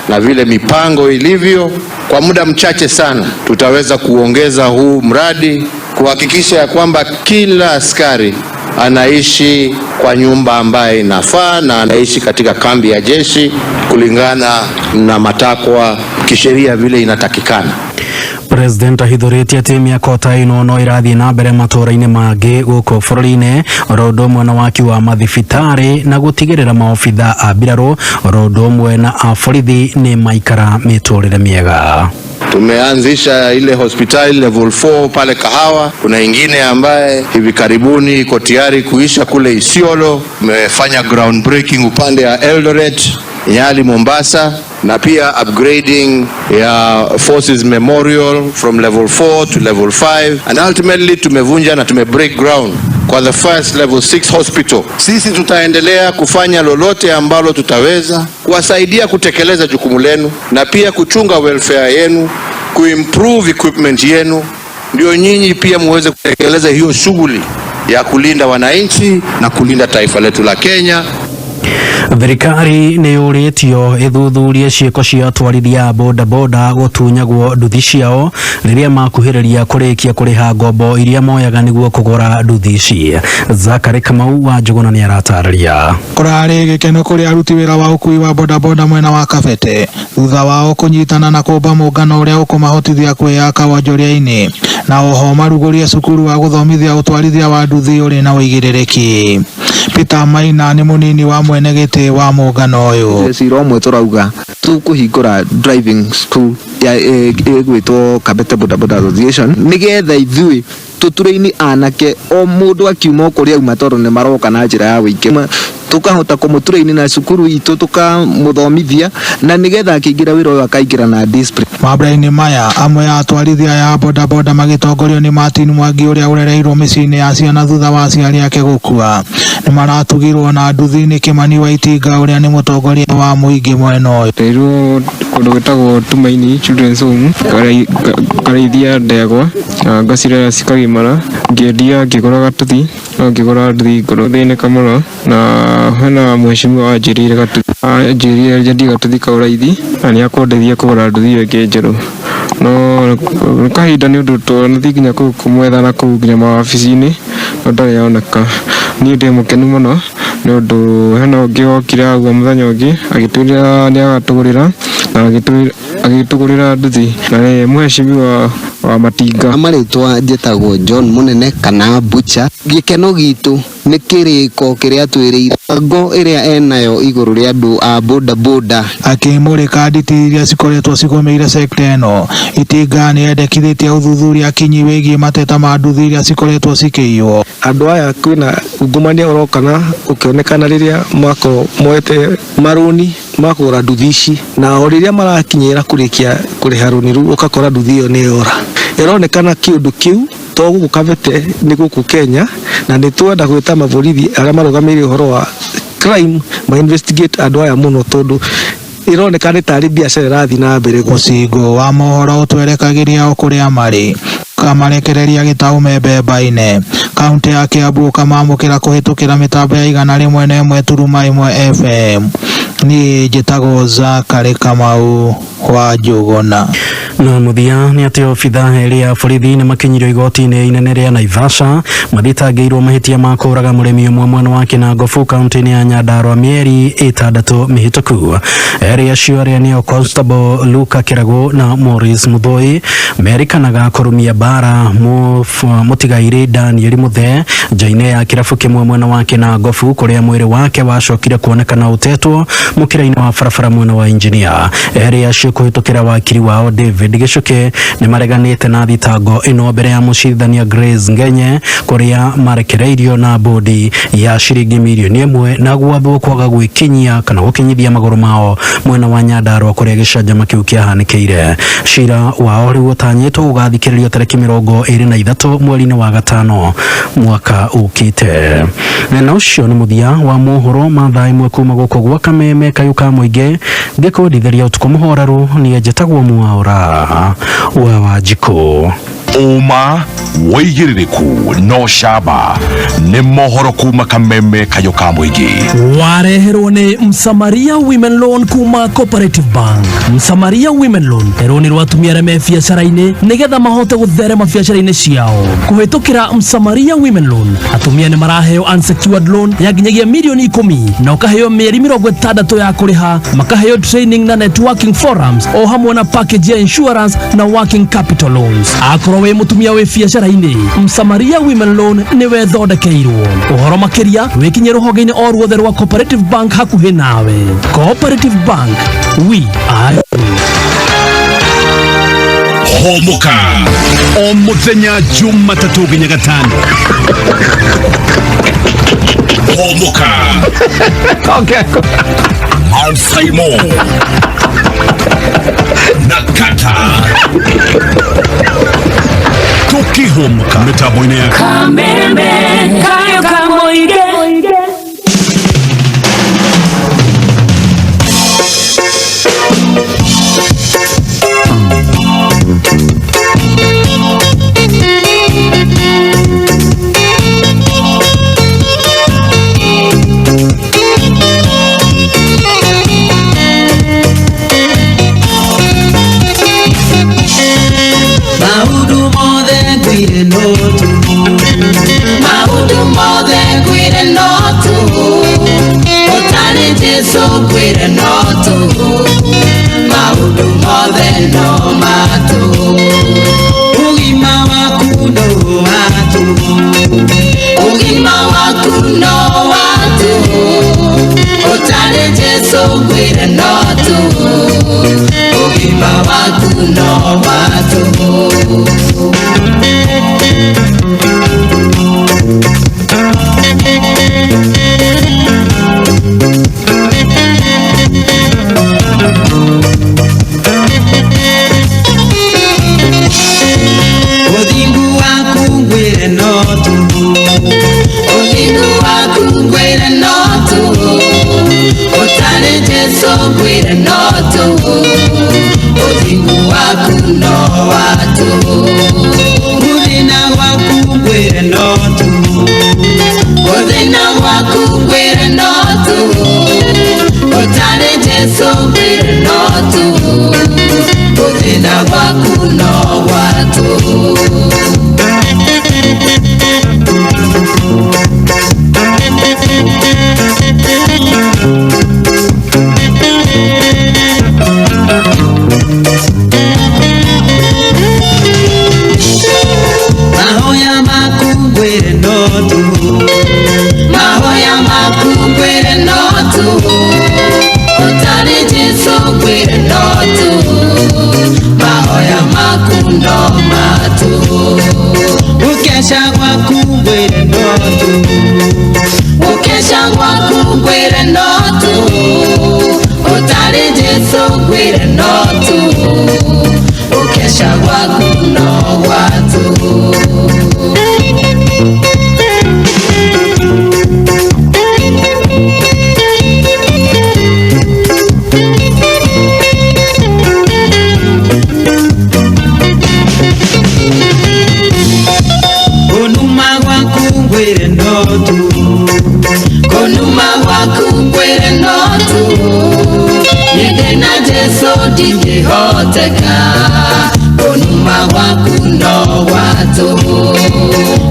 S1: na vile mipango ilivyo. Kwa muda mchache sana tutaweza kuongeza huu mradi kuhakikisha ya kwamba kila askari anaishi kwa nyumba ambaye inafaa na anaishi katika kambi ya jeshi kulingana na matakwa kisheria vile inatakikana.
S27: President ahithũrĩtie atĩ mĩako ta ĩno no ĩrathiĩ na mbere matũũra-inĩ mangĩ gũkũ bũrũri-inĩ, oro ũndũ ũmwe na waki wa mathibitarĩ na gũtigĩrĩra maobitha a mbirarũ oro ũndũ ũmwe na a borithi nĩ maikara mĩtũrĩre mĩega.
S1: Tumeanzisha ile hospitali level 4 pale Kahawa. Kuna ingine ambaye hivi karibuni iko tayari kuisha kule Isiolo. Tumefanya ground breaking upande ya Eldoret, Nyali, Mombasa, na pia upgrading ya Forces Memorial from level 4 to level 5, and ultimately tumevunja na tume break ground kwa the first level 6 hospital. Sisi tutaendelea kufanya lolote ambalo tutaweza kuwasaidia kutekeleza jukumu lenu na pia kuchunga welfare yenu, kuimprove equipment yenu, ndio nyinyi pia muweze kutekeleza hiyo shughuli ya kulinda wananchi na kulinda taifa letu la Kenya.
S27: Thirikari nĩ yũrĩtio ĩthuthurie ciĩko cia atwarithia a bodaboda gũtunyagwo nduthi ciao rĩrĩa makuhĩrĩria kũrĩkia kũrĩha ngombo iria moyaga nĩguo kũgũra nduthi ici. Zakari Kamau wa Njũgũna nĩ aratarĩria.
S4: Kũrarĩ gĩkeno kũrĩ aruti wĩra wa ũkui wa bodaboda mwena wa Kabete thutha wao kũnyitana na kũmba mũngano ũrĩa ũkũmahotithia kwĩyaka wonjoria-inĩ, na oho marugũrie cukuru wa gũthomithia ũtwarithia wa nduthi ũrĩ na ũigĩrĩrĩki. Peter Maina nĩ mũnini wa mwene gĩtĩ wa mũngano ũyũ.
S14: Cira ũmwe tũrauga tũkũhingũra driving school ya ĩgwĩtwo Kabete Boda Boda Association nĩgetha ithuĩ tũturaini anake o mũndũ akiuma o kũrĩa auma tondũ nĩ maroka na njĩra ya wũingĩ, tukahota kũmũturaini na cukuru itũ tukamũthomithia na nĩgetha akĩingĩra wĩra ũyũ akaingĩra na discipline.
S4: Mambura-inĩ maya amwe a atwarithia ya bodaboda magĩtongorio nĩ Martin Mwangi ũrĩa ũrereirwo mĩciĩ-inĩ ya ciana thutha wa aciari ake gũkua, nĩ maratugirwo na nduthi nĩ Kĩmani wa Itinga ũrĩa nĩ mũtongoria wa mũingĩ mwena ũyũ.
S15: Nderirwo kũndũ gwĩtagwo Tumaini Children's Home, ngarĩithia ndegwa na ngacirera cikagimara, ngĩendia ngĩgũra gatuthi, no ngĩgũra nduthi ngoro thĩnĩka mũno, na hena mheshimiwa wanjĩrĩire gatuthi, anjĩrire nyendie gatuthi kau raithi na nĩ akũndeithia kũgũra nduthi ĩyo ĩngĩ njerũ, no kahinda nĩ ũndũ twanathiĩ nginya kũu kũmwetha na kũu nginya mawabici-inĩ no ndarĩ oneka. Niĩ ndĩ mũkenu mũno nĩ ũndũ hena ũngĩ wokire hau mũthenya ũngĩ agĩtwĩra nĩ agatũgũrĩra na agĩtũgũrĩra nduthi na nĩ mheshimiwa wa Matinga.
S14: Marĩtwa njĩtagwo John Mũnene kana Butcher. Gĩkeno gitũ nĩ kĩrĩko kĩrĩa twĩrĩire ngo ĩrĩa enayo igũrũ rĩa andũ a boda boda.
S4: Akĩmũrĩka nditi iria cikoretwo cigũmĩire sekta ĩno, Itinga nĩ endekithĩtie ũthuthuria kinyi wĩgiĩ mateta ma nduthi iria cikoretwo cikĩiywo.
S16: Andũ aya kwĩna ungumania ũrokana ũkĩonekana rĩrĩa makorwo moete marũni ma kũgũra nduthi ici, na o rĩrĩa marakinyĩra kũrĩkia kũrĩha rũni rũu ũgakora nduthi ĩyo nĩ yora. Ĩronekana kĩũndũ kĩu to gũkũ Kabete nĩ gũkũ Kenya, na nĩ twenda gwĩta maborithi arĩa marũgamĩrĩire ũhoro wa crime ma investigate andũ aya mũno tondũ ĩroneka nĩ tarĩ biacara ĩrathiĩ na mbere.
S4: Mũcingo wa mohoro ũtwerekagĩria o kũrĩa marĩ. Ũkamarekereria gĩtaũ me Mbemba-inĩ. Kaunti ya Kiambu ũkamamũkĩra kũhĩtũkĩra mĩtambo ya 101.1 FM. Niĩ njĩtagwo Zakary Kamau wa Njũgũna.
S27: Na mũthia nĩ atĩ obitha erĩ a borithi nĩ makinyirio igoti-inĩ inene rĩa Naivasha mathitangĩirwo mahĩtia ma kũũraga mũrĩmi ũmwe mwena wa Kinangofu kaunti-inĩ ya Nyandarua mĩeri 6 mĩhĩtũku. Erĩ acio arĩa nĩo Constable Luka Kĩragũ na Maurice Muthoi merĩkanaga kũrumia mbara mũtigairĩ Daniel Muthee nja-inĩ ya kĩrabu kĩmwe mwena wa Kinangofu kũrĩa mwĩrĩ wake wacokire kuonekana ũtetwo mũkĩra-inĩ wa barabara mwena wa Engineer. Erĩ acio kũhĩtũkĩra wakiri wao David Gĩcuke nĩ mareganĩte na thitango ĩno mbere ya mũcirithania Grace Ngenye kũrĩa marekereirio na bodi ya ciringi mirioni 1 na gwathwo kwaga gwĩkinyia kana gũkinyithia magũrũ mao mwena wa Nyandarua kũrĩa gĩcanjama kĩu kĩahanĩkĩire. Cira wao rĩu ũtanyĩtwo gũgathikĩrĩrio tarĩki 23 mweri-inĩ wa gatano mwaka ũkĩte. Na ũcio nĩ mũthia wa mohoro ma thaa 1 kuma gũkũ gwa Kameme kayũ ka mũingĩ ngĩkwendithĩria ũtukũ mũhoreru. Niĩ njĩtagwo Mwaũra wa Wanjikũ.
S21: Ũma wĩigĩrĩrĩku no camba nĩ mohoro kuma Kameme kayũ ka mũingĩ.
S8: Wareherwo nĩ Msamaria Women Loan kuma Cooperative Bank. Msamaria Women Loan nĩ rũni rwa atumia arĩa me biacara-inĩ nĩgetha mahote gũtherema biacara-inĩ ciao. Kũhĩtũkĩra Msamaria Women Loan atumia nĩ maraheo unsecured loan ya nginyagia mirioni 10 na ũkaheo mĩeri 60 ya kũrĩha, makaheo training na networking forums o hamwe na package ya insurance na working capital loans. Akorwo wĩ mũtumia wĩ biacara-inĩ, Msamaria Women Loan nĩwe thondekeirwo. Ũhoro makĩria wĩkinyie rũhonge-inĩ o ruothe rwa Cooperative Bank hakuhĩ nawe. Cooperative Bank, we are you.
S21: Homoka o muthenya Jumatatũ nginya Gatano. Homoka Alsaimo na Kata tukihomoka mĩtambo-inĩ ya
S2: Kameme kayo kamoige.
S5: Maundu mothe ngwire no tũhũ, maundu mothe ngwire no tũhũ, ũtarĩ Jesũ ngwire no tũhũ, maundu mothe no matũhũ. Ũgima waku no wa tũhũ, ũgima waku no wa tũhũ, ũtarĩ Jesũ ngwire no tũhũ, ũgima waku no wa tũhũ. Ũthingu waku ngwĩre no tũhũ, ũthingu waku ngwĩre no tũhũ, ũtarĩ Jesũ ngwĩre no tũhũ, ũthingu waku no wa tũhũ. Gũthĩna gwaku ngwĩre no tũhũ, gũthĩna gwaku tũhũ kũnuma gwaku ngwĩre no tũhũ niĩ ndĩna Jesũ ndingĩhoteka kũnuma gwaku no gwa tũhũ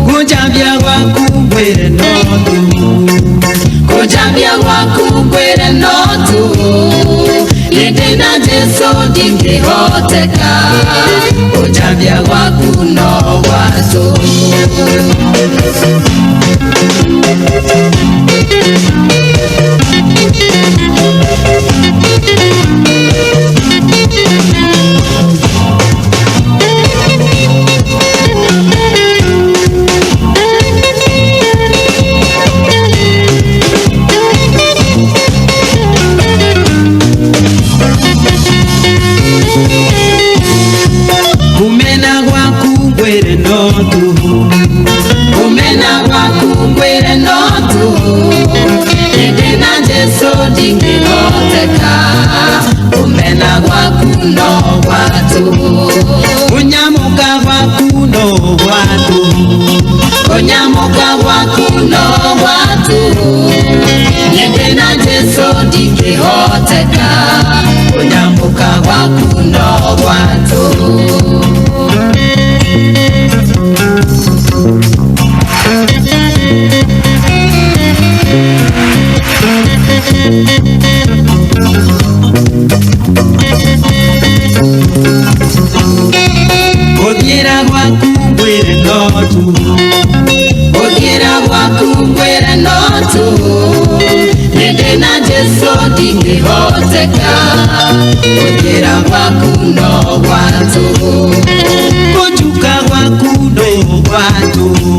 S5: kũnjambia gwaku ngwĩre no tũhũ kũnjambia gwaku ngwĩre no tũhũ niĩ ndĩna Jesũ ndingĩhoteka kũnjambia gwaku no gwa tũhũ. Kumena gwaku ngwĩre no tũhũ kumena gwaku ngwĩre no tũhũ niĩ ndĩna Jesũ ndingĩhoteka kumena gwaku no gwa tũhũ kũnyamũka gwaku no gwa tũhũ kũnyamũka gwaku no gwa tũhũ niĩ ndĩna Jesũ ndingĩhoteka kũnyamũka gwaku no gwa tũhũ. Gũthiĩra gwaku ngwĩre no tũhũ gũthiĩra gwaku ngwĩre no tũhũ niĩ ndĩna Jesũ ndingĩhoteka gũthiĩra gwaku no gwa tũhũ kũnjuka gwaku no gwa tũhũ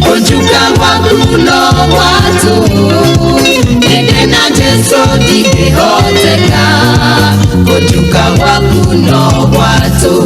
S5: kũnjuka gwaku no gwa tũhũ niĩ ndĩna Jesũ ndingĩhoteka kũnjuka gwaku no gwa tũhũ.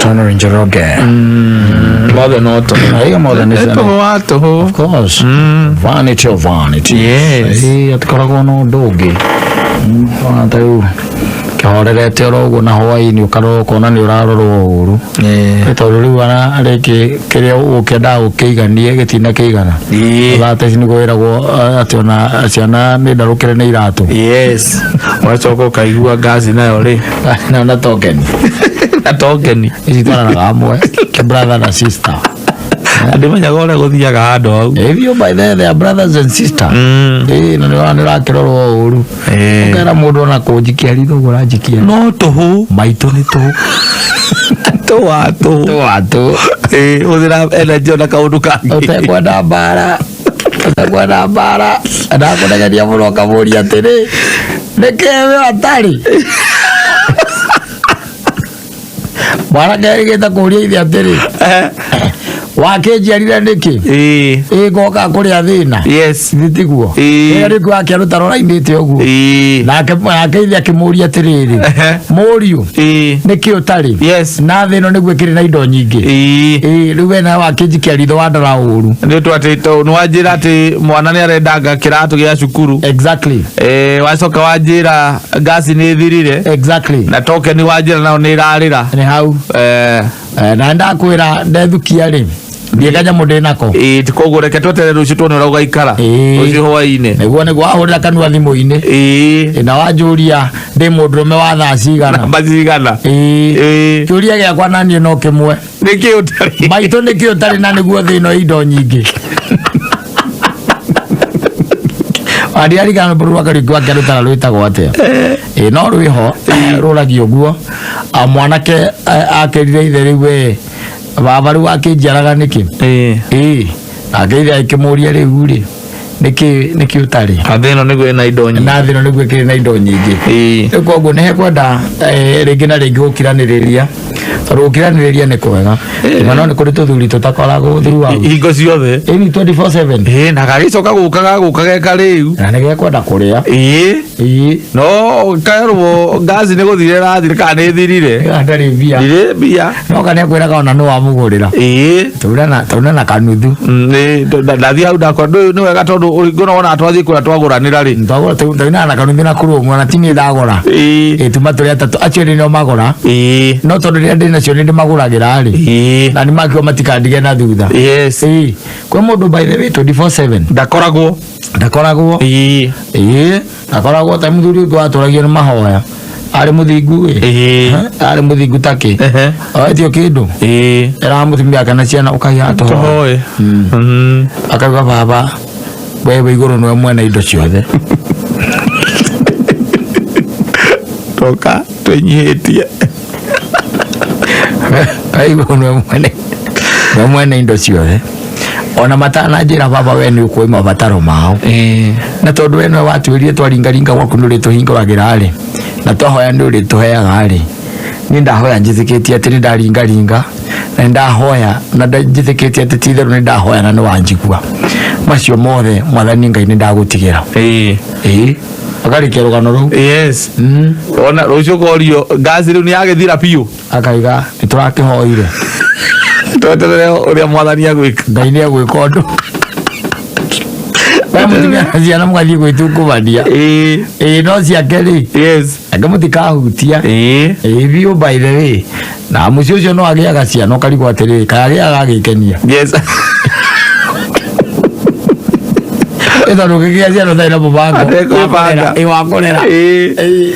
S3: Turner Njoroge.
S9: Mothe no tũhũ.
S3: Hiyo mothe nĩ
S9: Tũhũ wa tũhũ.
S3: Of course. Vanity of vanity.
S9: Yes.
S3: Ĩĩ atikoragwo na ũndũ ũngĩ. Ona ta rĩu kĩhorerete oro ũguo na hwaĩ-inĩ ũkarora ũkona nĩ ũrarorwo ũru. Nĩ tondũ rĩu ona rĩngĩ kĩrĩa ũkĩendaga gũkĩiganie gĩtinakĩigana. Thaa ta ici nĩguo wĩragwo atĩ ona ciana nĩ ndarũkĩre nĩ iratũ.
S9: Yes. Ũgacoka ũkaigua ngaci nayo rĩ.
S3: Nayo na tokeni.
S9: Na tokeni.
S3: Ici twaranaga hamwe. Brother na sister.
S9: Ndimenyaga ũrĩa gũthiaga handũ hau.
S3: If you by there, they are brothers and sister. Ĩĩ na nĩ ũrakĩrorwo ũru. Ũkera mũndũ ona kũnjikia ritho ũguo ũranjikia.
S9: No tũhũ. Maitũ nĩ tũhũ. Tũhũ wa tũhũ.
S3: Tũhũ wa tũhũ.
S9: Ĩĩ hũthĩra energy ona kaũndũ kangĩ.
S3: Ũtekwenda mbara. Ũtekwenda mbara. Ndakũnegeria mũno ũkamũria atĩrĩ. Nĩkĩĩ we atarĩ? Mwanake erĩgĩte kũria ithe atĩrĩ. Wakĩnjiarire nĩkĩ? Ĩĩ ngoka kũrĩa thĩna.
S9: Yes.
S3: Nĩ tiguo. Ĩĩ rĩu wakĩaruta rũrainĩte ũguo. Nake nake ithe akĩmũria atĩrĩrĩ. Mũriũ. Nĩkĩ ũtarĩ?
S9: Yes.
S3: Na thĩ ĩno nĩguo ĩkĩrĩ na indo nyingĩ. Ĩĩ rĩu we nawe wakĩnjikia ritho wandora ũru.
S9: Nĩ ũndũ atĩ nĩ wanjĩra atĩ mwana nĩ arendanga kĩratũ gĩa cukuru.
S3: Exactly.
S9: Wacoka wanjĩra ngasi nĩ ĩthirire.
S3: Exactly.
S9: Na tokeni wanjĩra nayo nĩ ĩrarĩra.
S3: Nĩ hau. Na ndakwĩra ndethukia rĩ ndiĩ kanyamũ ndĩnako.
S9: Ĩĩ koguo reke tweterere rũciũ tuone ũrĩa ũgaikara. Rũciũ hwaĩ-inĩ.
S3: Nĩguo nĩguo wahũrĩra kanua thimũ-inĩ.
S9: Ĩĩ.
S3: Na wanjũria ndĩ mũndũrũme wa thaa cigana.
S9: Namba cigana.
S3: Ĩĩ. Kĩũria gĩakwa na niĩ no kĩmwe.
S9: Nĩkĩ ũtarĩ?
S3: Maitũ nĩkĩ ũtarĩ na nĩguo thĩ ĩno indo nyingĩ. Wandiarigana rũrũ rwa Kariuki wa Kĩarũtara rwĩtagwo atĩa? Ĩĩ no rwĩho rũragio ũguo. Mwanake akĩrire ithe rĩu we baba rĩu akĩnjiaraga nĩkĩ? Ĩĩ. Nake ithe akĩmũria rĩu rĩ Nĩkĩ nĩkĩ ũtarĩ
S9: Na thĩ ĩno nĩguo ĩna indo nyingĩ.
S3: Na thĩ ĩno nĩguo ĩkĩrĩ na indo nyingĩ. Rĩu koguo nĩ hekwenda rĩngĩ na rĩngĩ gũkiranĩrĩria, tondũ gũkiranĩrĩria nĩ kwega. Na no nĩ kũrĩ tũthuri tũtakoragwo throughout
S9: hingo ciothe.
S3: Ĩni 24/7.
S9: Ĩĩ, na gagĩcoka gũka gagũka ge karĩu.
S3: Na nĩ gekwenda kũrĩa.
S9: Ĩĩ. No kerwo ngaci nĩ gũthira ĩrathira kana nĩ ĩthirire.
S3: Ndarĩ mbia.
S9: Ndirĩ mbia.
S3: No kana ekwĩraga ona nĩ wamũgũrĩra.
S9: Ĩĩ.
S3: Tauna na kanuthu.
S9: Ndathiĩ hau ndakora ndũyũ nĩ wega tondũ ũringona wona twathiĩ kũrĩa twagũranĩra rĩ.
S3: Twagũra tauna na kanuthu na kũrũmwo na ti niĩ ndagũra.
S9: Ĩĩ.
S3: Tuma tũrĩ atatũ acio erĩ nĩo magũra.
S9: Ĩĩ.
S3: No tondũ rĩrĩa ndĩ nacio nĩ ndĩmagũragĩra rĩ.
S9: Ĩĩ.
S3: Na nĩ makiuga matikandige na thutha.
S9: Yes.
S3: Ĩĩ. Kwĩ mũndũ by the way 24/7.
S9: Ndakoragwo.
S3: Ndakoragwo.
S9: Ĩĩ.
S3: Ĩĩ. Ndakoragwo ta mũthuri ũngĩ watũragio nĩ mahoya. Arĩ mũthingu ĩ. Arĩ mũthingu takĩ. Oetio kĩndũ.
S9: Ĩĩ.
S3: Eraga mũtumia kana ciana ũkaiya tũhoe.
S9: Tũhoe.
S3: Akauga baba we wĩ igũrũ nĩwe mwene indo ciothe.
S9: Toka twĩnyihĩtie.
S3: We igũrũ nĩwe mwene nĩwe mwene indo ciothe. Ona matananjĩra baba we nĩ ũkũĩ mabataro mao. Na tondũ we nĩwe watuĩrire twaringaringa gwaku nĩ ũrĩtũhingũragĩra rĩ, na twahoya nĩ ũrĩtũheaga rĩ, niĩ ndahoya njĩtĩkĩtie atĩ nĩ ndaringaringa na nĩ ndahoya na njĩtĩkĩtie atĩ ti itherũ nĩ ndahoya na nĩ wanjigua. Macio mothe mwathani Ngai nĩ ndagũtigĩra.
S9: Ĩĩ.
S3: Ĩĩ. Akarĩkia rũgano rũu.
S9: Yes. Ona rũciũ korio ngaci rĩu nĩ yagĩthira biũ.
S3: Akaiga nĩ tũrakĩhoire.
S9: Tweterere ũrĩa mwathani agwĩka.
S3: Ngai nĩ egwĩka ũndũ. We mũtumia na ciana mũgathiĩ gwĩtungumania.
S9: Ĩĩ.
S3: Ĩĩ no ciake rĩ.
S9: Yes.
S3: Angĩ mũtikahutia.
S9: Ĩĩ.
S3: Ĩĩ biũ by the way. Na mũciĩ ũcio no agĩaga ciana ũkarigwo atĩrĩrĩ kaĩ agĩaga agĩkenia.
S9: Yes.
S3: Ĩ tondũ ũngĩgĩa ciana ũtarĩ na mũbango.
S9: Atekwĩbanga.
S3: Ĩ wa kũrera.
S9: Ĩĩ.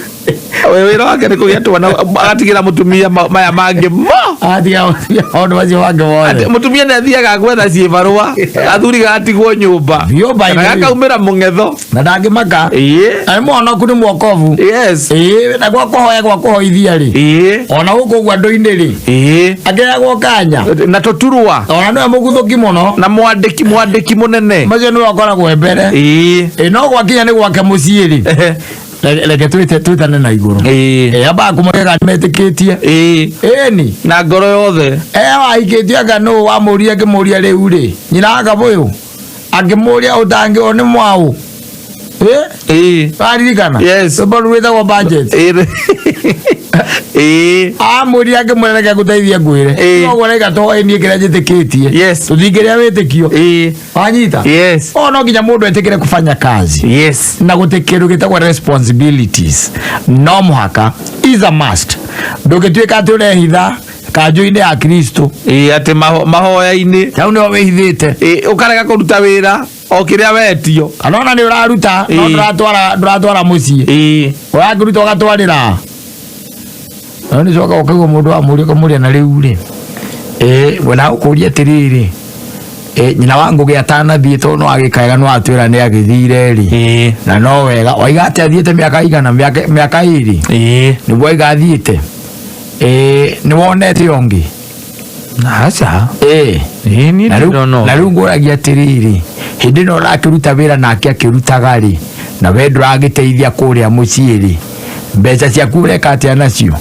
S9: We wĩra wake nĩ kũgĩa twana agatigĩra mũtumia maya mangĩ mo.
S3: Agatigĩra mũtumia maũndũ macio mangĩ mothe.
S9: Mũtumia nĩ athiaga gwetha ciĩbarũa athuri gatigwo nyũmba.
S3: Biũ by the
S9: Kana
S3: way.
S9: gakaumĩra mũng'etho.
S3: Na ndangĩmaka.
S9: Ĩĩ.
S3: Na nĩ mũhonoku nĩ mwokobu.
S9: Yes.
S3: Ĩĩ na gwa kũhoya gwa kũhoithia rĩ.
S9: Ĩĩ.
S3: Ona gũkũ ũguo andũ-inĩ rĩ.
S9: Ĩĩ.
S3: Akĩheagwo kanya.
S9: Na tũturwa.
S3: Ona nĩwe mũguthũki mũno.
S9: Na mwandĩki mwandĩki mũnene.
S3: Macio nĩwe ũkoragwo e mbere.
S9: Ĩĩ.
S3: Ĩĩ no gwakinya nĩ gwake mũciĩ rĩ. Reke twĩtane na igũrũ.
S9: Ĩĩ.
S3: Ambaga kũmũrega nĩmetĩkĩtie.
S9: Ĩĩ.
S3: Ĩni.
S9: Na ngoro yothe.
S3: Wahikĩtie anga nũ wamũria akĩmũria rĩu rĩ. Nyina wa Kabũyũ. Akĩmũria ũtangĩo nĩ mwaũ.
S9: Ĩĩ.
S3: Waririkana?
S9: Yes.
S3: Rwĩmbo rũu rwĩtagwo budget.
S9: Ĩĩ. Ĩĩ.
S3: Amũria akĩmwĩra reke ngũteithie ngwĩre.
S9: Ĩĩ.
S3: Koguo reka tũhoe niĩ kĩrĩa njĩtĩkĩtie.
S9: Yes.
S3: Tũthingĩrĩa wĩtĩkio.
S9: Ĩĩ.
S3: Wanyita?
S9: Yes.
S3: O no nginya mũndũ etĩkĩre kufanya kazi.
S9: Yes.
S3: Na gũtĩ kĩndũ gĩtagwo responsibilities. No mũhaka is a must. Ndũngĩtuĩka atĩ ũrehitha kanjũ-inĩ ya Kristo.
S9: Ĩĩ atĩ mahoya-inĩ.
S3: Hau nĩho wĩhithĩte.
S9: Ĩĩ ũkarega kũruta wĩra o kĩrĩa wetio.
S3: Kana ona nĩ ũraruta no
S9: Ĩĩ.
S3: ndũratwara mũciĩ.
S9: Ĩĩ.
S3: Ũrakĩruta ũgatwarĩra. No nĩ coka ũkaigua mũndũ amũria ũkamũria na rĩu rĩ. Ĩĩ we na ũkũria atĩrĩrĩ. Nyina wa Ngũgĩ atanathiĩ tondũ no agĩkaega no atwĩra nĩ agĩthire rĩ.
S9: Ĩĩ.
S3: Na no wega waiga atĩ athiĩte mĩaka igana mĩaka ĩrĩ.
S9: Ĩĩ.
S3: Nĩguo aiga athiĩte. Ĩĩ nĩ wonete ũngĩ.
S9: Aca.
S3: Ĩĩ.
S9: Ĩĩ niĩ
S3: Na rĩu
S9: ndĩrona
S3: na rĩu ngũragia atĩrĩrĩ hĩndĩ ĩno ũrakĩruta wĩra nake akĩrutaga rĩ na we ndũragĩteithia kũrĩa mũciĩ rĩ mbeca ciaku ũreka atĩa nacio?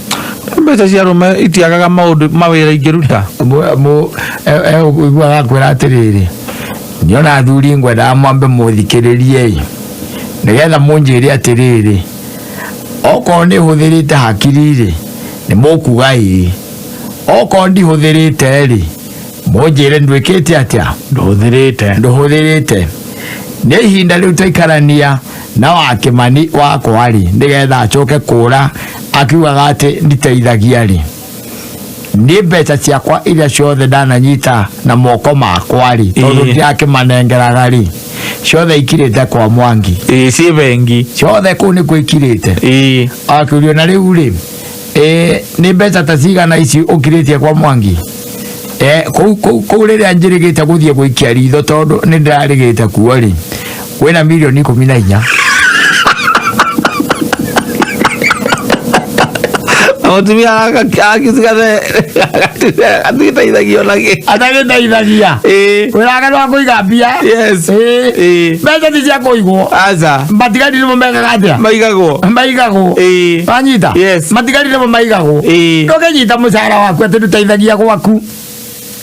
S9: Mbeca cia arũme itiagaga maũndũ mawĩra ingĩruta.
S3: Ũiguaga akwĩra atĩrĩrĩ niona athuri ngwendaga mwambe mũthikĩrĩrie ĩ nĩgetha mũnjĩre atĩrĩrĩ okorwo nĩ hũthĩrĩte hakiri rĩ nĩ mũkuga ĩĩ okorwo ndihũthĩrĩte rĩ mũnjĩre ndwĩkĩte atĩa?
S9: Ndũhũthĩrĩte.
S3: Ndũhũthĩrĩte. Nĩ ihinda rĩu twaikarania na wa Kĩmani wakwa rĩ nĩgetha acoke kũra akiugaga atĩ nditeithagia rĩ niĩ mbeca ciakwa iria ciothe ndananyita na moko makwa rĩ tondũ ndirakĩmanengeraga rĩ ciothe ikirĩte kwa Mwangi.
S9: Ĩĩ ciĩ bengi.
S3: Ciothe kũu nĩkuo ikirĩte.
S9: Ĩĩ.
S3: Akĩũrio na rĩu rĩ nĩ mbeca ta cigana ici ũkirĩtie kwa Mwangi? Kũu rĩrĩa njĩrĩgĩte gũthiĩ gũikia ritho tondũ nĩ ndĩrarĩgĩte kuo rĩ kwĩna mirioni 14.
S9: Mũtumia agĩcigathe atigĩteithagio na kĩ.
S3: Atagĩteithagia.
S9: Ĩĩ.
S3: Wĩra wake nĩ wa kũiga mbia.
S9: Yes.
S3: Ĩĩ. Mbeca ti cia kũigwo.
S9: Aca.
S3: Matigari nĩmo mekaga atĩa?
S9: Maigagwo.
S3: Maigagwo.
S9: Ĩĩ.
S3: Wanyita?
S9: Yes.
S3: Matigari nĩmo maigagwo.
S9: Ĩĩ.
S3: Ndũngĩnyita mũcara waku atĩ ndũteithagia gwaku.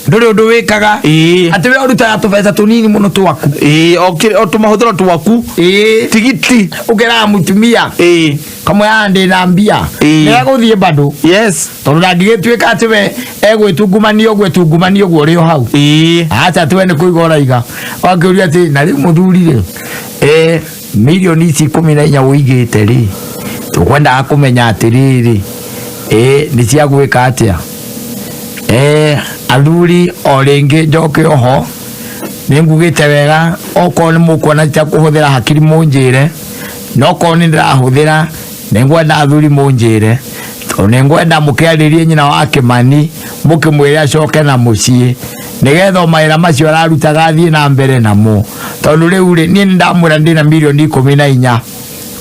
S3: Ndũrĩ ũndũ wĩkaga.
S9: Ĩĩ.
S3: Atĩ we ũrutaga tũbeca tũnini mũno twaku.
S9: Ĩĩ, o kĩ- o tũmahũthĩro twaku.
S3: Ĩĩ.
S9: Tigiti.
S3: Ũkeraga mũtumia.
S9: Ĩĩ.
S3: Kamwĩraga ndĩna mbia.
S9: Ĩĩ.
S3: Nĩegũthiĩ bado.
S9: Yes.
S3: Tondũ ndangĩgĩtuĩka atĩ we egwĩtungumania ũguo etungumania ũguo ũrĩ o hau.
S9: Ĩĩ.
S3: Acha atĩ we nĩ kũiga ũraiga. Wakĩũria atĩ na rĩu mũthuri rĩ, mirioni ici 14 ũigĩte rĩ, tũkwendaga kũmenya atĩrĩrĩ, nĩ cia gwĩka atĩa? Athuri o rĩngĩ njoke oho, nĩ ngugĩte wega, okorwo nĩ mũkuona ta kũhũthĩra hakiri mũnjĩre, na okorwo nĩ ndĩrahũthĩra, nĩ ngwenda athuri mũnjĩre, tondũ nĩ ngwenda mũkĩarĩrie nyina wa Kĩmani, mũkĩmwĩre acoke na mũciĩ, nĩgetha o mawĩra macio ararutaga athiĩ na mbere namo. Tondũ rĩu rĩ, niĩ nĩ ndamwĩra ndĩna mirioni 14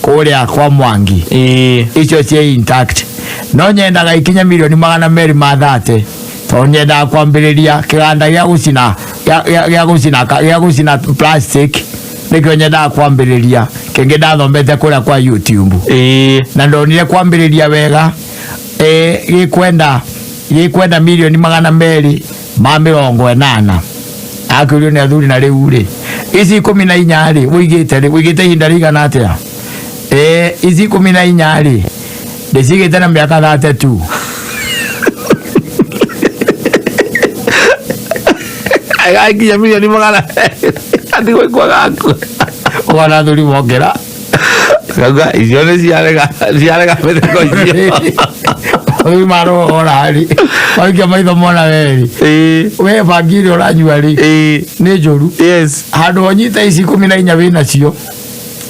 S3: kũrĩa kwa Mwangi.
S9: Ĩĩ.
S3: Icio ciĩ intact. No nyendaga ikinye mirioni magana merĩ ma thate. Tondũ nyendaga kwambĩrĩria kĩganda gĩa gũcina, gĩa, gĩa, gĩa gũcina, gĩa gũcina plastic. Nĩkĩo nyendaga kwambĩrĩria. Kĩngĩ ndathomete kũrĩa kwa YouTube.
S9: Ĩĩ.
S3: Na ndonire kwambĩrĩria wega, gĩkwenda mirioni magana merĩ ma mĩrongo ĩnana. Akĩũrio nĩ athuri na rĩu rĩ, ici 14 rĩ, ũigĩte rĩ, ũigĩte ihinda rĩigana atĩa? Ici 14 rĩ, ndĩcigĩte na mĩaka 32.
S9: Agaikinya mirioni magana atigwo kwaga ku.
S3: Ũkona athuri mokĩra.
S9: Akauga, icio nĩ ciarega mĩtheko icio.
S3: Athuri marora rĩ, maikia maitho mona we rĩ.
S9: Ĩĩ.
S3: We bangi ĩrĩa ũranyua rĩ,
S9: Ĩĩ.
S3: nĩ njũru.
S9: Yes.
S3: Handũ ũnyite ici 14 wĩnacio,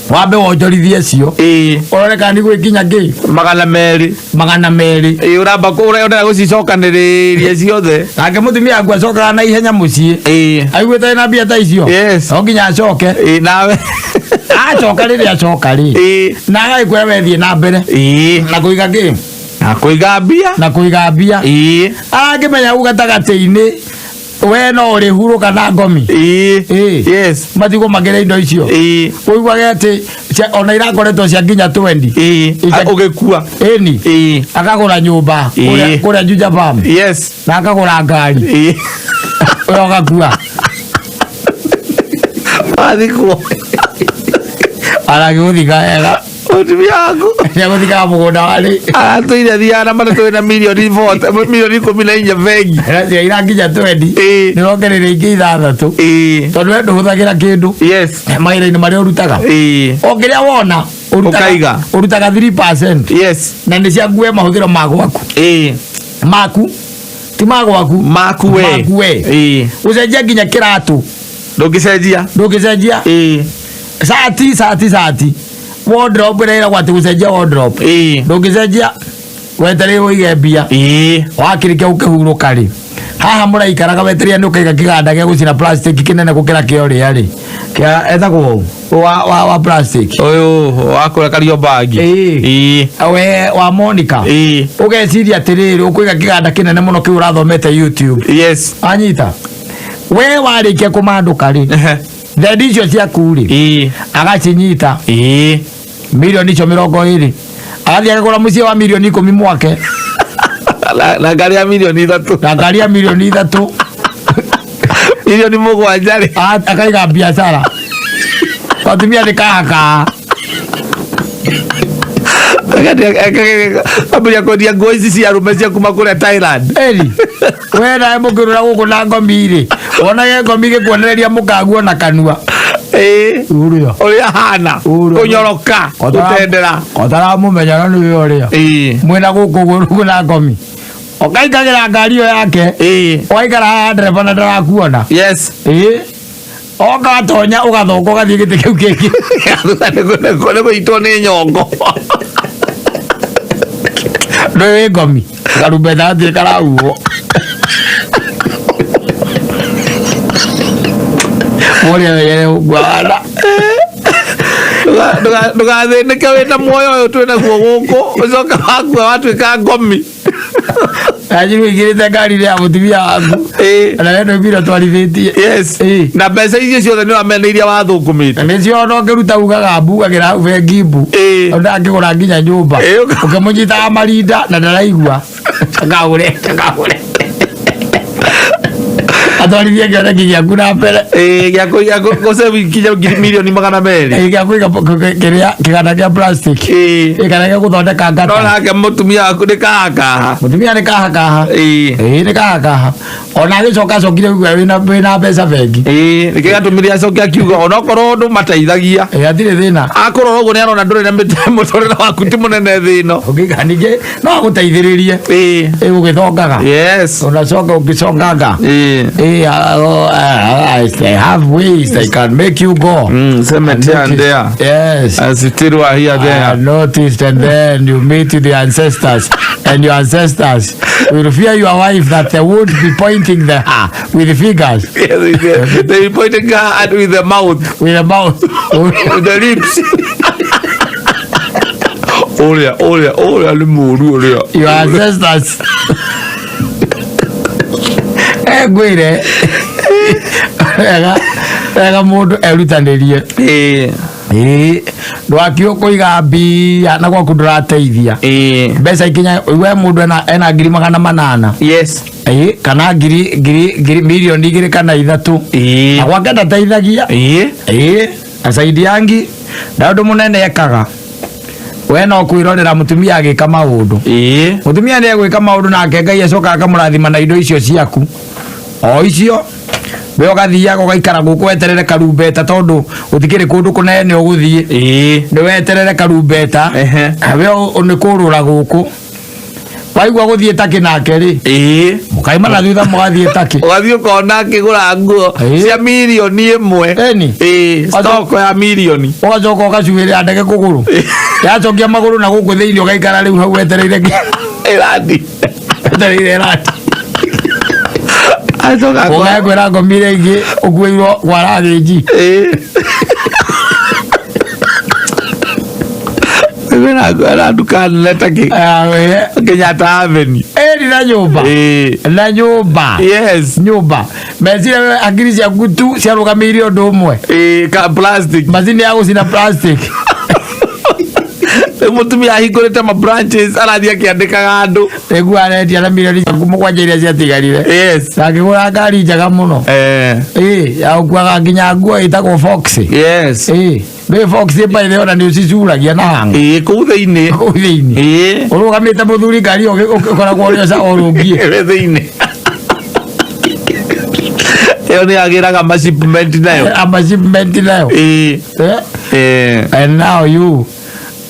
S3: wambe wonjorithie cio.
S9: Ĩĩ.
S3: Ũrore kana nĩ gwĩkinya kĩ?
S9: Magana merĩ.
S3: Magana merĩ.
S9: Ĩĩ, ũramba kũrĩa ũrenda gũcicokanĩrĩria ciothe.
S3: Nake mũtumia waku acokaga na ihenya mũciĩ.
S9: Ĩĩ.
S3: Aiguĩte ena mbia ta icio?
S9: Yes.
S3: No nginya acoke.
S9: Ĩĩ, nawe.
S3: Acoka rĩrĩa acoka rĩ.
S9: Ĩĩ.
S3: Na agagĩkwĩra we thiĩ na mbere.
S9: Ĩĩ.
S3: Na kũiga kĩ?
S9: Na kũiga mbia.
S3: Na kũiga mbia.
S9: Ĩĩ.
S3: Arangĩmenya hau gatagatĩ-inĩ we no ũrĩhurũka na ngomi.
S9: Ĩĩ.
S3: Ĩĩ.
S9: Yes.
S3: Matigwo makĩrĩa indo icio.
S9: Ĩĩ.
S3: Ũiguage atĩ ona irakoretwo cia nginya 20.
S9: Ĩĩ. Ũgĩkua.
S3: Ĩni.
S9: Ĩĩ.
S3: Akagũra nyũmba
S9: Ĩĩ.
S3: kũrĩa Juja Farm.
S9: Yes.
S3: Na akagũra ngari.
S9: Ĩĩ.
S3: We ũgakua.
S9: Wathikwo.
S3: Aragĩgũthika wega.
S9: Mũtumia waku.
S3: Nĩegũthikaga mũgũnda warĩ.
S9: Aratũire thiaga na matatũ wĩna mirioni forty, mirioni 14 bengi.
S3: Ira irakinya 20.
S9: Ĩĩ.
S3: Nĩrongereire ingĩ 6.
S9: Ĩĩ.
S3: Tondũ we ndũhũthagĩra kĩndũ.
S9: Yes.
S3: Mawĩra-inĩ marĩa ũrutaga.
S9: Ĩĩ.
S3: O kĩrĩa wona,
S9: Ũkaiga.
S3: ũrutaga 3%.
S9: Yes.
S3: Na nĩ ciaku we mahũthĩro ma gwaku.
S9: Ĩĩ.
S3: Maku. Ti ma gwaku.
S9: Maku we.
S3: Maku we.
S9: Ĩĩ.
S3: Ũcenjia nginya kĩratũ.
S9: Ndũngĩcenjia.
S3: Ndũngĩcenjia.
S9: Ĩĩ.
S3: Cati, cati, cati. Wardrobe ĩrĩa ĩragwo atĩ gũcenjia wardrobe.
S9: Ĩĩ.
S3: Ndũngĩcenjia. Wetereire ũige mbia.
S9: Ĩĩ.
S3: Wakĩrĩkia gũkĩhurũka rĩ. Haha mũraikaraga wetereire nĩ ũkaiga kĩganda gĩa gũcina plastic kĩnene gũkĩra kĩa ũrĩa rĩ. Kĩa etagwo ũũ? Wa plastic.
S9: Ũyũ wa kũrĩa Kariobangi.
S3: Ĩĩ.
S9: Ĩĩ.
S3: We wa Monica.
S9: Ĩĩ.
S3: Ũgeciria atĩrĩrĩ, ũkũiga kĩganda kĩnene mũno kĩu ũrathomete YouTube.
S9: Yes.
S3: Anyita. We warĩkia kũmandũka rĩ.
S9: Ehe.
S3: Thendi icio ciaku rĩ.
S9: Ĩĩ.
S3: Agacinyita.
S9: Ĩĩ.
S3: Mirioni icio mĩrongo ĩrĩ. Agathiĩ akagũra mũciĩ wa mirioni 10 mwake.
S9: Na ngari ya mirioni 3.
S3: Na ngari ya mirioni 3.
S9: Mirioni 7 rĩ.
S3: Akaiga biacara. Atumia nĩ kaha.
S9: Ambĩrĩria kwendia nguo ici cia arũme cia kuma kũrĩa Thailand.
S3: Eri, we nawe mũkĩrũra gũkũ na ngomi rĩ, wonage ngomi ĩgĩkuonereria mũkaguo na kanua.
S9: Ĩĩ.
S3: Ũrĩa.
S9: Ũrĩa hana.
S3: Ũrĩa.
S9: Kũnyoroka. Gũtendera.
S3: Ũtaramũmenya no nĩwe ũrĩa.
S9: Ĩĩ.
S3: Mwĩna gũkũ ũguo na ngomi. Ũkaingagĩra ngari ĩyo yake.
S9: Ĩĩ.
S3: Ũgaikara haha ndereba na ndarakuona.
S9: Yes.
S3: Ĩĩ. Oka watonya ũgathonga ũgathiĩ gĩtĩ kĩu kĩngĩ.
S9: Thutha nĩ kũnyitwo nĩ nyongo.
S3: Ndũĩ wĩ ngomi. Karumbeta gatirĩ karahuhwo. Mũrĩa wegere ũguo wana.
S9: Ndũgathĩnĩke wĩna muoyo ũyũ twĩ naguo gũkũ ũcoke wakua watuĩka ngomi.
S3: Anjiru igirite ngari ya mutumia waku na we ndũibire twarithĩtie.
S9: Yes, na mbeca icio ciothe nĩ ũramenya nĩ iria wathũkũmĩte.
S3: Nĩcio ona ũngĩruta ugaga mbu agĩra hau bengi mbu ndangĩgũra nginya nyũmba ũkĩmũnyitaga marinda na ndaraigua kagũre kagũre atwarithie kĩoneki gĩaku na mbere.
S9: Gĩa gũcĩvi nginya ngiri mirioni 200.
S3: Gĩa kũiga kĩrĩa kĩganda kĩa plastic, kana gĩa gũthondeka ngata.
S9: No nake mũtumia waku nĩ kahakaha.
S3: Mũtumia nĩ kahakaha, ĩĩ, nĩ kahakaha. Ona agĩcoka acokire kuga wĩna mbeca bengi.
S9: Nĩkĩo gĩatũmire acoke akiuga onokorwo ũndũ mateithagia.
S3: Hatirĩ thĩna.
S9: Akũrora ũguo nĩ arona ndũrĩ na mũtũrĩre waku ti mũnene thĩ ĩno.
S3: Ũngĩka ningĩ no agũteithĩrĩrie ũgĩthongaga.
S9: Yes.
S3: Unacoka ũgĩconganga. I have ways I can make you go.
S9: Cement here and there.
S3: Yes.
S9: As you still are here there.
S3: I noticed, and then you meet the ancestors, and your ancestors will fear your wife that they won't be pointing the her with the fingers.
S9: Yes, they be pointing her and with the mouth.
S3: With the mouth.
S9: With the lips. Ũrĩa ũrĩa ũrĩa nĩ mũru ũrĩa.
S3: Your ancestors. Ngwĩre wega wega mũndũ erutanĩrie. Ĩĩ, ndwakio kũiga mbia na gwaku ndũrateithia mbeca ikinya we mũndũ ena ngiri 800.
S9: Yes.
S3: Ĩĩ, kana ngiri ngiri ngiri mirioni 2 kana 3. Na gwake ndateithagia. Ĩĩ, acaidiangi na ũndũ mũnene ekaga we no kwĩrorera mũtumia agĩka maũndũ. Mũtumia nĩ egwĩka maũndũ nake Ngai acoka akamũrathima na indo icio ciaku o icio we ũgathiaga ũgaikara gũkũ weterere karumbeta tondũ gũtikĩrĩ kũndũ kũnene ũgũthiĩ. Nĩ weterere karumbeta we nĩ kũrũra gũkũ waigua gũthiĩ takĩ nake rĩ mũkaima na thutha mũgathiĩ takĩ.
S9: Ũgathiĩ ũkona akĩgũra nguo cia mirioni 1. Stoko ya mirioni.
S3: Ũgacoka ũgacuĩrĩra ndege kũgũrũ yacokia magũrũ na gũkũ thĩinĩ ũgaikara rĩu hau wetereire
S9: ĩrandi.
S3: Wetereire ĩrandi. Ũgakwĩra ngomi iria ingĩ ũkuĩirwo kwa ragĩnji.
S9: Kwĩna nduka nene ta Kenyatta Avenue.
S3: Ĩni na nyũmba. Na nyũmba.
S9: Yes.
S3: Nyũmba. Meciria we akiri ciaku tu ciarũgamĩire ũndũ ũmwe.
S9: Ka plastic.
S3: Macini ya gũcina plastic.
S9: Rĩu mũtumia ahingũrĩte ma branches arathiĩ akĩandĩkaga andũ.
S3: Rĩu arendia na mirioni ciaku 7 iria ciatigarire.
S9: Yes.
S3: Na akĩgũra ngari njega mũno. Ya gũkuaga nginya nguo ĩtagwo Fox.
S9: Yes.
S3: Nĩ Fox by the ona nĩ ũcicuragia na hanga.
S9: Kũu thĩinĩ.
S3: Kũu thĩinĩ. Ũrũgamĩte mũthuri ngari ĩyo ũkoragwo ũrĩ ũca ũrũngiĩ.
S9: Wĩ thĩinĩ. Ĩyo nĩ yagĩraga mashipment nayo.
S3: Mashipment nayo. And now you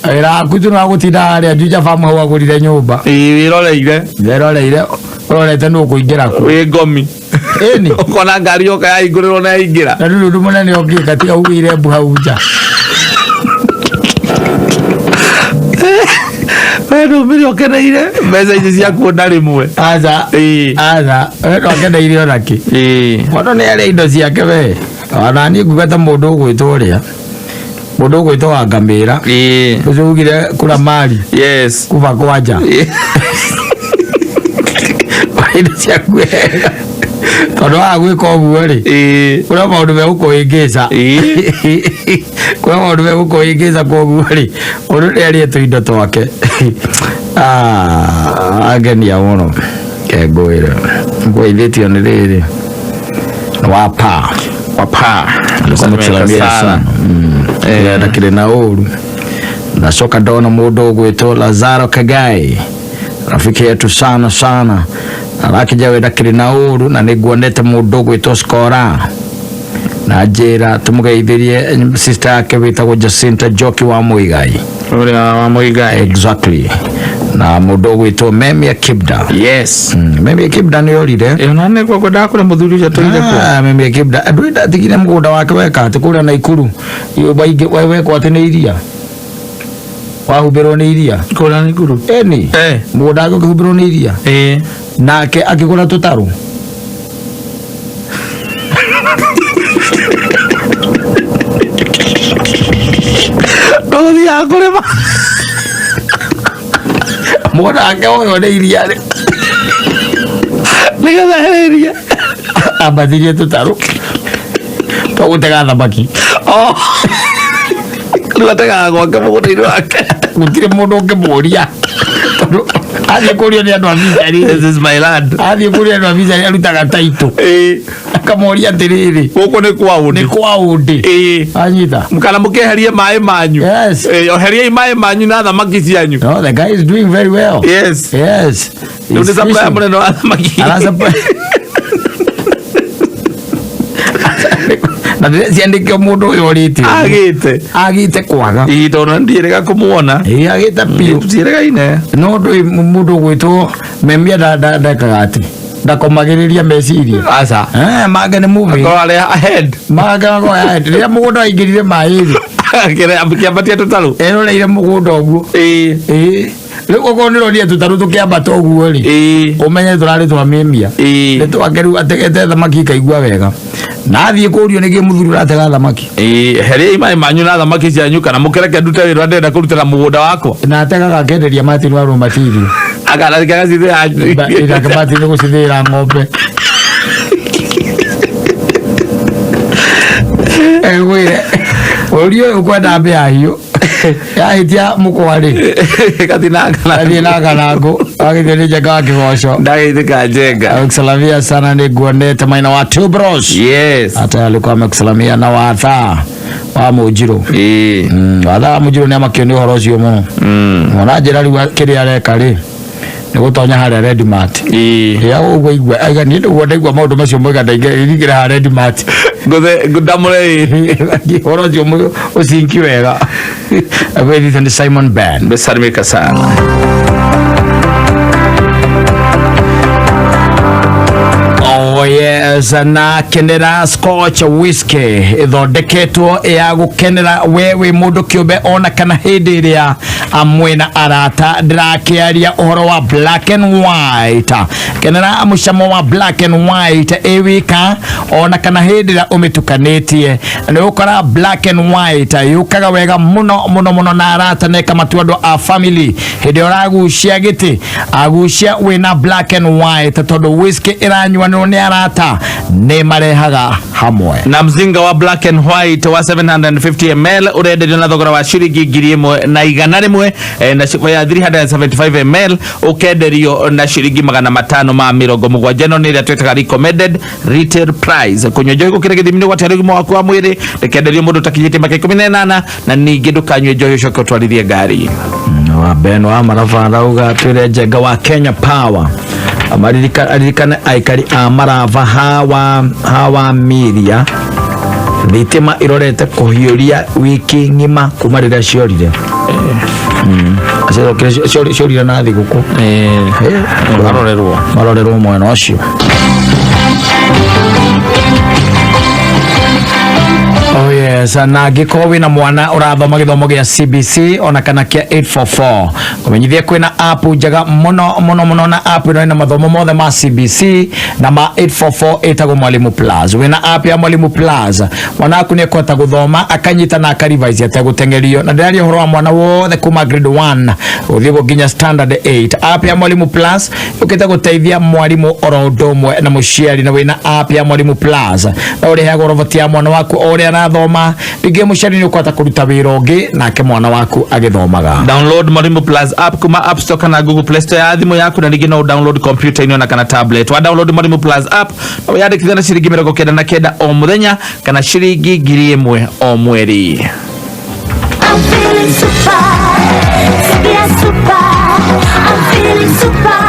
S3: wĩra waku tu no gũtinda harĩa Juja Farm hau agũrire nyũmba.
S9: Wĩroreire.
S3: Wĩroreire ũrorete nũ ũkũingĩra kuo.
S9: Wĩ ngomi.
S3: Ĩni.
S9: Ũkona ngari yoka yaingũrĩrwo na yaingĩra.
S3: Na ndũrĩ ũndũ mũnene ũngĩka tiga ugĩire mbu hau nja.
S9: We ndũmĩre ũkeneire mbeca ici ciaku ona rĩmwe.
S3: Aca. Aca. We ndwakeneire ona kĩ. Mũndũ nĩ arĩa indo ciake we. Ona niĩ nguga ta mũndũ ũgwĩtwo ũrĩa. Mũndũ ũgwĩtwo wa ngamĩra. Ũcio ugire kura mari.
S9: Yes.
S3: Kuba kwanja. Indo ciaku wega. Tondũ waga gwĩka ũguo rĩ, kũrĩ maũndũ megũkũhĩngĩca. Kũrĩ maũndũ megũkũhĩngĩca koguo rĩ, mũndũ nĩ arĩe tũindo twake. Angenia mũno. Ke ngwĩre. Ngũgeithĩtio nĩ rĩrĩ. Wapa.
S9: Wapa.
S3: Nĩkũmũtiramia sana. Ndakĩrĩ na ũru. Nacoka ndona mũndũ ũgwĩtwo Lazaro Kagai. Rafiki yetu sana sana. Arakija we ndakĩrĩ na ũru na nĩnguonete mũndũ ũgwĩtwo Skora. Na njĩra tũmũgeithĩrie sister yake wĩtagwo Jacinta Njoki wa Muigai.
S9: Ũrĩa wa Muigai.
S3: Exactly. Na mũndũ ũgwĩtwo Memia Kibda.
S9: Yes.
S3: Memia Kibda nĩ orire.
S9: Ĩyo na nĩ gwakwa ndakũrĩa mũthuri ũcio atũire kuo.
S3: Memia Kibda. Andũ ndatigire mũgũnda wake weka atĩ kũrĩa Naikuru. Wekwo atĩ nĩ iria. Wahumbĩrwo nĩ iria.
S9: Kũrĩa Naikuru.
S3: Ĩni. Mũgũnda wake ũkĩhumbĩrwo nĩ iria. Nake akĩgũra tũtarũ.
S9: Ndũgũthiaga kũrĩma.
S3: Mũgũnda wake ũyũ nĩ iria rĩ.
S9: Nĩgetha here iria.
S3: Ambathirie tũtarũ twa gũtega thamaki.
S9: Oh. Rĩu ategaga gwake mũgũnda-inĩ wake.
S3: Gũtirĩ mũndũ ũngĩmũria. Tondũ athiĩ kũrio nĩ andũ a bicarĩ.
S9: This is my land.
S3: Athiĩ kũrio andũ a bicarĩ arutaga taitũ. Akamoria atĩrĩrĩ.
S9: Gũkũ nĩ kwa ũndĩ.
S3: Nĩ kwa ũndĩ. Anyita.
S9: Kana mũkĩeherie maĩ manyu.
S3: Yes.
S9: Oheriai maĩ manyu na thamaki cianyu.
S3: No, the guy is doing very well.
S9: Yes.
S3: Yes.
S9: Rĩu nĩ
S3: He's
S9: supplier
S3: fishing.
S9: mũnene wa thamaki.
S3: Arasupply. Na ndĩreciria nĩkĩo mũndũ ũyũ ũrĩte.
S9: Agĩte.
S3: Agĩte kwaga.
S9: Ĩĩ tondũ ndiĩrĩga kũmuona.
S3: Ĩĩ agĩte biũ.
S9: Tiĩrĩgaine.
S3: No ndũĩ mũndũ ũgwĩtwo memia ndekaga atĩ ndakomagĩrĩria meciria.
S9: Aca.
S3: Mange nĩ moving.
S9: Akorwo arĩ ahead.
S3: Mange akorwo ahead. Rĩrĩa mũgũnda waingĩrire maĩ rĩ.
S9: Kĩambatia tũtarũ.
S3: Eroreire mũgũnda ũguo.
S9: Ĩĩ.
S3: Ĩĩ. Rĩu okorwo nĩ ũronire tũtarũ tũkĩambata ũguo rĩ. Ũmenye tũrarĩ twa mĩmia. Nĩ twake rĩu ategete thamaki ikaigua wega. Na athiĩ kũrio nĩkĩ mũthuri ũratega thamaki.
S9: Ĩĩ heriai maĩ manyu na thamaki cianyu kana mũkĩreke ndute wĩra ndĩrenda kũrutĩra mũgũnda wakwa.
S3: Na ategaga akenderia Martin wa Rũmatiri.
S9: Akanarika agacithĩra.
S3: Nake Martin nĩ gũcithĩĩra ng'ombe. Egwĩre bũrũri ũyũ kwenda mbĩa hiũ yahĩtia mũkwa rĩ gathiĩ na kanangũ agĩthiĩ nĩ njenga wa kĩgoco
S9: Ndageithĩka njenga.
S3: Amekusalamia sana ni guonete maina wa two bros.
S9: Yes.
S3: Hata alikuwa amekusalamia na watha wa mũnjirũ. Watha wa mũnjirũ nĩ amakio nĩ ũhoro ũcio mũno. Ona njĩra rĩu kĩrĩa areka rĩ nĩ gũtonya harĩa Redmart. Ya ũguo igua aiga niĩ nĩguo ndaigua maũndũ macio moiga ndaingĩra harĩa Redmart.
S9: Ngũthe ndamũre
S3: ũhoro ũcio ũcinki wega. Agwĩthite nĩ Simon Ben.
S9: Mbesalimika sana.
S3: Oh yes, na kenera Scotch whisky ithondeketwo ya gukenera we wi mundu kiumbe ona kana hindi iria mwina arata. Ndirakiaria uhoro wa black and white. Kenera mucamo wa black and white ĩ wika ona kana hindi iria umitukanitie ni ukora black and white yukaga wega muno muno muno na arata na ĩkamatua andũ a family. Hindi uragucia giti agucia wina black and white tondu whisky iranyuanirwo nĩ arata nĩ marehaga hamwe.
S9: Na mzinga wa black and white wa 750 ml urenderio na thogora wa ciringi 1100 na cuba ya 375 ml ukenderio na ciringi 570. Ĩno nĩ ĩrĩa twĩtaga recommended retail price. Kũnyua njohi gũkĩra gĩthimi nĩ gwatĩra ũgima waku wa mwĩrĩ. Ndĩkenderio mũndũ ũtakinyĩtie mĩaka 18 na ningĩ ndũkanyue njohi ũcoke ũtwarithie ngari.
S3: Wa Ben wa Maraba arauga twĩre njenga wa Kenya Power aririkane aikari a Maraba hawa miria thitima irorete kũhiũria wiki ng'ima kuma rĩrĩa ciorire. Ciorire na thigũkũ. Marorerwo mwena ũcio. Oh yes, na angĩkorwo wĩna mwana ũrathoma gĩthomo gĩa CBC ona kana kĩa 844 kũmenyithia kwĩna app njega mũno mũno mũno, na app ĩno ĩna mathomo mothe ma CBC na ma 844 ĩtagwo Mwalimu Plus. Wĩna app ya Mwalimu Plus, mwana waku nĩ ekũhota gũthoma akanyita na akarevise ategũteng'erio, na ndĩraria ũhoro wa mwana wothe kuma grade 1 gũthiĩ nginya standard 8. App ya Mwalimu Plus yũkĩte gũteithia mwarimũ oro ũndũ ũmwe na mũciari, na wĩna app ya Mwalimu Plus na ũrĩheagwo roboti ya mwana waku o ũrĩa arathoma, rĩngĩ mũciari nĩ ũkũhota kũruta wĩra ũngĩ nake mwana waku agĩthomaga.
S9: Download Mwalimu Plus app kuma App Store kana Google Play Store ya thimũ yaku, na ningĩ no download computer-inĩ ona kana tablet. Wa download Mwalimu Plus app na wĩyandĩkithie na ciringi 99 o mũthenya kana ciringi 1000 o mweri.
S2: I'm feeling super, super, super. I'm feeling super,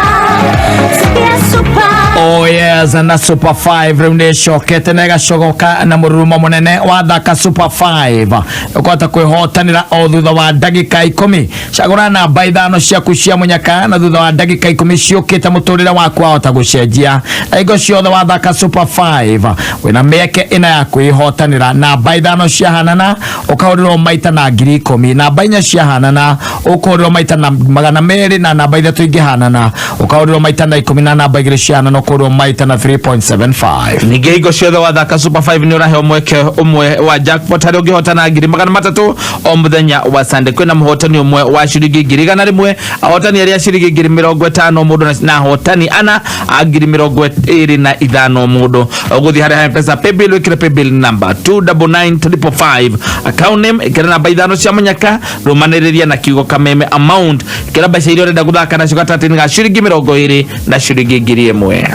S2: super, super.
S3: Oh yes, na Super 5 rĩu nĩ ĩcokete na ĩgacogoka na mũrurumo mũnene wa thaka Super 5. Ũkũhota kwĩhotanĩra o thutha wa ndagĩka 10. Cagũra namba 5 ciaku cia mũnyaka na thutha wa ndagĩka 10 ciũkĩte mũtũrĩre waku wahota gũcenjia. Na hingo ciothe wa thaka Super 5 wĩna mĩeke ĩna ya kwĩhotanĩra. Namba 5 ciahanana ũkahũrĩrwo maita na 10,000, namba 4 ciahanana ũkũhũrĩrwo maita na 200, na namba 3 ingĩhanana ũkahũrĩrwo maita na 10, na namba 2 ciahanana ũkũhũrĩrwo maita na na 3.75.
S9: Ningĩ hingo ciothe wathaka Super 5 nĩ ũraheo mweke ũmwe wa jackpot harĩa ũngĩhotana 300,000 o mũthenya wa Sunday. Kwĩna mũhotani ũmwe wa ciringi 100,000, ahotani arĩa ciringi 50,000 mũndũ na ahotani ana a 25,000 mũndũ. Ũgũthiĩ harĩa M-Pesa paybill, wĩkĩre paybill number 299555, account name ĩkĩra namba ithano cia mũnyaka, rũmanĩrĩria na kiugo Kameme, amount ĩkĩra mbeca iria ũrenda gũthaka nacio gatagatĩ-inĩ ga ciringi 20 na ciringi 1,000.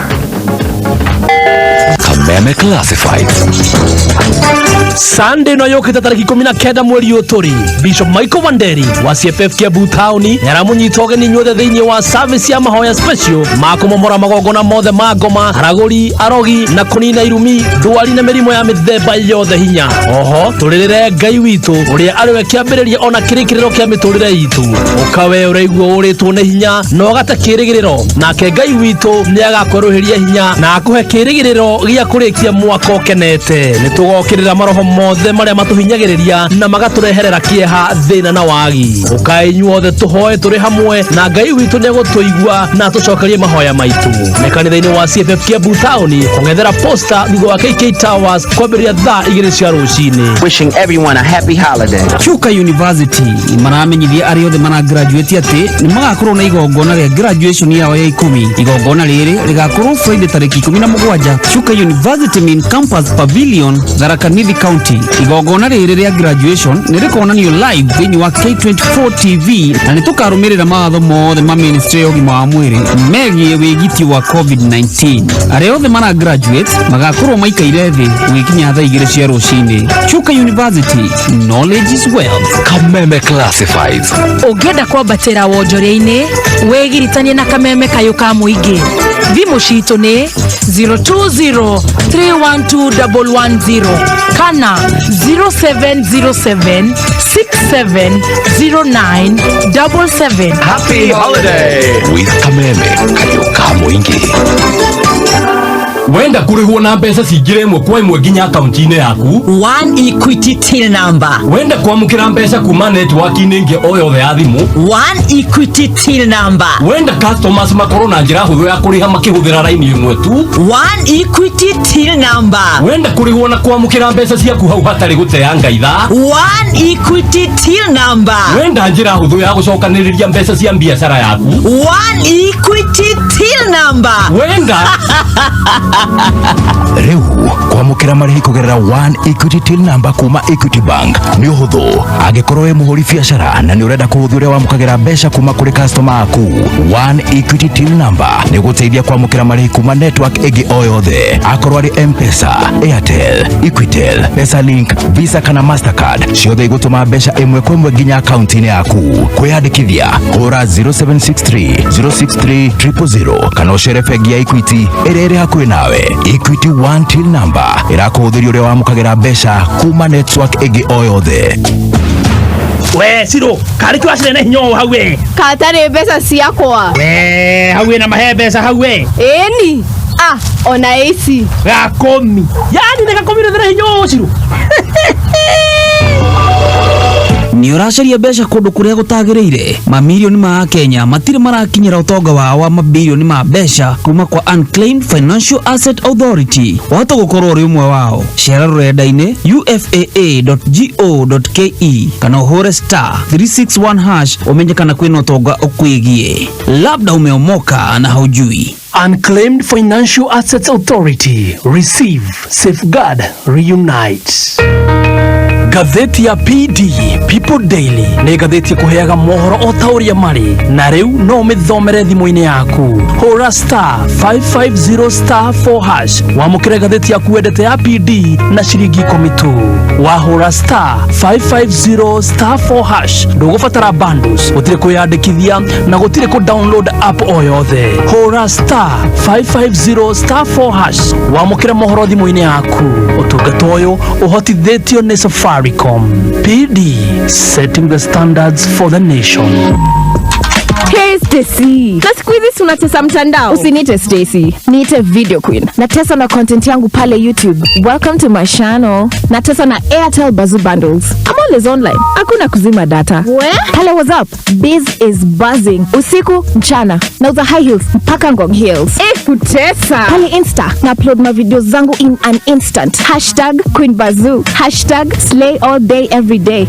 S21: Kameme Classifieds.
S8: Sunday no yũkĩte tarĩki 19 mweri ũyũ tũrĩ, Bishop Michael Wanderi wa CFF Kiambu Town nĩaramũnyita ũgeni inyuothe thĩinĩ wa service ya mahoya special ma kũmomora magongona mothe ma ngoma, aragũri, arogi na kũnina irumi, ndwari na mĩrimũ ya mĩthemba yothe hinya. Oho tũrĩrĩre Ngai witũ ũrĩa arĩwe kĩambĩrĩria ona kĩrĩkĩrĩro kĩa mĩtũrĩre itũ. Ũka we ũraigua ũrĩtwo nĩ hinya na ũgate kĩrĩgĩrĩro, nake Ngai witũ nĩ agakwerũhĩria hinya na akũhe kĩrĩgĩrĩro gĩa kũrĩkia mwaka ũkenete. Nĩ tũgokĩrĩra maroho mothe marĩa matũhinyagĩrĩria na magatũreherera kĩeha, thĩna na wagi. Ũkai inyuothe tũhoe tũrĩ hamwe na Ngai witũ nĩ egũtũigua na atũcokerie mahoya maitũ. Nĩ kanitha-inĩ wa CFF Kiambu Town, kũng'ethera Posta, thutha wa KK Towers, kwambĩrĩria thaa 2 cia rũcinĩ.
S11: Wishing everyone a happy holiday.
S13: Chuka University maramenyithia arĩa othe mara graduate atĩ nĩ magakorwo na igongona rĩa graduation yao ya 10. Igongona rĩrĩ rĩgakorwo Friday tarĩki 17, Chuka University Main Campus Pavilion, Tharaka Nithi County. Igongona rĩrĩ rĩa graduation nĩ rĩkonanio live thĩinĩ wa K24 TV na nĩ tũkarũmĩrĩra mawatho mothe ma Ministry ya ũgima wa mwĩrĩ megiĩ wĩgiti wa COVID-19. Arĩa othe mara graduate magakorwo maikaire thĩ gũgĩkinya thaa 2 cia rũcinĩ. Chuka University, knowledge is wealth.
S21: Kameme Classifieds.
S17: Ũngĩenda kwambatĩra wonjoria-inĩ, wĩgiritanie na Kameme kayũ ka mũingĩ. Thimũ citũ nĩ 020 312 110 kana 0707 6709 77.
S21: Happy holiday with Kameme Kayũ ka mũingĩ.
S18: Wenda kũrĩhwo na mbeca cingĩre ĩmwe kwa ĩmwe nginya akaunti-inĩ yaku?
S19: One Equity Till Number.
S18: Wenda kwamũkĩra mbeca kuma network-inĩ ĩngĩ o yothe ya thimũ?
S19: One Equity Till Number.
S18: Wenda customers makorwo na njĩra hũthũ ya kũrĩha makĩhũthĩra raini ĩmwe tu?
S19: One Equity Till Number.
S18: Wenda kũrĩhwo na kwamũkĩra mbeca ciaku hau hatarĩ gũteanga ithaa?
S19: One Equity Till Number.
S18: Wenda njĩra hũthũ ya gũcokanĩrĩria mbeca cia biacara yaku?
S19: One Equity Till Number.
S18: Wenda
S21: Rĩu kwamũkĩra marĩhi kũgerera One Equity Till Number kuma Equity Bank nĩ ũhũthũ. Angĩkorwo wĩ mũhũri biacara na nĩ ũrenda kũhũthia ũrĩa wamũkagĩra mbeca kuma kũrĩ customer aku, One Equity Till Number nĩ gũteithia kwamũkĩra marĩhi kuma network ĩngĩ o yothe, akorwo arĩ M-Pesa, Airtel, Equitel, Pesalink, Visa kana Mastercard, ciothe igũtũma mbeca ĩmwe kwa ĩmwe nginya akaunti-inĩ yaku. Kwĩyandĩkithia hũra 0763 063 000 kana ũcere bengi ya Equity ĩrĩa ĩrĩ hakuhĩ nawe. Equity One Till Number ĩrakũhũthĩria ũrĩa wamũkagĩra mbeca kuma network ĩngĩ o yothe.
S8: We Ciro, karĩ kĩ wacire na hinya ũũ hau we?
S20: Katarĩ mbeca ciakwa.
S8: We hau wĩna mahe mbeca hau we?
S20: Ĩni, ah, ona ici.
S8: Gakomi yani nĩ gakomi rĩthĩra hinya ũũ, Ciro.
S13: Nĩ ũracaria mbeca kũndũ kũrĩa gũtagĩrĩire? Mamirioni ma Akenya matirĩ marakinyĩra ũtonga wao wa mabirioni ma mbeca kuma kwa Unclaimed Financial Asset Authority. Wahota gũkorwo ũrĩ ũmwe wao. Cera rũrenda-inĩ ufaa.go.ke kana ũhũre *361# ũmenye kana kwĩna ũtonga ũkwĩgiĩ. Labda umeomoka na haujui.
S8: Unclaimed Financial Assets Authority. Receive, safeguard, reunite. Ngathĩti ya PD, People Daily, nĩ ngathĩti ĩkũheaga mohoro o ta ũrĩa marĩ, na rĩu no ũmĩthomere thimũ-inĩ yaku. Hũra *550 *4# wamũkĩre ngathĩti yaku wendete ya PD na ciringi 10 tu. Wahũra *550 *4# ndũgũbatara bundles, gũtirĩ kwĩyandĩkithia na gũtirĩ kũ download app o yothe. Hũra *550 *4# wamũkĩre mohoro thimũ-inĩ yaku. Ũtungata ũyũ ũhotithĩtio nĩ Safaricom. PD, setting the standards for the nation.
S20: Hey Stacy. Na siku hizi si unatesa mtandao. Usiniite Stacy, niite Video Queen. Natesa na content yangu pale YouTube. Welcome to my channel. Natesa na Airtel Bazoo bundles. I'm always online. Hakuna kuzima data.
S2: We?
S20: Pale WhatsApp, biz is buzzing. Usiku, mchana. Nauza high heels mpaka Ngong Hills. Eh, kutesa.
S2: Pale Insta na upload ma video zangu in an instant. #QueenBazoo. #SlayAllDayEveryDay.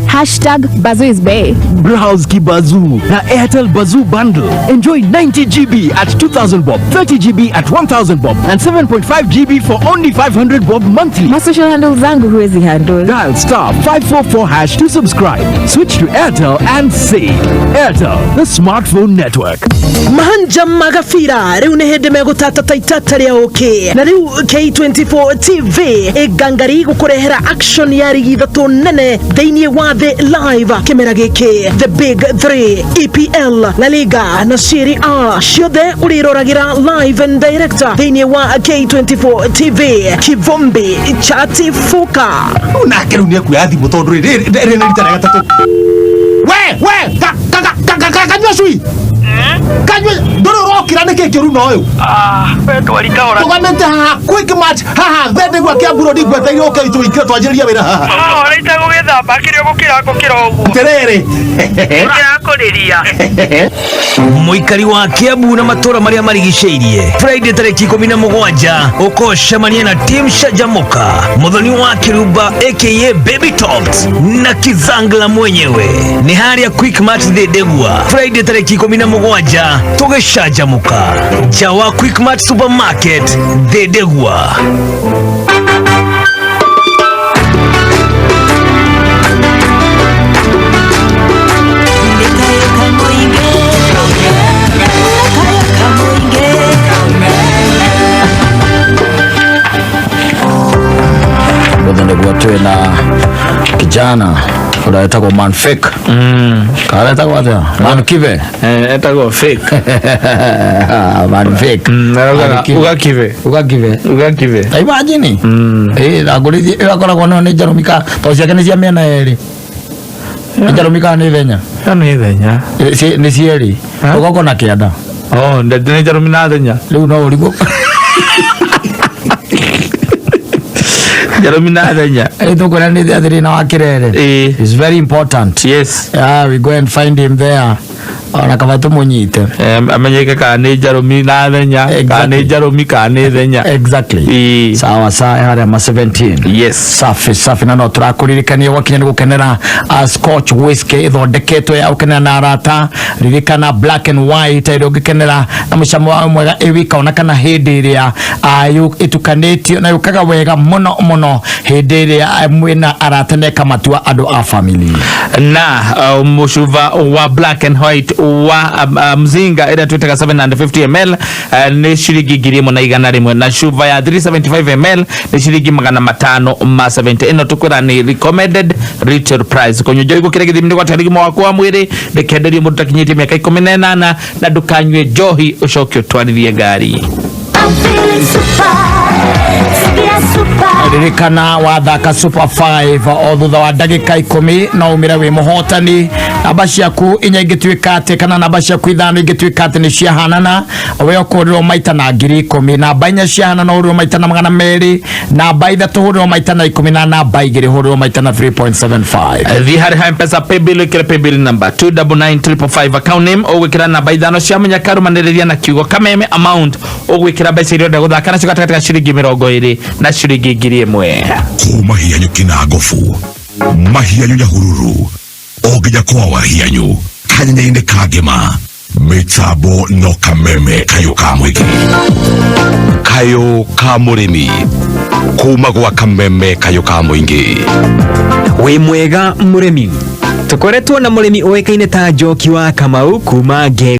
S2: #BazooIsBae.
S6: Browse Kibazoo na Airtel Bazoo bundle. Enjoy 90 GB at 2000 bob, 30 GB at 1000 bob and 7.5 GB for only 500 bob monthly.
S20: Ma social handle zangu huwezi handle.
S6: Dial *544# to subscribe. Switch to Airtel and save. Airtel, the smartphone network.
S7: Mahanja magabira riu nĩ hĩndĩ megũtata ta itata rĩa ũkĩ na rĩu K24 TV ĩngangari gũkũrehera action ya rigi ithatũ nene thĩinĩ wa thĩ live kĩmera gĩkĩ, the big 3, EPL, La Liga na Serie A, ciothe ũrĩroragĩra live and direct thĩinĩ wa K24 TV. Kivumbi chatifuka.
S22: Nake rĩu nĩ ekuoya thimũ tondũ rĩrĩ nĩ rita rĩa gatatũ. We kanyua cui, kanyua, ndũrĩ ũrokĩra nĩkĩ kĩũru na ũyũ tũgamĩte haha Quick Match haha thende gwa Kiambu Road ngweteire ũke itũingĩre twanjĩrĩrie wĩra haha.
S23: Ũraita gũgĩthamba kĩrĩa gũkĩra ngũkĩra ũguo.
S22: Atĩrĩrĩ.
S23: Kĩrakũrĩria.
S24: Mũikari wa Kiambu na matũra marĩa marigicĩirie, Friday tarĩki 17 ũkocemania na Team Shajamoka, Mũthoni wa Kĩrumba aka Baby Tops na Kizangla mwenyewe, nĩ harĩa Quickmart Thĩndĩgua, Friday tarĩki 17 tũgĩcanjamũka nja wa Quickmart Supermarket Thĩndĩgua.
S3: Mũthĩ nĩguo twĩ na kijana ũrĩa wĩtagwo Man Fake, kana etagwo atĩa, Man Kive?
S9: Etagwo Fake.
S3: Man Fake.
S9: Ugakive.
S3: Ugakive.
S9: Ugakive.
S3: Ta imagine ndangũrithie ĩyo akoragwo nayo nĩ njarũmi ka tondũ ciake nĩ cia mĩena yerĩ, nĩ njarũmi kana nĩ thenya?
S9: Ĩyo nĩ thenya.
S3: Nĩ cierĩ, rũgongo na kĩanda.
S9: Oh, nĩ njarũmi na thenya.
S3: Rĩu no ũrigwo.
S9: Njarũmi na thenya.
S3: Tũkwĩra nĩ thĩna wa kĩrere. It's very important.
S9: Yes.
S3: Yeah, we go and find him there ona kaba tũmũnyite.
S9: Amenyeke kana nĩ njarũmi na thenya, kana nĩ njarũmi kana nĩ thenya.
S3: Exactly. Sawa sawa, harĩa ma 17.
S9: Yes.
S3: Safi safi, na no tũrakũririkania gwakinya nĩ gũkenera Scotch whisky ĩthondeketwo ya gũkenera na arata. Ririkana black and white ĩrĩa ũngĩkenera na mũcamo wayo mwega ĩ wika ona kana hĩndĩ ĩrĩa ĩtukanĩtio na yũkaga wega mũno mũno hĩndĩ ĩrĩa mwĩna arata na ĩkamatua andũ a family.
S9: Na mũcuba wa black and white wa mzinga ĩrĩa twĩtaga 750 ml nĩ ciringi 1100, na cuba ya 375 ml nĩ ciringi 570. Ĩno tũkwĩra nĩ recommended retail price. Kũnyua njohi gũkĩra gĩthimi nĩ gwatĩra ũgima waku wa mwĩrĩ. Ndĩkenderio mũndũ ũtakinyĩtie mĩaka 18, na ndũkanyue njohi ũcoke ũtwarithie ngari.
S2: I'm feeling super. Sikia super.
S3: Ririkana wathaka Super 5 o thutha wa ndagĩka 10 no umĩre wĩ mũhotani. Namba ciaku inya ingĩtuĩka atĩ kana namba ciaku ithano ingĩtuĩka atĩ nĩ ciahanana, we ũkũrĩrwo maita na 10,000. Namba inya ciahanana ũrĩrwo maita na 200, namba ithatũ hũrĩrwo maita na 10, na namba igĩrĩ hũrĩrwo maita na 3.75.
S9: Thiĩ harĩ Mpesa paybill, ĩkĩre paybill number 299555, account name ũgwĩkĩra namba ithano cia mũnyaka rũmanĩrĩria na kiugo kameme, amount ũgwĩkĩra mbeca iria ũrenda gũthaka nacio gatagatĩ ka ciringi 20 na ciringi 1000.
S21: Kuma hianyu kina gobu mahianyu Nyahururu o nginya kwa wahianyu kanyanya-inĩ ka ngĩma mĩtambo no kameme kayũ ka mũingĩ kayũ ka mũrĩmi kuma gwa kameme kayũ ka mũingĩ.
S27: Wĩ mwega mũrĩmi, tũkoretwo na mũrĩmi ũĩkaine ta Njoki wa Kamau kuma Nge